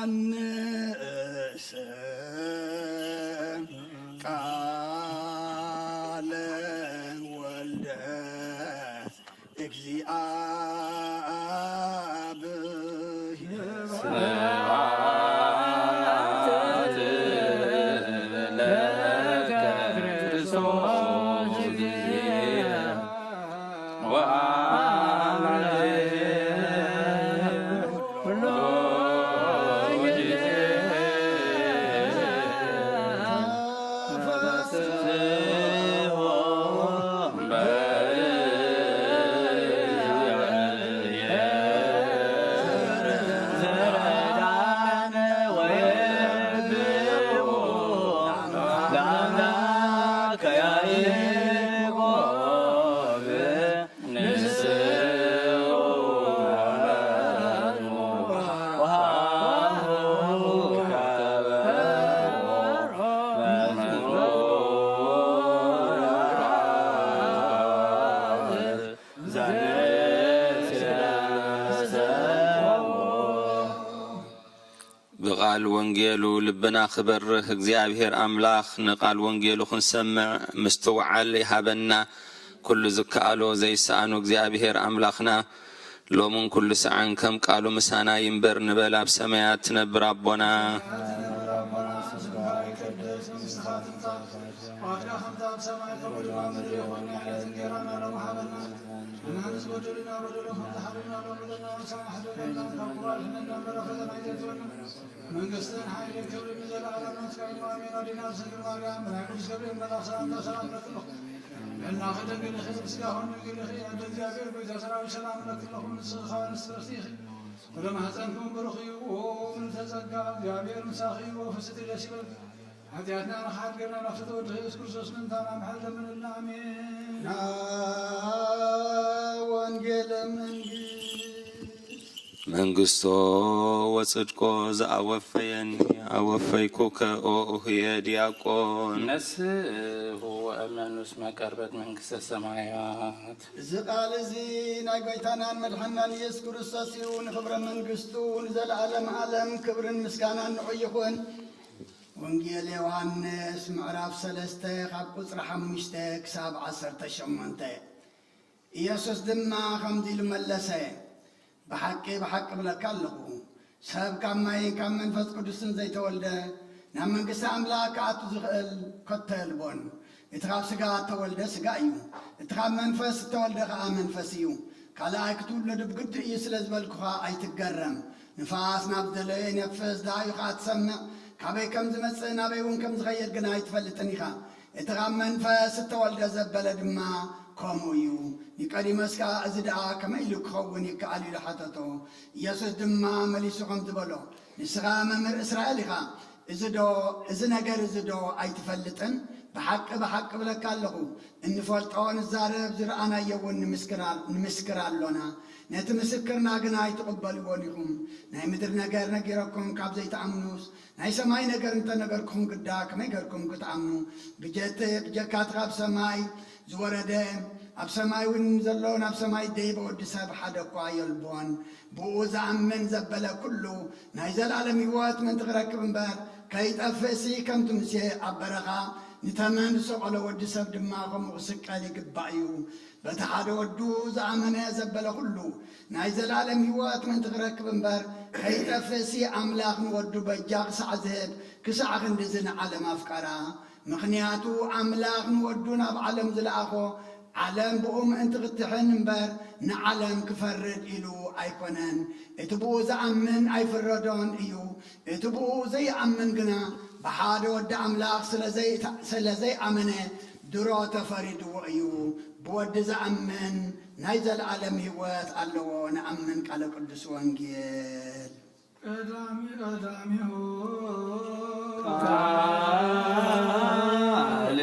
ዮሃንስ ቃለ ወልደ ብቓል ወንጌሉ ልብና ክበርህ እግዚኣብሔር ኣምላኽ ንቓል ወንጌሉ ክንሰምዕ ምስትውዓል ይሃበና። ኩሉ ዝከኣሎ ዘይሰኣኖ እግዚኣብሔር ኣምላኽና ሎምን ኩሉ ሰዓን ከም ቃሉ ምሳና ይንበር ንበል። ኣብ ሰማያት ትነብር ኣቦና። መንግስትን ሓይልን ክብርን ንዘለኣለም ናትካ እዩ። ኣሜን። ኣዴና ርግስቲ ማርያም ብናይ ቅዱስ ገብርኤል መልኣኽ ሰላምታ ሰላም ንብለኪ። ልዕልና ኽደንግልኺ ብስጋኹን ድንግልኺ ኣደ እግዚኣብሔር ጎይታ ሰራዊት ሰላም ንብለኪ። ንስኺ ኸኣ ንስቲ ርኽቲ ኢኺ። ፍረ ማህፀንክን ብሩኽ እዩ። ኦ ምልዕተ ጸጋ እግዚኣብሔር ምሳኺ እዩ። ኦ ፍስቲ ደስ ይበልኪ። ሓጢኣትና ንኽሓድገና ናብቲ ተወድኺ የሱስ ክርስቶስ ምእንታና ምሕረት ለምንልና። ኣሜን። ወንጌል መንግስት መንግስቶ ወጽድቆ ዘኣወፈየኒ ኣወፈይኩከ ኦ ኡህየ ዲያቆን። ነስሑ ወእመኑ እስመ ቀርበት መንግስተ ሰማያት። እዚ ቃል እዚ ናይ ጎይታናን መድሓናን ኢየሱስ ክርስቶስ እዩ። ንኽብረ መንግስቱ ንዘለኣለም ዓለም ክብርን ምስጋናን ንዑ ይኹን። ወንጌል ዮሃንስ ምዕራፍ ሰለስተ ካብ ቁፅሪ ሓሙሽተ ክሳብ ዓሰርተ ሸሞንተ። ኢየሱስ ድማ ከምዚ ኢሉ መለሰ፣ ብሓቂ ብሓቂ እብለካ ኣለኹ፣ ሰብ ካብ ማይን ካብ መንፈስ ቅዱስን ዘይተወልደ ናብ መንግስቲ ኣምላኽ ክኣቱ ዝኽእል ከቶ የልቦን። እቲ ካብ ስጋ እተወልደ ስጋ እዩ፣ እቲ ካብ መንፈስ እተወልደ ኸኣ መንፈስ እዩ። ካልኣይ ክትውለዱ ብግዲ እዩ ስለ ዝበልኩኻ ኣይትገረም። ንፋስ ናብ ዝደለዮ ይነፍስ፣ ደሃዩ ኸኣ ትሰምዕ፣ ካበይ ከም ዝመጽእን ኣበይ እውን ከም ዝኸይድ ግና ኣይትፈልጥን ኢኻ። እቲ ካብ መንፈስ እተወልደ ዘበለ ድማ ከምኡ እዩ። ኒቆዲሞስ ከኣ፣ እዚ ደኣ ከመይ ኢሉ ክኸውን ይከኣል? ኢሉ ሓተቶ። ኢየሱስ ድማ መሊሱ ከምዚ በሎ፣ ንስኻ መምህር እስራኤል ኢኻ፣ እዚ ዶ፣ እዚ ነገር እዚ ዶ ኣይትፈልጥን? ብሓቂ ብሓቂ እብለካ ኣለኹ፣ እንፈልጦ ንዛረብ፣ ዝረኣናዮ እውን ንምስክር ኣል-፣ ንምስክር ኣሎና፣ ነቲ ምስክርና ግና ኣይትቕበልዎን ኢኹም። ናይ ምድሪ ነገር ነጊረኩም ካብ ዘይትኣምኑስ፣ ናይ ሰማይ ነገር እንተነገርኩኹም ግዳ ከመይ ገርኩም ክትኣምኑ? ብጀተ-፣ ብጀካቲ ካብ ሰማይ ዝወረደ፣ ኣብ ሰማይ እውን ዘሎ፣ ናብ ሰማይ ደይበ ወዲ ሰብ ሓደ እኳ የልቦን። ብኡ ዝኣምን ዘበለ ኩሉ ናይ ዘላለም ህይወት ምእንቲ ክረክብ እምበር ከይጠፍእሲ፣ ከምቲ ሙሴ ኣብ በረኻ ንተመን ዝሰቐሎ ወዲ ሰብ ድማ ከምኡ ክስቀል ይግባእ እዩ። በቲ ሓደ ወዱ ዝኣመነ ዘበለ ኩሉ ናይ ዘላለም ህይወት ምእንቲ ክረክብ እምበር ከይጠፍእሲ፣ ኣምላኽ ንወዱ በጃ ክሳዕ ዝህብ፣ ክሳዕ ክንድዚ ንዓለም ኣፍቀራ። ምኽንያቱ ኣምላኽ ንወዱ ናብ ዓለም ዝለኣኾ፣ ዓለም ብኡ ምእንቲ ክትድሕን እምበር ንዓለም ክፈርድ ኢሉ ኣይኮነን። እቲ ብኡ ዝኣምን ኣይፍረዶን እዩ። እቲ ብኡ ዘይኣምን ግና ብሓደ ወዲ ኣምላኽ ስለ ዘይተ-፣ ስለ ዘይኣመነ ድሮ ተፈሪድዎ እዩ። ብወዲ ዝኣምን ናይ ዘለኣለም ህይወት ኣለዎ። ንኣምን። ቃለ ቅዱስ ወንጌል። ቀዳሚ ቀዳሚሁ ቃል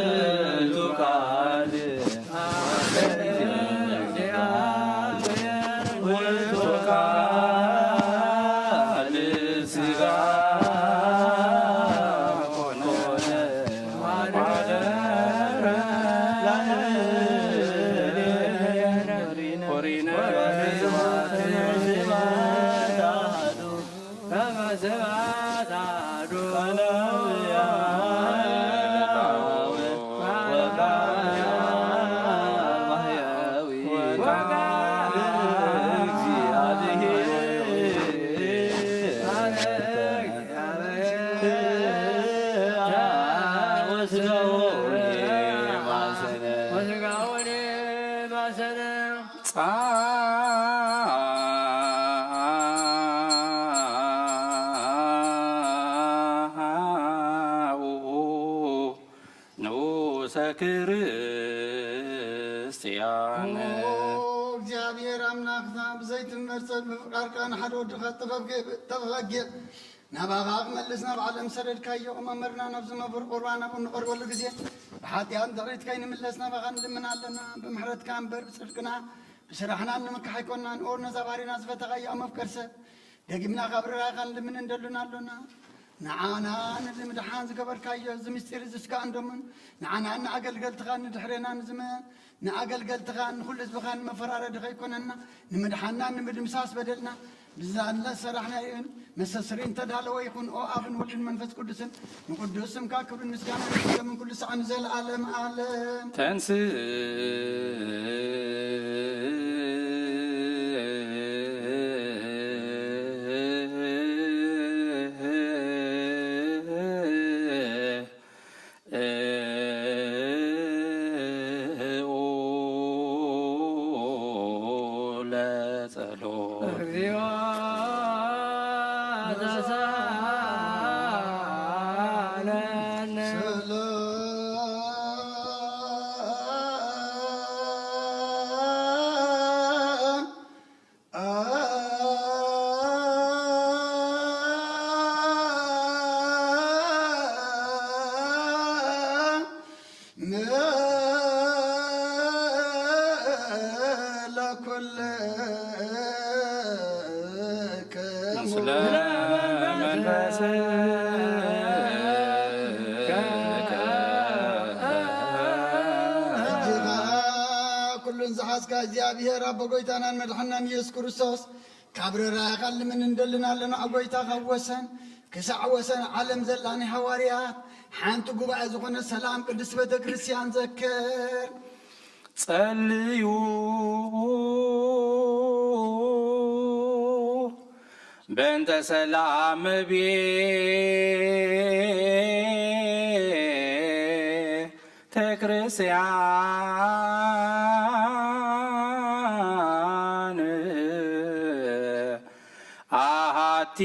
ውእቱ ቃል ውእቱ ቃል ሥጋ ኮነ። ጻውኡ ንኡሰ ክርስቲያን። ኦ እግዚኣብሔር ኣምላኽና፣ ብዘይትመርጸል ብፍቃርካ ንሓደ ወድኻ ጥበብ ገብ-፣ ተበጊዕ ናባኻ ክመልስ ናብ ዓለም ሰደድካዮ፣ መምህርና፣ ናብዚ መምህር ቁርባን ናብኡ እንቐርበሉ ግዜ፣ ብሓጢኣት ድሕሪት ከይንምለስ ናባኻ ንልምን ኣለና። ብምሕረትካ እምበር ብጽድቅና ብስራሕና እንምካሕ ኣይኮንናን። ኦ ነዛ ባሪና ዝፈተኻዮ መፍቀር ሰብ፣ ደጊምና ካብ ርራኻ ንልምን እንደሉን ኣሎና። ንዓና ንምድሓን ዝገበርካዮ እዚ ምስጢር እዚ ስጋእን ደሙን፣ ንዓና ንኣገልገልትኻ ንድሕሬና ንዝመ-፣ ንኣገልገልትኻ ንኹሉ ህዝብኻ ንመፈራረዲ ከይኮነና፣ ንምድሓንና ንምድምሳስ በደልና ብዛለ ሰራሕናዮን መሰስሪ እንተዳለወ ይኹን። ኦ ኣብን ወልድን መንፈስ ቅዱስን ንቅዱስ ስምካ ክብርን ምስጋናን ይግበእ ኩሉ ሰዓት ንዘለዓለም ዓለም። ተንስ ለጸሎት። እግዚኦ ተሳለነ። ሰላም ለኩልክሙ ምስለ መንፈስከ። ሕጂ ኸኣ ኩሉን ዝሓዝካ እግዚኣብሔር ኣቦ ጎይታናን መድሓናን ኢየሱስ ክርስቶስ ካብ ርራይኻን ልምን እንደልን ኣለና። ጎይታ ካብ ወሰን ክሳዕ ወሰን ዓለም ዘላ ናይ ሃዋርያት ሓንቲ ጉባኤ ዝኾነ ሰላም ቅድስት ቤተ ክርስቲያን ዘክር። ጸልዩ በእንተ ሰላም ቤተ ክርስቲያን አሐቲ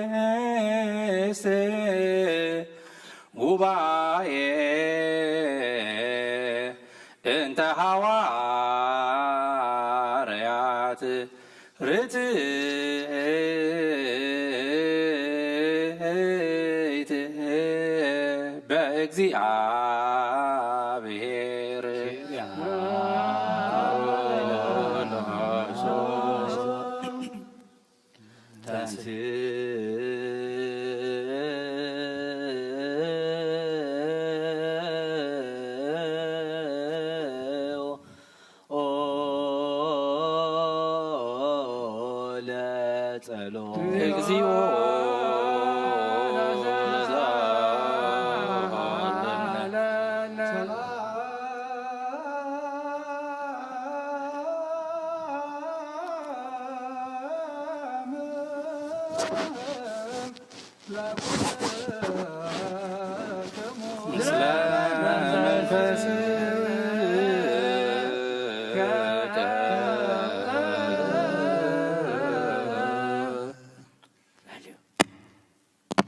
ቅድስት ጉባኤ እንተ ሐዋርያት ርትዕት በእግ እግዚአብሔር ተንሥእ ኦ ለጸሎት። እግዚኦ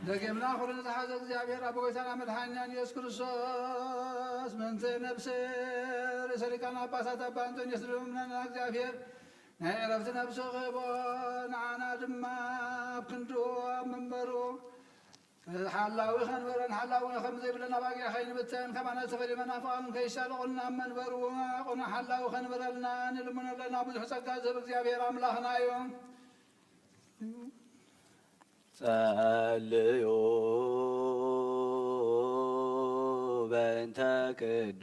ደጊምና ኩሉ ንዝሓዘ እግዚኣብሔር ኣብ ጎይታና መድሓኒናን ኢየሱስ ክርስቶስ ምእንቲ ነፍሲ ርእሰ ሊቃነ ጳጳሳት ኣባ ኣንጦንዮስ ልምነና እግዚኣብሔር ናይ ዕረፍቲ ነፍሱ ክህቦ፣ ንዓና ድማ ኣብ ክንዱ ኣብ መንበሩ ሓላዊ ከንበረን ሓላዊ ከም ዘይብለን ኣባጊዕ ከይንብተን ከማና ተፈሊ መናፍቓን ከይሳለቑልና ኣብ መንበሩ ቅኑዕ ሓላዊ ከንበረልና ንልምኖ ኣለና። ብዙሕ ጸጋ ዝህብ እግዚኣብሔር ኣምላኽና እዩ። ጸልዩ በእንተ ቅዱስ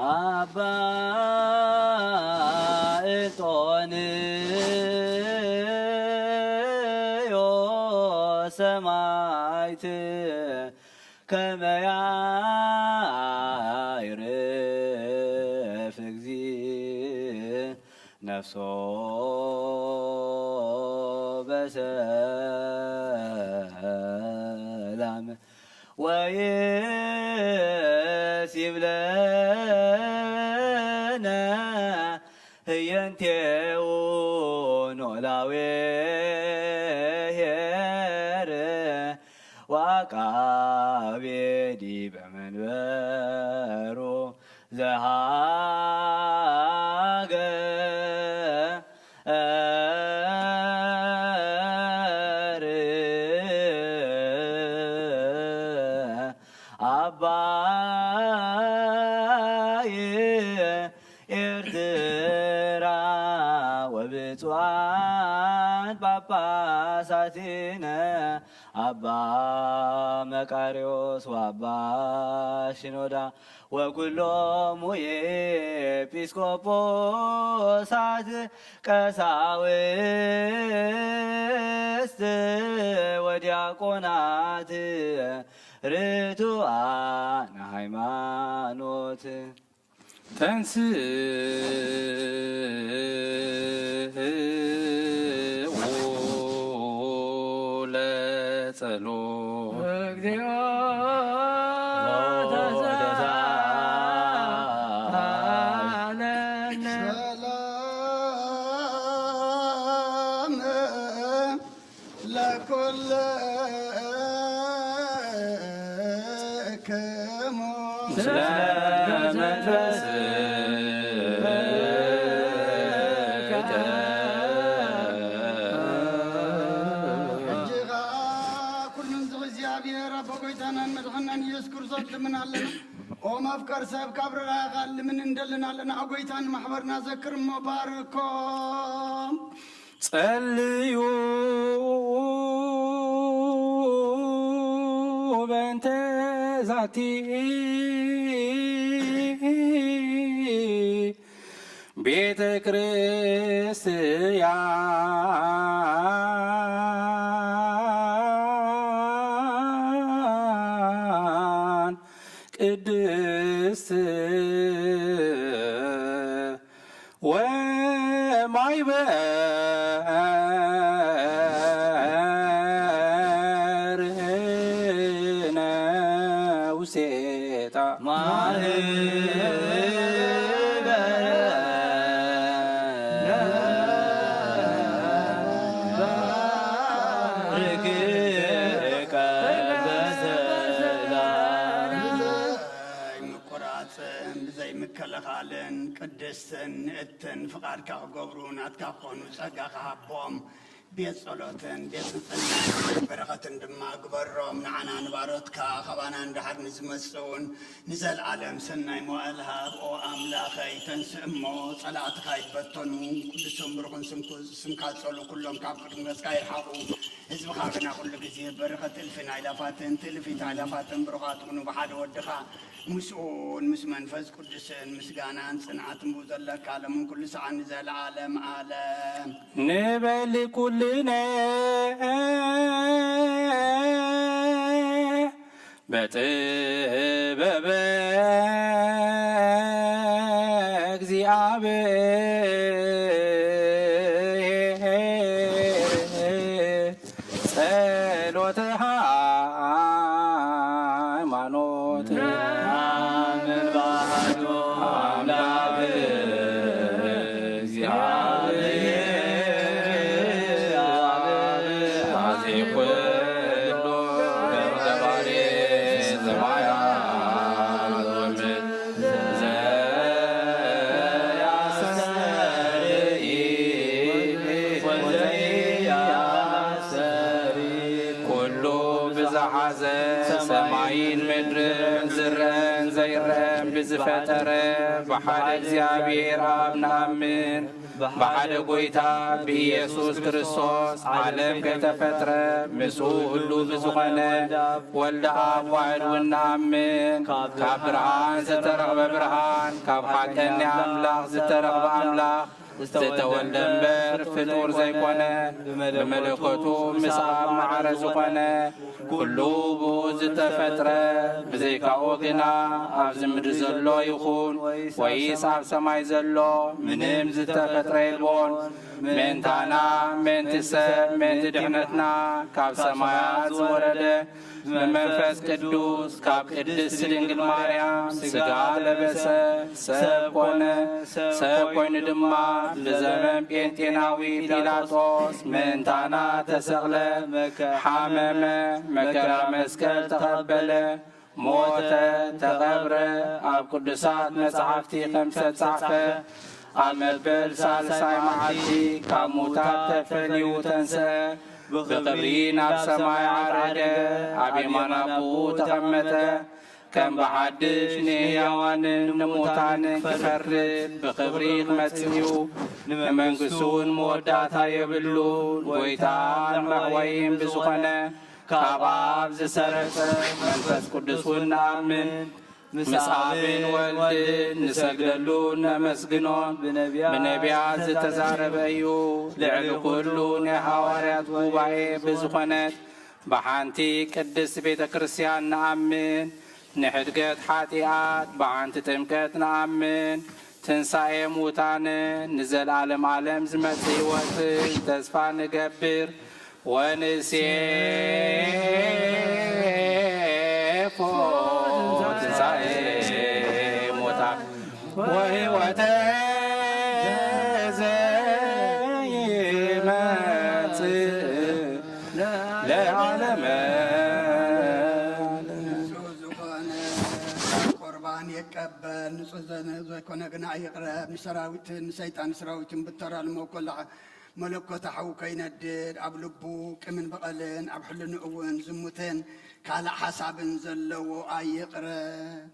ኣባ እንጦንዮስ ሰማዕት ከመ ያዕርፍ እግዚእ ነፍሶ በሰላም ወይስ ይብለነ ህየንቴው ኖላዌ ኄር ወአቃቤ ዲበ መንበሩ ዘሃገር አባይ ኤርትራ ወብፁዓን ጳጳሳቲነ አባ መቃርዮስ ወአባ ሽኖዳ ወኩሎሙ ኤጲስቆጶሳት ቀሳውስት ወዲያቆናት ርቱዓን ሃይማኖት። ተንሥእ ለጸሎት። እግዚኦ ተሳሃለነ። ሰላም ለኩልክሙ። ስለ መንፈስከ። ሕጂ ኸኣ ኩሉ ንዝኽእል እግዚኣብሔር ኣቦ ጐይታናን መድሓናን ኢየሱስ ክርስቶስ ልምን ኣለና። ኦ መፍቀር ሰብ ካብ ርራኻ ልምን እንደልን ኣለና። ኦ ጐይታን ማሕበርና ዘክር እሞ ባርኮም። ጸልዩ በእንተ ዛቲ ቤተ ክርስቲያን ቅድስት ወማይበርህነ ውስቴታ ማህበረ ባርክ በሰላም። ምቁራጽን ብዘይ ምክልኻልን ቅድስትን ንእትን ፍቓድካ ክገብሩ ናትካ ክኾኑ ጸጋ ክሃቦም ቤት ጸሎትን ቤት ንጽህናን በረኸትን ድማ ግበሮም። ንዓና ንባሮትካ፣ ካባና ንድሓር ንዝመጽእ እውን ንዘለኣለም ሰናይ መዋእል ሃብ። ኦ ኣምላኸይ፣ ተንስእ እሞ ጸላእትኻ ይበተኑ። ቅዱስን ብሩኽን ስምኩ-፣ ስምካ ጸሉ፣ ኩሎም ካብ ቅድሚ ገጽካ ይርሓቑ። ህዝብኻ ግና ኩሉ ግዜ በረኸት እልፍን ኣእላፋትን ትእልፊት ኣእላፋትን ብሩኻት ኩኑ። ብሓደ ወድኻ ምስኡን ምስ መንፈስ ቅዱስን ምስጋናን ጽንዓትን ብኡ ዘለካ፣ ሎምን ኩሉ ሰዓት ንዘለዓለም ዓለም። ንበል ኩልነ በጥበበ እግዚኣብሔር ጸሎተ ሃይማኖት። ነአምን በአሐዱ አምላክ እግዚአብሔር አብ አዜ ኩሉ ገባሬ ሰማያት ወምድር ዘያስተርኢ ወዘያስተርኢ ኩሉ ብዝሓዘ ሰማይን ምድርን ዝረአን ዘይረአን ብዝፈጠረ ብሓደ እግዚኣብሔር ኣብ ንኣምን። ብሓደ ጐይታ ብኢየሱስ ክርስቶስ ዓለም ከይተፈጥረ ምስኡ ህሉ ብዝኾነ ወልደ ኣብ ዋሕድ እውን ንኣምን። ካብ ብርሃን ዝተረኽበ ብርሃን፣ ካብ ሓቀኛ ኣምላኽ ዝተረኽበ ኣምላኽ፣ ዝተወልደ እምበር ፍጡር ዘይኮነ፣ ብመለኮቱ ምስ ኣብ ማዕረ ዝኾነ፣ ኩሉ ብኡ ዝተፈጥረ፣ ብዘይካኡ ግና ኣብዚ ምድሪ ዘሎ ይኹን ወይስ ኣብ ሰማይ ዘሎ ምንም ዝተፈጥረ የልቦን። ምእንታና፣ ምእንቲ ሰብ፣ ምእንቲ ድሕነትና ካብ ሰማያት ዝወረደ ብመንፈስ ቅዱስ ካብ ቅድስት ድንግል ማርያም ሥጋ ለበሰ፣ ሰብ ኮነ። ሰብ ኮይኑ ድማ ብዘመን ጴንጤናዊ ጲላጦስ ምእንታና ተሰቕለ፣ ሓመመ፣ መከራ መስቀል ተቐበለ፣ ሞተ፣ ተቐብረ፣ ኣብ ቅዱሳት መጻሕፍቲ ከም ዝተጻሕፈ ኣብ መበል ሳልሳይ መዓልቲ ካብ ሙታት ተፈልዩ ተንስአ፣ ብኽብሪ ናብ ሰማይ ዓረገ፣ ኣብ የማን ኣቦኡ ተቐመጠ። ከም ብሓድሽ ንህያዋንን ንሙታንን ክፈርድ ብኽብሪ ክመጽእ እዩ። ንመንግስቱ እውን መወዳእታ የብሉን። ጐይታን መሕወይን ብዝኾነ ካብ ኣብ ዝሰረጸ መንፈስ ቅዱስ እውን ንኣምን። ምስ ኣብን ወልድን ንሰግደሉን ነመስግኖን ብነቢያት ዝተዛረበ እዩ። ልዕሊ ኩሉ ናይ ሃዋርያት ጉባኤ ብዝኾነት ብሓንቲ ቅድስት ቤተ ክርስቲያን ንኣምን። ንሕድገት ሓጢኣት ብሓንቲ ጥምቀት ንኣምን። ትንሳኤ ሙታንን ንዘለዓለም ዓለም ዝመጽእ ህይወትን ተስፋ ንገብር። ወንሴፎ ትንሳኤ ሙታን ወሕይወተ ዘይመጽእ ለዓለመ። ንጹህ ዝኾነ ቁርባን ይቀበል፣ ንጹህ ዘነ-፣ ዘይኮነ ግና ይቕረብ። ንሰራዊትን ንሰይጣን ሰራዊትን ብተራ ልመው ኮሎ መለኮት ሓው ከይነድድ ኣብ ልቡ ቂምን በቐልን ኣብ ሕልንኡ እውን ዝሙትን ካልእ ሓሳብን ዘለዎ ኣይቕረብ።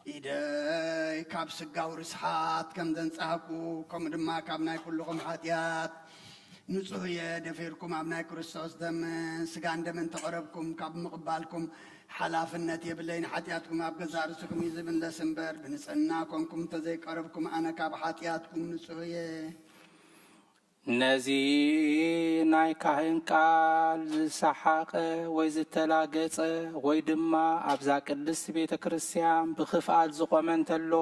ኢደይ ካብ ስጋዊ ርስሓት ከም ዘንጻህኩ፣ ከምኡ ድማ ካብ ናይ ኩልኹም ሓጢኣት ንጹህ እየ። ደፊርኩም ኣብ ናይ ክርስቶስ ደምን ስጋን ደምን ተቐረብኩም ካብ ምቕባልኩም ሓላፍነት የብለይን። ሓጢኣትኩም ኣብ ገዛእ ርእስኹም እዩ ዝምለስ እምበር፣ ብንጽህና ኮንኩም እንተዘይቀረብኩም ኣነ ካብ ሓጢኣትኩም ንጹህ እየ። ነዚ ናይ ካህን ቃል ዝሰሓቐ ወይ ዝተላገጸ ወይ ድማ ኣብዛ ቅድስት ቤተ ክርስቲያን ብኽፍኣት ዝቖመ እንተሎ፣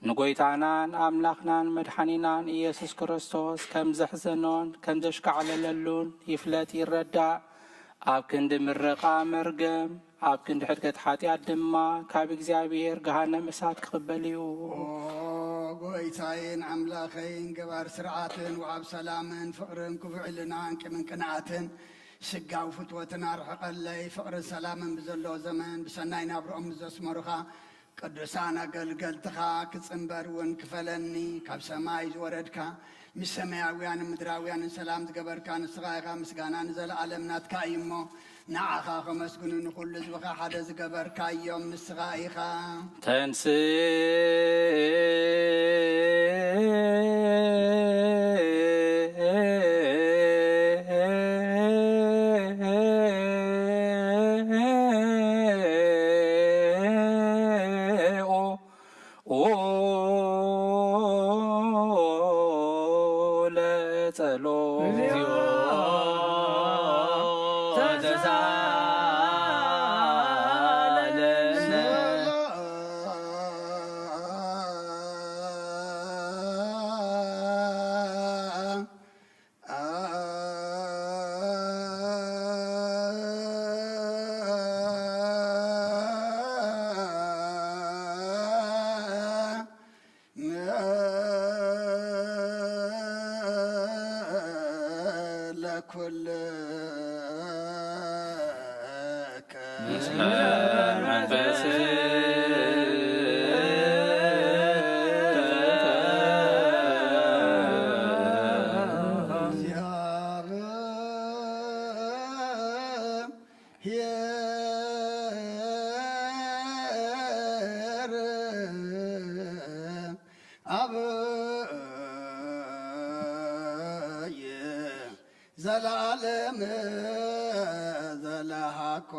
ንጐይታናን ኣምላኽናን መድሓኒናን ኢየሱስ ክርስቶስ ከም ዘሕዘኖን ከም ዘሽካዕለለሉን ይፍለጥ ይረዳእ። ኣብ ክንዲ ምርቓ መርገም፣ ኣብ ክንዲ ሕድገት ሓጢኣት ድማ ካብ እግዚኣብሔር ገሃነም እሳት ክቕበል እዩ። ኦ ጐይታዬን ኣምላኸይን፣ ገባር ስርዓትን ወሃብ ሰላምን ፍቕርን ክፉእ ሕልናን ቂምን ቅንኣትን ስጋዊ ፍትወትን ኣርሕቐለይ። ፍቕርን ሰላምን ብዘለዎ ዘመን ብሰናይ ናብርኦም ምስ ዘስመሩኻ ቅዱሳን ኣገልገልትኻ ክጽንበር እውን ክፈለኒ፣ ካብ ሰማይ ዝወረድካ፣ ምስ ሰማያውያንን ምድራውያንን ሰላም ዝገበርካ ንስኻ ኢኻ። ምስጋና ንዘለኣለም ናትካ እዩ እሞ፣ ንዓኻ ከመስግኑ ንኹሉ ህዝብኻ ሓደ ዝገበርካዮም ንስኻ ኢኻ። ተንስእ ኦ ለጸሎት። እግዚኦ ተሳለነ። ለኩልከ ምስለ መንፈስ ႁየር አብይ ዘለዓለም ዘለሃኮ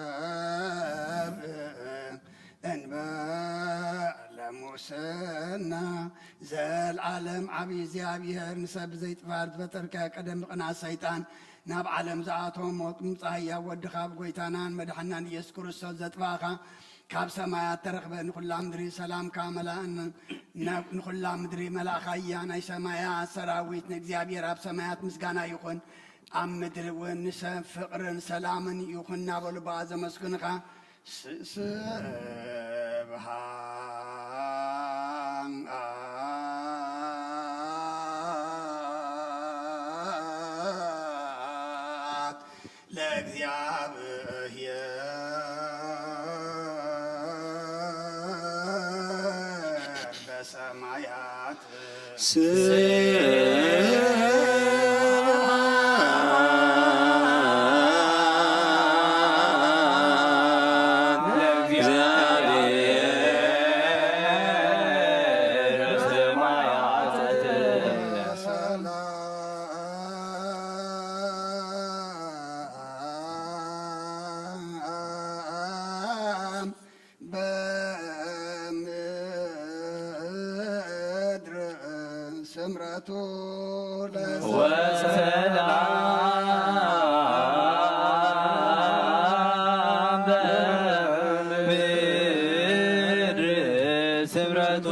ለሰብ እንበለ ሙስና። ዘልዓለም ዓብዪ እግዚኣብሔር ንሰብ ብዘይጥፋር ዝፈጠርካዮ ቀደም ብቕንኣት ሰይጣን ናብ ዓለም ዝኣተወ ሞት ምምጻእ ህያው ወድኻ ብጎይታናን መድሓናን ኢየሱስ ክርስቶስ ዘጥፋእኻ ካብ ሰማያት ተረኽበ። ንኹላ ምድሪ ሰላምካ መላእን ናብ ንኹላ ምድሪ መላእኻ እያ። ናይ ሰማያት ሰራዊት ንእግዚኣብሔር ኣብ ሰማያት ምስጋና ይኹን፣ ኣብ ምድሪ እውን ንሰብ ፍቕርን ሰላምን ይኹን እናበሉ ብኣ ዘመስግንኻ። ስብሐት ለእግዚኣብሔር በሰማያት። ስብሐት ለእግዚኣብሔር በሰማያት። ሰላም በምድር ስምረቱ ለሰ- ወሰላም በምድር ስምረቱ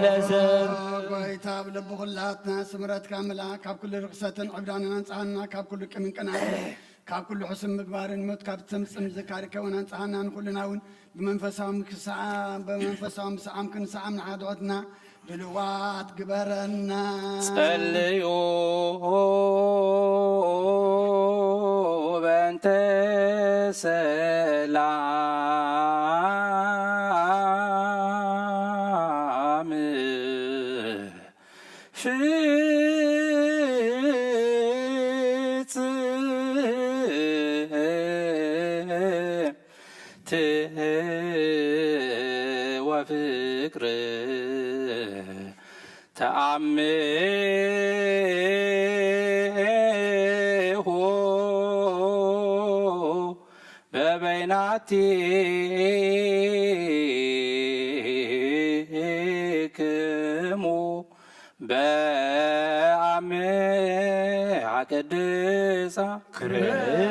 ለሰብ። ጎይታ ኣብ ልቢ ኩላትና ስምረትካ ምልኣ፣ ካብ ኩሉ ርኽሰትን ዕብዳንን ኣንጽሃና፣ ካብ ኩሉ ቅምን ቅንኣትን ካብ ኩሉ ሕሱም ምግባርን ሞት ካብ ዘምጽእ ምዝካር ከውን ኣንጽሃና። ንኹልና እውን ብመንፈሳዊ ክሰዓ-፣ ብመንፈሳዊ ምስዓም ክንሰዓም ንሓድሕድና ድልዋት ግበረና። ጸልዩ በእንተ ሰላም ፍጽም ወፍቅር ተአምሆ በበይናቲክሙ በአምሃ ቅድሳ ክርስቶስ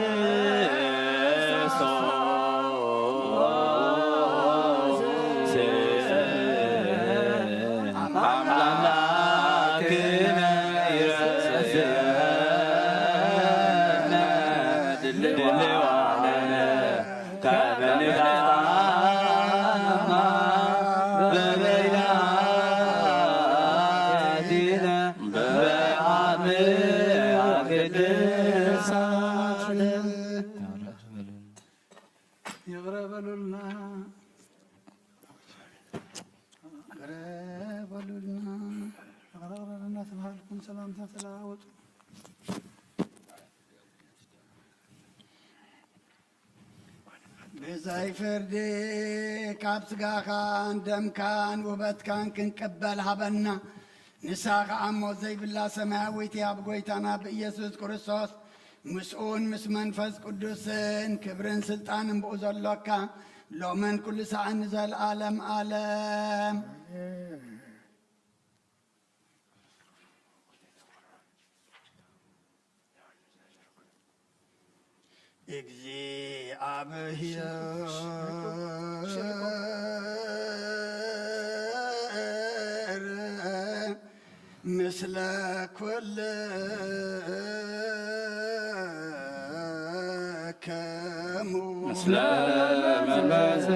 አምላክነ ይረስየነ ድልዋነ ከመ ንትአመ በበይናቲነ ቅዱሳን ይቕረ በሉልና፣ ይቕረ በሉልና፣ ይቕረ በሉልና ተባሃልኩም ሰላምታ ተለዋወጡ። ብዘይ ፍርዲ ካብ ስጋኻን ደምካን ውበትካን ክንቅበል ሃበና። ንሳ ኸዓ ሞት ዘይብላ ሰማያዊት እያ፣ ብጎይታና ብኢየሱስ ክርስቶስ። ምስኡን ምስ መንፈስ ቅዱስን ክብርን ስልጣንን ብኡ ዘሎካ፣ ሎምን ኩሉ ሰዓን ንዘለዓለም ዓለም። እግዚኣብሔር ምስለ ኩልክሙ። ምስለ መንፈስ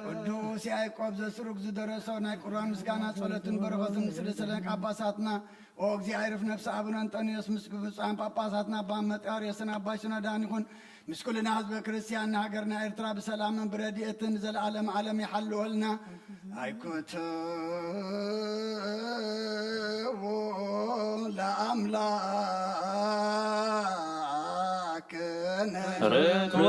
ቅዱስ ያዕቆብ ዘስሩግ ዝደረሶ ናይ ቁርባን ምስጋና ጸሎትን በረኸትን ንስለ ሰለና ጳጳሳትና። ኦ እግዚኣብሔር፣ ነፍሲ ኣቡነ እንጠንዮስ ምስ ብፁዓን ጳጳሳትና ኣባ መቃርዮስን ኣባ ሽኖዳን ይኹን፣ ምስ ኩልና ህዝበ ክርስቲያን ንሃገርና ኤርትራ ብሰላምን ብረድኤትን ንዘለዓለም ዓለም ይሓልወልና። ኣይኩትዎ ለኣምላክነ ርትወ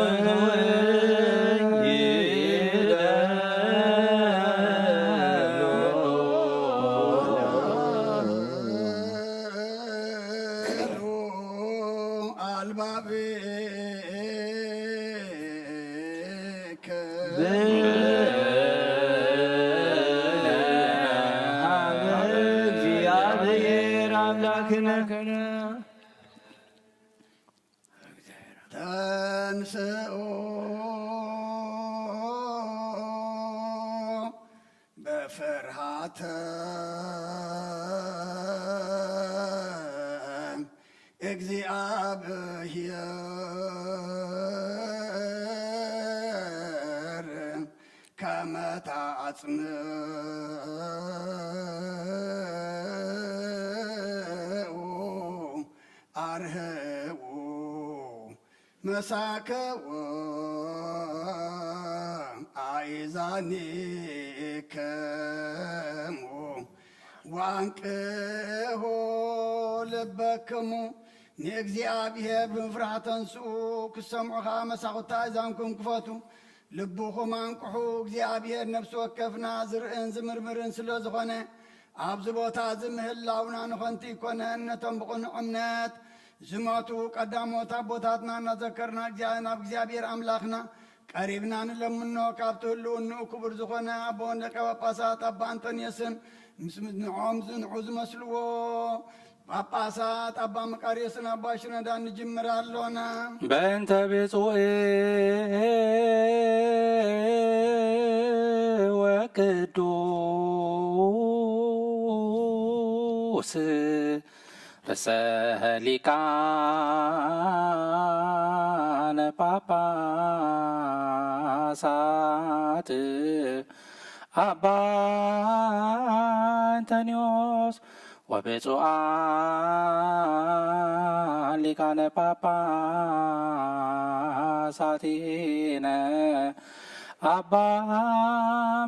ተንስኡ በፍርሃተ እግዚኣብሔር ከመ ታጽንኡ ኣርህዉ መሳከዎ ኣእዛኒክሙ ወኣንቅሁ ልበክሙ። ንእግዚኣብሔር ብምፍራህ ተንስኡ፣ ክሰምዑ ኸዓ መሳኹቲ ኣእዛንኩም ክፈቱ። ልብኹም ኣንቅሑ። እግዚኣብሔር ነፍሲ ወከፍና ዝርእን ዝምርምርን ስለ ዝኾነ፣ ኣብዚ ቦታ እዚ ምህላውና ንኸንቱ ኣይኮነን። ነቶም ብቕኑዕ እምነት ዝሞቱ ቀዳሞት ኣቦታትና እናዘከርና እግዚኣብ-፣ ናብ እግዚኣብሔር ኣምላኽና ቀሪብና ንለምኖ። ካብቲ ህልውንኡ ክቡር ዝኾነ ኣቦን ሊቀ ጳጳሳት ኣባ ኣንጠንዮስን ምስ ንዖም ዝንዑ ዝመስልዎ ጳጳሳት ኣባ መቃርዮስን ኣባ ሽኖዳን ንጅምር ኣሎና። በእንተ ብፁዕ ወቅዱስ ርእሰ ሊቃነ ጳጳሳት ኣባ እንጠንዮስ ወብፁዓን ሊቃነ ጳጳሳቲነ ኣባ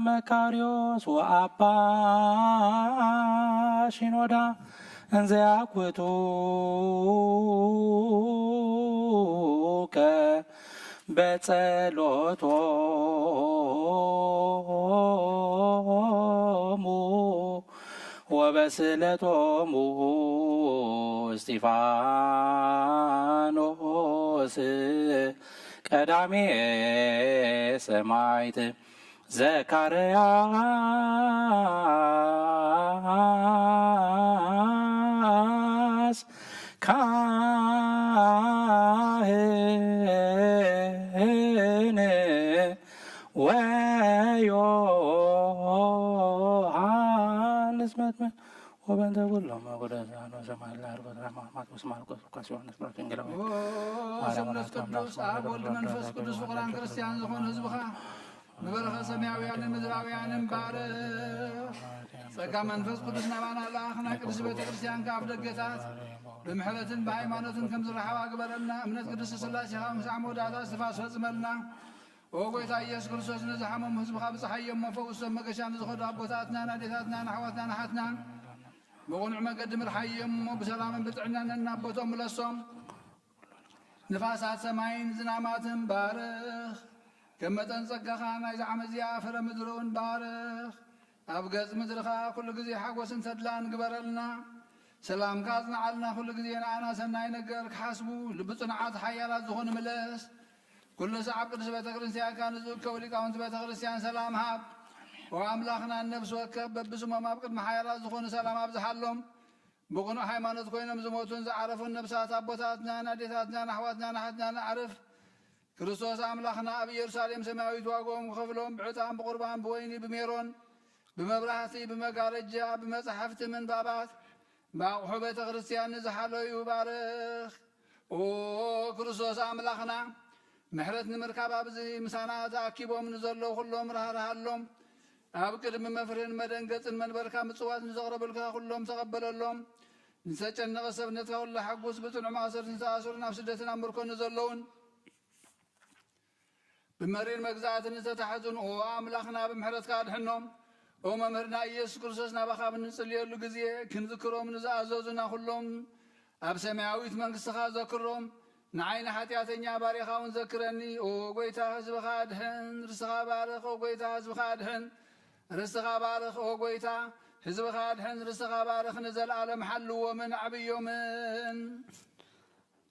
መቃርዮስ ወኣባ ሺኖዳ እንዘ ያኩቱከ በጸሎቶሙ ወበስእለቶሙ እስጢፋኖስ ቀዳሜ ሰማዕት ዘካርያስ ካህን ወዮሃንስ መጥምቅ ወበእንተ ኩሎም አቡነ ዘበሰማይ ለዐርገ ተራማ ማቴዎስ ማርቆስ ሉቃስ ዮሐንስ ብራክ ወንጌላዊ ኦ፣ ማርያም ስሉስ ወላዲተ አምላክ ቅዱስ አብ ወልድ መንፈስ ቅዱስ ፍቁራን ክርስቲያን ዝኾኑ ህዝብኻ ንበረኸት ሰማያውያንን ምድራውያንን ባርኽ። ጸጋ መንፈስ ቅዱስ ናባና ለኣኽና ቅድስት ቤተ ክርስቲያን ካብ ደገታት ብምሕረትን ብሃይማኖትን ከም ዝረሓዋ ግበረልና። እምነት ቅድስት ስላሴኻ ምስዓም ወዳታ እስትንፋስ ፈጽመልና። ኦ ጎይታ ኢየሱስ ክርስቶስ፣ ንዝሓመሙ ህዝብኻ ብጽሓዮም፣ መፈውሶም፣ መገሻ ንዝኸዱ ኣቦታትና፣ ናዴታትና፣ ንኣሕዋትና፣ ንሓትናን ብቕኑዕ መገዲ ምርሓዮም እሞ ብሰላምን ብጥዕናን ናብ ቦቶም ምለሶም። ንፋሳት ሰማይን ዝናማትን ባርኽ። ከም መጠን ጸጋኻ ናይዛ ዓመት እዚኣ ፍረ ምድሪ እውን ባርኽ። ኣብ ገጽ ምድርኻ ኩሉ ግዜ ሓጎስን ተድላን ግበረልና። ሰላምካ ኣጽንዓልና። ኩሉ ግዜ ንኣና ሰናይ ነገር ክሓስቡ ልቢ ጽኑዓት ሓያላት ዝኾኑ ምለስ። ኩሉ ሰዓብ ቅዱስ ቤተ ክርስቲያንካ ንዝእከቡ ሊቃውንቲ ቤተ ክርስቲያን ሰላም ሃብ። ኦ ኣምላኽና፣ ነፍሲ ወከፍ በብስሞም ኣብ ቅድሚ ሓያላት ዝኾኑ ሰላም ኣብዝሓሎም። ብቕኑዕ ሃይማኖት ኮይኖም ዝሞቱን ዝዓረፉን ነብሳት ኣቦታትናን ኣዴታትናን ኣሕዋትናን ኣሓትናን ኣዕርፍ። ክርስቶስ ኣምላኽና ኣብ ኢየሩሳሌም ሰማያዊት ዋጋኦም ክኸፍሎም ብዕጣን ብቑርባን ብወይኒ ብሜሮን ብመብራህቲ ብመጋረጃ ብመጻሕፍቲ ምንባባት ብኣቑሑ ቤተ ክርስቲያን ንዝሓለዩ ባርኽ። ኦ ክርስቶስ ኣምላኽና፣ ምሕረት ንምርካብ ኣብዚ ምሳና ተኣኪቦም ንዘለዉ ኩሎም ራህርሃሎም። ኣብ ቅድሚ መፍርህን መደንገጽን መንበርካ ምጽዋት ንዘቕረበልካ ኩሎም ተቐበለሎም። ንዝተጨነቐ ሰብ ነትካ ኩሉ ሓጉስ፣ ብጽኑዕ ማእሰርቲ ዝተኣሰሩን ኣብ ስደትን ኣብ ምርኮን ንዘለዉን ብመሪር መግዛእቲ ንዝተታሕዙን ኦ ኣምላኽና ብምሕረትካ ኣድሕኖም። ኦ መምህርና ኢየሱስ ክርስቶስ ናባኻ ብንጽልየሉ ግዜ ክንዝክሮም ንዝኣዘዙና ኩሎም ኣብ ሰማያዊት መንግስትኻ ዘክሮም። ንዓይ ንሓጢኣተኛ ባሪኻ እውን ዘክረኒ። ኦ ጎይታ ህዝብኻ ኣድሕን፣ ርስትኻ ባርኽ። ኦ ጎይታ ህዝብኻ ኣድሕን፣ ርስትኻ ባርኽ። ኦ ጎይታ ህዝብኻ ኣድሕን፣ ርስትኻ ባርኽ። ንዘለኣለም ሓልዎምን ኣዕብዮምን።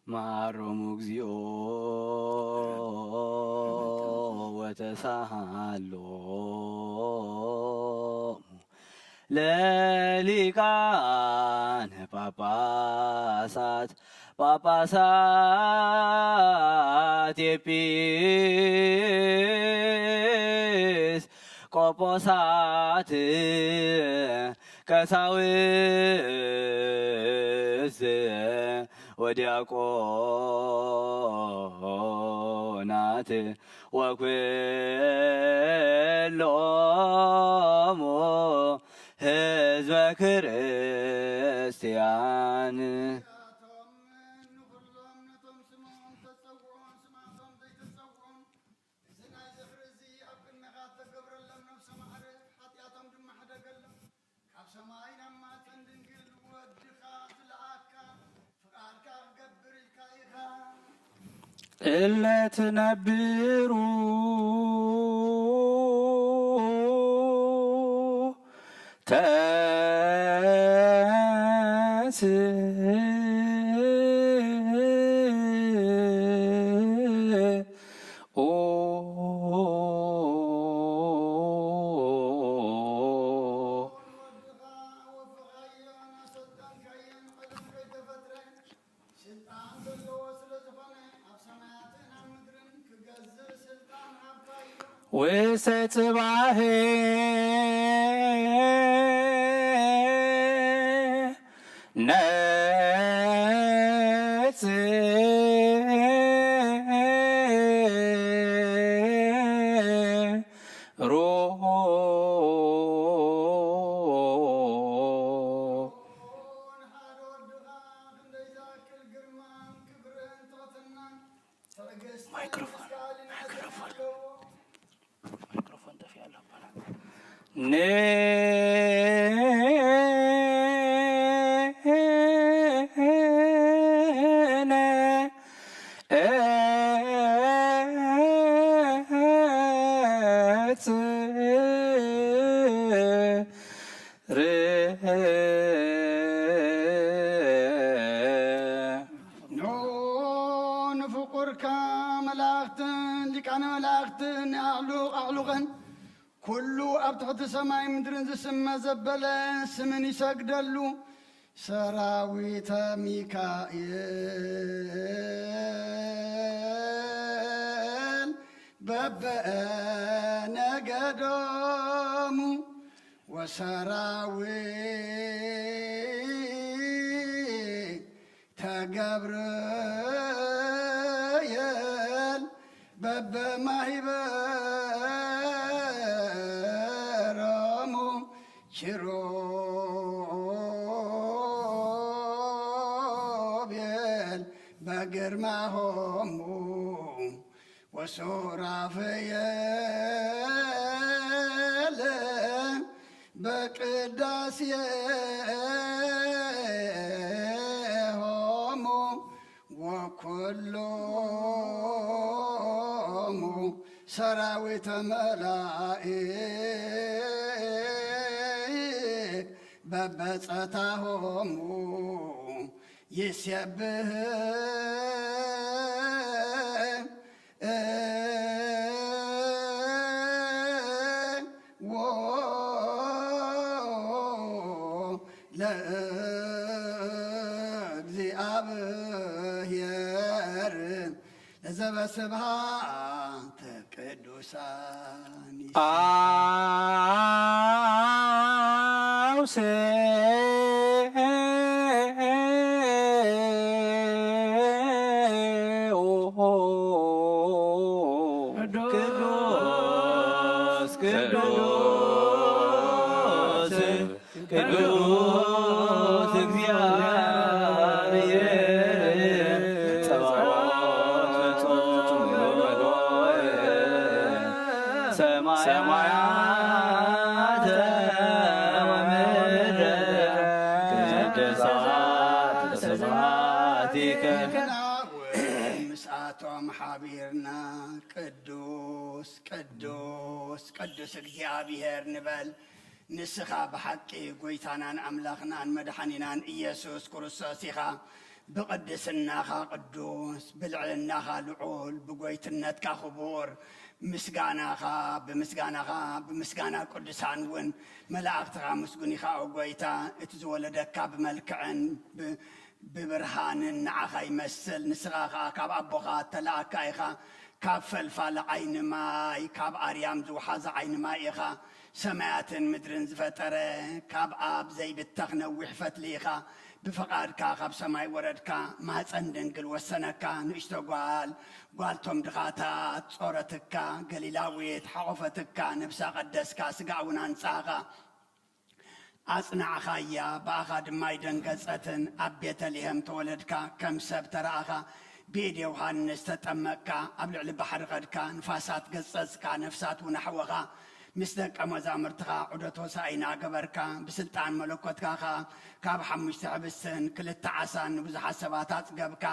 መሃሮሙ እግዚኦ ወተሳሃሎሙ ለሊቃነ ጳጳሳት ጳጳሳት ኤጲስ ቆጶሳት ቀሳውስት ወዲያቆናት ወኩሎሙ ህዝበ ክርስቲያን። እዚ ናይ ዝኽሪ እዚ ኣብ ቅድሜኻ ተገብረሎም ነብሰ ማዕረ፣ ሓጢኣቶም ድማ ሕደገሎም። ካብ ሰማይ ናብ ማህፀን ድንግል ወድኻ ዝለኣካ፣ ፍቓድካ ክገብር ኢልካ ኢኻ። እለ ትነብሩ ተንሥኡ። ውስተ ጽባሕ ነጽሩ። ማይክሮፎን፣ ማይክሮፎን፣ ማይክሮፎን ጠፊኣ ኣሎ እኮ። ንነ እጽ ርእ። ንዑ ንፍቁርካ መላእኽትን ሊቃነ መላእኽትን ኣዕሉቕ ኣዕሉቕን ኩሉ ኣብ ትሕቲ ሰማይ ምድርን ዝስመ ዘበለ ስምን ይሰግደሉ። ሰራዊተ ሚካኤል በበነገዶሙ ወሰራዊተ ገብርኤል በበማሂበ ኪሩቤል በግርማሆሙ ወሱራፌል በቅዳሴሆሙ ወኩሎሙ ሰራዊተ መላእክት በበጸታሆሙ ይሴብህ ለእግዚኣብሔር ለዘበስብሐት ቅዱሳን ቅዱስ ቅዱስ ቅዱስ እግዚአብሔር ጸባኦት ፍጹም ምሉእ ሰማያተ ወምድረ ቅድሳት ስብሐቲከ። ምስኣቶም ሓቢርና ቅዱስ ቅዱስ ቅዱስ እግዚኣብሔር ንበል። ንስኻ ብሓቂ ጐይታናን ኣምላኽናን መድሓኒናን ኢየሱስ ክርስቶስ ኢኻ። ብቕድስናኻ ቅዱስ፣ ብልዕልናኻ ልዑል፣ ብጐይትነትካ ክቡር፣ ምስጋናኻ ብምስጋናኻ ብምስጋና ቅዱሳን እውን መላእኽትኻ ምስጉን ኢኻ። ኦ ጐይታ፣ እቲ ዝወለደካ ብመልክዕን ብ- ብብርሃንን ንዓኻ ይመስል። ንስኻ ኸኣ ካብ ኣቦኻ እተላእካ ኢኻ። ካብ ፈልፋሊ ዓይኒ ማይ፣ ካብ ኣርያም ዝወሓዘ ዓይኒ ማይ ኢኻ። ሰማያትን ምድርን ዝፈጠረ፣ ካብ ኣብ ዘይብተኽ ነዊሕ ፈትሊ ኢኻ። ብፍቓድካ ካብ ሰማይ ወረድካ፣ ማህፀን ድንግል ወሰነካ። ንእሽቶ ጓል፣ ጓልቶም ድኻታት ጾረትካ፣ ገሊላዊት ሓቖፈትካ፣ ነብሳ ቀደስካ፣ ስጋ እውን ኣንጻኻ። ኣጽናዕኻያ፣ ብኣኻ ድማ ኣይደንገጸትን። ኣብ ቤተልሔም ተወለድካ፣ ከም ሰብ ተረኣኻ፣ ብኢድ ዮሃንስ ተጠመቅካ፣ ኣብ ልዕሊ ባሕሪ ኸድካ፣ ንፋሳት ገሰጽካ፣ ነፍሳት እውን ኣሕወኻ። ምስ ደቀ መዛሙርትኻ ዑደት ሆሳኢና ገበርካ፣ ብስልጣን መለኮትካ ኸኣ ካብ ሓሙሽተ ሕብስትን ክልተ ዓሳን ንብዙሓት ሰባት ኣጽገብካ።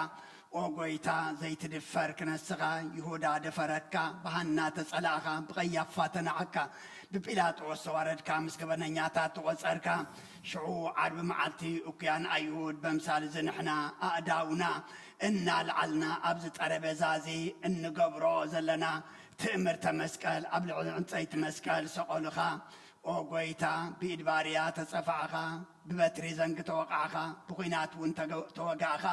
ኦ ጐይታ፣ ዘይትድፈር ክነስኻ ይሁዳ ደፈረካ፣ ብሃና ተጸላእኻ፣ ብቐያፋ ተናዕካ፣ ብጲላጦስ ተዋረድካ፣ ምስ ገበነኛታት ተቖጸርካ። ሽዑ ዓርቢ መዓልቲ እኩያን ኣይሁድ በምሳል እዚ ንሕና ኣእዳውና እናልዓልና ኣብዚ ጠረጴዛ እዚ እንገብሮ ዘለና ትእምርተ መስቀል ኣብ ልዕሊ ዕንጸይቲ መስቀል ሰቐሉኻ። ኦ ጐይታ፣ ብኢድ ባርያ ተጸፋዕኻ፣ ብበትሪ ዘንጊ ተወቓዕኻ፣ ብኲናት እውን ተገ-፣ ተወጋእኻ።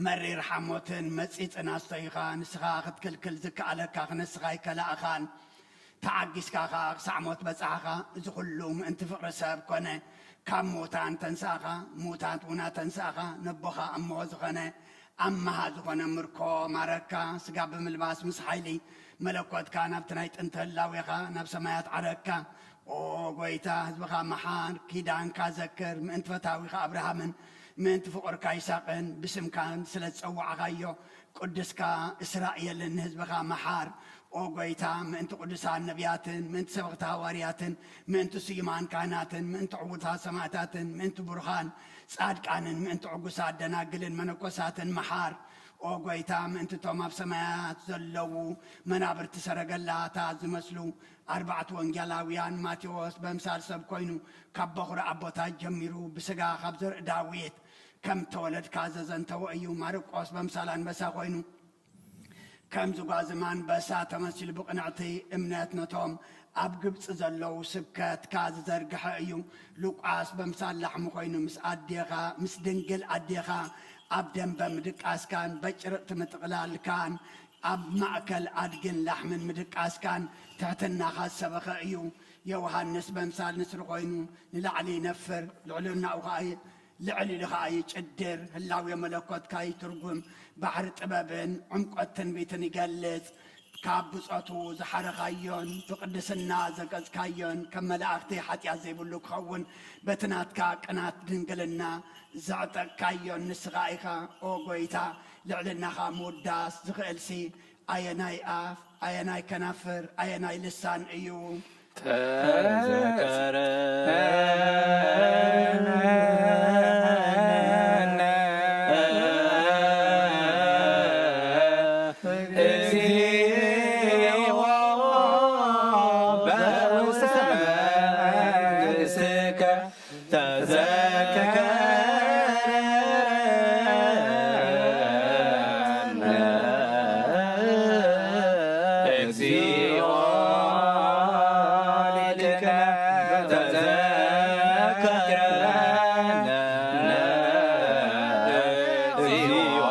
መሪር ሓሞትን መጺጽን ኣስተይኻ፣ ንስኻ ክትክልክል ዝከኣለካ ክነስኻ ኣይከላእኻን። ተዓጊስካ ኸኣ ክሳዕ ሞት በጻሕኻ። እዚ ኹሉ ምእንቲ ፍቕሪ ሰብ ኮነ። ካብ ሙታን ተንሳእኻ፣ ሙታን እውን ኣተንሳእኻ። ነቦኻ እሞ ዝኾነ፣ ኣመሃ ዝኾነ ምርኮ ማረካ። ስጋ ብምልባስ ምስ ሓይሊ መለኮትካ ናብቲ ናይ ጥንቲ ህላዌኻ ናብ ሰማያት ዓረግካ። ኦ ጐይታ፣ ህዝብኻ መሓር፣ ኪዳንካ ዘክር። ምእንቲ ፈታዊኻ ኣብርሃምን ምእንቲ ፍቑርካ ይስሐቅን ብስምካ ስለ ዝጸዋዕካዮ ቅዱስካ እስራኤልን ንህዝብኻ መሓር። ኦ ጐይታ፣ ምእንቲ ቅዱሳን ነቢያትን ምእንቲ ሰበኽቲ ሃዋርያትን ምእንቲ ስዩማን ካህናትን ምእንቲ ዕዉታት ሰማእታትን ምእንቲ ብሩኻን ጻድቃንን ምእንቲ ዕጉሳት ደናግልን መነኮሳትን መሓር። ኦ ጐይታ፣ ምእንቲ እቶም ኣብ ሰማያት ዘለዉ መናብርቲ ሰረገላታት ዝመስሉ ኣርባዕቱ ወንጌላውያን፣ ማቴዎስ በምሳል ሰብ ኮይኑ ካብ በኹሪ ኣቦታት ጀሚሩ ብስጋ ካብ ዘርኢ ዳዊት ከም ተወለድካ ዘዘንተወ እዩ። ማርቆስ በምሳል ኣንበሳ ኮይኑ ከም ዝጓዝም ኣንበሳ ተመሲሉ ብቕንዕቲ እምነት ነቶም ኣብ ግብጺ ዘለዉ ስብከትካ ዝዘርግሐ እዩ። ሉቃስ በምሳል ላሕሚ ኮይኑ ምስ ኣዴኻ፣ ምስ ድንግል ኣዴኻ ኣብ ደንበ ምድቃስካን በጭርቕቲ ምጥቕላልካን ኣብ ማእከል ኣድግን ላሕምን ምድቃስካን ትሕትናኻ ዝሰበኸ እዩ። ዮሃንስ በምሳል ንስሪ ኮይኑ ንላዕሊ ይነፍር፣ ልዕልናኡ ኸኣ ይ-፣ ልዕል ኢሉ ኸኣ ይጭድር። ህላዌ መለኮትካ ይትርጉም፣ ባሕሪ ጥበብን ዕምቆት ትንቢትን ይገልጽ። ካብ ብጾቱ ዝሓረኻዮን ብቕድስና ዘንቀጽካዮን፣ ከም መላእኽቲ ሓጢኣት ዘይብሉ ክኸውን በቲ ናትካ ቅናት ድንግልና ዘዕጠቕካዮን ንስኻ ኢኻ። ኦ ጐይታ፣ ልዕልናኻ ምውዳስ ዝኽእልሲ ኣየናይ ኣፍ፣ ኣየናይ ከናፍር፣ ኣየናይ ልሳን እዩ? ተዘከረነ እግዚኦ በውስተ መንግሥትከ። ተዘከረነ እግዚኦ ሊቅነ። ተዘከረነ እግዚኦ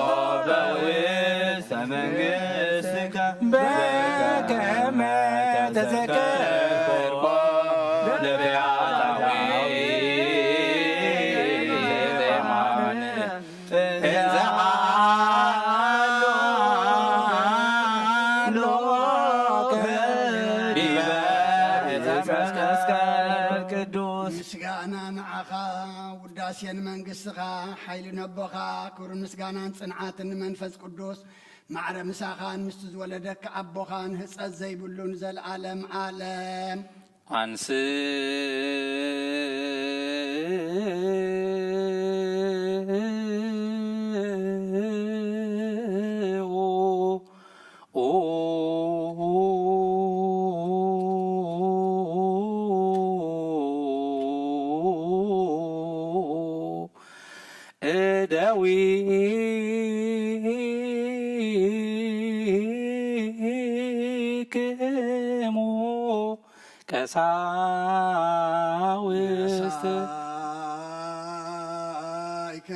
በውስተ መንግሥትከ። በከመ ተዘከርኮ ለፈያታዊ ዜማን እንዘ ሀሎ ዲበ ዕፀ መስቀል ቅዱስ። ምስጋና ንዓኻ፣ ውዳሴ ንመንግስትኻ፣ ሓይሊ ነቦኻ፣ ክብርን ምስጋናን ጽንዓትን ንመንፈስ ቅዱስ፣ ማዕረ ምሳኻን ምስቲ ዝወለደካ ኣቦኻን ህጸት ዘይብሉን ዘለዓለም ዓለም። አንስኡ እደዊክሙ ቀሳውስት። ነሳይከ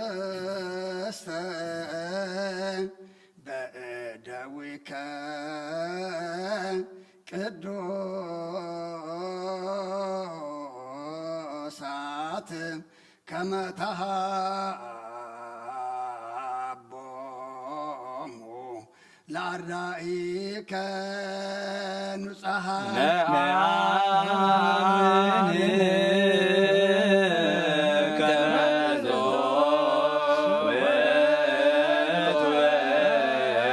ህብስተ በእደዊከ ቅዱሳት ከመ ተሃቦሙ ለአርዳኢከ ንጹሃን። ነአምን ከመ ውእቱ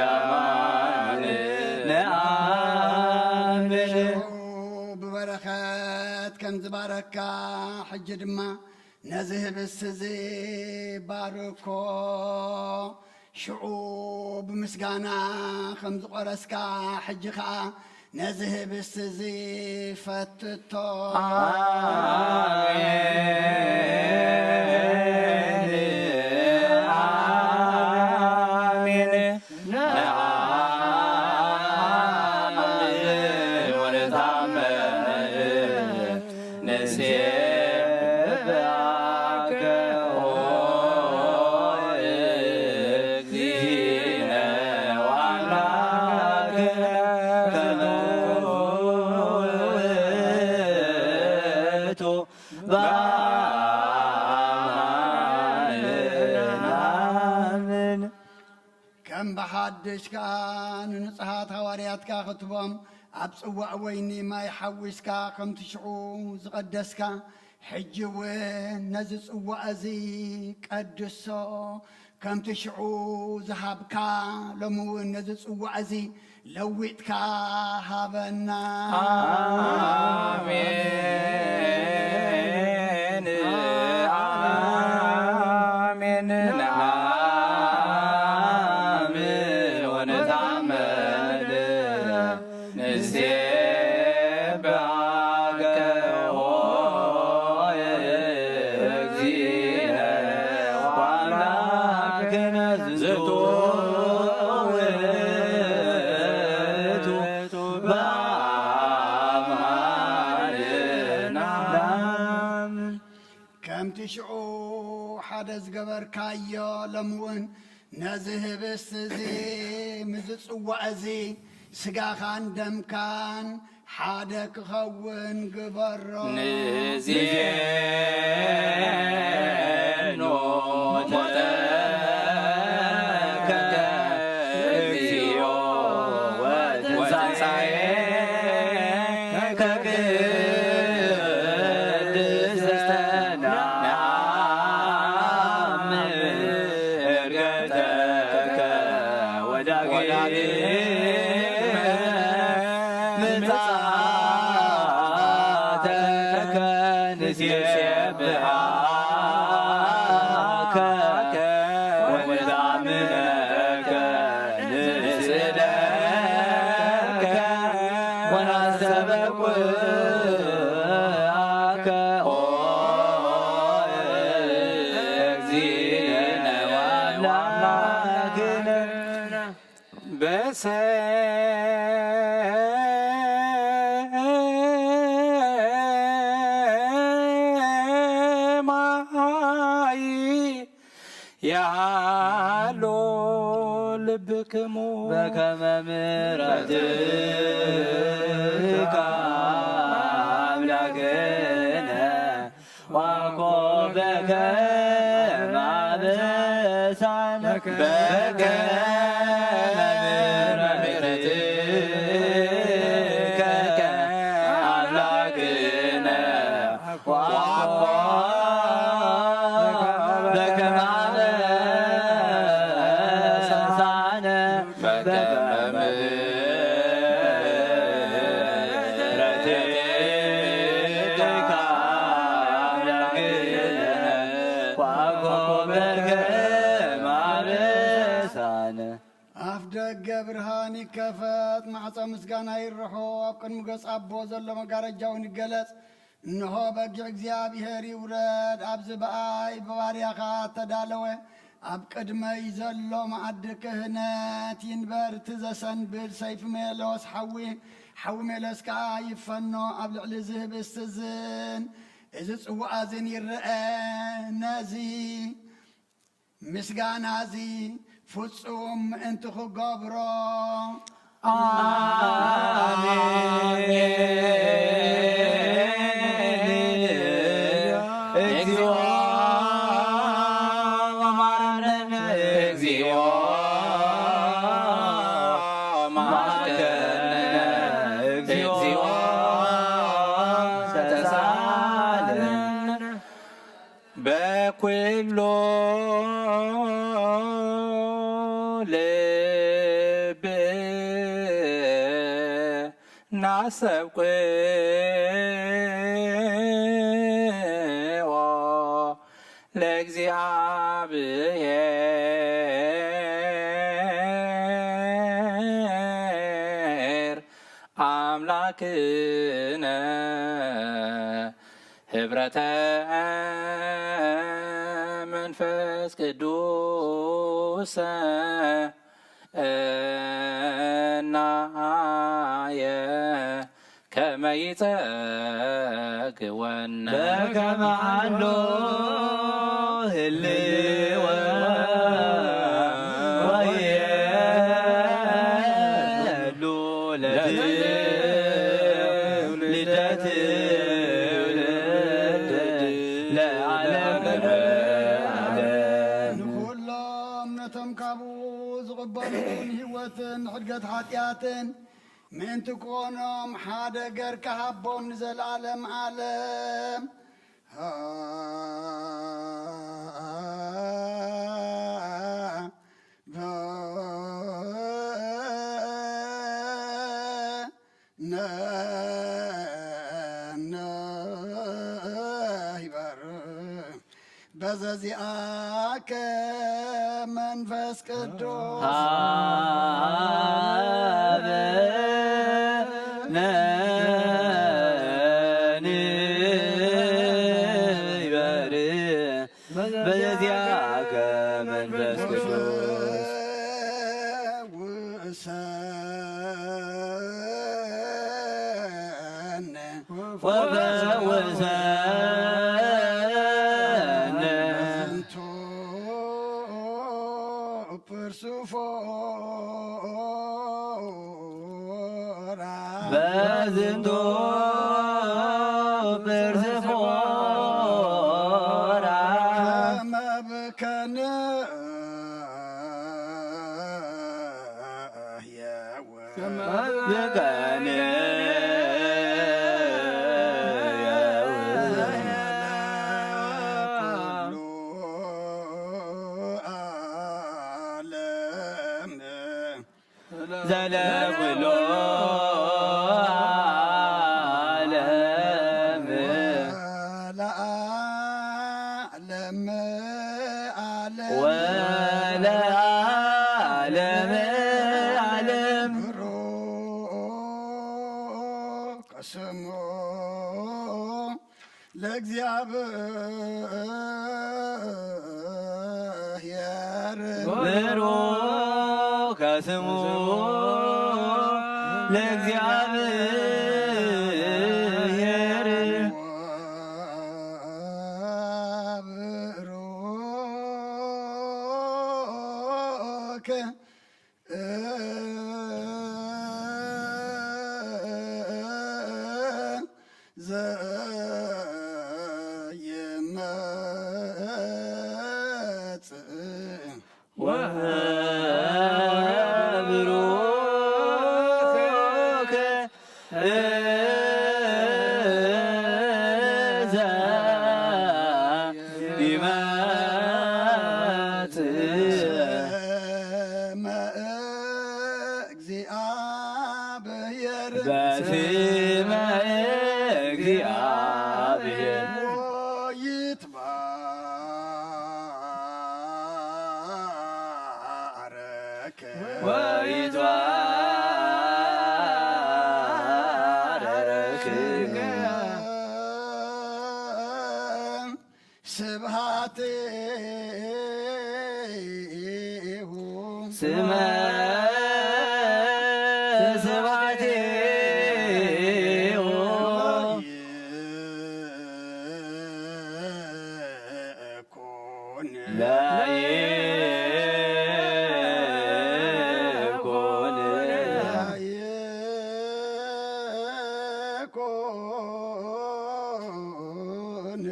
አማን። ነአምን። ብበረኸት ከም ዝባረካ፣ ሕጂ ድማ ነዚ ህብስቲ እዚ ባርኮ። ሽዑ ብምስጋና ከም ዝቖረስካ፣ ሕጂ ኸኣ ነዚ ህብስቲ እዚ ፈትቶ። ኣሜን፣ ኣሜን። ነአምን ወነታመን ንሴብሐከ ኦ እግዚእነ ወአምላክነ ከመ ውእቱ በአማን። ከም ብሓድሽ ከኣ ንንጹሃት ሃዋርያትካ ክትቦም ኣብ ጽዋእ ወይኒ ማይ ሓዊስካ ከምቲ ሽዑ ዝቐደስካ፣ ሕጂ እውን ነዚ ጽዋእ እዚ ቀድሶ። ከምቲ ሽዑ ዝሃብካ፣ ሎሚ እውን ነዚ ጽዋእ እዚ ለዊጥካ ሃበና። ኣሜን፣ ኣሜን። ነአምን ወነታመን ንሴብሐከ ኦ እግዚእነ ወአምላክነ ዝንቱ ውእቱ በአማን ነአምን። ከምቲ ሽዑ ሓደ ዝገበርካዮ፣ ሎሚ እውን ነዚ ህብስቲ እዚ ምስዚ ጽዋእ እዚ ስጋኻን ደምካን ሓደ ክኸውን ግበሮ። ንዜኑ ተጠ ቁርአከ ኦ እግዚእነ ወአምላክነ በሰማይ ያሎ ልብክሙ በከመ ምሕረትከ አምላክነ ዋኮ በከመ አበሳነ በከመ ምሕረትከ አምላክነ ዋኮ በከመ አበሳነ በከመ ምሕረትከ አምላክነ ዋኮ በከመ አበሳነ። ኣፍ ደገ ብርሃን ይከፈት፣ ማዕጾ ምስጋና ይርሖ፣ ኣብ ቅድሚ ገጽ ኣቦ ዘሎ መጋረጃ እውን ይገለጽ። እንሆ በጊዕ እግዚኣብሔር ይውረድ፣ ኣብዚ ብኣይ ብባርያኻ እተዳለወ ኣብ ቅድመይ ዘሎ መኣዲ ክህነት ይንበር። እቲ ዘሰንብድ ሰይፊ ሜሎስ ሓዊ፣ ሓዊ ሜሎስ ከኣ ይፈኖ ኣብ ልዕሊ እዚ ህብስቲ እዝን እዚ ጽዋእ እዝን ይረአ። ነዚ ምስጋና እዚ ፍጹም ምእንቲ ክገብሮ። ኣሜን። እግዚኦ መሐረነ፣ እግዚኦ መሐረነ፣ እግዚኦ ተሳለነ። በኩሉ ልብ ናሰብቅዎ ለእግዚኣብሔር ኣምላክነ ህብረተ መንፈስ ቅዱስ እናየ ከመ ይጸግወነ በከመ ኣሎ ህልወ ወየሉ ለትውልደ ትውልድ ለዓለመ ዓለም። ንኹሎም ነቶም ካብኡ ዝቕበሉ ንህይወትን ንሕድገት ሓጢኣትን ምእንቲ ክኾኖም ሓደ ገርካ ሃቦም ንዘለዓለም ዓለም። ነነ ይበር በዘዚኣከ መንፈስ ቅዱስ ሃበነ ንበሪ በዘዚኣከ መንፈስ ቅዱስ ፈውሰነ ወፈውሰነ በዝንቱ ፕርሱፎራ በዝንቱ ፕርሱፎራ ከመ ብከነ ዘለኩሉ ዓለም ወለዓለም ዓለም ስሙ ለእግዚኣብሔር ብሩከ ስሙ ለእግዚኣብሔር ወብሩከ ወብሩከ እዛ ይመጽእ ስመ እግዚአብሔር በስመ ወይትባረክ ወይትባረክ ስብሐቲሁ ስመ ስብሐቲሁ ይኩን ለይኩን ይኩን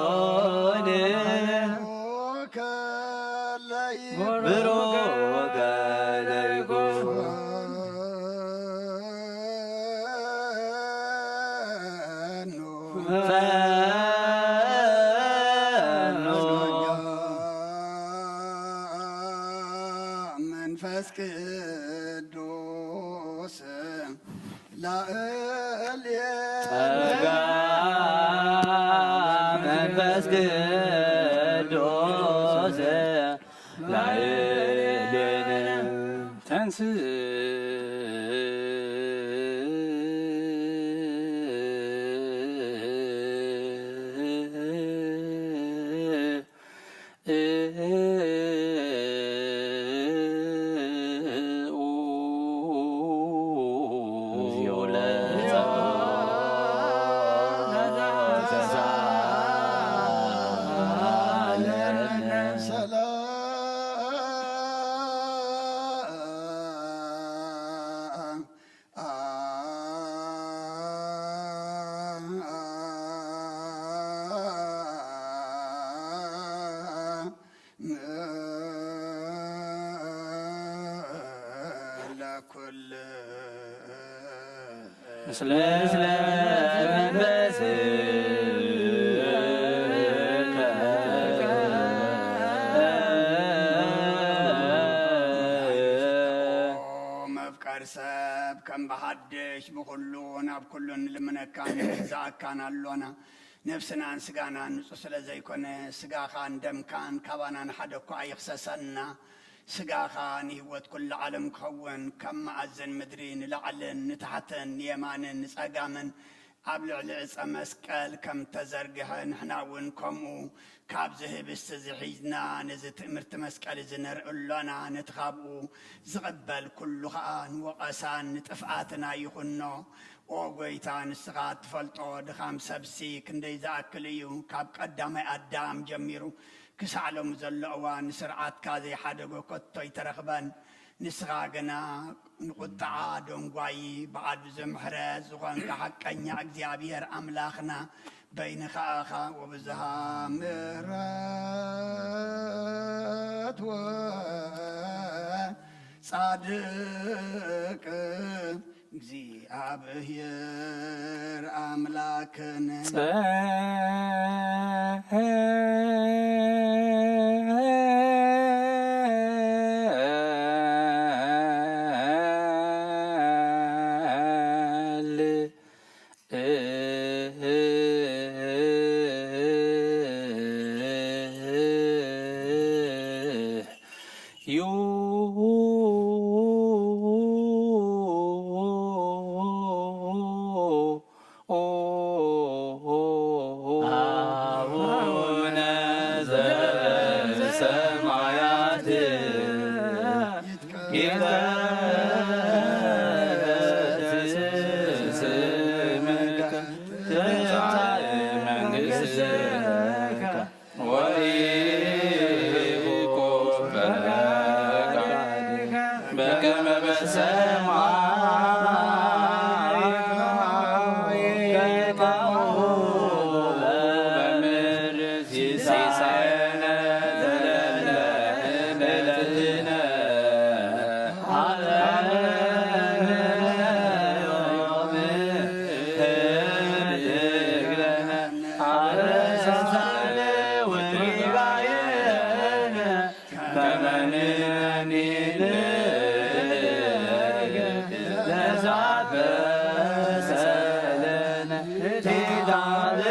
ለይኩን ከለይ ብሩከ ለይኩን ፈኑ ፈኑ መንፈስ ቅዱስ ላዕሌነ ጸጋ መንፈስ ቅዱስ ላዕሌነ ተንስ ሰላም ለኩል ምስለ መንፈስከ መፍቀር ሰብ ከም ብሓድሽ ብኹሉ ናብ ኩሉ ንልምነካን ንግዛኣካን ኣሎና። ነፍስናን ስጋናን ንጹህ ስለ ዘይኮነ፣ ስጋኻን ደምካን ካባና ንሓደ እኳ ኣይኽሰሰና። ስጋኻ ንህይወት ኩሉ ዓለም ክኸውን፣ ካብ መኣዝን ምድሪ ንላዕልን ንታሕትን ንየማንን ንጸጋምን ኣብ ልዕሊ ዕጸ መስቀል ከም ተዘርግሐ፣ ንሕና እውን ከምኡ ካብዚ ህብስቲ እዚ ሒዝና ነዚ ትእምርቲ መስቀል እዚ ነርኢ ኣሎና። ነቲ ካብኡ ዝቕበል ኩሉ ኸኣ ንወቐሳን ንጥፍኣትን ኣይኹኖ። ኦ ጐይታ፣ ንስኻ እትፈልጦ ድኻም ሰብሲ ክንደይ ዝኣክል እዩ፣ ካብ ቀዳማይ ኣዳም ጀሚሩ ክሳዕ ሎሚ ዘሎ እዋን፣ ንስርዓትካ ዘይሓደጎ ከቶ ኣይተረኽበን። ንስኻ ግና ንቁጥዓ ደንጓዪ፣ ብዓቢ ምሕረት ዝኾንካ ሓቀኛ እግዚኣብሔር ኣምላኽና፣ በይንኻ ኢኻ ወብዝሃ ምሕረት ወጻድቅ እግዚኣብሔር ኣምላክነ። ጸል ዩ ይትቀደስ ስምከ ትምጻእ መንግሥትከ ወይኩን ፈቃድከ በከመ በሰማይ ከማሁ በምድር። ሲሳየነ ዘለለ ዕለትነ ሀበነ ዮም ህድግ ለነ አበሳነ ወጌጋየነ ከመ ንሕነኒ ንህድግ ለዘአበሰ ለነ ኢታብአነ።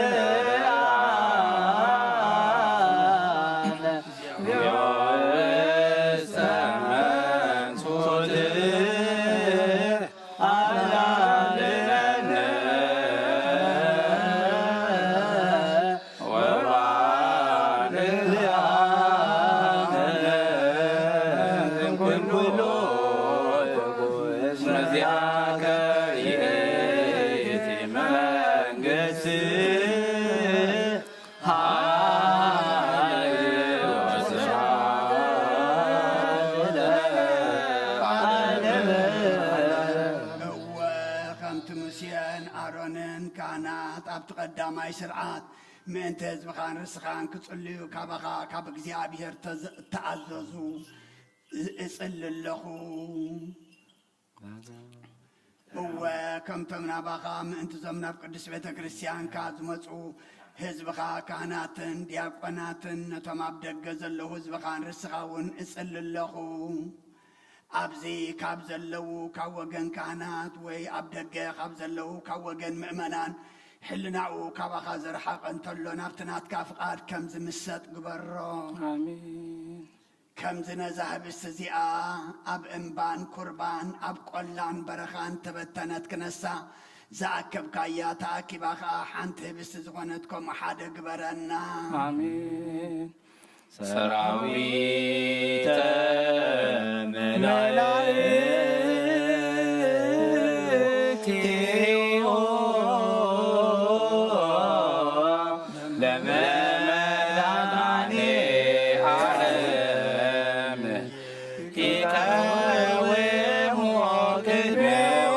እወ፣ ከምቲ ሙሴን ኣሮንን ካህናት ኣብቲ ቀዳማይ ስርዓት ምእንቲ ህዝብኻን ርስኻን ክጽልዩ ካባኻ ካብ እግዚኣብሔር ተዘ-፣ እተኣዘዙ እጽሊ ኣለኹ። እወ፣ ከምቶም ናባኻ ምእንቲ እዞም ናብ ቅድስት ቤተ ክርስቲያንካ ዝመጹ ህዝብኻ፣ ካህናትን ዲያቆናትን፣ ነቶም ኣብ ደገ ዘለዉ ህዝብኻን ርስኻ እውን እጽሊ ኣለኹ። ኣብዚ ካብ ዘለዉ ካብ ወገን ካህናት ወይ ኣብ ደገ ካብ ዘለዉ ካብ ወገን ምእመናን ሕልናኡ ካባኻ ዝረሓቐ እንተሎ ናብቲ ናትካ ፍቓድ ከም ዝምሰጥ ግበሮ። ኣሜን። ከምዚ ነዛ ህብስቲ እዚኣ ኣብ እምባን ኩርባን ኣብ ቆላን በረኻን ተበተነት ክነሳ ዝኣከብካያ ተኣኪባ ኸኣ ሓንቲ ህብስቲ ዝኾነት ከምኡ ሓደ ግበረና። ኣሜን። ሰራዊተ መላእክቲሁ ለመድኃኔ ዓለም ይቀውሙ ቅድሜሁ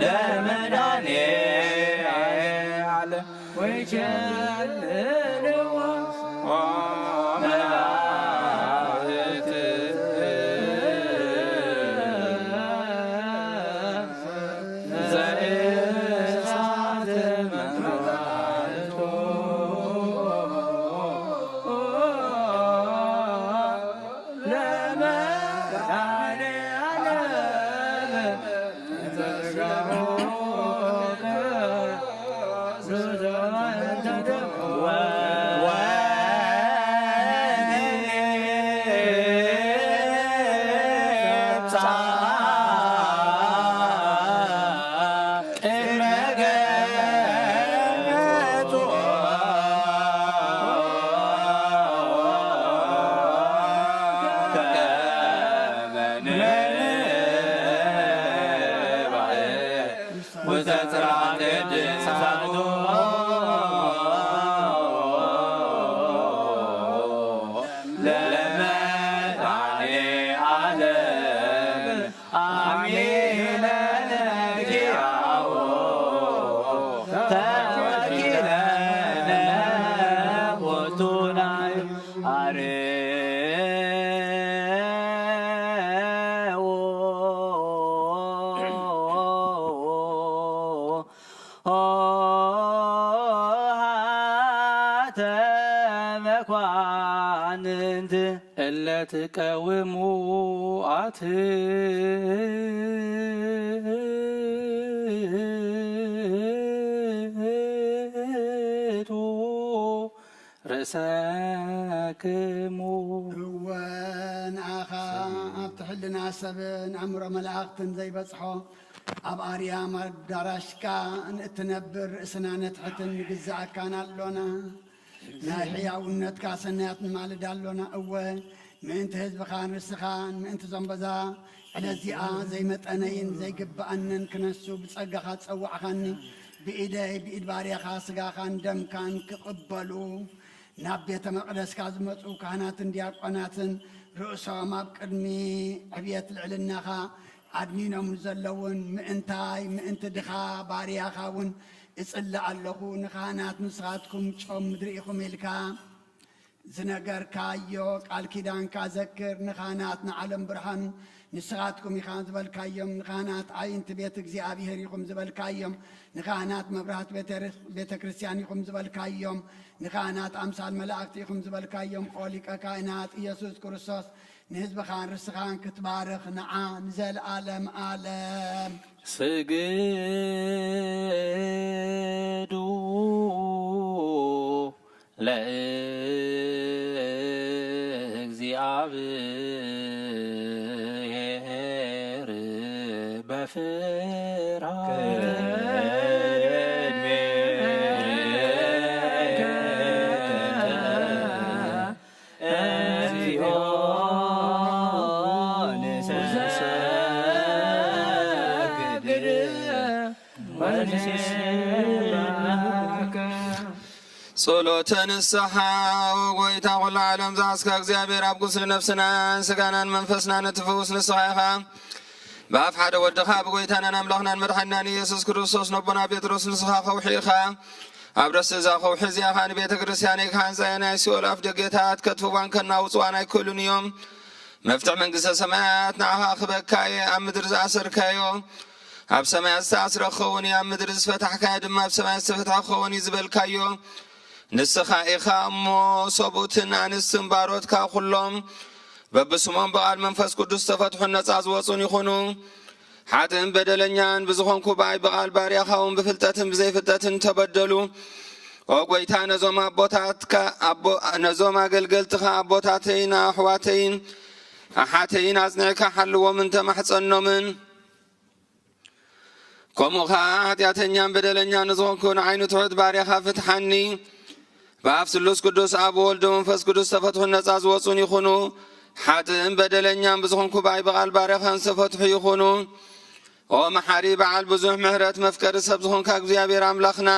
ለመድኃኔ ዓለም። ወይጀልልዎ መላእክት ዘእሳት መብራህቱ ለመድኃኔ ዓለም ውስተ ጽርሐ ቅድሳቱ ለመድኃኔ ዓለም አሚነነ ኪያሁ ተወኪለነ ቦቱ ናይ አርያሙ ኆኃተ መኳንንት እለ ትቀውሙ አትቱ ርእሰክሙ። እወ፣ ንኣኻ ኣብቲ ሕልና ሰብን ኣእምሮ መላእኽትን ዘይበጽሖ፣ ኣብ ኣርያም ኣዳራሽካ ንእትነብር ርእስና ነትሕትን ንግዝኣካን ኣሎና። ናይ ሕያውነትካ ሰናያት ንማልድ ኣሎና። እወ፣ ምእንቲ ህዝብኻን ርስኻን፣ ምእንቲ እዞም በዛ ዕለት እዚኣ ዘይመጠነይን ዘይግብኣንን ክነሱ ብጸጋኻ ዝጸዋዕኻኒ፣ ብኢደይ ብኢድ ባርያኻ ስጋኻን ደምካን ክቕበሉ፣ ናብ ቤተ መቕደስካ ዝመጹ ካህናትን ዲያቆናትን፣ ርእሶም ኣብ ቅድሚ ዕብየት ልዕልናኻ ኣድኒኖም ዘለውን፣ ምእንታይ ምእንቲ ድኻ ባርያኻ እውን እጽሊ ኣለኹ። ንኻህናት ንስኻትኩም ጨው ምድሪ ኢኹም ኢልካ ዝነገርካዮ ቃል ኪዳንካ ዘክር። ንኻህናት ንዓለም ብርሃኑ ንስኻትኩም ኢኻ ዝበልካዮም፣ ንኻህናት ኣዒንቲ ቤት እግዚኣብሔር ኢኹም ዝበልካዮም፣ ንኻህናት መብራህቲ ቤተ-፣ ቤተ ክርስቲያን ኢኹም ዝበልካዮም፣ ንኻህናት ኣምሳል መላእክቲ ኢኹም ዝበልካዮም፣ ኦ ሊቀ ካህናት ኢየሱስ ክርስቶስ፣ ንህዝብኻን ርስኻን ክትባርኽ ንዓ ንዘለዓለም ዓለም። ስግዱ ለእግዚኣብሔር በፍርሃት። ጸሎተ ንስሓ። ኦ ጎይታ ኩሉ ዓለም ዝሓዝካ እግዚኣብሔር፣ ኣብ ቁስሊ ነፍስናን ስጋናን መንፈስናን እትፍውስ ንስኻ ኢኻ። ብኣፍ ሓደ ወድኻ ብጎይታናን ኣምላኽናን መድሓኒናን ኢየሱስ ክርስቶስ ነቦና ጴጥሮስ ንስኻ ከውሒ ኢኻ። ኣብ ረስቲ እዛ ከውሒ እዚኣ ኸኣ ንቤተ ክርስቲያነይ ክሃንጻ እየ። ናይ ሲኦል ኣፍ ደገታት ከጥፍዋን ከናውጽዋን ኣይክእሉን እዮም። መፍትሕ መንግስተ ሰማያት ንዓኻ ክበካ እየ። ኣብ ምድሪ ዝኣሰርካዮ ኣብ ሰማያት ዝተኣስረ ክኸውን እዩ፣ ኣብ ምድሪ ዝፈታሕካዮ ድማ ኣብ ሰማያት ዝተፈትሐ ክኸውን እዩ ዝበልካዮ ንስኻ ኢኻ እሞ፣ ሰብኡትን ኣንስትን ባሮትካ ኩሎም በብስሞም ብቓል መንፈስ ቅዱስ ዝተፈትሑን ነጻ ዝወጹን ይኹኑ። ሓጥእን በደለኛን ብዝኾንኩ ብኣይ ብቓል ባርያኻ እውን ብፍልጠትን ብዘይፍልጠትን ተበደሉ። ኦ ጎይታ፣ ነዞም ኣቦታትካ፣ ኣቦ-፣ ነዞም ኣገልገልትኻ ኣቦታተይን ኣሕዋተይን ኣሓተይን ኣጽኒዕካ ሓልዎም እንተማሕጸኖምን፣ ከምኡ ኸዓ ሓጢኣተኛን በደለኛን ንዝኾንኩ ንዓይ ንትሑት ባርያኻ ፍትሓኒ። ብኣፍ ስሉስ ቅዱስ ኣብ ወልድ መንፈስ ቅዱስ ዝተፈትሑን ነጻ ዝወጹን ይኹኑ። ሓጥእን በደለኛን ብዝኾንኩ ብኣይ ብቓል ባርያኻን ዝተፈትሑ ይኹኑ። ኦ መሓሪ በዓል ብዙሕ ምሕረት መፍቀሪ ሰብ ዝኾንካ እግዚኣብሔር ኣምላኽና፣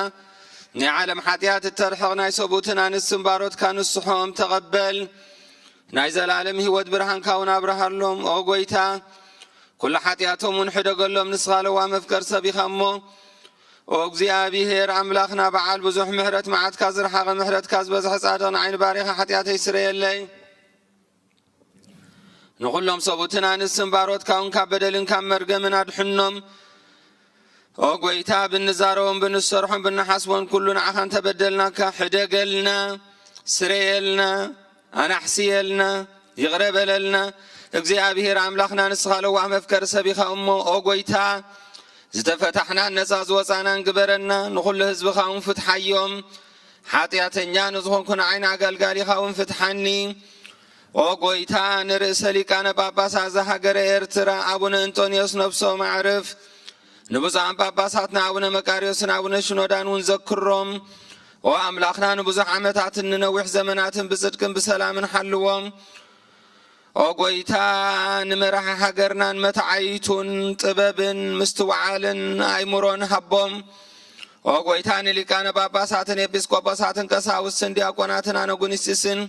ናይ ዓለም ሓጢኣት እተርሕቕ ናይ ሰብኡትን ኣንስትን ባሮትካ ንስሖም ተቐበል። ናይ ዘላለም ህይወት ብርሃንካ እውን ኣብርሃሎም። ኦ ጎይታ፣ ኩሉ ሓጢኣቶም እውን ሕደገሎም፣ ንስኻ ለዋህ መፍቀሪ ሰብ ኢኻ እሞ። ኦ እግዚኣብሔር ኣምላኽና በዓል ብዙሕ ምሕረት፣ መዓትካ ዝረሓቐ ምሕረትካ ዝበዝሐ ጻድቕ ንዓይ ንባርያኻ ሓጢኣተይ ስረየለይ። ንኹሎም ሰብኡትን ኣንስትን ባሮትካ እውን ካብ በደልን ካብ መርገምን ኣድሕኖም። ኦ ጎይታ፣ ብንዛረቦን ብንሰርሖን ብንሓስቦን ኩሉ ንዓኻ እንተበደልናካ ሕደገልና፣ ስረየልና፣ ኣናሕስየልና፣ ይቕረ በለልና። እግዚኣብሔር ኣምላኽና ንስኻ ለዋህ መፍቀሪ ሰብ ኢኻ እሞ፣ ኦ ጎይታ፣ ዝተፈታሕናን ነጻ ዝወጻናን ግበረና፣ ንኹሉ ህዝብኻ እውን ፍትሓዮም። ሓጢኣተኛ ንዝኾንኩ ንዓይ ንኣገልጋሊኻ እውን ፍትሓኒ። ኦ ጎይታ፣ ንርእሰ ሊቃነ ጳጳሳት ዘሃገረ ኤርትራ ኣቡነ እንጦንዮስ ነፍሶም ኣዕርፍ። ንብፁዓን ጳጳሳትና ኣቡነ መቃርዮስን ኣቡነ ሽኖዳን እውን ዘክሮም። ኦ ኣምላኽና፣ ንብዙሕ ዓመታትን ንነዊሕ ዘመናትን ብጽድቅን ብሰላምን ሓልዎም። ኦ ጎይታ፣ ንመራሒ ሃገርናን መተዓይቱን ጥበብን ምስትውዓልን ኣእምሮን ሃቦም። ኦ ጎይታ፣ ንሊቃነ ጳጳሳትን ኤጲስቆጶሳትን ቀሳውስትን ዲያቆናትን ኣነጉንስጢስን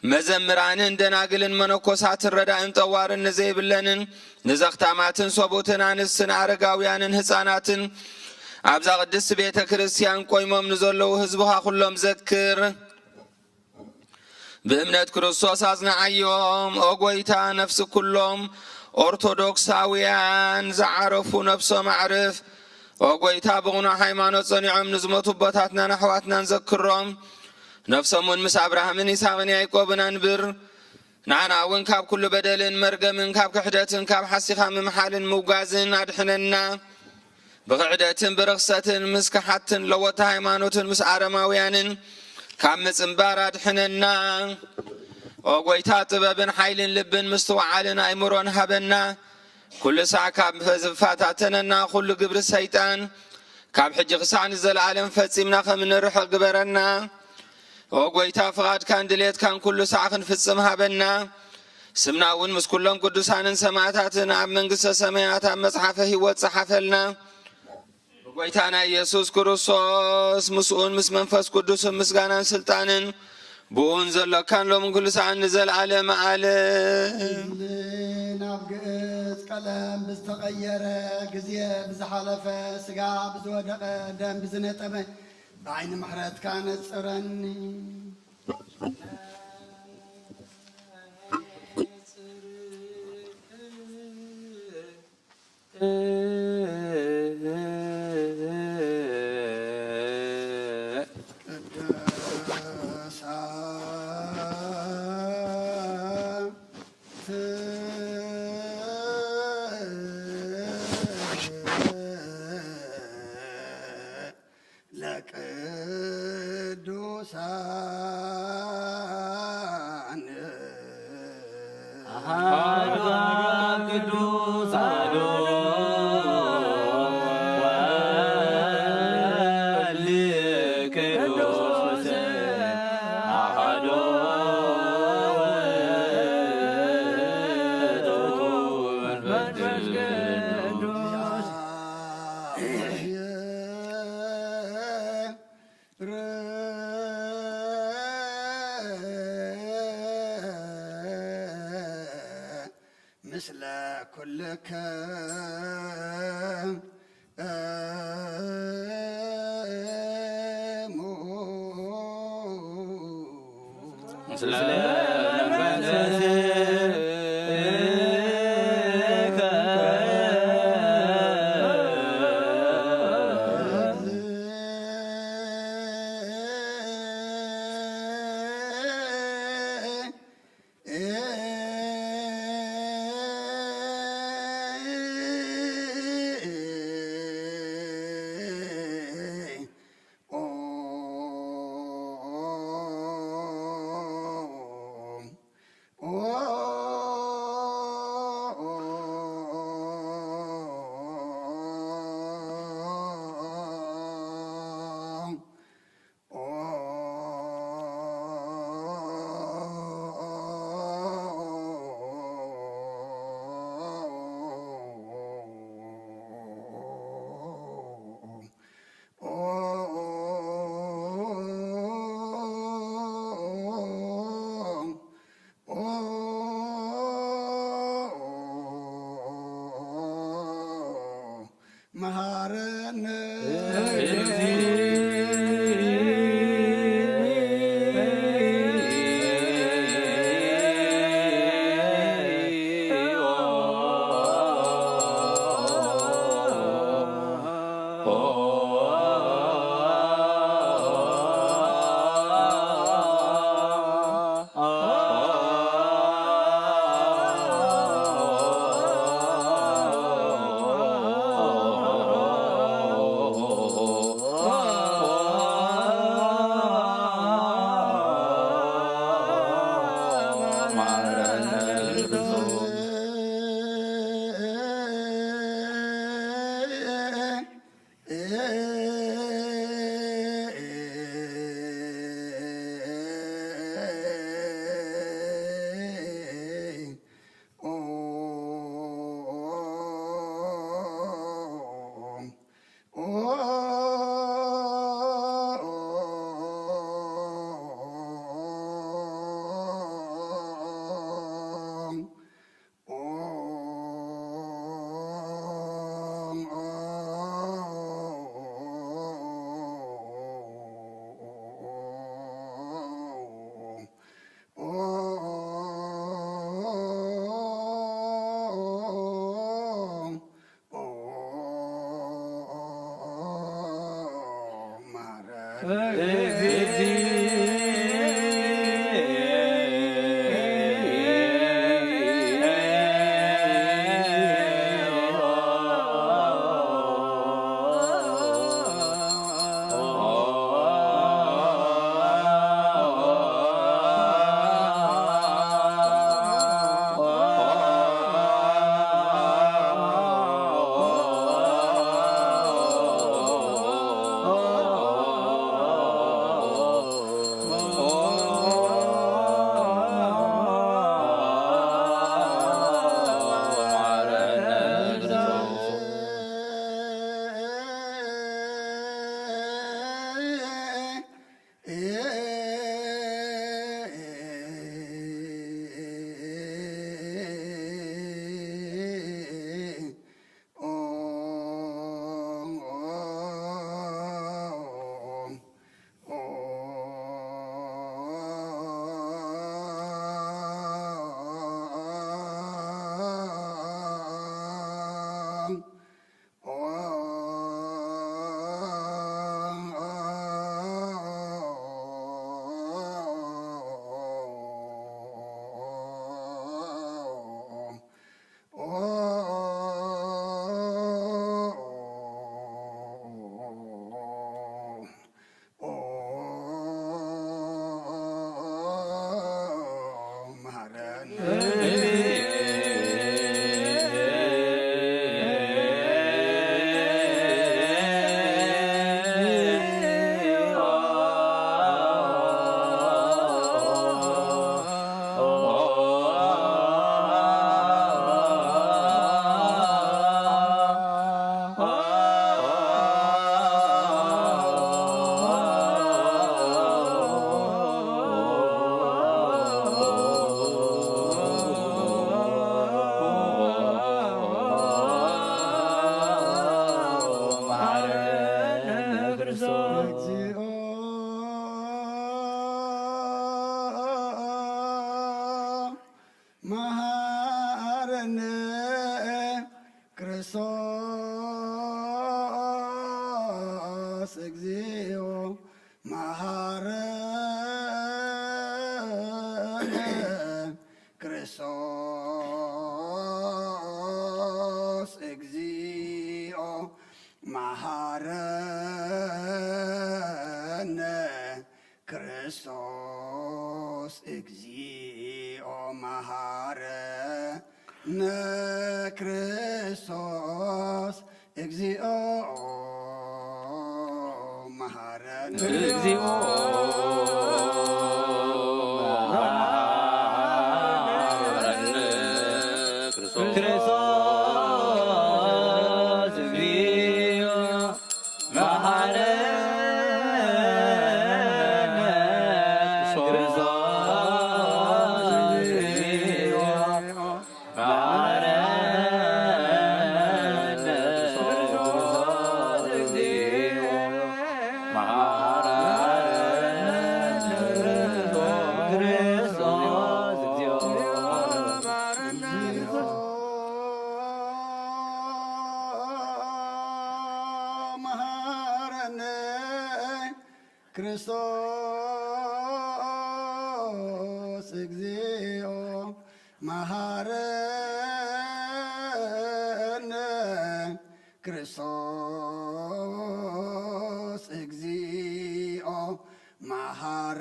መዘምራንን ደናግልን መነኮሳትን ረዳእን ጠዋርን ንዘይብለንን ንዘኽታማትን ሰብኡትን ኣንስትን ኣረጋውያንን ህፃናትን ኣብዛ ቅድስቲ ቤተ ክርስቲያን ቆይሞም ንዘለዉ ህዝብኻ ኩሎም ዘክር። ብእምነት ክርስቶስ ኣጽንዓዮም። ኦ ጐይታ፣ ነፍሲ ኵሎም ኦርቶዶክሳውያን ዝዓረፉ ነፍሶም ኣዕርፍ። ኦ ጐይታ፣ ብቕኑዕ ሃይማኖት ጸኒዖም ንዝሞቱ ኣቦታትናን ኣሕዋትናን ዘክሮም። ነፍሶም እውን ምስ ኣብርሃምን ይስሐቅን ያዕቆብን ኣንብር። ንዓና እውን ካብ ኵሉ በደልን መርገምን ካብ ክሕደትን ካብ ሓሲኻ ምምሓልን ምውጋዝን ኣድሕነና። ብኽሕደትን ብርኽሰትን ምስ ከሓድትን ለወጥቲ ሃይማኖትን ምስ ኣረማውያንን ካብ ምጽንባር ኣድሕነና። ኦ ጐይታ፣ ጥበብን ሓይልን ልብን ምስትውዓልን ኣእምሮን ሃበና። ኵሉ ሳዕ ካብ ዝፈታተነና ኵሉ ግብሪ ሰይጣን ካብ ሕጂ ክሳዕ ንዘለኣለም ፈጺምና ከም እንርሕቕ ግበረና። ኦ ጐይታ፣ ፍቓድካን ድሌትካን ኵሉ ሳዕ ክንፍጽም ሃበና። ስምና እውን ምስ ኩሎም ቅዱሳንን ሰማዕታትን ኣብ መንግስተ ሰማያት ኣብ መጽሓፈ ሕይወት ጸሓፈልና። ብጎይታና ኢየሱስ ክርስቶስ ምስኡን ምስ መንፈስ ቅዱስን ምስጋናን ስልጣንን ብኡን ዘሎካን ሎምን ኩሉ ሰዓት ንዘለዓለመ ዓለም። ናብ ግእዝ ቀለም ብዝተቐየረ ግዜ ብዝሓለፈ ስጋ ብዝወደቐ ደም ብዝነጠበ ብዓይኒ ምሕረትካ ነጽረኒ። ለቅዱሳን አሐዱ ቅዱስ አሐዱ ወልድ ቅዱስ አሐዱ ውእቱ መንፈስ ቅዱስ። ምስለ ኩልክሙ ምስለ መንፈስከ መሃረነ ክርስቶስ እግዚኦ መሃረነ። ክርስቶስ እግዚኦ መሃረነ። ክርስቶስ እግዚኦ መሃረነ። ክርስቶስ እግዚኦ መሃረነ። እግዚኦ መሃረነ። ክርስቶስ እግዚኦ መሃረነ። ክርስቶስ እግዚኦ መሃረነ። ክርስቶስ እግዚኦ መሃረነ። ክርስቶስ እግዚኦ መሃረነ። መሃረነ። ክርስቶስ እግዚኦ መሃረነ።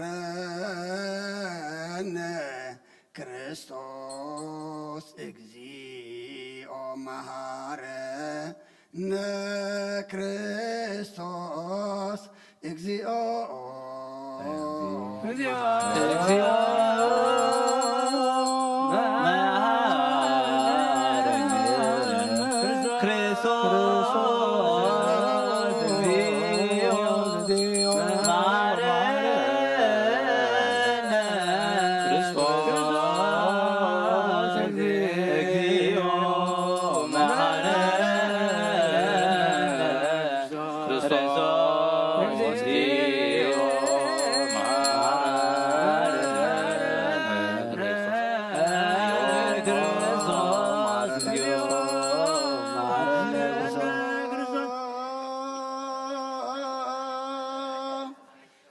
ክርስቶስ እግዚኦ መሃረነ። ክርስቶስ እግዚኦ መሃረነ። ክርስቶስ እግዚኦ እግዚኦ መሃረነ። ክርስቶስ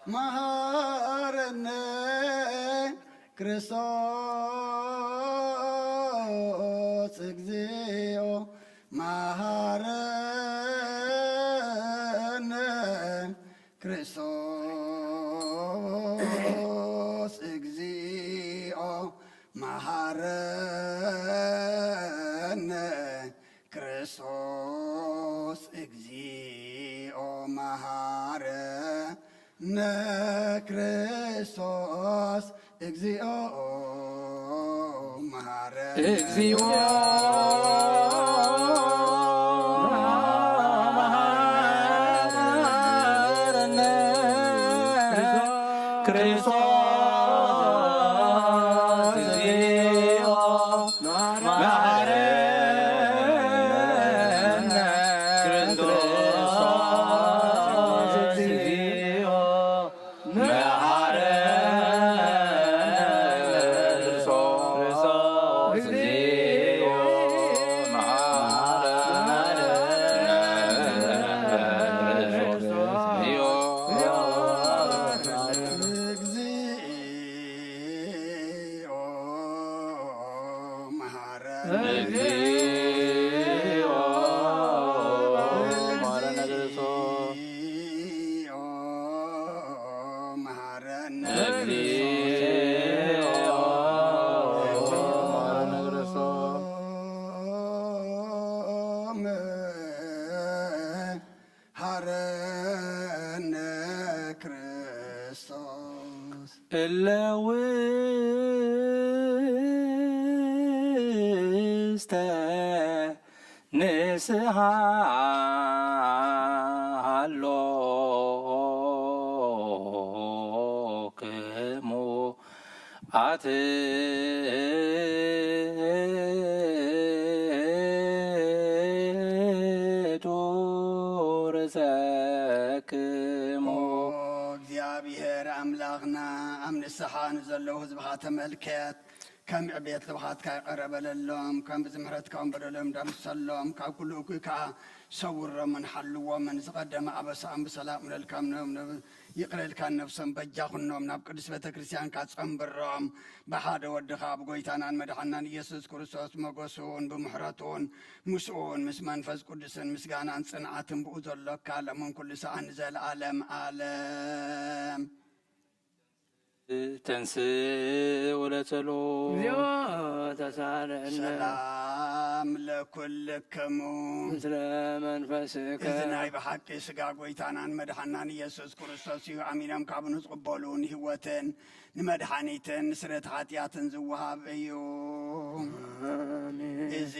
መሃረነ። ክርስቶስ እግዚኦ መሃረነ። ክርስቶስ እግዚኦ መሃረነ። ክርስቶስ እግዚኦ መሃረነ። ክርስቶስ እግዚኦ መሃረነ። እግዚኦ መሃረነ። ክርስቶስ እግዚኦ መሃረነ። ክርስቶስ እግዚኦ መሃረነ። ክርስቶስ እግዚኦ መሃረነ። ክርስቶስ እግዚኦ መሃረነ። እግዚኦ መሃረነ። እግዚኦ መሃረነ። እግዚኦ መሃረነ። ሃረነ ክርስቶስ። እለ ውስተ ንስሓ ሃሎክሙ ኣትሕቱ ርእሰክሙ። ኦ እግዚኣብሔር ኣምላኽና፣ ኣብ ንስሓ ንዘለዉ ህዝብኻ ተመልከት። ከም ዕቤት ልብኻትካ ይቐረ በለሎም፣ ከም ብዝምሕረትካ እውን በደሎም ደምሰሎም፣ ካብ ኩሉ እኩይ ከኣ ሰውሮምን ሓልዎምን፣ ዝቐደመ ኣበሳኦም ብሰላም እለልካም፣ ይቕረ ኢልካ ነብሶም በጃ ኩኖም፣ ናብ ቅድስት ቤተ ክርስቲያንካ ጸንብሮም፣ ብሓደ ወድኻ ብጎይታናን መድሓናን ኢየሱስ ክርስቶስ ሞገሱን ብምሕረቱን ምስኡን ምስ መንፈስ ቅዱስን ምስጋናን ጽንዓትን ብኡ ዘሎካ ለምን ኩሉ ሰዓን ንዘለዓለም ዓለም። ተንስ ወለተሎ። እግዚኦ ተሳለነ። ሰላም ለኩልክሙ። ምስለ መንፈስከ። እዚ ናይ ብሓቂ ስጋ ጎይታናን መድሓናን ኢየሱስ ክርስቶስ እዩ። ኣሚኖም ካብኡ ንዝቕበሉ ንህይወትን ንመድሓኒትን ንስርየት ሓጢኣትን ዝወሃብ እዩ። ኣሜን። እዚ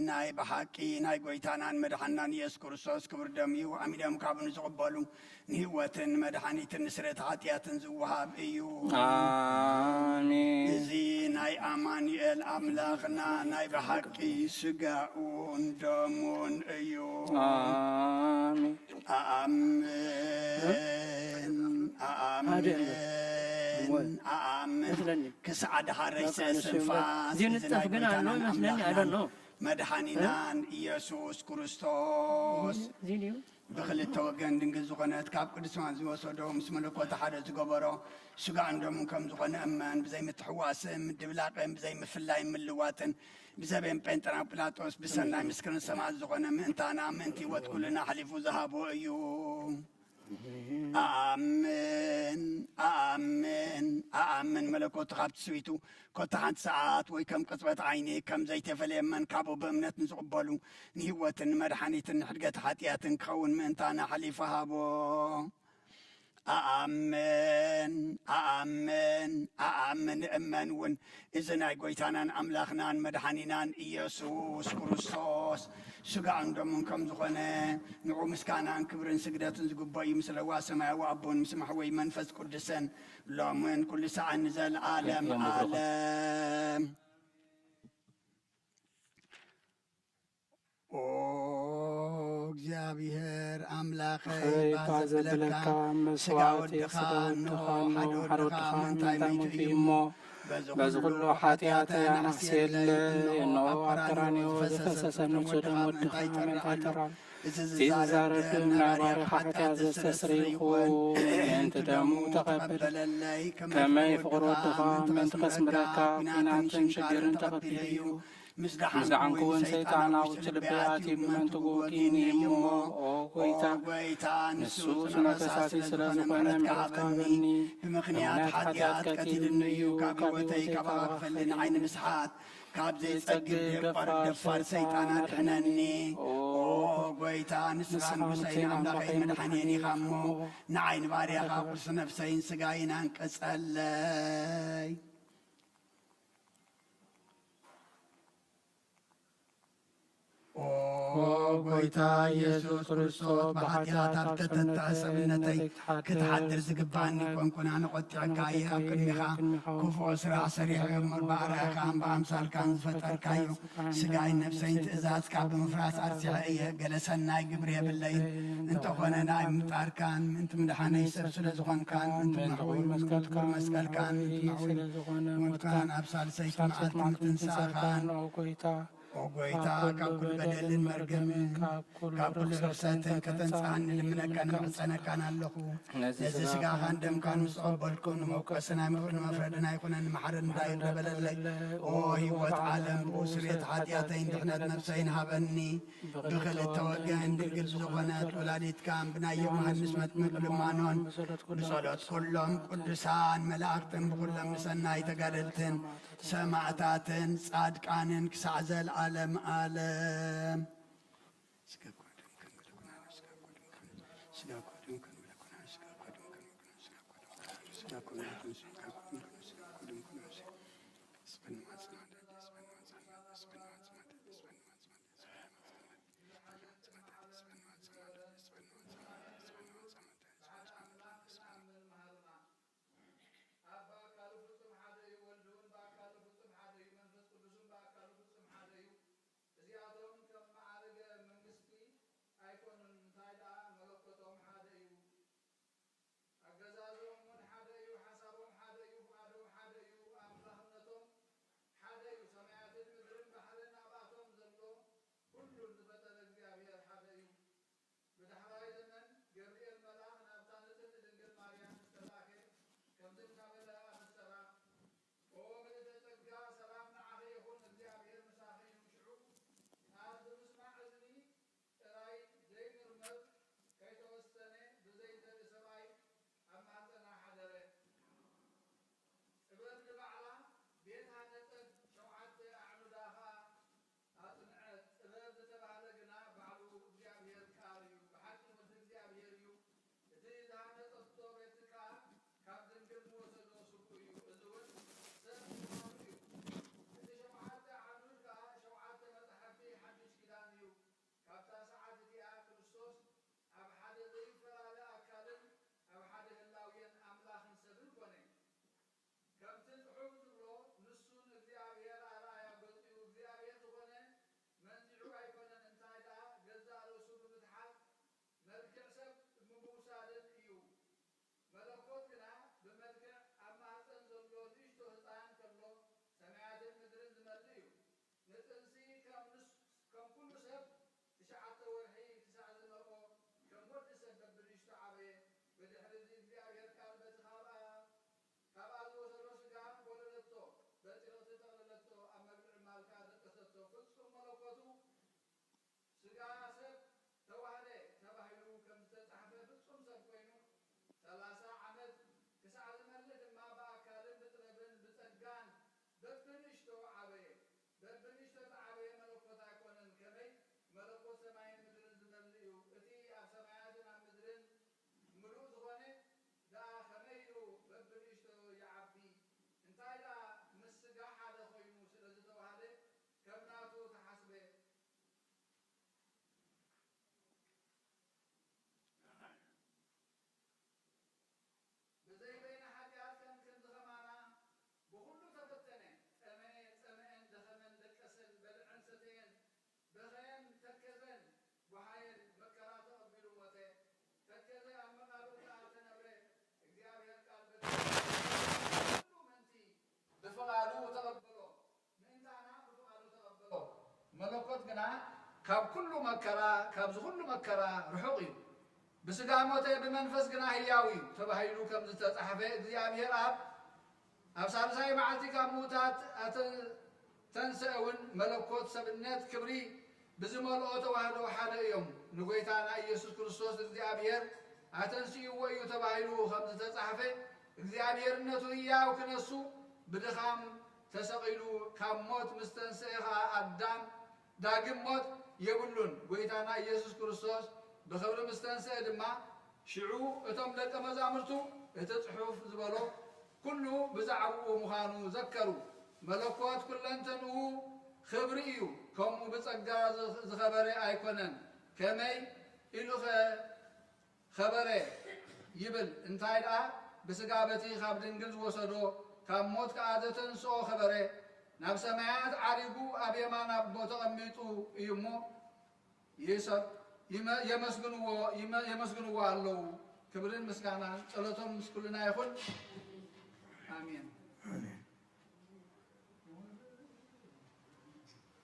ናይ ብሓቂ ናይ ጎይታናን መድሓናን ኢየሱስ ክርስቶስ ክቡር ደም እዩ። ኣሚኖም ካብኡ ንዝቕበሉ ንህይወትን ንመድሓኒትን ንስርየት ሓጢኣትን ዝወሃብ እዩ። ኣሜን። እዚ ናይ ኣማኑኤል ኣምላኽና ናይ ብሓቂ ስጋኡን ደሙን እዩ። ኣሜን። ኣኣምን፣ ሓደ ኣሎ። ኣኣምን፣ ኣኣምን። መስለኒ። ክሳዕ ደሓረይ በቃ፣ ንሱ እምበር። ስንፋስ፣ እዚ እዚ ናይ ንጠፍ ግን ኣሎ ጎይታናን መስለኒ፣ I don't ኣምላኽናን know። መድሓኒናን ኢየሱስ ክርስቶስ እዚ ድዩ? ብኽልተ ወገን ድንግል ዝኾነት ካብ ቅዱስ ዮሃን ዝወሰዶ ምስ መለኮት ሓደ ዝገበሮ ስጋኡን ደሙን ከም ዝኾነ እመን። ብዘይ ምትሕዋስን ምድብላቕን ብዘይ ምፍላይን ምልዋጥን ብዘበን ጴንጠና ጲላጦስ ብሰናይ ምስክርን ሰማዕት ዝኾነ ምእንታና ምእንቲ ህይወት ኩልና ኣሕሊፉ ዝሃቦ እዩ። ኣኣምን፣ ኣኣምን፣ ኣኣምን መለኮቱ ካብ ትስቢቱ ኮታ ሓንቲ ሰዓት ወይ ከም ቅጽበት ዓይኒ ከም ዘይተፈልየ እመን። ካብኡ ብእምነት ንዝቕበሉ ንህይወትን ንመድሓኒትን ንሕድገት ሓጢኣትን ክኸውን ምእንታና ሓሊፉ ሃቦ። ኣኣምን፣ ኣኣምን፣ ኣኣምን እመን እውን። እዚ ናይ ጎይታናን ኣምላኽናን መድሓኒናን ኢየሱስ ክርስቶስ ስጋኡን ደሙን ከም ዝኾነ፣ ንዑ ምስጋናን ክብርን ስግደትን ዝግበኦ እዩ። ምስ ለዋ ሰማያዊ ኣቦን ምስ ማሕወይ መንፈስ ቅዱስን ሎምን ኩሉ ሰዓን ንዘለዓለም እዮም ዝብልኹ። ዓለም። ኦ እግዚኣብሔር ኣምላኸይ፣ ኣኸይ ባዘብለካ ባዘብለካ ስጋ መስዋዕቲ ወድኻ ስጋ እንሆ ወድኻ እንሆ ሓደ ሓደ ወድኻ ወድኻ ምእንታይ ምእንታይ መይቱ ሞይቱ እዩ እዩ እሞ፣ እሞ፣ በዚ በዚ ኩሉ ኩሉ ሓጢኣተይ ሓጢኣተይ ኣናሕስየለይ፣ ኣናሕስየለይ፣ እንሆ እንሆ ኣብ ኣብ ቀራንዮ ቀራንዮ ዝፈሰሰ ዝፈሰሰ ንጹህ ደም ደም ወድኻ ወድኻ ምእንታይ ምእንታይ ተራእዩ? ተራእዩ? እዚ እዚ ዝዛረብ ዝዛረብ ደም ደም ናይ ናይ ባርያ ባርያ ሓጢኣት ሓጢኣት ዘስተስርይ ዘስተስርይ ይኹን። ይኹን። ምእንቲ ምእንቲ ደሙ ደሙ ተቐበል። ተቐበለለይ። ከመይ ከመይ ፍቕሪ ፍቕሪ ወድኻ ወድኻ ምእንቲ ምእንቲ ከስምረካ ከስምረካ ኲናትን ኲናትን ሽግርን ሽግርን ተቐቢሉ ተቐቢሉ እዩ። እዩ። ምስ ምስ ደሓንኩ ደሓንኩ እውን እውን ሰይጣን ሰይጣን ኣብ ኣብ ውሽጢ ውሽጢ ልበይ ልበይ ኣትዩ ኣትዩ ምእንቲ ምእንቲ ክወግእኒ ክወግእኒ እዩ እሞ፣ እሞ፣ ኦ ኦ ጎይታ፣ ጎይታ፣ ንሱ ንሱ ጽኑዕ ጽኑዕ ፈሳሲ ፈሳሲ ስለ ስለ ዝኾነ ዝኾነ ምሕረትካ ምሕረትካ ሃበኒ። ሃበኒ። ብምኽንያት ብምኽንያት ሓጢኣት ሓጢኣት ቀቲሉኒ ቀቲሉኒ እዩ፣ እዩ፣ ካብ ካብ ህይወተይ ህይወተይ ካብ ካብ ኣኽፈለኒ ኣኽፈለኒ ዓይኒ ዓይኒ ምስሓት፣ ካብ ዘይጸግብ ዘይጸግብ ደፋር ደፋር ደፋር ሰይጣን ሰይጣን ኣድሕነኒ። ኣድሕነኒ። ኦ ኦ ጎይታ፣ ንስኻ ንስኻ ንጉሰይ ንጉሰይ ንኣምላኸይ ኣምላኸይ መድሓኒየን ኢኻ እሞ፣ መድሓኒየን ኢኻ እሞ፣ ንዓይ ንባርያኻ ንዓይ ቁርሲ ነፍሰይን ስጋይን ኣንቅጸለይ። ኦ ኦ ጎይታ ኢየሱስ ክርስቶስ፣ ብሓጢኣት ኣብ ዝተተትዐ ሰብነተይ ክትሓድር ዝግባኒ ኮንኩን፣ ኣነ ቆጢዐካ እየ። ኣብ ቅድሚኻ ክፉእ ስራሕ ሰሪሐ እሞ፣ ብኣርኣያኻን ብኣምሳልካን ዝፈጠርካዮ ስጋይን ነፍሰይን ትእዛዝካ ብምፍራስ ኣርሲሐ እየ። ገለ ሰናይ ግብሪ የብለይን፣ እንተኾነ ናይ ምጣርካን ምእንቲ ምድሓነይ ሰብ ስለ ዝኾንካን፣ ምእንቲ ምእንቲ ማሕወይ መስቀልካን መስቀልካን፣ ምእንቲ ማሕወይ ስለ ዝኾነ ሞትካን፣ ሞትካን፣ ኣብ ሳልሰይቲ ሳልሰይቲ መዓልቲ መዓልቲ ምትንሳእካን፣ ምትንሳእካን፣ ኦ ጎይታ፣ ኦ ጎይታ፣ ካብ ኩሉ በደልን መርገምን፣ ካብ ኩሉ ካብ ኩሉ ርኽሰትን ርኽሰትን ከተንጽኣኒ ከተንጽኣኒ ልምነካን ልምነካን ምሕጸነካን ኣለኹ። ነዚ ነዚ ስጋኻን ስጋኻን ደምካን ምስ ተቐበልኩ፣ ንመውቀሲ ናይ ምኽሪ ንመፍረድን ኣይኮነን፣ ንመሓረኒ እንዳይ ይቕረ በለለይ። ኦ ህይወት ዓለም፣ ብኡ ስርየት ሓጢኣተይን ድሕነት ነፍሰይን ሃበኒ። ብኽልተ ወገን ድንግል ዝኾነት ወላዲትካን ብናይ ዮሃንስ መጥምቅ ልማኖን ብጸሎት ኩሎም ቅዱሳን መላእክትን ብኹሎም ንሰናይ ተጋደልትን ሰማዕታትን ጻድቃንን ክሳዕ ዘልዓለም ዓለም። እዚኣቶም ከም መዓርገ መንግስቲ ኩሉን ዝፈጠረ እግዚኣብሔር ሓደ እዩ። ብዳሕራይ ዘመን ገብርኤል መልኣኽ ናብታ ንጽሕቲ ድንግል ማርያም ምስ ተላእከ፣ ከምዚ እናበለ ኣበሰራ፣ ኦ ምልእተ ጸጋ፣ ሰላም ንዓኺ ይኹን፣ እግዚኣብሔር ምሳኺ እዩ። ሽዑ ቃል ብምስማዕ እዝኒ ጥራይ ዘይምርመር፣ ከይተወሰነ ብዘይተርኢ ሰብኣይ ኣብ ማህጸና ሓደረ። ጥበብ ንባዕላ ቤት ሃነጸት፣ ሸውዓተ ኣዕኑዳ ኸኣ ኣጽንዐት። ጥበብ ዝተባህለ ግና ባዕሉ እግዚኣብሔር ቃል እዩ፣ ብሓቂ ወዲ እግዚኣብሔር እዩ። እቲ ዝሃነጸቶ ቤት ከኣ ካብ ድንግል ዝወሰዶ ስብኡ እዩ። እዚ እውን ሰብ ምዃኑ እዩ። እቲ ሸውዓተ ኣዕኑድ ከኣ ሸውዓተ መጻሕፍቲ ሓድሽ ኪዳን እዩ። ካብታ ሰዓት እቲኣ ክርስቶስ ኣብ ሓደ ዘይፈላለ ኣካልን ኣብ ሓደ ህላዌን ኣምላኽን ሰብን ኮነ። ከምቲ ጽሑፍ ዝብሎ፣ ንሱ ንእግዚኣብሔር ኣርኣያ ገጹ እዩ። እግዚኣብሔር ዝኾነ መንዚዑ ኣይኮነን፣ እንታይ ደኣ ገዛእ ርእሱ ብምትሓዝ መልክዕ ሰብ ብምውሳድን እዩ። መለኮት ግና ብመልክዕ ኣብ ማህጸን ዘሎ ንእሽቶ ህጻን ከሎ ሰማያትን ምድርን ዝመልእ እዩ። ንጥንሲ ከም ንስ-፣ ከም ኩሉ ሰብ ትሽዓተ ወርሒ ክሳዕ ዝመልኦ ከም ወዲ ሰብ በብንእሽቶ ዓበየ። ብድሕሪ እዚ እግዚኣብሔር ቃል በቲ ካብኣ፣ ካብኣ ዝወሰዶ ስጋ ወለደቶ፣ በጢቕቲ ጠቕለለቶ፣ ኣብ መብልዒ ማል ከኣ ደቀሰቶ። ፍጹም መለኮቱ ስጋ ሰብ ተዋህደ ተባሂሉ ከም ዝተጻሕፈ ፍጹም ሰብ ኮይኑ፣ ሰላሳ ዓመት ክሳዕ ዝመልእ ድማ ብኣካልን ብጥበብን ብጸጋን በብንእሽቶ ዓበየ። በብንእሽቶ ዝዓበየ መለኮት ኣይኮነን፣ ከመይ መለኮት ሰማይን ምድርን ዝመልእ እዩ። እቲ ኣብ ሰማያትን ኣብ ምድርን ምሉእ ዝኾነ ደኣ ከመይ ኢሉ በብንእሽቶ ይዓቢ? እንታይ ደኣ ምስ ስጋ ሓደ ኮይኑ ስለ ዝተዋህደ ከም ናቱ ተሓስበ። ብዘይ በይነ ሓጢኣት ከም ክንዲ ከማና ብኹሉ ተፈተነ። ጠመየ፣ ጸምአን፣ ደኸመን፣ ደቀሰን፣ በልዐን፣ ሰተየን፣ በኸየን፣ ተከዘን፣ ጓሃየን፣ መከራ ተቐቢሉ ሞተ። ተከዘ ኣብ መቓብር ከኣ ተነብረ። እግዚኣብሔር ቃል በቲ ኩሉ ምእንቲ ብፍቓዱ ተቐበሎ። ምእንታና ብፍቓዱ ተቐበሎ። መለኮት ግና ካብ ኩሉ መከራ፣ ካብዚ ኩሉ መከራ ርሑቕ እዩ። ብስጋ ሞተ፣ ብመንፈስ ግና ህያው እዩ ተባሂሉ ከም ዝተጻሕፈ፣ እግዚኣብሔር ኣብ፣ ኣብ ሳልሳይ መዓልቲ ካብ ምዉታት ኣተ-፣ ተንስአ እውን መለኮት ሰብነት ክብሪ ብዝመልኦ ተዋህዶ ሓደ እዮም። ንጎይታና ኢየሱስ ክርስቶስ እግዚኣብሔር ኣተንስእዎ እዩ ተባሂሉ ከም ዝተጻሕፈ፣ እግዚኣብሔርነቱ ህያው ክነሱ ብድኻም ተሰቒሉ ካብ ሞት ምስ ተንስአ ኸኣ ኣዳም ዳግም ሞት የብሉን። ጎይታና ኢየሱስ ክርስቶስ ብኽብሪ ምስ ተንስአ ድማ ሽዑ እቶም ደቀ መዛሙርቱ እቲ ጽሑፍ ዝበሎ ኩሉ ብዛዕባኡ ምዃኑ ዘከሩ። መለኮት ኩለንተንኡ ኽብሪ እዩ፣ ከምኡ ብጸጋ ዝኸበረ ኣይኮነን። ከመይ ኢሉኸ ኸበረ ይብል? እንታይ ደኣ ብስጋ በቲ ካብ ድንግል ዝወሰዶ ካብ ሞት ከኣ ዘተንስኦ ኸበረ፣ ናብ ሰማያት ዓሪጉ ኣብ የማን ኣቦ ተቐሚጡ እዩ እሞ፣ ይሰ-፣ ይመ-፣ የመስግንዎ፣ ይመ-፣ የመስግንዎ ኣለዉ። ክብርን ምስጋናን ጸሎቶም ምስ ኩልና ይኹን። ኣሜን። ኣሜን።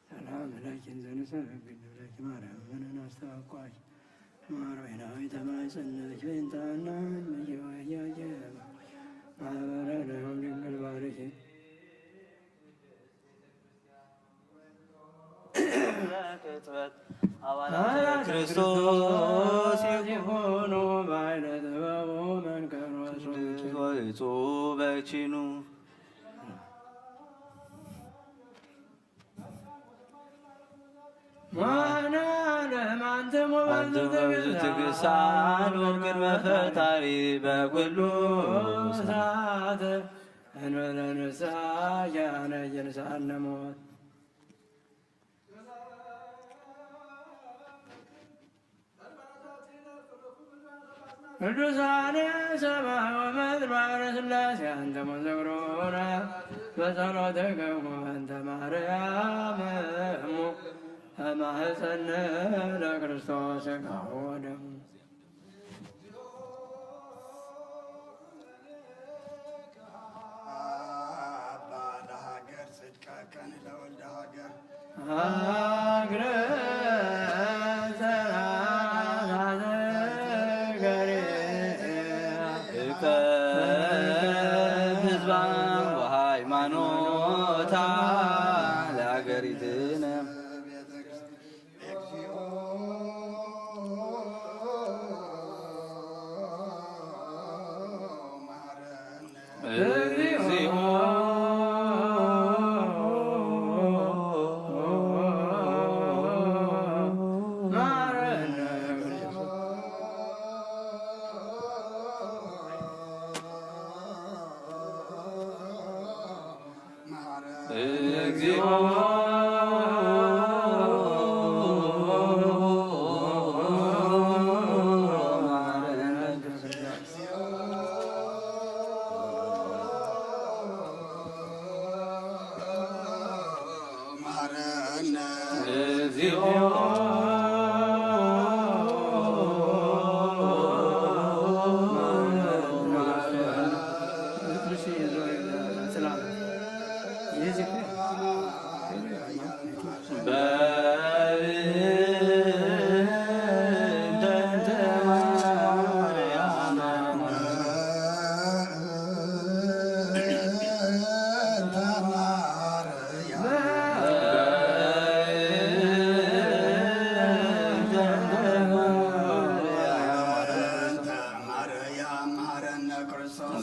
ሰላም ለኪ እንዘ ንሰብክ ንብለኪ ማርያም፣ ምንን ኣስተበቋኪ ማር ወይናዊ ተማይ ጽነትኪ በይንታና መየወያየ ማህበረ ለሆም ድንግል ባርኪ። ቅጽበት አባላት አባላት ክርስቶስ ክርስቶስ ይኹኑ። ይኹኑ። ባይለ ጥበቡ መንከር ወሶች ወይጹ በኪኑ። ማነ ለማንትሙ አንተ በብዙ በብዙ ትግሳን ትግሳን ወቅድመ ፈጣሪ በኩሉ ሰዓት እንበለ ንስሐ ያነ ይንሳነ ሞት። ቅዱሳነ ሰማይ ወምድር ማህበረ ሥላሴ አንትሙ ዝክሩነ በጸሎትክሙ እንተ ማርያም እሙ እማህፀነ ለክርስቶስ ሥጋሁ ወደሙ። አባ ለሀገር ጽድቀከን ለወልደ ሀገር። ሀገረ እግዚኦ።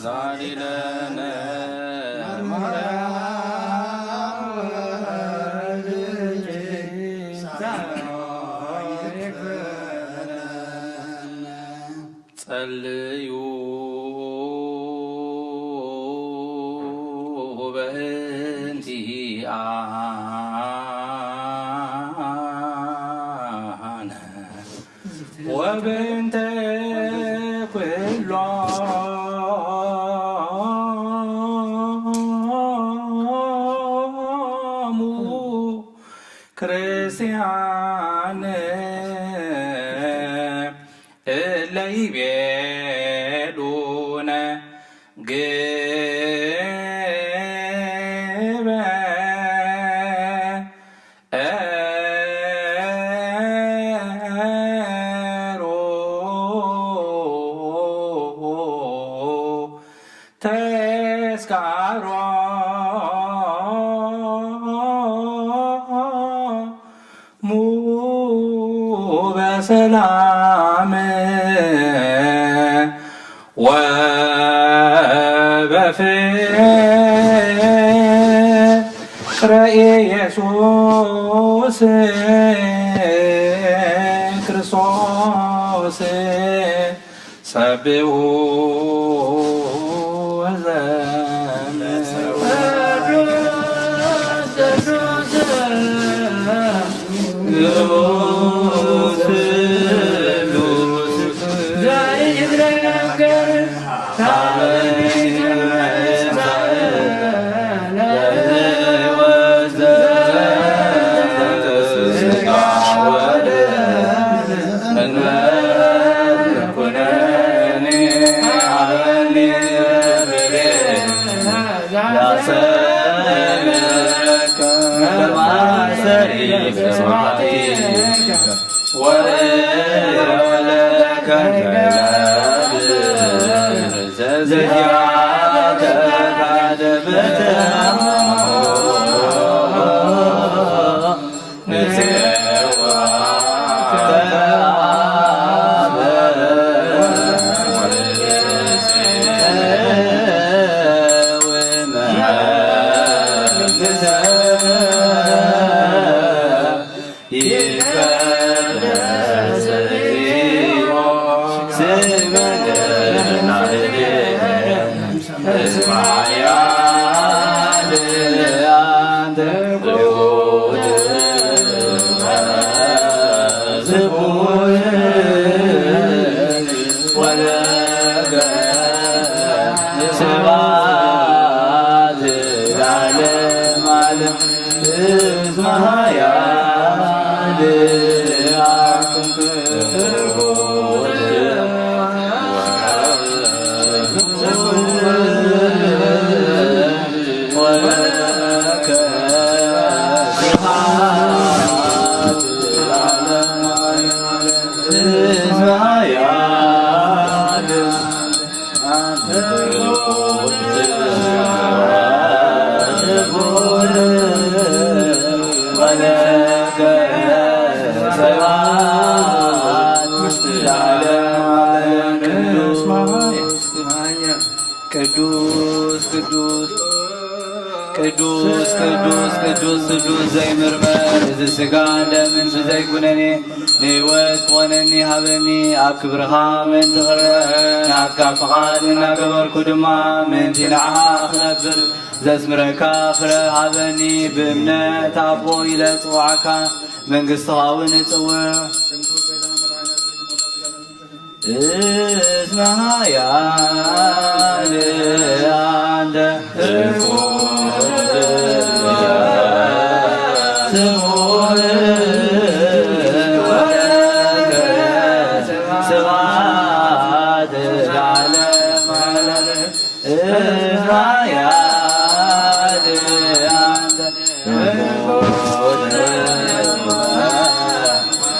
ዛሊለነ ማርያም ወልድኪ ሳይኖ ይክፈለነ። ጸልዩ በእንቲአነ ወበእንተ ኩሎሙ ክርስቲያን እለ ይቤሉነ ግበ ሮ ተስካሮ ሙ በሰላም ወበፍቅረ ኢየሱስ ክርስቶስ ሰብሑ ወዘምር። ቅዱስ ቅዱስ ቅዱስ ቅዱስ ቅዱስ ዘይምርመር፣ እዚ ስጋን ደምን ብዘይ ኩነኔ ንህይወት ክኾነኒ ሃበኒ። ኣብ ክብርኻ ምእንቲ ክረአ ናትካ ፍቓድ እናገበርኩ ድማ ምእንቲ ንዓኻ ክነብር ዘስምረካ ፍረ ሃበኒ። ብእምነት ኣቦ ኢለ ጽዋዕካ መንግስትኻ እውን እጽውዕ። እስመ ኃያል አንተ ስብሐት ለዓለመ ዓለም። እስራኤል አንተ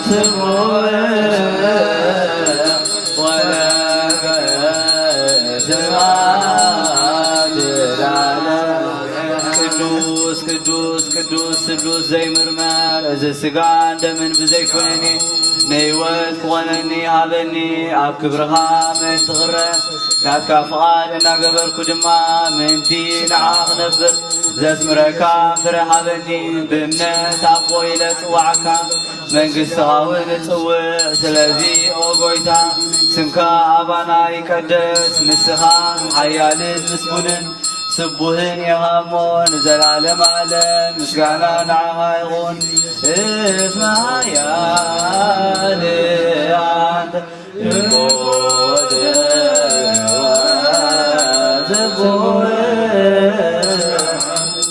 ስሙር ወለከ ስብሐት ለዓለመ። ቅዱስ ቅዱስ ቅዱስ ስሉስ ዘይምርመር፣ እዚ ስጋን ደምን ብዘይኮነኒ ንህይወት ክኾነኒ ሃበኒ። ኣብ ክብርኻ ምእንቲ ክረ ናትካ ፍቓድ እናገበርኩ ድማ ምእንቲ ንዓ ክነብር ዘስምረካ ፍረ ሃበኒ። ብእምነት ኣቦ ኢለ ጽዋዕካ መንግሥትኻ እውን እጽውዕ። ስለዚ ኦ ጎይታ ስምካ ኣባና ይቀደስ፣ ንስኻ ሓያልን ምስጉንን ስቡህን ኢኻ እሞ ንዘለዓለም ዓለም ምስጋና ንዓኻ ይኹን። እስመ ኃያል አንተ እምቦደ ወዝቡህ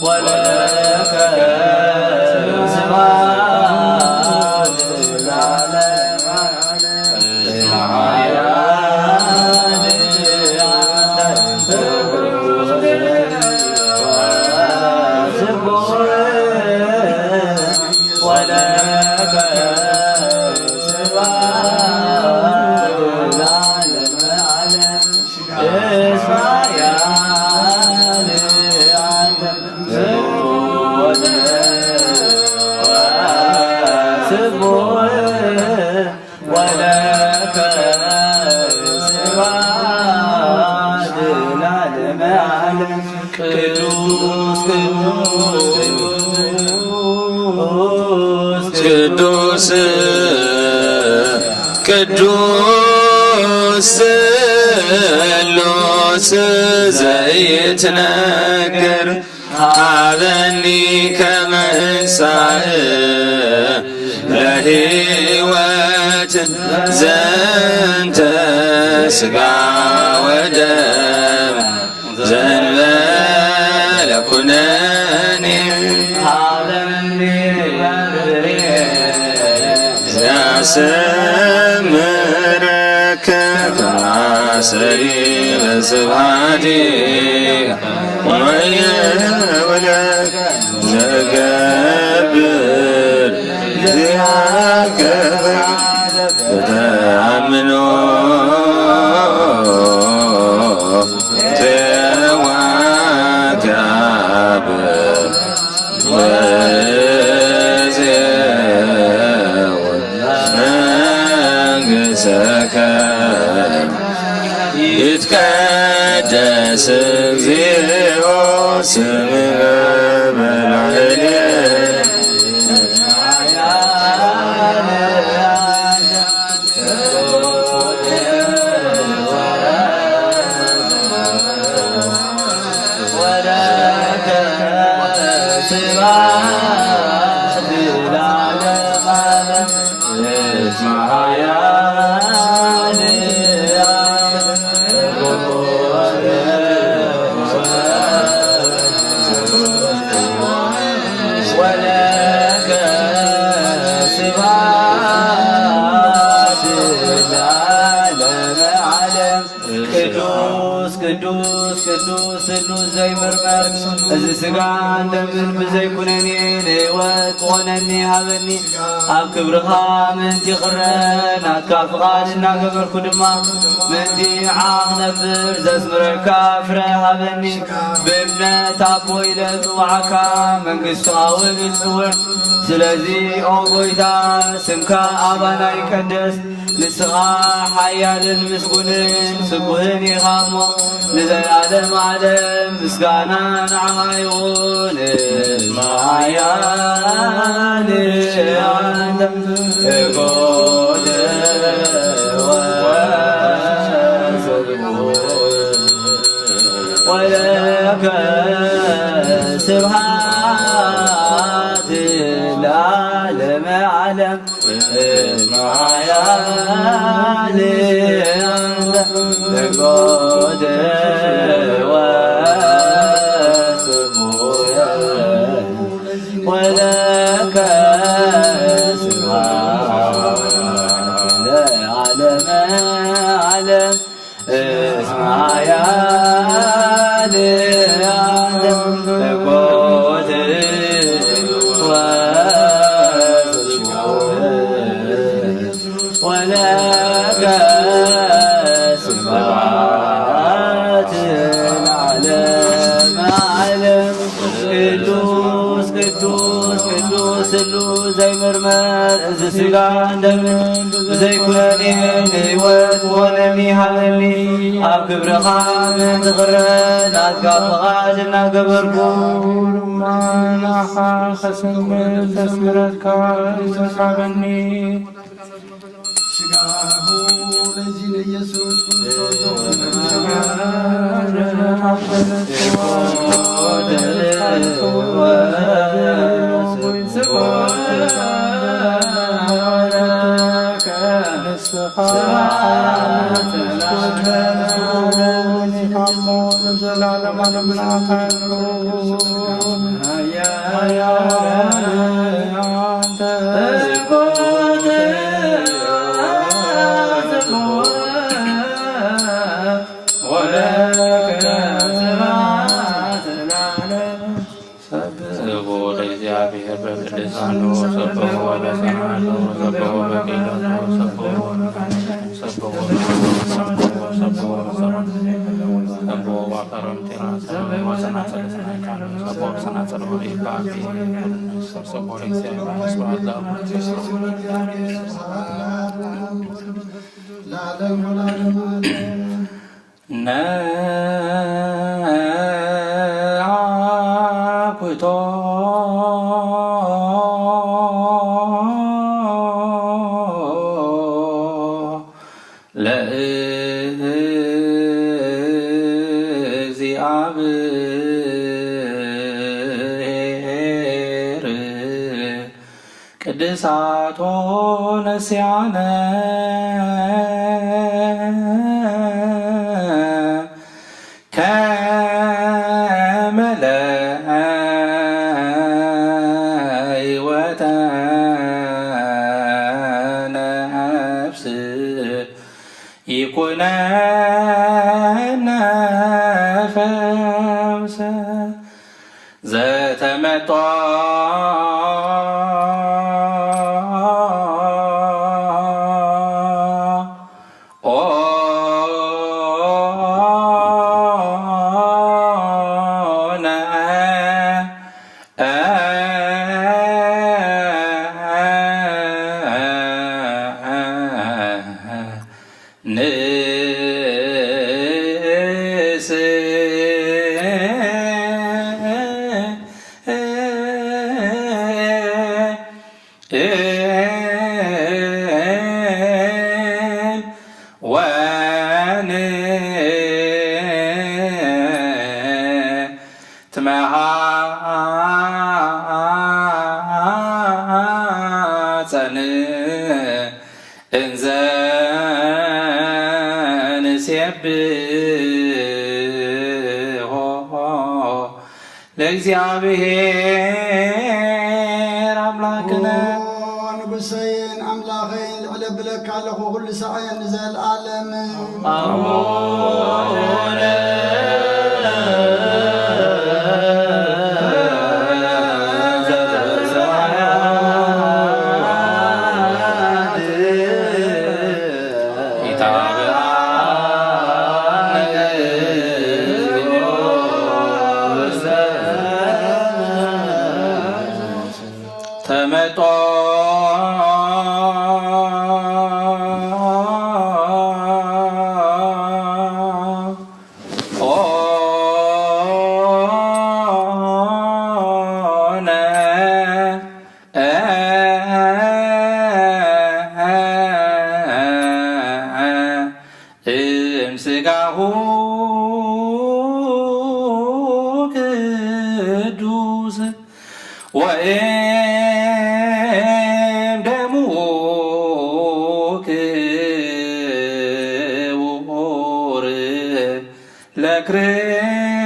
ወለከ ስብሐት ለዓለመ ዓለም። ወለከ ስብሐት ለዓለመ ዓለም። ቅዱስ ቅዱስ ቅዱስ ስሉስ ዘይትነገር ሃበኒ ከመ እንሳእ ለህይወት ዘንተ ስጋ ወደም ዘንበለ ኩነኒ ሃበኒ መብርሄ ያሰምረከ ከማሰሪ በስብሐቲ ወየውለከ ዘገብር ዚአከ ተአምኖ ተዋጋብ ወዜው መንግሥተከ ይትቀደስ እግዚኦ ስምከ በላዕሌነ። ወለከ ስብሐት ለዓለመ ዓለም። ቅዱስ ቅዱስ ቅዱስ ስሉስ ዘይምርመር፣ እዚ ሥጋን ደምን ብዘይኩነኔ ንሕይወት ክኾነኒ ሃበኒ። ኣብ ክብርኻ ምእንቲ ክረ ናትካ ፍቓድ እናገበርኩ ድማ ምእንቲ ንዓኻ ክነብር ዘስምረካ ፍረ ሃበኒ። ብእምነት ኣቦ ኢለ ጽዋዕካ መንግሥትኻ እውን ይጽውዕ። ስለዚ ኦ ጐይታ ስምካ ኣባና ይቀደስ። ንስኻ ሓያልን ምስጉንን ስቡህን ኢኻ እሞ ንዘለዓለም ዓለም ምስጋና ንዓኻ ይኹን። እስመ ኃያል አንተ እጎለ ወስቡሕ ወለከ ስብሐት ለዓለመ ዓለም። እስመ ኃያል አንተ እጎለ ወስቡሕ ወለከ ወለከ ስብሐት ለዓለመ ዓለም። ቅዱስ ቅዱስ ቅዱስ ስሉስ ዘይምርመር፣ እዚ ስጋን ደምን ብዘይኩነኔ ንህይወት ክኾነኒ ሃበኒ። ኣብ ክብርኻ ምእንቲ ክረአ ናትካ ፍቓድ እናገበርኩ፣ ንዓኻ ከስምዕ ዘስምረካ እዩ ዘሳበኒ። ስጋሁ ለዚነ ኢየሱስ ክርስቶስ ስብሖ ለእግዚአብሔር በቅድሳኑ፣ ስብሖ በሰማያቱ፣ ስብሖ በኪዳኑ፣ ስብሖ በመንፈስ ቅዱስ፣ ስብሖ በሰማያቱ፣ ስብሖ በሰማያቱ፣ ስብሖ በአሮን ቴራ፣ ስብሖ በሰናሰለ ሰማይ ካሉ፣ ስብሖ በሰናሰለ ወርቅ ይባቤ፣ ስብሖ ለእግዚአብሔር፣ ስብሐት ለአብ። ለዓለም ወለዓለም ዓለም። ነአኩቶ ለእግዚአብሔር ቅድሳቶ ነስያነ ከመ ለህይወተ ነፍስ ይኩነነ ፈውሰ። ዘተመጦ ኦነ ንስ ወን ትመሃፀን እንዘ ንሴብሖ ለእግዚአብሔር አምላክነ። ኦ ንጉሰይን ኣምላኸይን፣ ልዕለ ብለካ ኣለኹ፣ ኩሉ ሳዕየ ንዘለዓለም። ኣቡነ ዘበሰማያት፣ ኢታብአነ ውስተ ተመጦ ኦነ እምስጋሁ ቅዱስ ወእም ደሙ ክቡር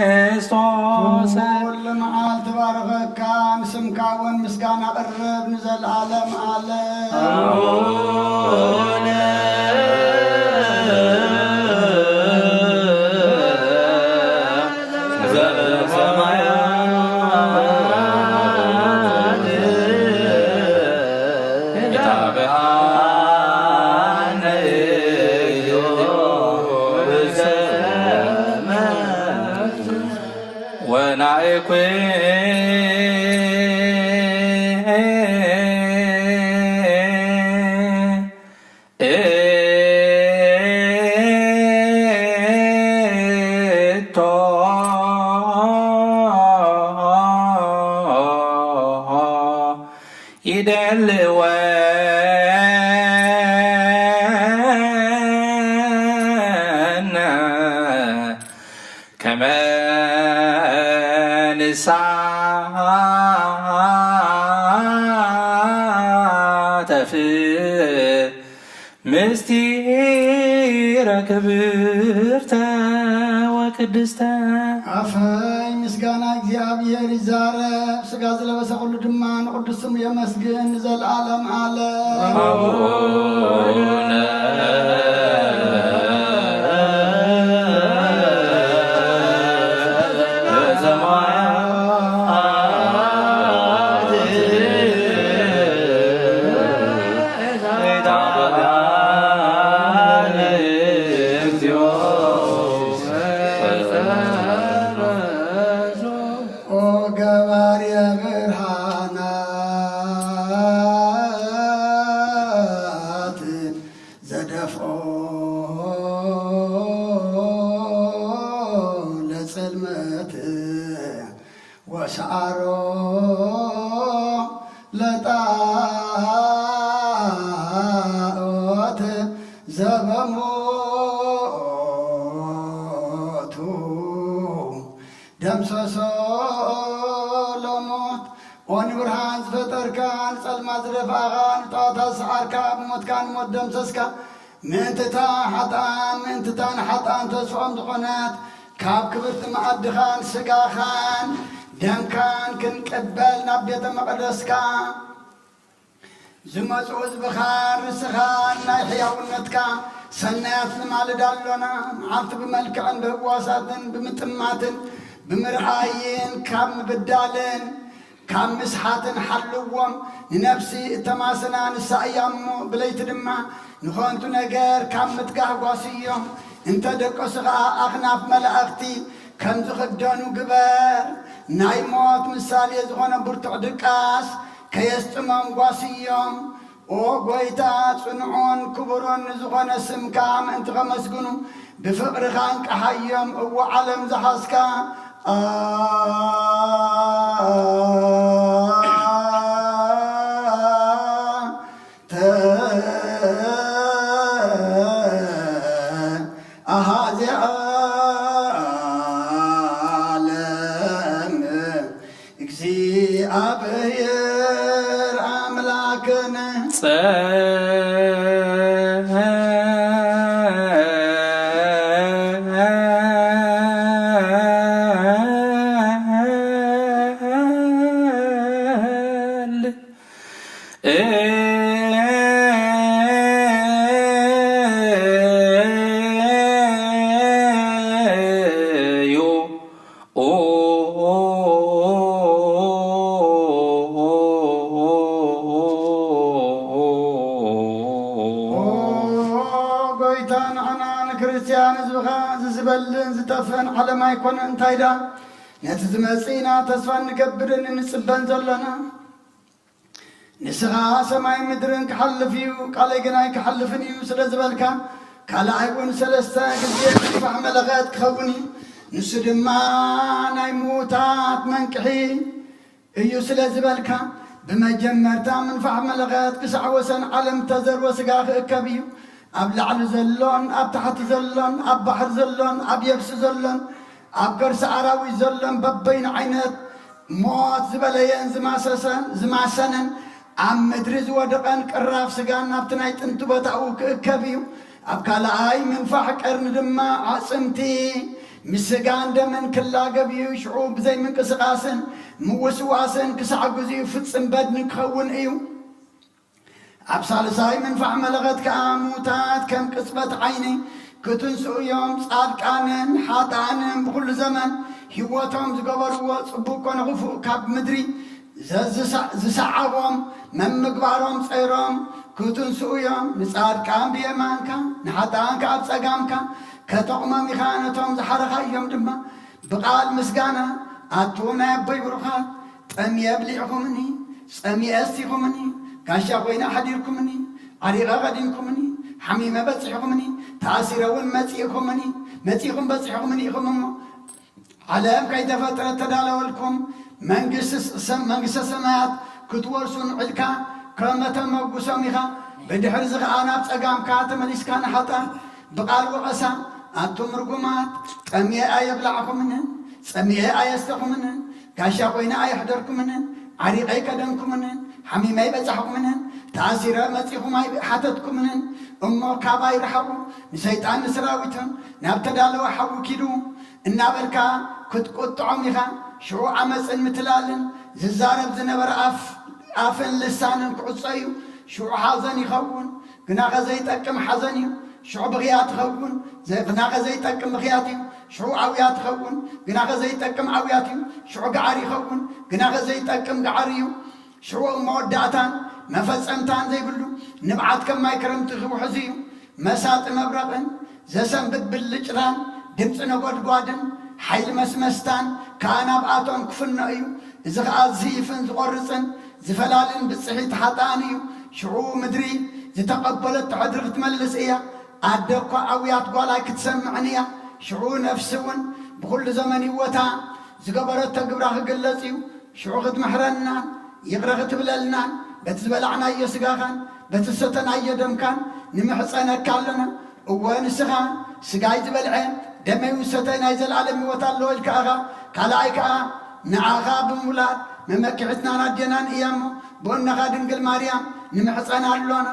ለክርስቶስ። ኩሉ መዓልቲ ባረኸካ፣ ንስምካ እውን ምስጋና ኣቕርብ ንዘለዓለም ዓለም። ኣቡነ ታብአነ እግዚኦ ብሰላም ወናይኩ እቶ ይደሊ ወነ ከመ ንሳተፍ ምስጢረ ክብርተ ወቅድስተ። ኣፈይ ምስጋና እግዚኣብሔር ይዛረብ፣ ስጋ ዝለበሰ ኩሉ ድማ ንቅዱስ ስሙ የመስግን ንዘለዓለም ዓለም። አቡነ ኦ ገባርየ ብርሃናት ዘደፍኦ ለጽልመት ወሰዓሮ ለጣዖት ዘበሞቱ ደምሰሶ ለሞት። ኦ ንብርሃን ዝፈጠርካ፣ ንጸልማት ዝደፋእኻ፣ ንጣዖታት ዝሰዓርካ፣ ብሞትካ ንሞት ደምሰስካ፣ ምእንትታ ሓጥኣን፣ ምእንትታ ንሓጥኣን ተስፍኦም ዝኾነት ካብ ክብርቲ መኣድኻን ስጋኻን ደምካን ክንቅበል ናብ ቤተ መቕደስካ ዝመጹ ህዝብኻ ንስኻ ናይ ሕያውነትካ ሰናያት ንማልድ ኣሎና። መዓልቲ ብመልክዕን ብህዋሳትን ብምጥማትን ብምርኣይን ካብ ምብዳልን ካብ ምስሓትን ሓልዎም። ንነፍሲ እተማስና ንሳ እያ እሞ፣ ብለይቲ ድማ ንኸንቱ ነገር ካብ ምትጋህ ጓስዮም። እንተ ደቀሱ ኸኣ ኣኽናፍ መላእኽቲ ከም ዝኽደኑ ግበር። ናይ ሞት ምሳሌ ዝኾነ ብርቱዕ ድቃስ ከየስጥሞም ጓስዮም። ኦ ጐይታ፣ ጽኑዕን ክቡርን ንዝኾነ ስምካ ምእንቲ ኸመስግኑ፣ ብፍቕርኻ እንቅሓዮም። እወ ዓለም ዝሓዝካ፣ ኣንተ ኣሃዜ ዓለም እግዚኣብሔር ኣምላክነ። ጸል እዩ። ኦ ጐይታ፣ ንዓና ንክርስትያን ህዝብኻ፣ እዚ ዝበልን ዝጠፍእን ዓለም ኣይኮነ፣ እንታይ ደኣ ነቲ ዝመጽእ ኢና ተስፋ እንገብርን እንጽበን ዘሎና። ንስኻ ሰማይ ምድርን ክሓልፍ እዩ፣ ቃለይ ግን ኣይክሓልፍን እዩ ስለ ዝበልካ፣ ካልኣይ እውን ሰለስተ ግዜ ምንፋሕ መለኸት ክኸውን እዩ። ንሱ ድማ ናይ ምዉታት መንቅሒ እዩ ስለ ዝበልካ፣ ብመጀመርታ ምንፋሕ መለኸት ክሳዕ ወሰን ዓለም እተዘርወ ስጋ ክእከብ እዩ። ኣብ ላዕሊ ዘሎን ኣብ ታሕቲ ዘሎን ኣብ ባሕሪ ዘሎን ኣብ የብሲ ዘሎን ኣብ ከርሲ ኣራዊት ዘሎን በበይኑ ዓይነት ሞት ዝበለየን ዝማሰሰን ዝማሰነን ኣብ ምድሪ ዝወደቐን ቅራፍ ስጋን ናብቲ ናይ ጥንቲ ቦታኡ ክእከብ እዩ። ኣብ ካልኣይ ምንፋሕ ቀርኒ ድማ ኣዕጽምቲ ምስ ስጋን ደምን ክላገብ እዩ። ሽዑ ብዘይ ምንቅስቓስን ምውስዋስን ክሳዕ ግዚኡ ፍጽም በድኒ ክኸውን እዩ። ኣብ ሳልሳይ ምንፋሕ መለኸት ከኣ ምዉታት ከም ቅጽበት ዓይኒ ክትንስኡ እዮም። ጻድቃንን ሓጥኣንን ብኹሉ ዘመን ህይወቶም ዝገበርዎ ጽቡቕ ኮነ ክፉእ ካብ ምድሪ ዘዝሰ-፣ ዝሰዓቦም መምግባሮም ጸይሮም ክትንስኡ እዮም። ንጻድቃን ብየማንካ፣ ንሓጥኣን ከኣ ኣብ ጸጋምካ ከተቑሞም ኢኻ። ነቶም ዝሓረኻዮም ድማ ብቓል ምስጋና፣ ኣቱም ናይ ኣቦይ ብሩኻት፣ ጠምየ ኣብሊዕኹምኒ፣ ጸሚኤ ኣስቲኹምኒ፣ ጋሻ ኮይነ ኣሕዲርኩምኒ፣ ዓሪቐ ቐዲምኩምኒ፣ ሓሚመ በጺሕኩምኒ፣ ተኣሲረ እውን መጺእኩምኒ፣ መጺእኩም በጺሕኩምኒ ኢኹም እሞ፣ ዓለም ከይተፈጥረ እተዳለወልኩም መንግስቲ ሰ-፣ መንግስተ ሰማያት ክትወርሱ ንዒድካ ከመተመጉሶም ኢኻ። ብድሕርዚ ኸኣ ናብ ጸጋምካ ተመሊስካ ንሓጣን ብቓል ወቐሳ፣ ኣቱም ርጉማት፣ ጠምየ ኣየብላዕኩምንን፣ ጸሚኤ ኣየስተኹምንን፣ ጋሻ ኮይነ ኣየሕደርኩምንን፣ ዓሪቐ ኣይከደንኩምንን፣ ሓሚመ ኣይበጻሕኩምንን፣ ተኣሲረ መጺኹም ኣይሓተትኩምንን፣ እሞ ካባይ ርሓቑ፣ ንሰይጣን ንሰራዊቱን ናብ ተዳለወ ሓዊ ኪዱ እናበልካ ክትቁጥዖም ኢኻ። ሽዑ ዓመፅን ምትላልን ዝዛረብ ዝነበረ ኣፍ-፣ ኣፍን ልሳንን ክዕጾ እዩ። ሽዑ ሓዘን ይኸውን፣ ግናኸ ዘይጠቅም ሓዘን እዩ። ሽዑ ብኽያት ይኸውን፣ ዘ-፣ ግናኸ ዘይጠቅም ብኽያት እዩ። ሽዑ ኣውያት ይኸውን፣ ግናኸ ዘይጠቅም ኣውያት እዩ። ሽዑ ገዓር ይኸውን፣ ግናኸ ዘይጠቅም ገዓር እዩ። ሽዑ መወዳእታን መፈጸምታን ዘይብሉ ንብዓት ከም ማይ ክረምቲ ክውሕዝ እዩ። መሳጢ መብረቕን ዘሰንብድ ብልጭታን ድምፂ ነጎድጓድን ሓይሊ መስመስታን ከኣ ናብኣቶም ክፍኖ እዩ። እዚ ኸኣ ዝህይፍን ዝቖርጽን ዝፈላልን ብጽሒት ሓጥኣን እዩ። ሽዑ ምድሪ ዝተቐበለቶ ሕድሪ ክትመልስ እያ። ኣደ እኳ ኣውያት ጓል ኣይክትሰምዕን እያ። ሽዑ ነፍሲ እውን ብኹሉ ዘመን ህይወታ ዝገበረቶ ግብራ ክግለጽ እዩ። ሽዑ ክትምሕረናን ይቕረ ክትብለልናን በቲ ዝበላዕናዮ ስጋኻን በቲ ዝሰተናዮ ደምካን ንምሕጸነካ ኣለና። እወ፣ ንስኻ ስጋይ ዝበልዐ ደመይ ዝሰተ ናይ ዘለኣለም ህይወት ኣለዎ ኢልካ ኢኻ። ካልኣይ ከኣ ንዓኻ ብምውላድ መመክሒትናን ኣዴናን እያ እሞ፣ ብእኖኻ ድንግል ማርያም ንምሕጸና ኣሎና።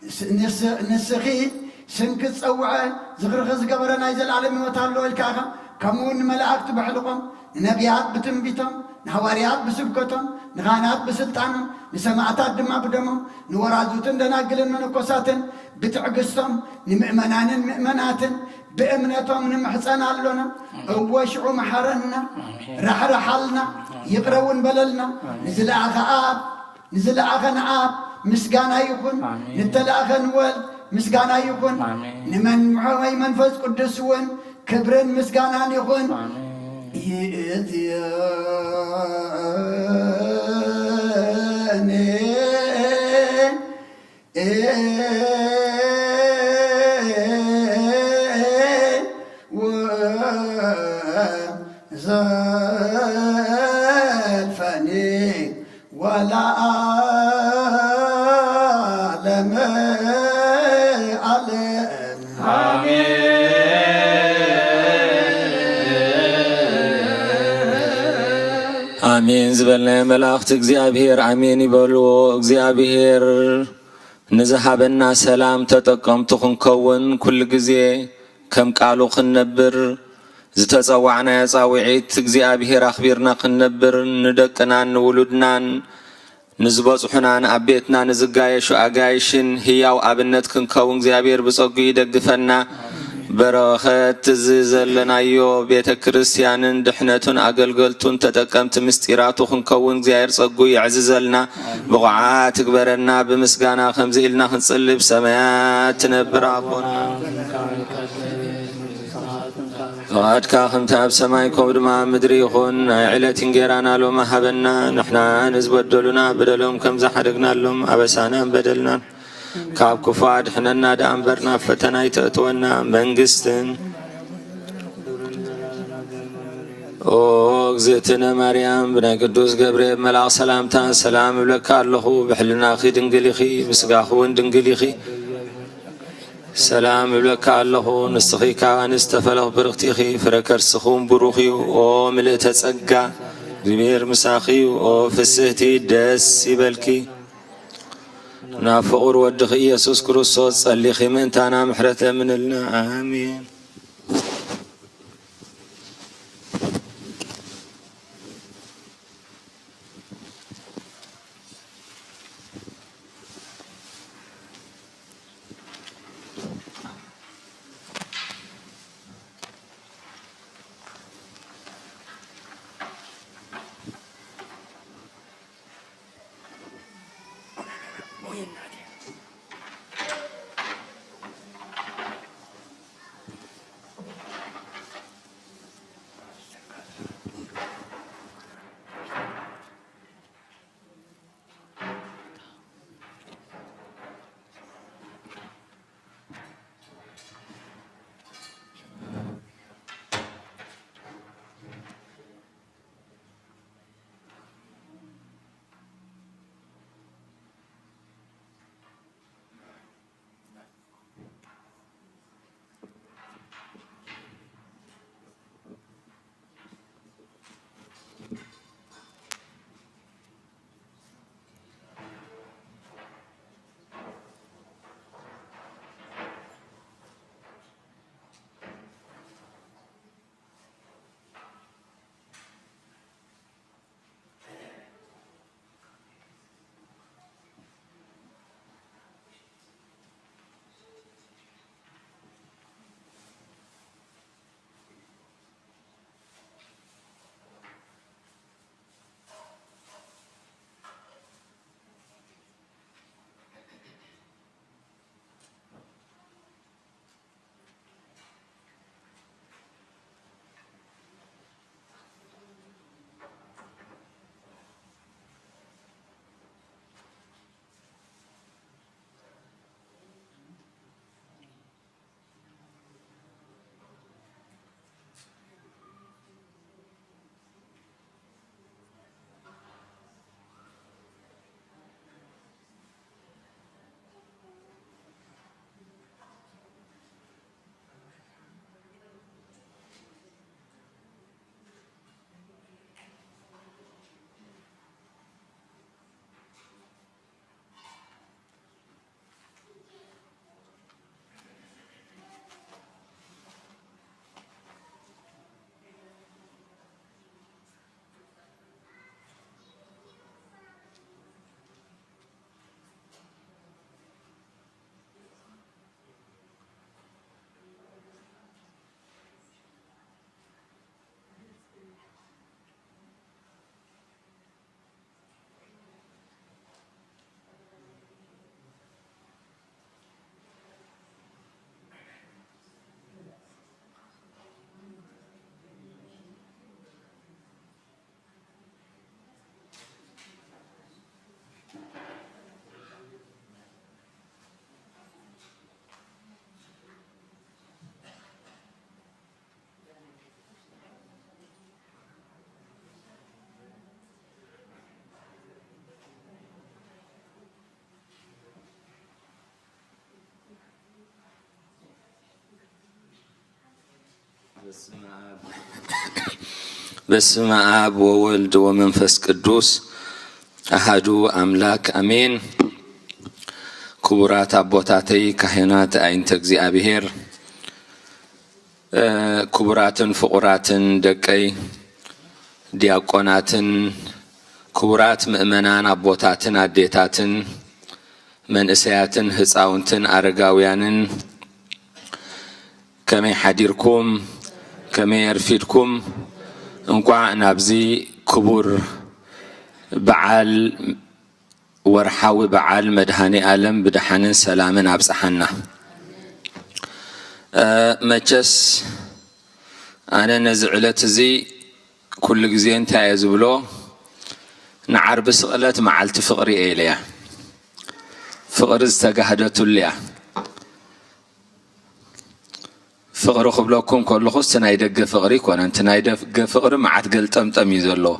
ንስ-፣ ንስ-፣ ንስኺ ስምኪ ዝጸውዐ ዝኽርኺ ዝገበረ ናይ ዘለኣለም ህይወት ኣለዎ ኢልካ ኢኻ። ከምኡ እውን ንመላእክቲ በሕልቖም፣ ንነቢያት ብትንቢቶም፣ ንሃዋርያት ብስብከቶም፣ ንኻህናት ብስልጣኖም፣ ንሰማዕታት ድማ ብደሞም፣ ንወራዙትን ደናግልን መነኮሳትን ብትዕግስቶም፣ ንምእመናንን ምእመናትን ብእምነቶም ንምሕጸን ኣሎና። እወ ሽዑ መሓረና፣ ኣሜን። ራሕርሓልና፣ ኣሜን። ይቕረ እውን በለልና። ኣሜን። ንዝለኣኸ ኣብ ንዝለኣኸ ንኣብ ምስጋና ይኹን፣ ኣሜን። ንተላእኸ ንወልድ ምስጋና ይኹን፣ ኣሜን። ንመንፈሳዊ መንፈስ ቅዱስ እውን ክብርን ምስጋናን ይኹን። ኣሜን። ይእዜኒ ወዘልፈኒ ወለዓለመ ዓለም። ኣሜን ዝበልናዮ መላእኽቲ እግዚኣብሔር ኣሜን ይበልዎ። እግዚኣብሔር ንዝሃበና ሰላም ተጠቀምቱ ክንከውን፣ ኩሉ ግዜ ከም ቃሉ ክንነብር፣ ዝተጸዋዕናዮ ጻውዒት እግዚኣብሔር ኣኽቢርና ክንነብር፣ ንደቅናን ንውሉድናን ንዝበጽሑናን ኣብ ቤትና ንዝጋየሹ ኣጋይሽን ህያው ኣብነት ክንከውን እግዚኣብሔር ብጸጉ ይደግፈና። በረኸት እዚ ዘለናዮ ቤተ ክርስቲያንን ድሕነቱን ኣገልገልቱን ተጠቀምቲ ምስጢራቱ ክንከውን እግዚኣብሔር ጸጉ የዕዝዘልና። ብቑዓት ይግበረና። ብምስጋና ከምዚ ኢልና ክንጽሊ፣ ብሰማያት ትነብር ኣቦና፣ ፍቓድካ ከምቲ ኣብ ሰማይ ከምኡ ድማ ኣብ ምድሪ ይኹን። ናይ ዕለት እንጌራና ሎሚ ሃበና። ንሕና ንዝበደሉና በደሎም ከም ዝሓደግናሎም ኣበሳናን በደልናን ካብ ክፉ ኣድሕነና ደኣ እምበር ናብ ፈተና ኣይተእትወና። መንግስትን ኦ እግዝእትነ ማርያም፣ ብናይ ቅዱስ ገብርኤል መልኣኽ ሰላምታ ሰላም እብለካ ኣለኹ። ብሕልናኺ ድንግል ኢኺ፣ ብስጋኺ እውን ድንግል ኢኺ። ሰላም እብለካ ኣለኹ። ንስኺ ካብ ኣንስቲ ተፈለኽ ብርኽቲ ኢኺ፣ ፍረ ከርስኺ እውን ብሩኽ እዩ። ኦ ምልእተ ጸጋ፣ እግዚኣብሔር ምሳኺ እዩ። ኦ ፍስህቲ፣ ደስ ይበልኪ። ናብ ፍቑር ወድኺ ኢየሱስ ክርስቶስ ጸሊኺ ምእንታና ምሕረት ለምንልና። ኣሜን። በስመ አብ ወወልድ ወመንፈስ ቅዱስ አሃዱ አምላክ አሜን። ክቡራት አቦታተይ ካህናት፣ አይንተ እግዚኣብሔር፣ እ፣ ክቡራትን ፍቑራትን ደቀይ ዲያቆናትን፣ ክቡራት ምእመናን ኣቦታትን ኣዴታትን፣ መንእሰያትን ህፃውንትን ኣረጋውያንን፣ ከመይ ሓዲርኩም? ከመይ ኣርፊድኩም? እንቋዕ ናብዚ ክቡር በዓል፣ ወርሓዊ በዓል መድኃኔ ዓለም ብደሓንን ሰላምን ኣብጽሓና። እ፣ መቸስ ኣነ ነዚ ዕለት እዚ ኩሉ ግዜ እንታይ እየ ዝብሎ? ንዓርቢ ስቕለት መዓልቲ ፍቕሪ እየ ኢለያ። ፍቕሪ ዝተጋህደትሉ እያ። ፍቕሪ ክብለኩም ከለኹ፣ እቲ ናይ ደገ ፍቕሪ ይኮነን። እቲ ናይ ደገ ፍቕሪ መዓት ገልጠምጠም እዩ ዘለዎ።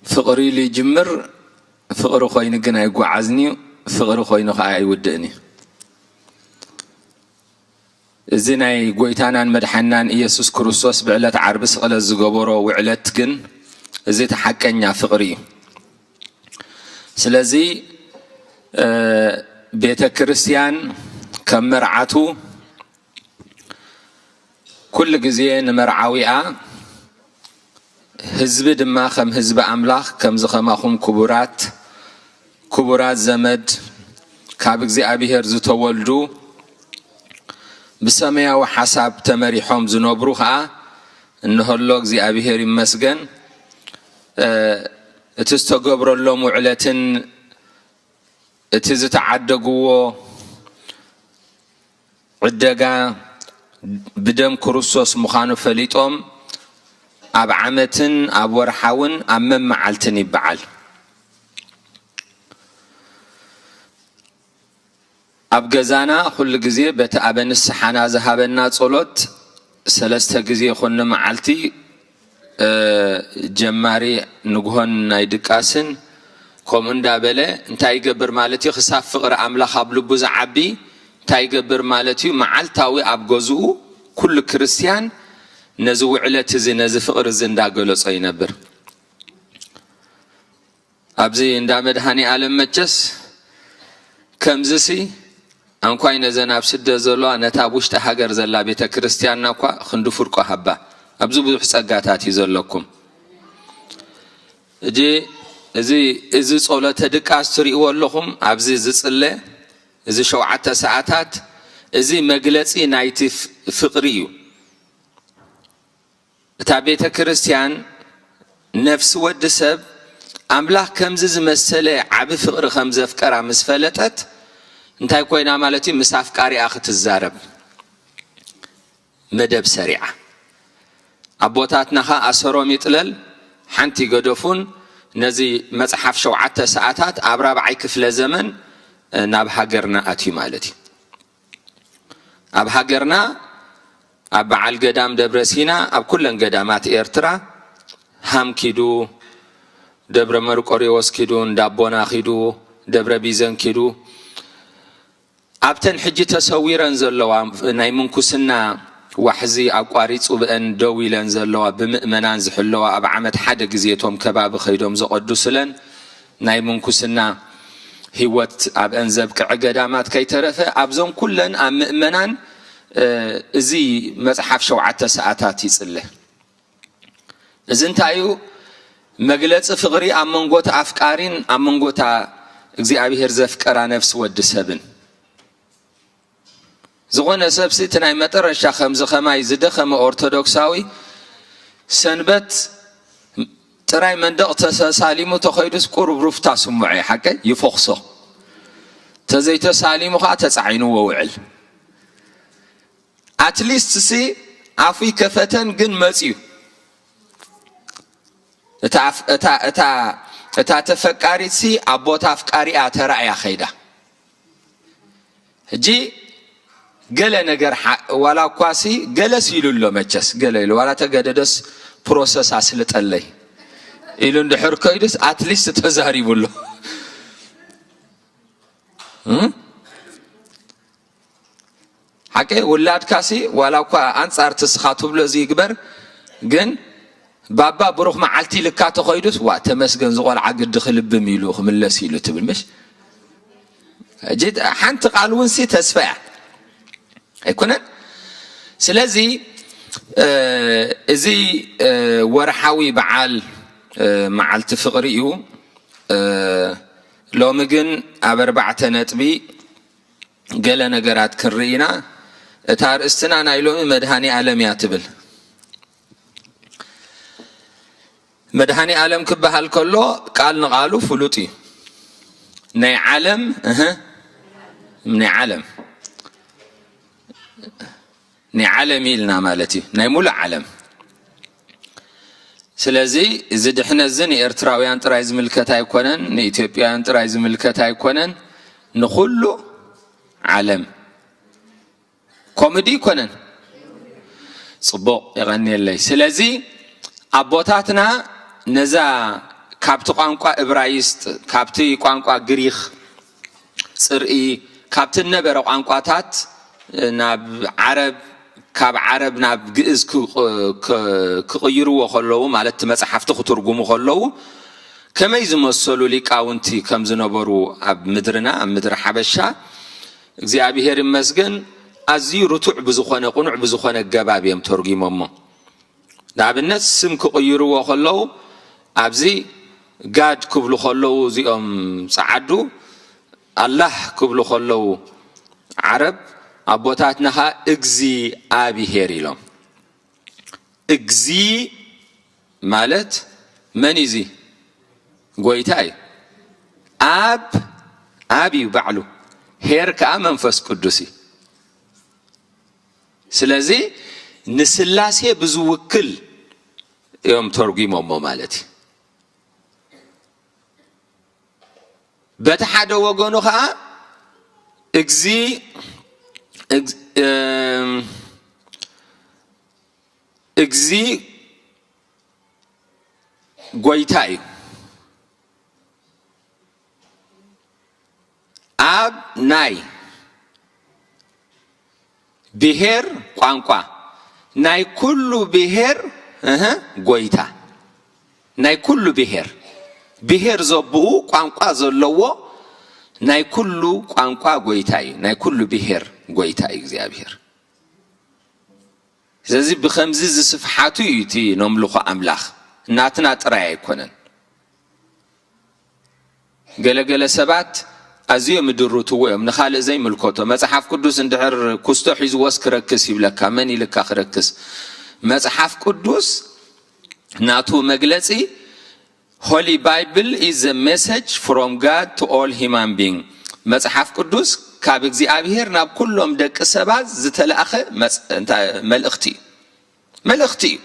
ፍቕሪ ኢሉ ይጅምር፣ ፍቕሪ ኮይኑ ግን ኣይጓዓዝን እዩ። ፍቕሪ ኮይኑ ከዓ ኣይውድእን እዩ። እዚ ናይ ጎይታናን መድሓናን ኢየሱስ ክርስቶስ ብዕለት ዓርቢ ስቕለት ዝገበሮ ውዕለት ግን፣ እዚ እቲ ሓቀኛ ፍቕሪ እዩ። ስለዚ፣ እ፣ ቤተ ክርስቲያን ከም መርዓቱ ኩሉ ግዜ ንመርዓዊኣ፣ ህዝቢ ድማ ከም ህዝቢ ኣምላኽ፣ ከምዚ ከማኹም ክቡራት፣ ክቡራት ዘመድ፣ ካብ እግዚኣብሔር ዝተወልዱ፣ ብሰማያዊ ሓሳብ ተመሪሖም ዝነብሩ ኸኣ፣ እንሆሎ እግዚኣብሔር ይመስገን፣ እ፣ እቲ ዝተገብረሎም ውዕለትን እቲ ዝተዓደግዎ ዕደጋ ብደም ክርስቶስ ምዃኑ ፈሊጦም፣ ኣብ ዓመትን ኣብ ወርሓውን ኣብ መመዓልትን ይበዓል። ኣብ ገዛና ኩሉ ግዜ በቲ ኣበ ንስሓና ዝሃበና ጸሎት ሰለስተ ግዜ ይኹን ንመዓልቲ፣ እ፣ ጀማሪ ንግሆን ናይ ድቃስን ከምኡ እንዳበለ እንታይ ይገብር ማለት እዩ? ክሳብ ፍቕሪ ኣምላኽ ኣብ ልቡ ዝዓቢ እንታይ ይገብር ማለት እዩ? መዓልታዊ ኣብ ገዝኡ ኩሉ ክርስትያን ነዚ ውዕለት እዚ፣ ነዚ ፍቕሪ እዚ እንዳገለጾ ይነብር። ኣብዚ እንዳ መድኃኔ ዓለም መቸስ ከምዚሲ፣ ኣንኳይ ነዘን ኣብ ስደት ዘለዋ፣ ነታ ኣብ ውሽጢ ሃገር ዘላ ቤተ ክርስቲያንና እኳ ክንዲ ፍርቆ ሃባ። ኣብዚ ብዙሕ ጸጋታት እዩ ዘለኩም። እጂ እዚ፣ እዚ ጸሎተ ድቃስ ትርእይዎ ኣለኹም፣ ኣብዚ ዝጽለ፣ እዚ ሸውዓተ ሰዓታት፣ እዚ መግለጺ ናይቲ ፍ-፣ ፍቕሪ እዩ። እታ ቤተ ክርስቲያን ነፍሲ ወዲ ሰብ ኣምላኽ ከምዚ ዝመሰለ ዓቢ ፍቕሪ ከም ዘፍቀራ ምስ ፈለጠት፣ እንታይ ኮይና ማለት እዩ? ምስ ኣፍቃሪኣ ክትዛረብ መደብ ሰሪዓ። ኣቦታትና ኸኣ ኣሰሮም ይጥለል፣ ሓንቲ ገደፉን፣ ነዚ መጽሓፍ ሸውዓተ ሰዓታት ኣብ ራብዓይ ክፍለ ዘመን፣ እ፣ ናብ ሃገርና ኣትዩ ማለት እዩ። ኣብ ሃገርና፣ ኣብ በዓል ገዳም ደብረ ሲና፣ ኣብ ኩለን ገዳማት ኤርትራ፣ ሃም ኪዱ፣ ደብረ መርቆሬዎስ ኪዱ፣ እንዳቦና ኪዱ፣ ደብረ ቢዘን ኪዱ፣ ኣብተን ሕጂ ተሰዊረን ዘለዋ፣ ናይ ምንኩስና ዋሕዚ ኣቋሪጹ ብአን ደው ኢለን ዘለዋ፣ ብምእመናን ዝሕለዋ፣ ኣብ ዓመት ሓደ ግዜ እቶም ከባቢ ከይዶም ዘቐድሱለን፣ ናይ ምንኩስና ህይወት ኣብአን ዘብቅዐ ገዳማት ከይተረፈ፣ ኣብዞም ኩለን ኣብ ምእመናን፣ እ፣ እዚ መጽሓፍ ሸውዓተ ሰዓታት ይጽለ። እዚ እንታይ እዩ? መግለጺ ፍቕሪ ኣብ መንጎ እቲ ኣፍቃሪን ኣብ መንጎ እታ እግዚኣብሔር ዘፍቀራ ነፍሲ ወዲ ሰብን። ዝኾነ ሰብሲ እቲ ናይ መጠረሻ ከምዚ ከማይ ዝደኸመ ኦርቶዶክሳዊ ሰንበት ጥራይ መንደቕ ተሳሊሙ ተኸይዱስ ቁሩብ ሩፍታ ስምዖ እዩ፣ ሓቀይ? ይፎኽሶ። ተዘይተሳሊሙ ኸዓ ተጻዒንዎ ውዕል። ኣትሊስት ሲ ኣፉ ይከፈተን ግን መጽዩ። እታ ኣፍ-፣ እታ፣ እታ፣ እታ ተፈቃሪት ሲ ኣብ ቦታ ኣፍቃሪኣ ተራእያ ኸይዳ። ሕጂ ገለ ነገር ሓ-፣ ዋላ እኳ ሲ ገለስ ኢሉ ኣሎ መቸስ፣ ገለ ኢሉ፣ ዋላ ተገደደስ ፕሮሰስ ኣስልጠለይ ኢሉ እንድሕር ከይዱስ ኣትሊስት ተዛሪቡ ኣሎ። እም? ሓቂ ውላድካሲ ዋላ እኳ ኣንጻር ትስኻ ትብሎ እዚ ይግበር፣ ግን ባባ ብሩኽ መዓልቲ ኢልካ ተኸይዱስ፣ ዋ ተመስገን፣ ዝቖልዓ ግዲ ክልብም ኢሉ ክምለስ ኢሉ ትብል ምሽ? ሕጂ ሓንቲ ቃል እውን ሲ ተስፋ እያ ኣይኮነን? ስለዚ፣ እ፣ እዚ፣ እ፣ ወርሓዊ በዓል፣ እ፣ መዓልቲ ፍቕሪ እዩ። እ፣ ሎሚ ግን ኣብ ኣርባዕተ ነጥቢ ገለ ነገራት ክንርኢ ኢና። እታ ኣርእስትና ናይ ሎሚ መድሃኔ ኣለም እያ ትብል። መድሃኔ ኣለም ክበሃል ከሎ ቃል ንቓሉ ፍሉጥ እዩ። ናይ ዓለም፣ እህ፣ ናይ ዓለም፣ ናይ ዓለም ኢልና ማለት እዩ፣ ናይ ሙሉእ ዓለም። ስለዚ እዚ ድሕነት እዚ ንኤርትራውያን ጥራይ ዝምልከት ኣይኮነን፣ ንኢትዮጵያውያን ጥራይ ዝምልከት ኣይኮነን፣ ንኹሉ ዓለም። ኮሜዲ ይኮነን። ጽቡቕ፣ የቐንየለይ። ስለዚ ኣቦታትና ነዛ ካብቲ ቋንቋ እብራይስጥ፣ ካብቲ ቋንቋ ግሪኽ ጽርኢ፣ ካብቲ ነበረ ቋንቋታት ናብ ዓረብ፣ ካብ ዓረብ ናብ ግእዝ ክቕ-፣ ክ-፣ ክቕይርዎ ከለዉ፣ ማለት እቲ መጽሓፍቲ ክትርጉሙ ከለዉ፣ ከመይ ዝመሰሉ ሊቃውንቲ ከም ዝነበሩ ኣብ ምድርና፣ ኣብ ምድሪ ሓበሻ፣ እግዚኣብሔር ይመስገን፣ ኣዝዩ ርቱዕ ብዝኾነ፣ ቅኑዕ ብዝኾነ ኣገባብ እዮም ተርጒሞሞ። ንኣብነት፣ ስም ክቕይርዎ ከለዉ፣ ኣብዚ ጋድ ክብሉ ከለዉ እዚኦም ጸዓዱ፣ ኣላህ ክብሉ ከለዉ ዓረብ፣ ኣቦታትና ኸኣ እግዚኣብሔር ኢሎም። እግዚ ማለት መን እዩ? እዚ ጎይታ እዩ። ኣብ፣ ኣብ እዩ ባዕሉ። ኄር ከኣ መንፈስ ቅዱስ እዩ። ስለዚ ንስላሴ ብዝውክል እዮም ተርጒሞሞ ማለት እዩ። በቲ ሓደ ወገኑ ኸኣ እግዚ-፣ እግ-፣ እም፣ እግዚ ጎይታ እዩ። ኣብ ናይ ብሄር ቋንቋ፣ ናይ ኩሉ ብሄር፣ እህ፣ ጎይታ፣ ናይ ኩሉ ብሄር፣ ብሄር ዘብኡ ቋንቋ ዘለዎ ናይ ኩሉ ቋንቋ ጎይታ እዩ። ናይ ኩሉ ብሄር ጎይታ እዩ እግዚኣብሔር። ስለዚ ብኸምዚ ዝስፍሓቱ እዩ እቲ ነምልኾ ኣምላኽ፣ ናትና ጥራይ ኣይኮነን። ገለገለ ሰባት ኣዝዮም ይድርትዎ እዮም፣ ንኻልእ ዘይምልከቶ። መጽሓፍ ቅዱስ እንድሕር ኩስቶ ሒዝዎስ ክረክስ ይብለካ። መን ኢልካ ክረክስ? መጽሓፍ ቅዱስ ናቱ መግለጺ፣ Holy Bible is a message from God to all human being። መጽሓፍ ቅዱስ ካብ እግዚኣብሔር ናብ ኩሎም ደቂ ሰባት ዝተላእኸ መጽ-፣ እንታ-፣ መልእኽቲ እዩ። መልእኽቲ እዩ።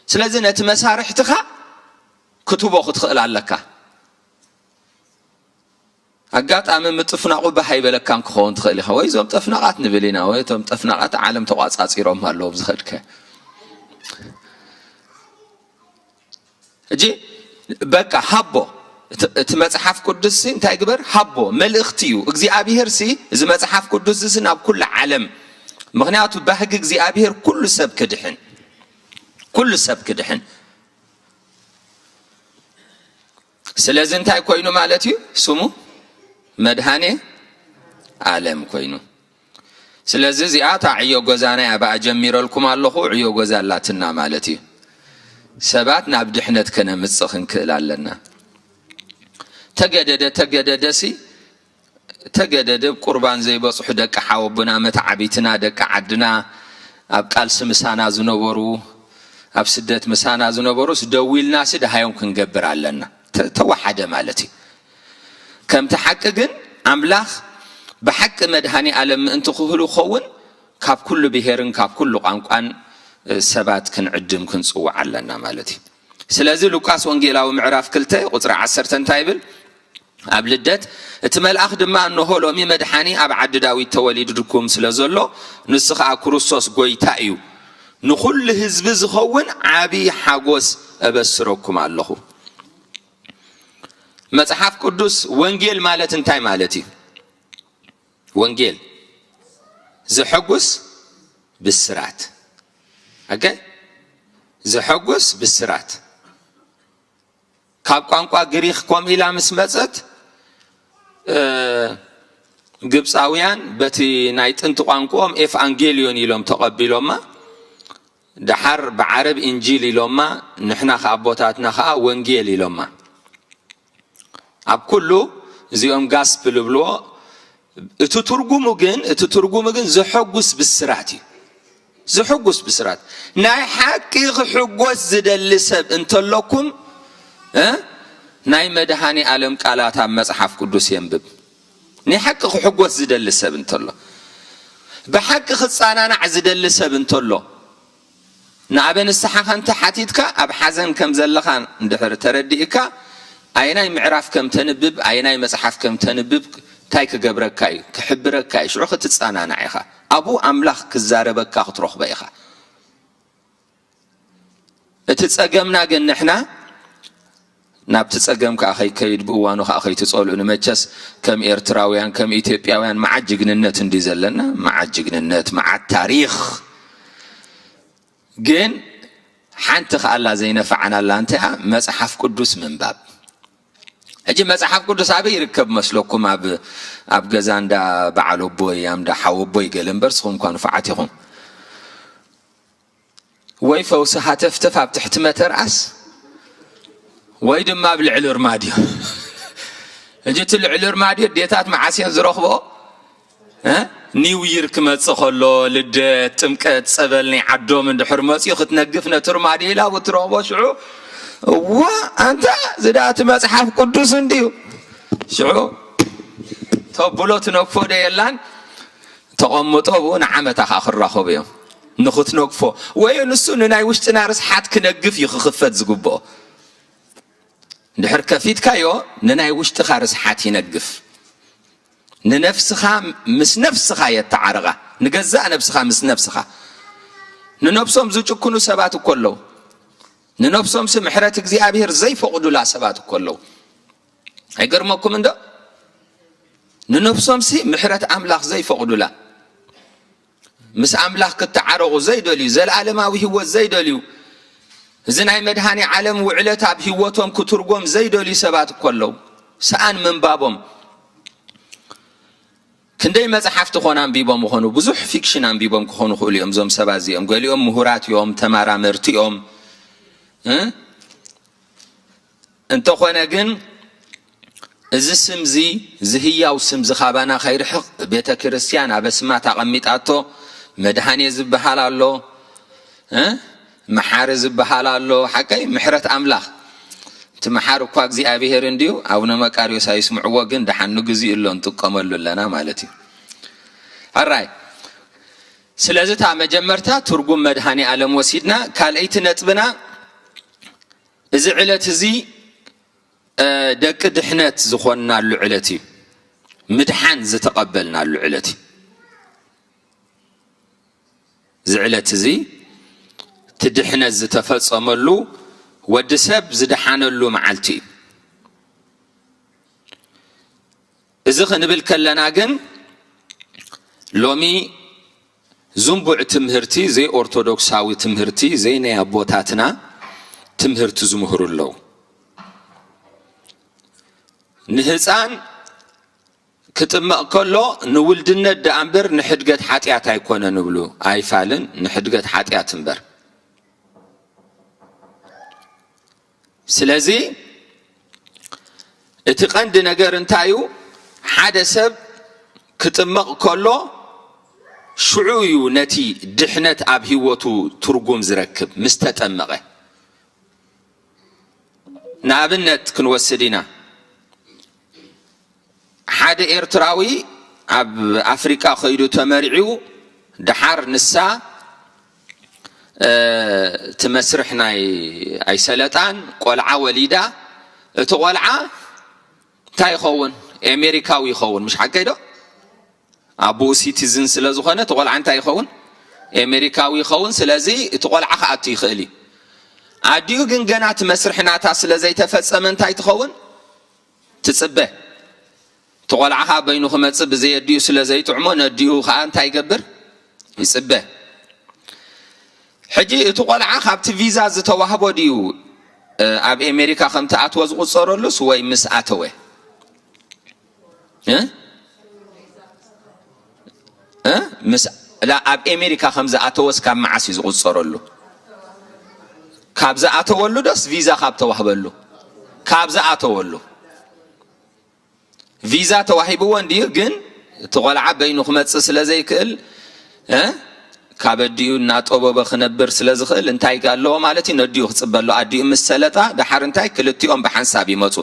ስለዚ ነቲ መሳርሕትኻ ክትቦ ክትኽእል ኣለካ። ኣጋጣሚ ምጥፍናቑ ባህ ኣይበለካን ክኸውን ትኽእል ኢኻ። ወይ እዞም ጠፍናቓት ንብል ኢና፣ ወይ እቶም ጠፍናቓት ዓለም ተቋጻጺሮም ኣለዉ ብዝኸድከ። ሕጂ በቃ ሃቦ። እቲ፣ እቲ መጽሓፍ ቅዱስሲ እንታይ ግበር? ሃቦ። መልእኽቲ እዩ። እግዚኣብሔርሲ እዚ መጽሓፍ ቅዱስሲ ናብ ኩሉ ዓለም። ምኽንያቱ ባህጊ እግዚኣብሔር ኩሉ ሰብ ክድሕን። ኩሉ ሰብ ክድሕን። ስለዚ እንታይ ኮይኑ ማለት እዩ? ስሙ መድሃኔ ኣለም ኮይኑ። ስለዚ እዚኣ እታ ዕዮ ገዛና እያ፣ ብኣ ጀሚረልኩም ኣለኹ፣ ዕዮ ገዛ ኣላትና ማለት እዩ። ሰባት ናብ ድሕነት ከነምጽእ ክንክእል ኣለና። ተገደደ ተገደደሲ፣ ተገደደ ቁርባን ዘይበጽሑ ደቂ ሓወቦና፣ መተዓቢትና፣ ደቂ ዓድና፣ ኣብ ቃልሲ ምሳና ዝነበሩ፣ ኣብ ስደት ምሳና ዝነበሩስ ደዊልናሲ ደሃዮም ክንገብር ኣለና። ተ-፣ ተወሓደ ማለት እዩ። ከምቲ ሓቂ ግን ኣምላኽ ብሓቂ መድሃኔ ኣለም ምእንቲ ክህሉ ክኸውን ካብ ኩሉ ብሄርን ካብ ኩሉ ቋንቋን፣ እ፣ ሰባት ክንዕድም ክንጽውዕ ኣለና ማለት እዩ። ስለዚ ሉቃስ ወንጌላዊ ምዕራፍ ክልተ ቁጽሪ ዓሰርተ እንታይ ይብል? ኣብ ልደት እቲ መልኣኽ ድማ፣ "እንሆ ሎሚ መድሓኒ ኣብ ዓዲ ዳዊት ተወሊድኩም ስለ ዘሎ፣ ንሱ ኸኣ ክርስቶስ ጐይታ እዩ። ንኹሉ ህዝቢ ዝኸውን ዓቢ ሓጎስ እበስረኩም ኣለኹ።" መጽሓፍ ቅዱስ ወንጌል ማለት እንታይ ማለት እዩ? ወንጌል ዘሐጉስ ብስራት። ኦኬ? ዘሐጉስ ብስራት። ካብ ቋንቋ ግሪኽ ከምኡ ኢላ ምስ መጸት፣ እ፣ ግብጻውያን በቲ ናይ ጥንቲ ቋንቋኦም ኤፍ ኣንጌልዮን ኢሎም ተቐቢሎማ። ደሓር ብዓረብ ኢንጂል ኢሎማ፣ ንሕና ከኣ ኣቦታትና ከኣ ወንጌል ኢሎማ። ኣብ ኩሉ እዚኦም ጋስፕል ይብልዎ። እቲ ትርጉሙ ግን፣ እቲ ትርጉሙ ግን ዘሐጉስ ብስራት እዩ። ዘሐጉስ ብስራት። ናይ ሓቂ ክሕጎስ ዝደሊ ሰብ እንተለኩም፣ እ፣ ናይ መድኃኔ ዓለም ቃላት ኣብ መጽሓፍ ቅዱስ የንብብ። ናይ ሓቂ ክሕጎስ ዝደሊ ሰብ እንተሎ፣ ብሓቂ ክጸናናዕ ዝደሊ ሰብ እንተሎ፣ ንኣበ ንስሓኻ እንተ ሓቲትካ፣ ኣብ ሓዘን ከም ዘለኻ እንድሕር ተረዲእካ፣ ኣየናይ ምዕራፍ ከም ተንብብ፣ ኣየናይ መጽሓፍ ከም ተንብብ እንታይ ክገብረካ እዩ? ክሕብረካ እዩ። ሽዑ ክትጸናናዕ ኢኻ። ኣብኡ ኣምላኽ ክዛረበካ ክትረኽቦ ኢኻ። እቲ ጸገምና ግን ንሕና ናብቲ ጸገም ከኣ ከይከይድ ብእዋኑ ከኣ ከይትጸልኡኒ። መቸስ ከም ኤርትራውያን፣ ከም ኢትዮጵያውያን መዓት ጅግንነት እንድዩ ዘለና። መዓት ጅግንነት፣ መዓት ታሪኽ። ግን ሓንቲ ከኣላ ዘይነፈዓናላ እንተያ መጽሓፍ ቅዱስ ምንባብ። ሕጂ መጽሓፍ ቅዱስ ኣበይ ይርከብ መስለኩም? ኣብ፣ ኣብ ገዛ እንዳ በዓል ኣቦይ፣ ኣብ እንዳ ሓው ኣቦይ ገለ እምበር፣ ንስኹም እኳ ንፉዓት ኢኹም። ወይ ፈውሲ ሃተፍተፍ ኣብ ትሕቲ መተርኣስ፣ ወይ ድማ ኣብ ልዕሊ ርማድዮ። ሕጂ እቲ ልዕሊ ርማድዮ ኣዴታት መዓስ እየን ዝረኽብኦ? እ? ኒው ይር ክመጽእ ከሎ፣ ልደት፣ ጥምቀት፣ ጸበል ናይ ዓዶም እንድሕር መጽዩ ክትነግፍ ነቲ ርማድዮ ኢላ ኣብኡ ትረኽቦ። ሽዑ፣ እዋ፣ ኣንታ፣ እዚ ደኣ እቲ መጽሓፍ ቅዱስ እንድዩ። ሽዑ፣ ተብሎ ትነግፎ ዶ የላን? ተቐምጦ ብኡ ንዓመታ ከኣ ክራኸቡ እዮም። ንኽትነግፎ። ወይ ንሱ ንናይ ውሽጥና ርስሓት ክነግፍ እዩ ክኽፈት ዝግብኦ። እንድሕር ከፊትካዮ፣ ንናይ ውሽጥኻ ርስሓት ይነግፍ። ንነፍስኻ ምስ ነፍስኻ የተዓርቓ። ንገዛእ ነብስኻ ምስ ነብስኻ። ንነብሶም ዝጭክኑ ሰባት እኮ ኣለዉ። ንነብሶምሲ ምሕረት እግዚኣብሔር ዘይፈቕዱላ ሰባት እኮ ኣለዉ። ኣይገርመኩም እንዶ? ንነብሶምሲ ምሕረት ኣምላኽ ዘይፈቕዱላ። ምስ ኣምላኽ ክተዓረቑ ዘይደልዩ፣ ዘለኣለማዊ ህይወት ዘይደልዩ፣ እዚ ናይ መድኃኔ ዓለም ውዕለት ኣብ ህይወቶም ክትርጎም ዘይደልዩ ሰባት እኮ ኣለዉ። ሰኣን ምንባቦም። ክንደይ መጽሓፍቲ ኾን ኣንቢቦም ይኾኑ? ብዙሕ ፊክሽን ኣንቢቦም ክኾኑ ይኽእሉ እዮም እዞም ሰባት እዚኦም። ገሊኦም ምሁራት እዮም፣ ተመራመርቲ እዮም። እ? እንተኾነ ግን፣ እዚ ስምዚ፣ እዚ ህያው ስምዚ ካባና ከይርሕቕ ቤተ ክርስቲያን ኣበስማት ኣቐሚጣቶ። መድኃኔ ዝበሃል ኣሎ፣ እ? መሓሪ ዝበሃል ኣሎ። ሓቀይ ምሕረት ኣምላኽ። እቲ መሓሪ እኳ እግዚኣብሔር እንድዩ፣ ኣቡነ መቃርዮስ ኣይስምዕዎ፣ ግን ደሓን ንግዚኡ ኣሎ፣ ንጥቀመሉ ኣለና ማለት እዩ። ሕራይ። ስለዚ እታ መጀመርታ ትርጉም መድኃኔ ዓለም ወሲድና፣ ካልኣይቲ ነጥብና፣ እዚ ዕለት እዚ፣ እ፣ ደቂ ድሕነት ዝኾንናሉ ዕለት እዩ። ምድሓን ዝተቐበልናሉ ዕለት እዩ። እዚ ዕለት እዚ፣ እቲ ድሕነት ዝተፈጸመሉ፣ ወዲ ሰብ ዝደሓነሉ መዓልቲ እዩ። እዚ ክንብል ከለና ግን፣ ሎሚ ዝንቡዕ ትምህርቲ፣ ዘይኦርቶዶክሳዊ ትምህርቲ፣ ዘይናይ ኣቦታትና ትምህርቲ ዝምህሩ ኣለዉ። ንህፃን ክጥመቕ ከሎ ንውልድነት ደኣ እምበር ንሕድገት ሓጢኣት ኣይኮነን ይብሉ። ኣይፋልን፣ ንሕድገት ሓጢኣት እምበር። ስለዚ እቲ ቀንዲ ነገር እንታይ እዩ? ሓደ ሰብ ክጥመቕ ከሎ ሽዑ እዩ ነቲ ድሕነት ኣብ ህይወቱ ትርጉም ዝረክብ፣ ምስ ተጠመቐ። ንኣብነት ክንወስድ ኢና። ሓደ ኤርትራዊ ኣብ ኣፍሪቃ ከይዱ ተመርዒው፣ ደሓር ንሳ፣ እ፣ እቲ መስርሕ ናይ ኣይሰለጣን ቆልዓ ወሊዳ። እቲ ቆልዓ እንታይ ይኸውን? ኤሜሪካዊ ይኸውን፣ ምሽ ሓቀይ ዶ? ኣቦኡ ሲቲዝን ስለ ዝኾነ፣ እቲ ቆልዓ እንታይ ይኸውን? ኤሜሪካዊ ይኸውን። ስለዚ እቲ ቆልዓ ክኣቱ ይኽእል እዩ። ኣዲኡ ግን ገና እቲ መስርሕ ናታ ስለ ዘይተፈጸመ እንታይ ትኸውን? ትጽበ። እቲ ቆልዓ ኸኣ በይኑ ክመጽእ ብዘይ ኣዲኡ ስለ ዘይጥዕሞ፣ ነዲኡ ኸኣ እንታይ ይገብር? ይጽበ። ሕጂ እቲ ቆልዓ ካብቲ ቪዛ ዝተዋህቦ ድዩ፣ እ፣ ኣብ ኣሜሪካ ከም ተኣትወ ዝቑጸረሉስ ወይ ምስ ኣተወ? እ? እ? ምስ፣ ላ፣ ኣብ ኣሜሪካ ከም ዝኣተወስ ካብ መዓስ እዩ ዝቑጸረሉ? ካብ ዝኣተወሉ ዶስ ቪዛ ካብ ተዋህበሉ? ካብ ዝኣተወሉ። ቪዛ ተዋሂብዎ እንድዩ፣ ግን እቲ ቆልዓ በይኑ ክመጽእ ስለ ዘይክእል፣ እ፣ ካብ ኣዲኡ እናጠበበ ክነብር ስለ ዝኽእል እንታይ ኣለዎ ማለት እዩ? ነዲኡ ክጽበ ኣሎ። ኣዲኡ ምስ ሰለጣ ደሓር እንታይ ክልቲኦም ብሓንሳብ ይመጹ።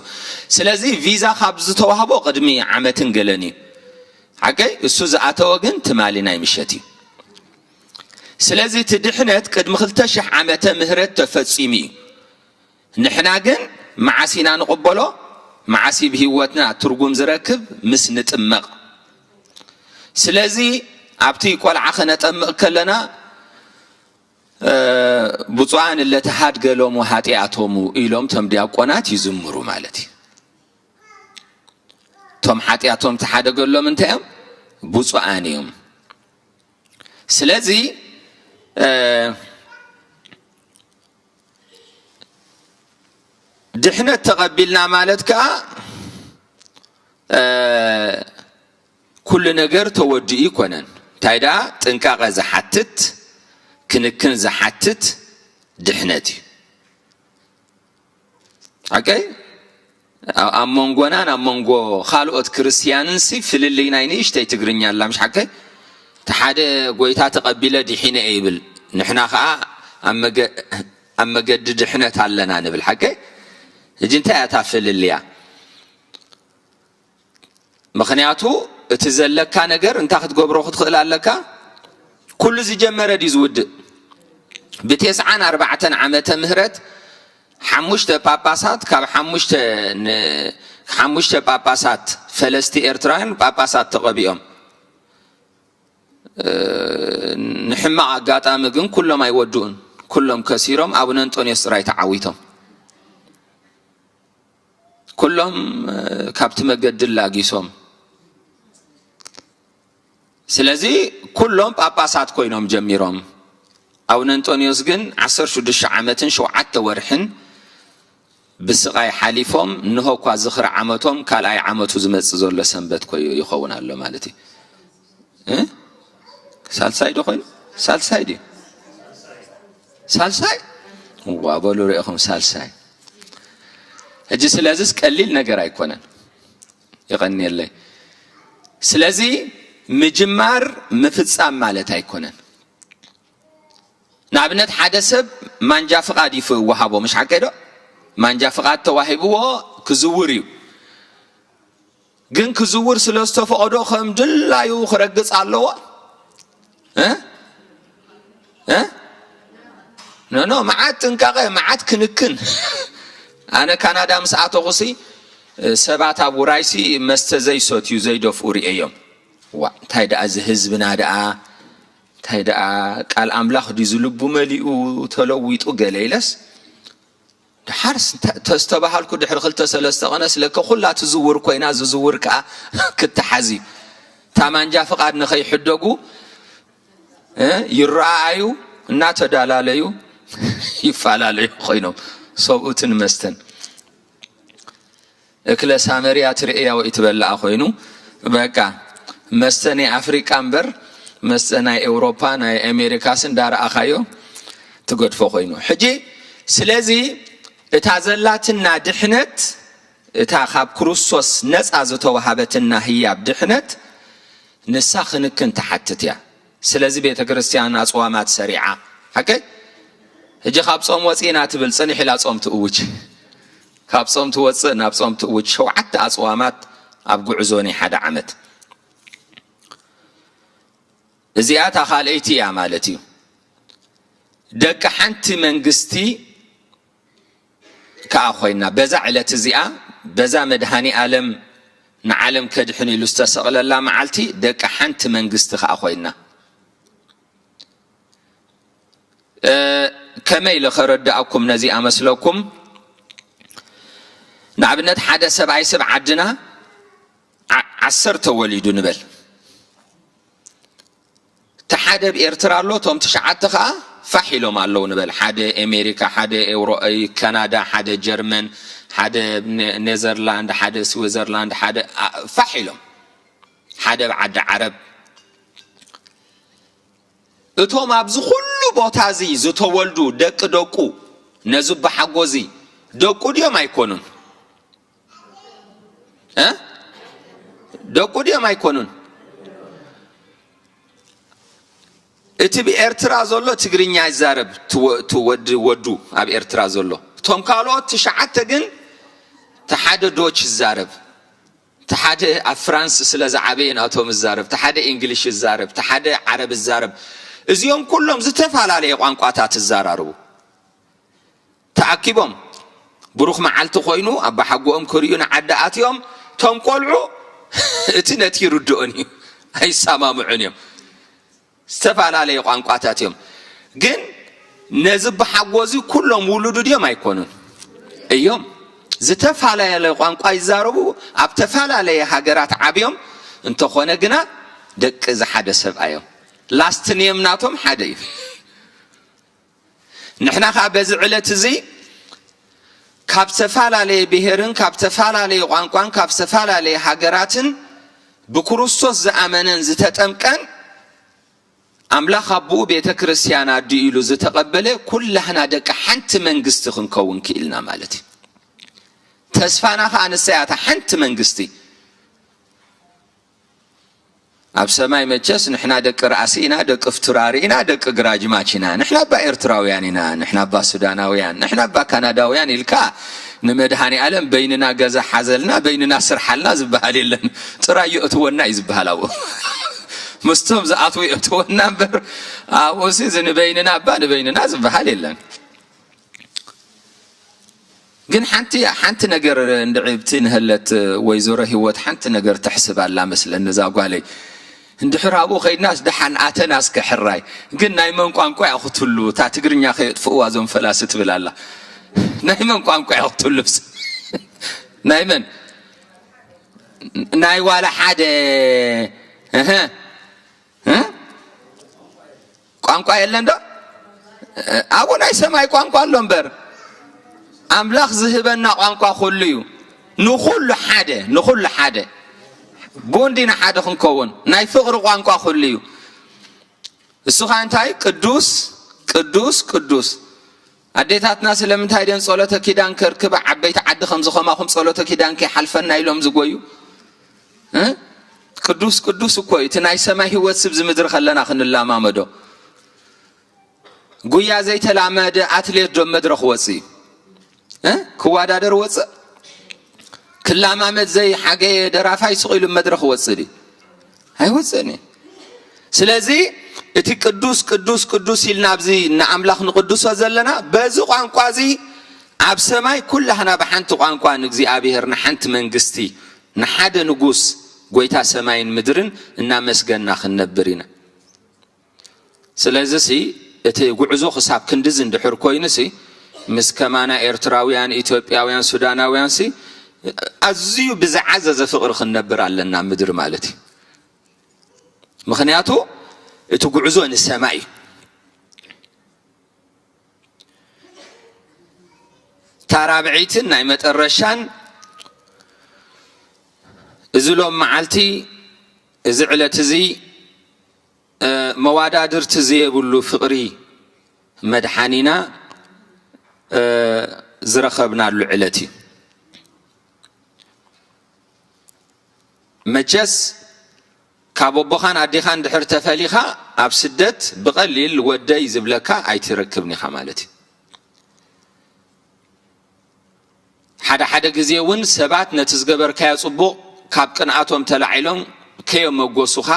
ስለዚ ቪዛ ካብ ዝተዋህቦ ቅድሚ ዓመትን ገለን እዩ። ሓቀይ እሱ ዝኣተወ ግን ትማሊ ናይ ምሸት እዩ። ስለዚ እቲ ድሕነት ቅድሚ ክልተ ሽሕ ዓመተ ምህረት ተፈጺሙ እዩ። ንሕና ግን መዓስ ኢና ንቕበሎ? መዓስ እዩ ብህይወትና ትርጉም ዝረክብ? ምስ ንጥመቕ። ስለዚ ኣብቲ ቆልዓ ከነጠምቕ ከለና፣ እ፣ ብፁዓን እለ ተሃድገ ሎሙ ኃጢኣቶሙ ኢሎም ቶም ዲያቆናት ይዝምሩ ማለት እዩ። ቶም ኃጢኣቶም ተሓደገሎም እንታይ እዮም? ብፁዓን እዮም። ስለዚ፣ እ፣ ድሕነት ተቐቢልና ማለት ከኣ፣ እ፣ ኩሉ ነገር ተወዲኡ ይኮነን። እንታይ ደኣ ጥንቃቐ ዝሓትት፣ ክንክን ዝሓትት ድሕነት እዩ። ሓቀይ? ኣብ፣ ኣብ መንጎናን ኣብ መንጎ ካልኦት ክርስትያንንሲ ፍልልይ ናይ ንእሽተይ ትግርኛ ኣላ፣ ምሽ ሓቀይ? እቲ ሓደ ጎይታ ተቐቢለ ድሒነ እየ ይብል። ንሕና ኸኣ ኣብ መገ-፣ ኣብ መገዲ ድሕነት ኣለና ንብል። ሓቀይ? ሕጂ እንታይ እያ እታ ፍልልያ? ምኽንያቱ እቲ ዘለካ ነገር እንታይ ክትገብሮ ክትኽእል ኣለካ? ኩሉ ዝጀመረ ድዩ ዝውድእ? ብተስዓን ኣርባዕተን ዓመተ ምህረት ሓሙሽተ ጳጳሳት ካብ ሓሙሽተ ን-፣ ሓሙሽተ ጳጳሳት ፈለስቲ ኤርትራውያን ጳጳሳት ተቐቢኦም። እ፣ ንሕማቕ ኣጋጣሚ ግን ኩሎም ኣይወድኡን። ኩሎም ከሲሮም፣ ኣቡነ እንጦንዮስ ጥራይ ተዓዊቶም። ኩሎም፣ እ፣ ካብቲ መገዲ ላጊሶም። ስለዚ ኩሎም ጳጳሳት ኮይኖም ጀሚሮም። ኣቡነ እንጦንዮስ ግን ዓሰርተ ሽዱሽተ ዓመትን ሸውዓተ ወርሕን ብስቓይ ሓሊፎም፣ እንሆ እኳ ዝኽሪ ዓመቶም ካልኣይ ዓመቱ ዝመጽእ ዘሎ ሰንበት ኮይ ይኸውን ኣሎ ማለት እዩ። እ? ሳልሳይ ዶ ኮይኑ? ሳልሳይ ድዩ? ሳልሳይ? ዋ፣ በሉ ርኢኹም፣ ሳልሳይ። ሕጂ ስለዚስ ቀሊል ነገር ኣይኮነን። የቐንየለይ። ስለዚ ምጅማር ምፍጻም ማለት ኣይኮነን። ንኣብነት ሓደ ሰብ ማንጃ ፍቓድ ይፍ-፣ ይወሃቦ፣ ምሽ ሓቀይ ዶ? ማንጃ ፍቓድ ተዋሂብዎ ክዝውር እዩ። ግን ክዝውር ስለ ዝተፈቐዶ ከም ድላዩ ክረግጽ ኣለዎ? እ? እ? ኖ፣ ኖ፣ መዓት ጥንቃቐ፣ መዓት ክንክን። ኣነ ካናዳ ምስ ኣተኹሲ፣ ሰባት ኣብ ውራይሲ መስተ ዘይሰትዩ፣ ዘይደፍኡ ርእየዮም። ዋ፣ እንታይ ደኣ እዚ ህዝብና ደኣ፣ እንታይ ደኣ ቃል ኣምላኽ ድዩ ዝልቡ መሊኡ ተለዊጡ ገለ ኢለስ፣ ደሓር ስ-፣ እንተ-፣ ተስተባሃልኩ ድሕሪ ክልተ ሰለስተ ቐነ ስለከ ኩላ ትዝውር ኮይና፣ ዝዝውር ከኣ ክትሓዝ እዩ። እታ ማንጃ ፍቓድ ንኸይሕደጉ፣ እ፣ ይረኣኣዩ፣ እናተዳላለዩ ይፈላለዩ ኮይኖም፣ ሰብኡትን መስተን። እክለ ሳመርያ ትርእያ ወይ ትበልዓ ኮይኑ፣ በቃ መስተ ናይ ኣፍሪቃ እምበር መስተ ናይ ኤውሮፓ፣ ናይ ኣሜሪካስ እንዳረኣኻዮ ትገድፎ ኮይኑ። ሕጂ ስለዚ እታ ዘላትና ድሕነት፣ እታ ካብ ክርስቶስ ነፃ ዝተዋሃበትና ህያብ ድሕነት፣ ንሳ ክንክን ትሓትት እያ። ስለዚ ቤተ ክርስቲያን ኣጽዋማት ሰሪዓ፣ ሓቀይ? ሕጂ ካብ ጾም ወጺእና ትብል፣ ጽንሕ ኢላ ጾም ትእውጅ። ካብ ጾም ትወጽእ ናብ ጾም ትእውጅ፣ ሸውዓተ ኣጽዋማት ኣብ ጉዕዞ ናይ ሓደ ዓመት። እዚኣ እታ ካልኣይቲ እያ ማለት እዩ። ደቂ ሓንቲ መንግስቲ ከኣ ኮይና፣ በዛ ዕለት እዚኣ፣ በዛ መድኃኔ ዓለም ንዓለም ከድሕን ኢሉ ዝተሰቕለላ መዓልቲ፣ ደቂ ሓንቲ መንግስቲ ከኣ ኮይና። እ፣ ከመይ ኢለ ከረድኣኩም ነዚኣ መስለኩም? ንኣብነት ሓደ ሰብኣይ ሰብ ዓድና ዓ-፣ ዓሰርተ ወሊዱ ንበል። እቲ ሓደ ኣብ ኤርትራ ኣሎ፣ እቶም ትሽዓተ ኸዓ ፋሕ ኢሎም ኣለዉ ንበል። ሓደ ኣሜሪካ፣ ሓደ ኤውሮ-፣ እ፣ ካናዳ፣ ሓደ ጀርመን፣ ሓደ ነ-፣ ኔዘርላንድ፣ ሓደ ስዊዘርላንድ፣ ሓደ፣ ኣ፣ ፋሕ ኢሎም። ሓደ ኣብ ዓዲ ዓረብ። እቶም ኣብዚ ኩሉ ቦታ እዚ ዝተወልዱ ደቂ ደቁ፣ ነዚ በሓጎ እዚ ደቁ ድዮም ኣይኮኑን? እ? ደቁ ድዮም ኣይኮኑን? እቲ ብኤርትራ ዘሎ ትግርኛ ይዛረብ፣ እቲ ወ-፣ እቲ ወዲ ወዱ ኣብ ኤርትራ ዘሎ። እቶም ካልኦት ትሽዓተ ግን፣ እቲ ሓደ ዶች ይዛረብ፣ እቲ ሓደ ኣብ ፍራንስ ስለ ዝዓበየ ናቶም ይዛረብ፣ እቲ ሓደ እንግሊሽ ይዛረብ፣ እቲ ሓደ ዓረብ ይዛረብ። እዚኦም ኩሎም ዝተፈላለየ ቋንቋታት ይዛራርቡ። ተኣኪቦም ብሩኽ መዓልቲ ኮይኑ ኣባሓጎኦም ክርእዩ ንዓዲ ኣትዮም። እቶም ቆልዑ እቲ ነቲ ይርድኦን እዩ፣ ኣይሰማምዑን እዮም። ዝተፈላለየ ቋንቋታት እዮም። ግን ነዚ በሓጎ እዚ ኩሎም ውሉዱ ድዮም ኣይኮኑን? እዮም። ዝተፈላለየ ቋንቋ ይዛረቡ፣ ኣብ ተፈላለየ ሃገራት ዓብዮም። እንተኾነ ግና ደቂ እዚ ሓደ ሰብኣዮም። ላስት ኔም ናቶም ሓደ እዩ። ንሕና ኸዓ በዚ ዕለት እዚ ካብ ዝተፈላለየ ብሄርን ካብ ዝተፈላለየ ቋንቋን ካብ ዝተፈላለየ ሃገራትን ብክርስቶስ ዝኣመነን ዝተጠምቀን ኣምላኽ ኣቦኡ ቤተ ክርስቲያን ኣድዩ ኢሉ ዝተቐበለ ኩላህና ደቂ ሓንቲ መንግስቲ ክንከውን ክኢልና ማለት እዩ። ተስፋና ኸዓ ንሳ እያ፣ እታ ሓንቲ መንግስቲ። ኣብ ሰማይ መቸስ ንሕና ደቂ ራእሲ ኢና፣ ደቂ ፍቱራሪ ኢና፣ ደቂ ግራጅማች ኢና። ንሕና እባ ኤርትራውያን ኢና፣ ንሕና እባ ሱዳናውያን፣ ንሕና እባ ካናዳውያን ኢልካ ንመድሃኔ ኣለም በይንና ገዛ ሓዘልና፣ በይንና ስርሓልና ዝበሃል የለን። ጥራይ የእትወና እዩ ዝበሃል ኣብኡ። ምስቶም ዝኣትዉ የእትወና እምበር፣ ኣብኡሲ እዚ ንበይንና እባ ንበይንና ዝበሃል የለን። ግን ሓንቲ፣ ሓንቲ ነገር እንድዒ ብቲ ንህለት ወይዘሮ ህይወት ሓንቲ ነገር ተሕስብ ኣላ መስለኒ እዛ ጓለይ። እንድሕር ኣብኡ ኸይድናስ ደሓን ኣተናስ ከሕራይ። ግን ናይ መን ቋንቋ እያ ክትህሉ? እታ ትግርኛ ከየጥፍእዋ እዞም ፈላሲ ትብል ኣላ። ናይ መን ቋንቋ እያ ክትህሉስ? ናይ መን? ናይ ዋላ ሓደ። እህ። እ? ቋንቋ የለን ዶ? ኣብኡ ናይ ሰማይ ቋንቋ ኣሎ እምበር፣ ኣምላኽ ዝህበና ቋንቋ ኩሉ እዩ። ንኹሉ ሓደ፣ ንኹሉ ሓደ። ብኡ እንዲና ሓደ ክንከውን። ናይ ፍቕሪ ቋንቋ ኩሉ እዩ። እሱ ኸኣ እንታይ? ቅዱስ፣ ቅዱስ፣ ቅዱስ። ኣዴታትና ስለምንታይ ደን ጸሎተ ኪዳን ከርክባ፣ ዓበይቲ ዓዲ ከም ዝኸማኹም ጸሎተ ኪዳን ከይሓልፈና ኢሎም ዝጎዩ? እ? ቅዱስ፣ ቅዱስ እኮ እዩ። እቲ ናይ ሰማይ ህይወት ስብ ዝምድሪ ከለና ክንላማመዶ። ጉያ ዘይተላመደ ኣትሌት ዶ መድረኽ ወጽእ እዩ? እ? ክወዳደር ወጽእ? ክላማመድ ዘይሓገየ ደራፋይ ስቕ ኢሉ መድረኽ ወጽእ ድዩ? ኣይወጽእን እዩ። ስለዚ እቲ ቅዱስ፣ ቅዱስ፣ ቅዱስ ኢልና ኣብዚ ንኣምላኽ ንቅድሶ ዘለና፣ በዚ ቋንቋ እዚ ኣብ ሰማይ ኩላህና ብሓንቲ ቋንቋ ንእግዚኣብሔር፣ ንሓንቲ መንግስቲ፣ ንሓደ ንጉስ፣ ጎይታ ሰማይን ምድርን እናመስገንና ክንነብር ኢና። ስለዚ ሲ እቲ ጉዕዞ ክሳብ ክንድዚ እንድሕር ኮይኑ ሲ ምስ ከማና ኤርትራውያን፣ ኢትዮጵያውያን፣ ሱዳናውያን ሲ ኣዝዩ ብዝዓዘዘ ፍቕሪ ክንነብር ኣለና ምድሪ ማለት እዩ። ምኽንያቱ እቲ ጉዕዞ ንሰማይ እዩ። እታ ራብዐይትን ናይ መጠረሻን እዚ ሎም መዓልቲ፣ እዚ ዕለት እዚ፣ እ፣ መዋዳድርቲ ዘየብሉ ፍቕሪ መድሓኒና፣ እ፣ ዝረኸብናሉ ዕለት እዩ። መቸስ ካብ ኣቦኻን ኣዴኻን ድሕር ተፈሊኻ ኣብ ስደት ብቐሊል ወደይ ዝብለካ ኣይትረክብን ኢኻ ማለት እዩ። ሓደ ሓደ ግዜ እውን ሰባት ነቲ ዝገበርካዮ ጽቡቕ ካብ ቅንኣቶም ተላዒሎም ከየመጎሱኻ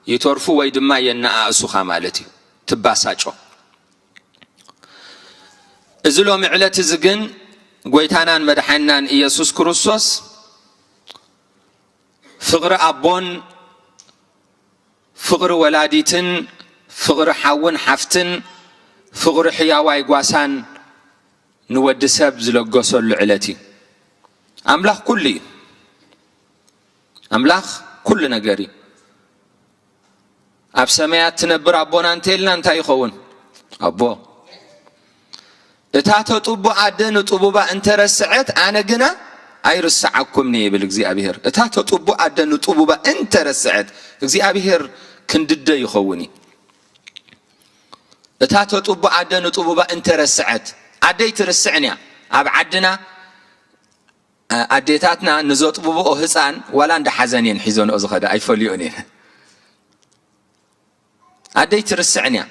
ይተርፉ ወይ ድማ የነኣእሱኻ ማለት እዩ። ትባሳጮ። እዚ ሎሚ ዕለት እዚ ግን ጎይታናን መድሓኒናን ኢየሱስ ክርስቶስ ፍቕሪ ኣቦን ፍቕሪ ወላዲትን ፍቕሪ ሓውን ሓፍትን ፍቕሪ ሕያዋይ ጓሳን ንወዲ ሰብ ዝለገሰሉ ዕለት እዩ። ኣምላኽ ኩሉ እዩ። ኣምላኽ ኩሉ ነገር እዩ። ኣብ ሰማያት ትነብር ኣቦና እንተ ኢልና እንታይ ይኸውን? ኣቦ። እታ ተጡቡ ኣደ ንጥቡባ እንተረስዐት፣ ኣነ ግና ኣይርስዓኩምን እየ ይብል እግዚኣብሔር። እታ ተጡቡ ኣደ ንጥቡባ እንተረስዐት፣ እግዚኣብሔር ክንድደ ይኸውን እዩ። እታ ተጡቡ ኣደ ንጥቡባ እንተረስዐት፣ ኣደይ ትርስዕን እያ። ኣብ ዓድና፣ ኣ-፣ ኣዴታትና ንዘጥብብኦ ህፃን ዋላ እንዳ ሓዘን እየን ሒዘንኦ ዝኸዳ፣ ኣይፈልዮን እየን። ኣደይ ትርስዕን እያ።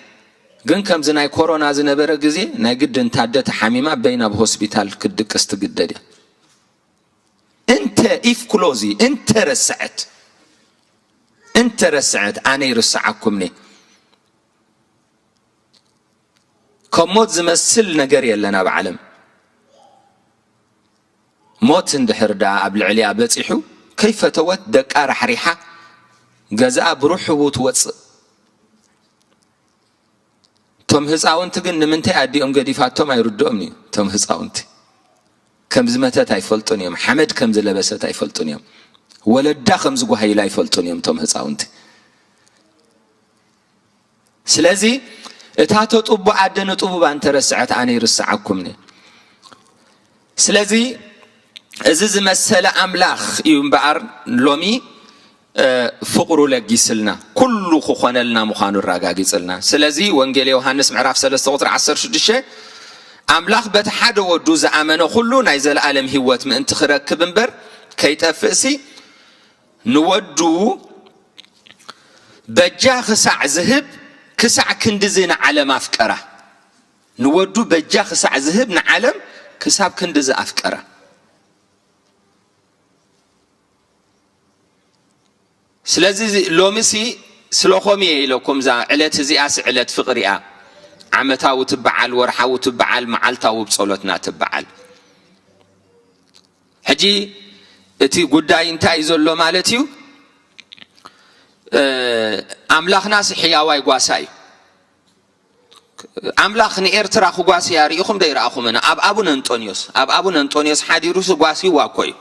ግን ከምዚ ናይ ኮሮና ዝነበረ ግዜ ናይ ግድን ታደ ተሓሚማ በይና ኣብ ሆስፒታል ክትድቅስ ትግደድ እያ። እንተ ኢፍ ክሎዚ እንተ ረስዐት፣ እንተ ረስዐት ኣነ ይርስዓኩምኒ። ከም ሞት ዝመስል ነገር የለን ኣብ ዓለም። ሞት እንድሕር ደኣ ኣብ ልዕሊኣ በጺሑ፣ ከይፈተወት ደቃ ራሕሪሓ፣ ገዛኣ ብርሑቡ ትወጽእ። እቶም ህፃውንቲ ግን ንምንታይ ኣዲኦም ገዲፋቶም ኣይርድኦም እዩ። እቶም ህፃውንቲ ከም ዝመተት ኣይፈልጡን እዮም። ሓመድ ከም ዝለበሰት ኣይፈልጡን እዮም። ወለዳ ከም ዝጓሃይላ ኣይፈልጡን እዮም እቶም ህፃውንቲ። ስለዚ እታ ተጡቡ ኣደ ንጥቡባ እንተረስዐት ኣነ ይርስዓኩምኒ። ስለዚ እዚ ዝመሰለ ኣምላኽ እዩ እምበኣር ሎሚ፣ እ፣ ፍቕሩ ለጊስልና፣ ኩሉ ክኾነልና ምዃኑ ኣረጋጊጽልና። ስለዚ ወንጌል ዮሃንስ ምዕራፍ ሰለስተ ቁጽሪ ዓሰርተ ሽዱሽተ፣ ኣምላኽ በቲ ሓደ ወዱ ዝኣመነ ኩሉ ናይ ዘለኣለም ህይወት ምእንቲ ክረክብ እምበር ከይጠፍእሲ፣ ንወዱ በጃ ክሳዕ ዝህብ፣ ክሳዕ ክንድዚ ንዓለም ኣፍቀራ። ንወዱ በጃ ክሳዕ ዝህብ ንዓለም ክሳብ ክንድዚ ኣፍቀራ። ስለዚ እዚ ሎሚሲ ስለኾም እየ ኢለኩም፣ እዛ ዕለት እዚኣስ ዕለት ፍቕሪ እያ። ዓመታዊ ትበዓል፣ ወርሓዊ ትበዓል፣ መዓልታዊ ብጸሎትና ትበዓል። ሕጂ እቲ ጉዳይ እንታይ እዩ ዘሎ ማለት እዩ? እ፣ ኣምላኽናስ ሕያዋይ ጓሳ እዩ። ኣምላኽ ንኤርትራ ክጓስያ ርኢኹም ዶ ይረኣኹምና? ኣብ ኣቡነ እንጦንዮስ፣ ኣብ ኣቡነ እንጦንዮስ ሓዲሩስ ጓስይዋ እኮ እዩ።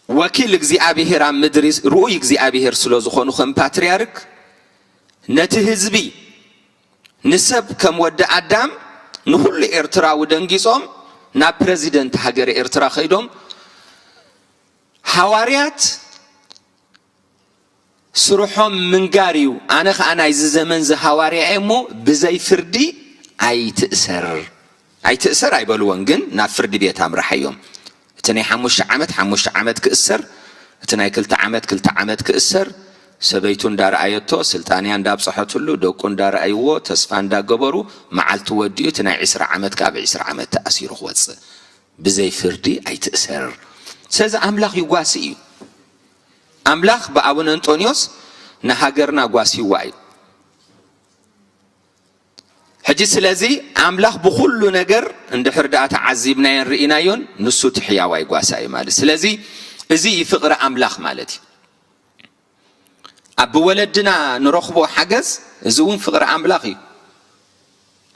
ወኪል እግዚኣብሔር ኣብ ምድሪ ርኡይ እግዚኣብሔር ስለ ዝኾኑ ከም ፓትርያርክ ነቲ ህዝቢ ንሰብ ከም ወዲ ኣዳም ንኹሉ ኤርትራዊ ደንጊጾም ናብ ፕረዚደንት ሃገረ ኤርትራ ከይዶም፣ ሃዋርያት ስርሖም ምንጋር እዩ፣ ኣነ ኸኣ ናይዚ ዘመን እዚ ሃዋርያ እየ እሞ ብዘይ ፍርዲ ኣይትእሰር፣ ኣይትእሰር ኣይበልዎን፣ ግን ናብ ፍርዲ ቤት ኣምርሓዮም። እቲ ናይ ሓሙሽተ ዓመት፣ ሓሙሽተ ዓመት ክእሰር፣ እቲ ናይ ክልተ ዓመት፣ ክልተ ዓመት ክእሰር፣ ሰበይቱ እንዳረኣየቶ፣ ስልጣንያ እንዳብጽሐትሉ፣ ደቁ እንዳረኣይዎ፣ ተስፋ እንዳገበሩ፣ መዓልቲ ወዲኡ፣ እቲ ናይ ዕስራ ዓመት ከኣ ኣብ ዕስራ ዓመት ተኣሲሩ ክወጽእ። ብዘይ ፍርዲ ኣይትእሰር። ስለዚ ኣምላኽ ይጓሲ እዩ። ኣምላኽ ብኣቡነ እንጦንዮስ ንሃገርና ጓሲዋ እዩ። ሕጂ ስለዚ ኣምላኽ ብኹሉ ነገር እንድሕር ደኣ ተዓዚብናዮን ርኢናዮን፣ ንሱ እቲ ሕያዋይ ጓሳ እዩ ማለት። ስለዚ እዚ እዩ ፍቕሪ ኣምላኽ ማለት እዩ። ኣብ ብወለድና ንረኽቦ ሓገዝ፣ እዚ እውን ፍቕሪ ኣምላኽ እዩ።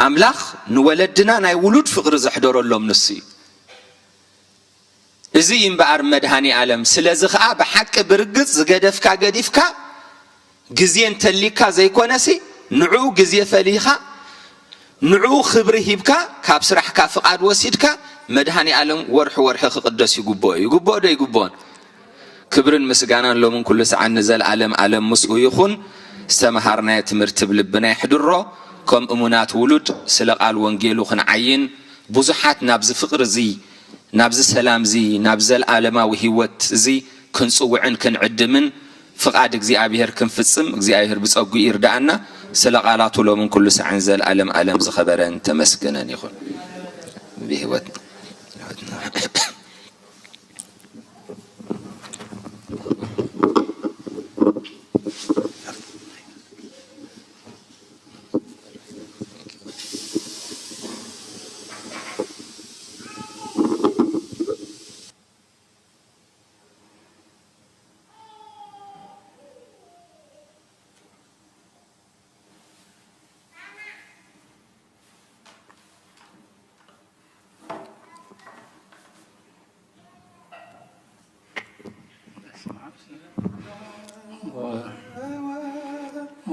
ኣምላኽ ንወለድና ናይ ውሉድ ፍቕሪ ዘሕደረሎም ንሱ እዩ። እዚ እዩ እምበኣር መድሃኔ ኣለም። ስለዚ ኸኣ ብሓቂ ብርግጽ ዝገደፍካ ገዲፍካ፣ ግዜ እንተሊካ ዘይኮነሲ፣ ንዕኡ ግዜ ፈሊኻ፣ ንዕኡ ክብሪ ሂብካ፣ ካብ ስራሕካ ፍቓድ ወሲድካ፣ መድሃኔ ኣለም ወርሒ ወርሒ ክቕደስ ይግብኦ እዩ። ይግብኦ ዶ ይግብኦን? ክብርን ምስጋናን ሎምን ኩሉ ሰዓን ንዘለኣለም ኣለም ምስኡ ይኹን። ዝተመሃርናዮ ትምህርቲ ብልብና የሕድሮ። ከም እሙናት ውሉድ ስለ ቃል ወንጌሉ ክንዓይን፣ ብዙሓት ናብዚ ፍቕሪ እዚ፣ ናብዚ ሰላም እዚ፣ ናብ ዘለኣለማዊ ህይወት እዚ ክንጽውዕን ክንዕድምን ፍቓድ እግዚኣብሔር ክንፍጽም እግዚኣብሔር ብጸጉኡ ይርድኣና። ስለ ቃላቱ ሎምን ኩሉ ሰዓን ዘለኣለም ኣለም ዝኸበረን ተመስገነን ይኹን። ብህይወት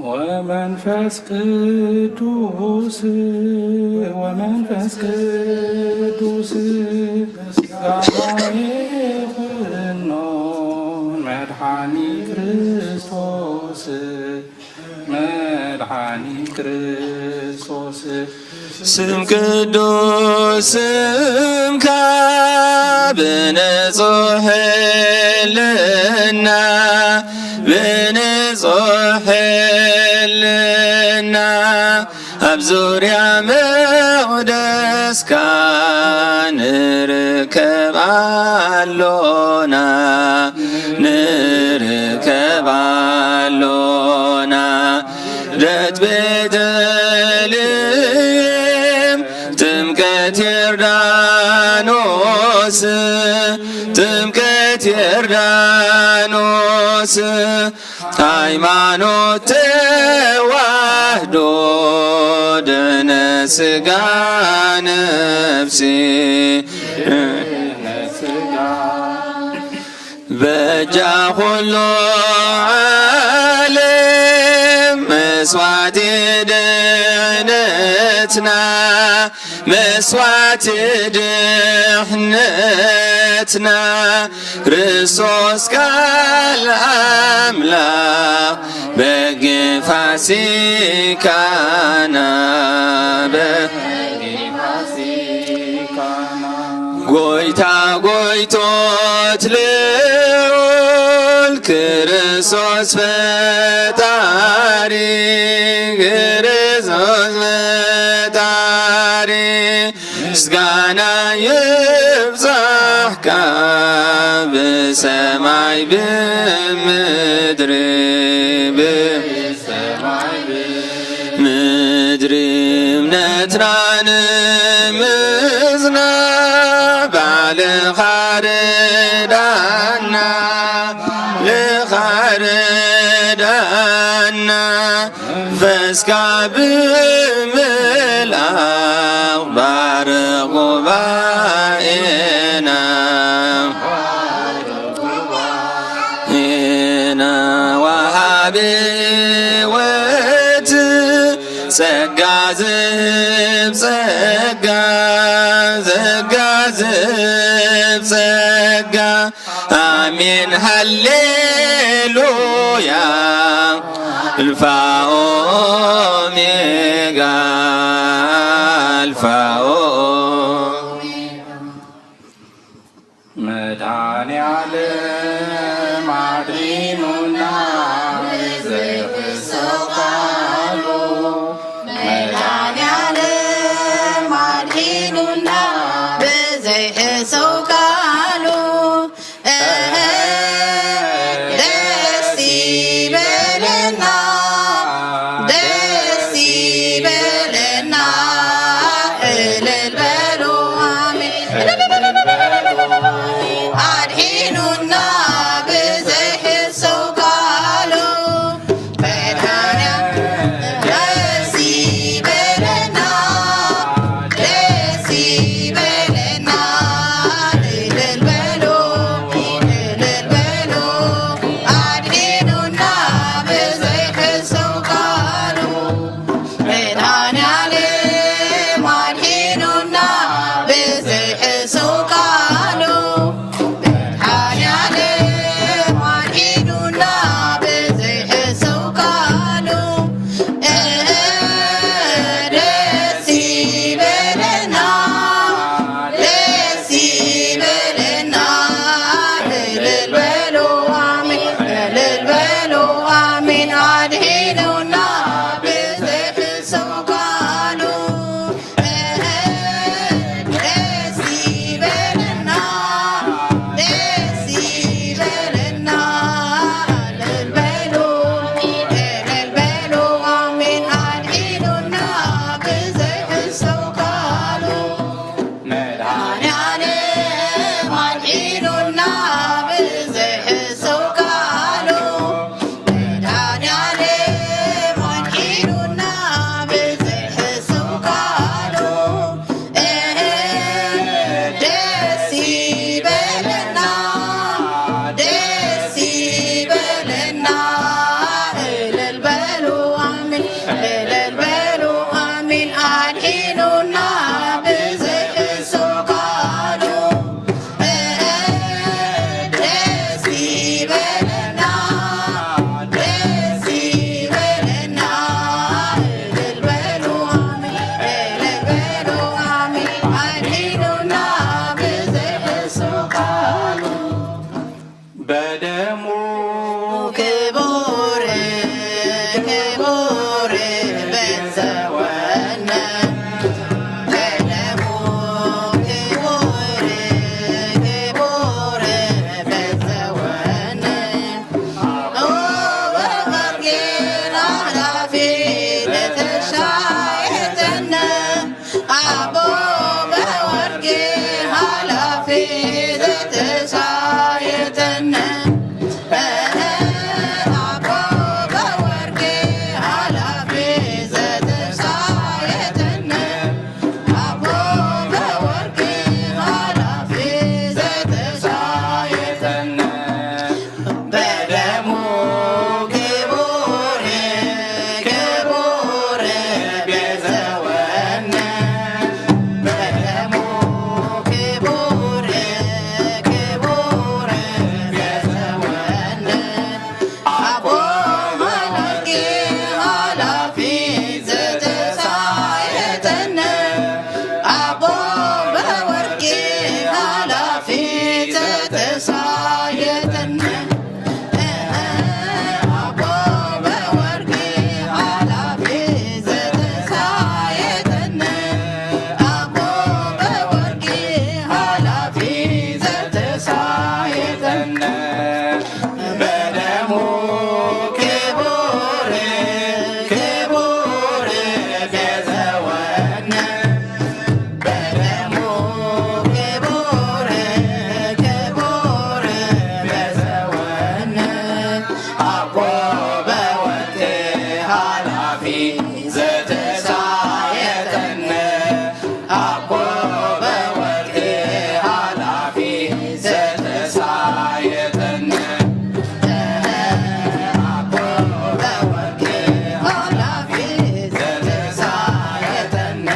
ወመንፈስ ቅዱስ ወመንፈስ ቅዱስ ምስጋና ይኹኖ መድኃኒ ክርስቶስ መድኃኒ ክርስቶስ። ስም ቅዱስ ስምካ ብንጹሕ ሕልና ብንጹሕ ሕልና ኣብ ዙርያ መቕደስካ ንርከብ ኣሎና ንርከብ ኣሎና። ደት ቤተልሔም ጥምቀት ዮርዳኖስ ጥምቀት ዮርዳኖስ ሃይማኖት ተዋህዶ ድነ ስጋ ነፍሲ በጃ ኩሉ ዓለም መስዋዕቲ ድሕነትና መስዋዕቲ ድሕነትና ክርስቶስ ቃል ኣምላኽ በጊ ፋሲካና በጊ ፋሲካና ጎይታ ጎይቶት ልዑል ክርስቶስ ፈጣሪ ክርስቶስ ፈጣሪ ምስጋና ይብጻሕካ ብሰማይ ብምድሪ ብ ምድሪ እምነትና ንምጽና ባዕልኻ ርዳና ባዕልኻ ርዳና መንፈስካ ብምልኣኽ ባርኽ ጉባኤና ኢና ወሃቢ ሕይወት ጸጋ ዝህብ ጸጋ ጸጋ ዝህብ ጸጋ ኣሜን ሃሌሉያ ኣልፋ ኦሜጋ ኣልፋ ኦሜጋ መድኃኔ ዓለም አድኑና ብዘይሕሰው ቃሉ መድኃኔ ዓለም አድኑና ብዘይሕሰው ቃሉ ደስ ይበለና ደስ ይበለና እልል በሉ ኣሜን ኣድሒኑና ብዘይሕሰው ቃሉ መድኃኔ ተሳየጠነ ኣቦ በወርቂ ሓላፊ ዘተሳየጠነ ኣቦ በወርቂ ሓላፊ ዘተሳየጠነ በደሙ ክቡር ክቡር ገዘወነ በደሙ ክቡር ክቡር ገዘወነ ኣቦ በወርቂ ሓላፊ ዘተሳየጠነ ኣቦ በወርቂ ሓላፊ ዘተሳየጠነ ኣቦ በወርቂ ሓላፊ ዘተሳየጠነ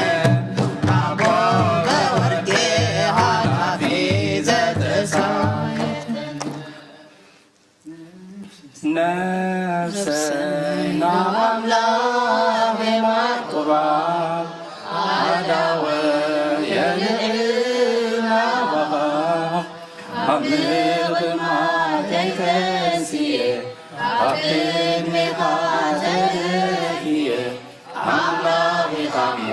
ኣቦ በወርቂ ሓላፊ ዘተሳየጠነ ነፍሰይ ናብ ኣምላኽ የማቅባ ኣዳወ የልዕል ናባኻ ኣብ ምቕማተይ ተንስየ ኣብ ቅድሜኻ ተደፍየ ኣምላኽ ኢኻ እሞ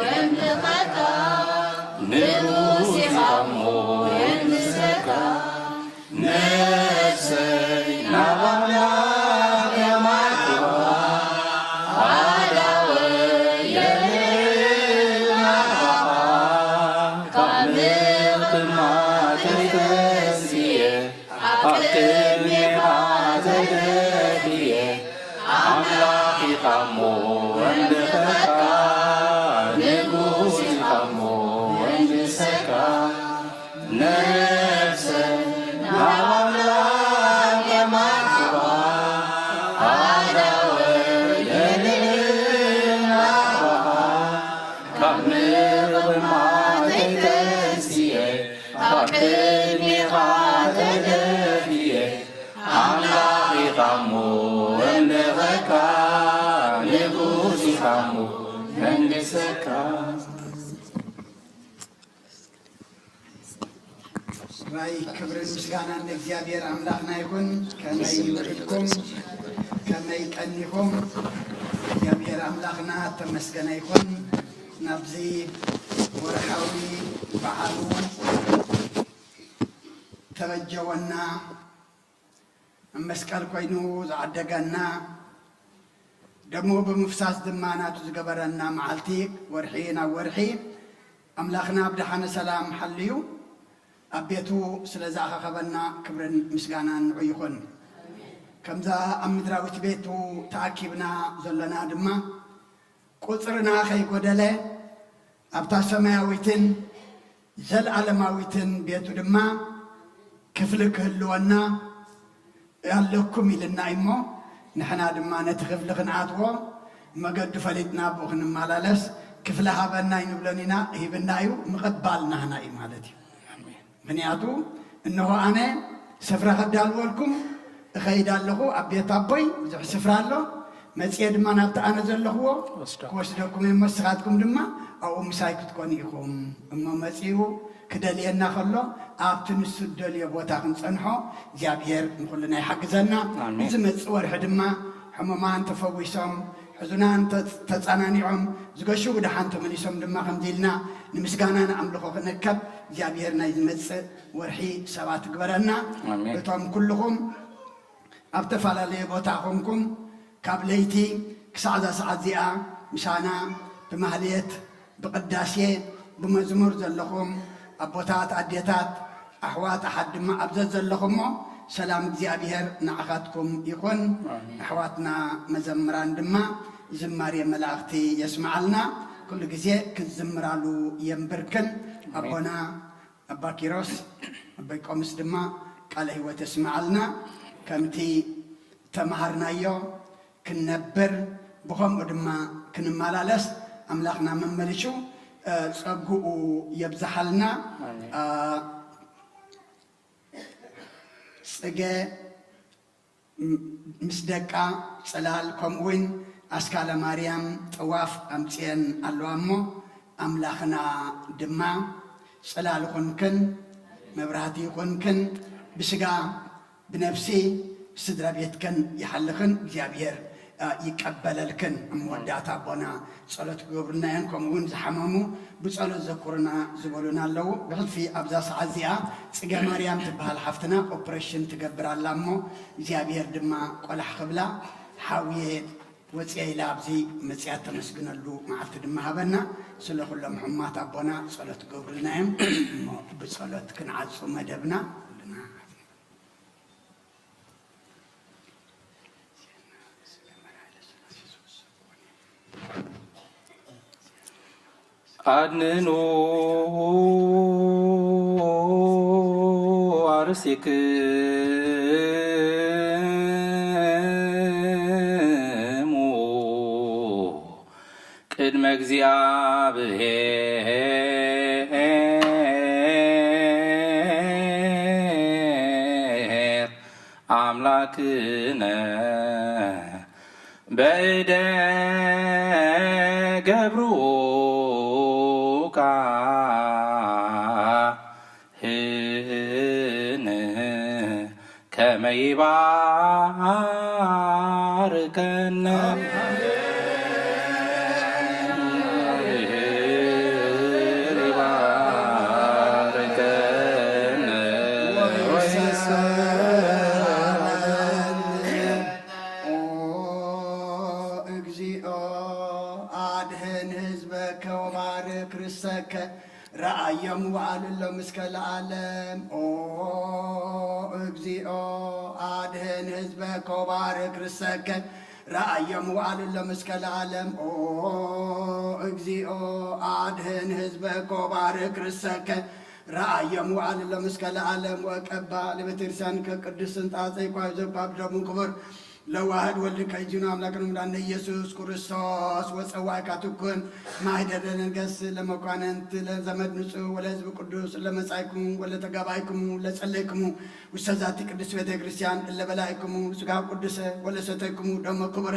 የምልኸካ ንጉስ ኢኻ እሞ የንግሰካ ነፍሰይ ናብ ኣምላኽ የማቅባ ኣዳወ የልዕል ናባኻ ካብ ምቕማተይ ተንስየ ኣብ ቅድሜኻ ተደፍየ ኣምላኽ ኢኻ እሞ ወንድኸካ ንጉስ ኢኻ እሞ ወንድሰካ ነፍሰ ናብ ኣምላኽ የማቅባ ኣዳወ የልዕል ናባኻ ካብ ምቕማተይ ተንስየ ኣብ ቅድሜኻ ተደፍየ ኣምላኽ ኢኻ እሞ ወንድኸካ ንጉስ ኢኻ እሞ መንግሰካ ራይ ክብርን ምስጋናን ንእግዚኣብሔር ኣምላኽና ይኹን። ከመይ ውዒልኩም? ከመይ ቀኒኹም? እግዚኣብሔር ኣምላኽና ተመስገነ ይኹን። ናብዚ ወርሓዊ በዓሉ ተበጀወና፣ ኣብ መስቀል ኮይኑ ዝዓደገና፣ ደሙ ብምፍሳስ ድማ ናቱ ዝገበረና መዓልቲ፣ ወርሒ ናብ ወርሒ ኣምላኽና ብደሓነ ሰላም ሓልዩ ኣብ ቤቱ ስለ ዝኣኻኸበና ክብርን ምስጋናን ንዑ ይኹን። ከምዛ ኣብ ምድራዊት ቤቱ ተኣኪብና ዘሎና ድማ ቁጽርና ከይጎደለ ኣብታ ሰማያዊትን ዘለኣለማዊትን ቤቱ ድማ ክፍሊ ክህልወና ኣለኩም ኢልና እሞ ንሕና ድማ ነቲ ክፍሊ ክንኣትዎ መገዱ ፈሊጥና ብኡ ክንመላለስ ክፍሊ ሃበና ይንብሎን ኢና። ሂብና እዩ፣ ምቕባል ናህና እዩ ማለት እዩ። ምኽንያቱ እንሆ ኣነ ስፍራ ከዳልወልኩም እኸይድ ኣለኹ፣ ኣብ ቤት ኣቦይ ብዙሕ ስፍራ ኣሎ፣ መጽየ ድማ ናብቲ ኣነ ዘለኽዎ ክወስደኩም እየ፣ ንስኻትኩም ድማ ኣብኡ ምሳይ ክትኮኑ ኢኹም። እሞ መጺኡ ክደልየና ከሎ ኣብቲ ንሱ ዝደልዮ ቦታ ክንጸንሖ እግዚኣብሔር ንኹልና ይሓግዘና። ዝመጽእ ወርሒ ድማ ሕሙማን ተፈዊሶም፣ ሕዙናን ተጻናኒዖም፣ ዝገሹ ብደሓን ተመሊሶም ድማ ከምዚ ኢልና ንምስጋና ንኣምልኾ ክንከብ እግዚኣብሔር ናይ ዝመጽእ ወርሒ ሰባት ግበረና። እቶም ኩልኹም ኣብ ተፈላለየ ቦታ ኮንኩም ካብ ለይቲ ክሳዕ እዛ ሰዓት እዚኣ ምሳና ብማህልየት ብቕዳሴ ብመዝሙር ዘለኹም ኣቦታት ኣዴታት ኣሕዋት ኣሓት ድማ ኣብ ዘዘለኹሞ ሰላም እግዚኣብሔር ንዓኻትኩም ይኹን። ኣሕዋትና መዘምራን ድማ ዝማሬ መላእኽቲ የስምዓልና። ኩሉ ግዜ ክንዝምራሉ የንብርክን። ኣቦና ኣባ ኪሮስ ኣቦይ ቆምስ ድማ ቃለ ህይወት የስምዓልና። ከምቲ ተምሃርናዮ ክንነብር ብኸምኡ ድማ ክንመላለስ ኣምላኽና መመሊሹ ጸግኡ የብዝሓልና። ጽገ ምስ ደቃ ጽላል ከምኡውን ኣስካለ ማርያም ጥዋፍ ኣምጽኤን ኣለዋ እሞ ኣምላኽና ድማ ጽላል ኹንክን መብራህቲ ይኹንክን፣ ብስጋ ብነፍሲ ስድራ ቤትክን ይሓልኽን፣ እግዚኣብሔር፣ አ፣ ይቀበለልክን። ኣብ መወዳእታ ኣቦና ጸሎት ክገብሩልና እዮም። ከምኡ እውን ዝሓመሙ ብጸሎት ዘኩሩና ዝበሉና ኣለዉ። ብሕልፊ ኣብዛ ሰዓት እዚኣ ጽገ ማርያም ትበሃል ሓፍትና ኦፕሬሽን ትገብር ኣላ እሞ እግዚኣብሔር ድማ ቆላሕ ክብላ ሓውየ ወፂኣ ኢላ ኣብዚ መፅያ ተመስግነሉ መዓልቲ ድማ ሃበና። ስለ ኩሎም ሕሙማት ኣቦና ጸሎት ክገብሩልና እዮም። እሞ ብጸሎት ክንዓጹ መደብና። ኩልና ኣድንኑ ኣርሴክሙ ቅድመ እግዚኣብሔር ኣምላክነ በእደ ገብሩ ካህን ከመ ይባርከነ። ይባርከነ። ኦ እግዚኦ አድህን ህዝበከ ወባርክ ርሰከ ረአዮም ወአልሎም እስከ ለዓለም። ኦ እግዚኦ አድህን ህዝበከ ወባርክ ርሰከ ረአዮም ወአልሎም እስከ ለዓለም። ኦ እግዚኦ አድህን ህዝበከ ወባርክ ርሰከ ረአዮም ወአልሎም እስከ ለዓለም። ወቀባ ለቤተክርስቲያን ከቅዱስ ስንጣ ዘይኳ ዘባብ ደሙ ክቡር ለዋህድ ወልድ ከይጅኑ ኣምላክን ምዳነ ኢየሱስ ክርስቶስ ወፀዋእካ ትኩን ማህደረ ነገስ ለመኳንንት ለዘመድ ንጹህ ወለህዝብ ቅዱስ ለመጻይክሙ ወለተጋባይክሙ ለጸለይክሙ ውሰዛቲ ቅዱስ ቤተ ክርስቲያን እለበላይክሙ ስጋ ቅዱሰ ወለሰተይክሙ ደሞ ክቡረ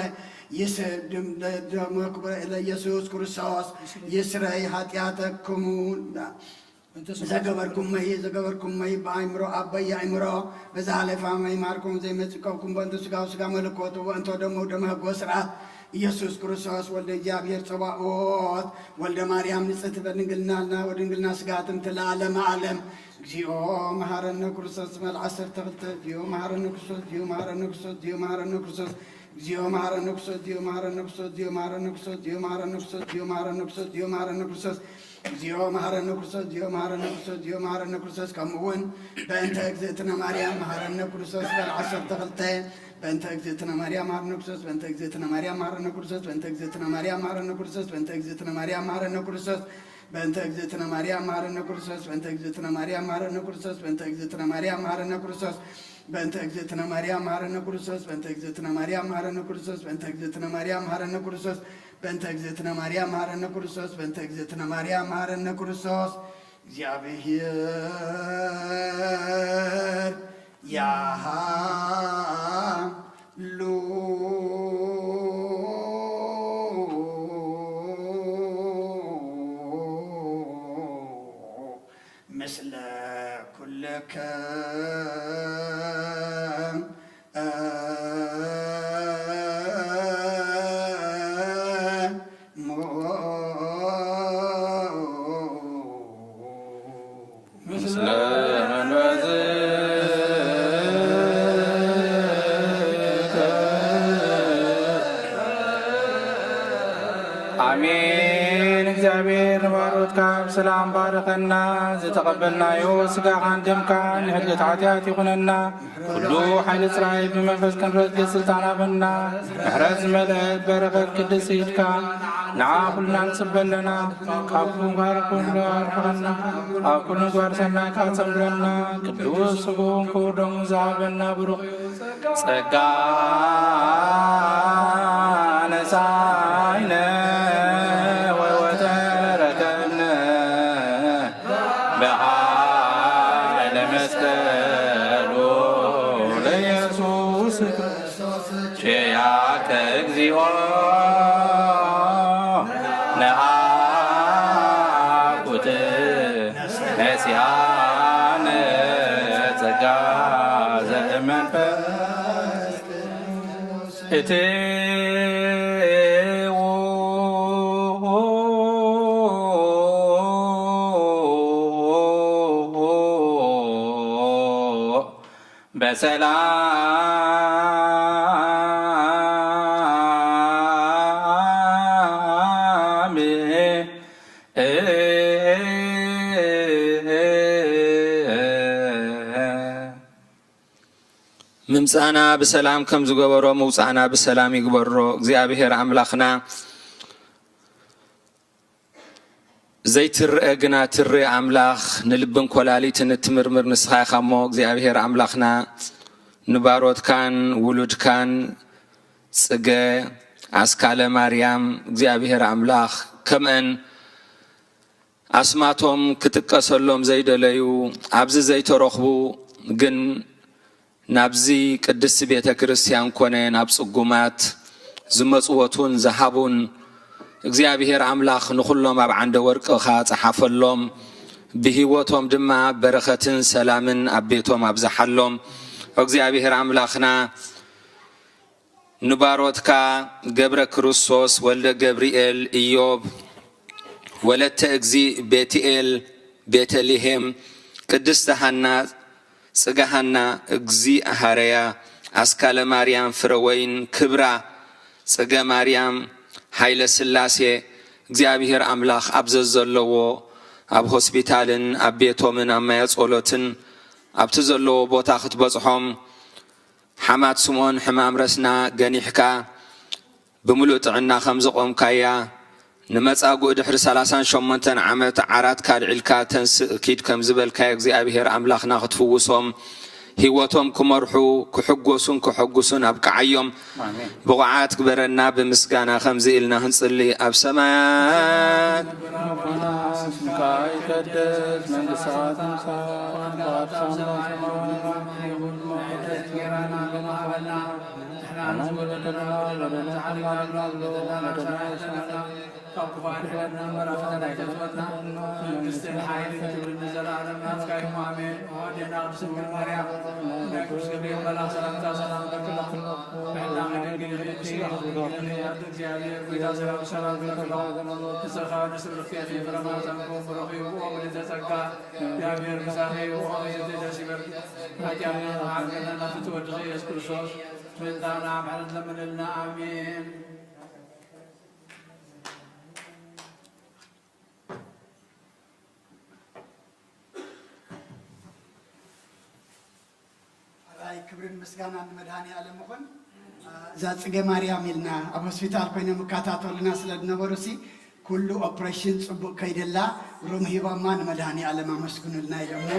ይስ-፣ ደም-፣ ደሞ ክቡረ ለኢየሱስ ክርስቶስ ይስረይ ኃጢአተክሙ። ዘገበርኩሞ ይህ ዘገበርኩሞ ይህ በአእምሮ አበይ አእምሮ በዛ ሀለፋ መይማርኩም ዘይመጽቀብኩም በእንተ ስጋው ስጋ መለኮቱ በእንተ ደሙ ደመ ህጎ ስርዓት ኢየሱስ ክርስቶስ ወልደ እግዚኣብሔር ጸባኦት ወልደ ማርያም ንጽሕት በድንግልናና ወድንግልና ስጋትም ትለዓለመ ዓለም። እግዚኦ መሐረነ ክርስቶስ መልዓ ዓሰርተ ክልተ። እግዚኦ መሐረነ ክርስቶስ፣ እግዚኦ መሐረነ ክርስቶስ፣ እግዚኦ መሐረነ ክርስቶስ። እግዚኦ መሐረነ ክርስቶስ፣ እግዚኦ መሐረነ ክርስቶስ፣ እግዚኦ መሐረነ ክርስቶስ፣ እግዚኦ መሐረነ ክርስቶስ፣ እግዚኦ መሐረነ ክርስቶስ፣ እግዚኦ መሐረነ ክርስቶስ፣ እግዚኦ መሐረነ ክርስቶስ፣ እግዚኦ መሐረነ ክርስቶስ። ከምኡ እውን በእንተ እግዝእትነ ማርያም መሐረነ ክርስቶስ በል ዓሰርተ ክልተ። በእንተ እግዝእትነ ማርያም መሐረነ ክርስቶስ፣ በእንተ እግዝእትነ ማርያም መሐረነ ክርስቶስ፣ በእንተ እግዝእትነ ማርያም መሐረነ ክርስቶስ፣ በእንተ እግዝእትነ ማርያም መሐረነ ክርስቶስ፣ በእንተ እግዝእትነ ማርያም መሐረነ ክርስቶስ፣ በእንተ እግዝእትነ ማርያም መሐረነ ክርስቶስ፣ በእንተ እግዝእትነ ማርያም መሐረነ ክርስቶስ፣ በእንተ እግዝእትነ ማርያም መሐረነ ክርስቶስ፣ በእንተ እግዝእትነ ማርያም መሐረነ ክርስቶስ፣ በእንተ እግዝእትነ ማርያም መሐረነ ክርስቶስ፣ በእንተ እግዝእትነ ማርያም መሐረነ ክርስቶስ፣ በእንተ እግዝእትነ ማርያም መሐረነ ክርስቶስ። እግዚኣብሔር ያሃሉ ምስለ ኩልክም። ምስለ መንፈስከ። አሜን። እግዚኣብሔር ንባሮትካ ብሰላም ባረኸና። ዝተቐበልናዮ ስጋኻን ደምካን ንሕድገት ሓጢኣት ይኹነና። ኩሉ ሓይሊ ጽራይ ብመንፈስ ክንረግ ስልጣን ሃበና። ምሕረት ዝመልአት በረኸት ቅድስቲ ኢድካ ንዓ ኩልና ንጽበ ኣለና። ካብ ኩሉ ምግባር ኩሉ ኣርሕቐና። ኣብ ኩሉ ምግባር ሰናይ ካጸምረና። ቅዱስ ስግኡን ክቡር ደሙ ዝሃበና ብሩኽ ጸጋ ነሳይነ ወወተረከብነ ብኃይለ መስቀሉ ለኢየሱስ ኪያከ እግዚኦ ነአኩት ነሲያነ ዘእመንፈስ ቅዱስ እትዉ በሰላም ምምጻእና ብሰላም ከም ዝገበሮ ምውጻእና ብሰላም ይግበሮ። እግዚኣብሔር ኣምላኽና ዘይትርአ ግና ትርእ ኣምላኽ፣ ንልብን ኮላሊትን እትምርምር ንስኻ ኢኻ እሞ፣ እግዚኣብሔር ኣምላኽና ንባሮትካን ውሉድካን ጽገ ኣስካለ ማርያም እግዚኣብሔር ኣምላኽ ከምአን ኣስማቶም ክጥቀሰሎም ዘይደለዩ ኣብዚ ዘይተረኽቡ ግን ናብዚ ቅድስቲ ቤተ ክርስቲያን ኮነ ናብ ጽጉማት ዝመጽወቱን ዝሃቡን እግዚኣብሔር ኣምላኽ ንኹሎም ኣብ ዓንደ ወርቅኻ ጸሓፈሎም፣ ብህይወቶም ድማ በረኸትን ሰላምን ኣብ ቤቶም ኣብዝሓሎም። እግዚኣብሔር ኣምላኽና ንባሮትካ ገብረ ክርስቶስ ወልደ ገብርኤል ኢዮብ ወለተ እግዚእ ቤትኤል ቤተልሔም ቅድስተ ሃና ጽገ ሃና እግዚእ ሃረያ ኣስካለ ማርያም ፍረ ወይን ክብራ ጽገ ማርያም ሃይለ ስላሴ እግዚኣብሔር ኣምላኽ ኣብ ዘዘለዎ ኣብ ሆስፒታልን ኣብ ቤቶምን ኣብ ማያ ጸሎትን ኣብቲ ዘለዎ ቦታ ክትበጽሖም ሓማት ስምኦን ሕማም ረስና ገኒሕካ ብምሉእ ጥዕና ከም ዘቖምካያ ንመጻጉእ ድሕሪ ሰላሳን ሸሞንተን ዓመት ዓራትካ ኣልዒልካ ተንስእ ኪድ ከም ዝበልካዮ እግዚኣብሔር ኣምላኽና ክትፍውሶም ህይወቶም ክመርሑ ክሕጎሱን ከሐጉሱን ኣብቅዓዮም። ኣሜን። ብቑዓት ግበረና ብምስጋና ከምዚ ኢልና ክንጽሊ ኣብ ሰማያት ስምካ ይቀደስ መንግስትካ ትምጻእ ፈቃድካ ኣብ ሰማይ መንግስትን ሓይልን ክብርን ንዘለኣለም ናትካ እዩ። ኣሜን። ኣዴና ቅድስት ድንግል ማርያም ናይ ቅዱስ ገብርኤል መልኣኽ ሰላምታ ሰላም እልኪ ኣለኹ። ብሕልናኺ ድንግል ኢኺ፣ ብስጋኺ ድንግል ኢኺ፣ ኣደ እግዚኣብሔር ጐይታ ሰላም ሰላም እልኪ ኣለኹ። ንስኻ ንስብርክቲ ኢኺ፣ ፍረ ማህፀንኪ እውን ብሩኽ እዩ። ብእኡ ምልዕተ ጸጋ እግዚኣብሔር ምሳኺ እዩ። ብእኡ ምልዕተ ደስ ይበልኪ። ሓጢኣትና ዝመሓረልና ናፍቲ ወድኺ ኢየሱስ ክርስቶስ ምእንታና ምሕረት ለምንልና። ኣሜን። ሕራይ ክብርን ምስጋናን ንመድሃኔ ዓለም ይኹን። እዛ ጽገ ማርያም ኢልና ኣብ ሆስፒታል ኮይኖም ይከታተሉና ስለ ዝነበሩ ሲ ኩሉ ኦፕሬሽን ጽቡቕ ከይደላ ሩም ሂቦማ ንመድሃኔ ዓለም ኣመስግኑልና ኢሎሞ።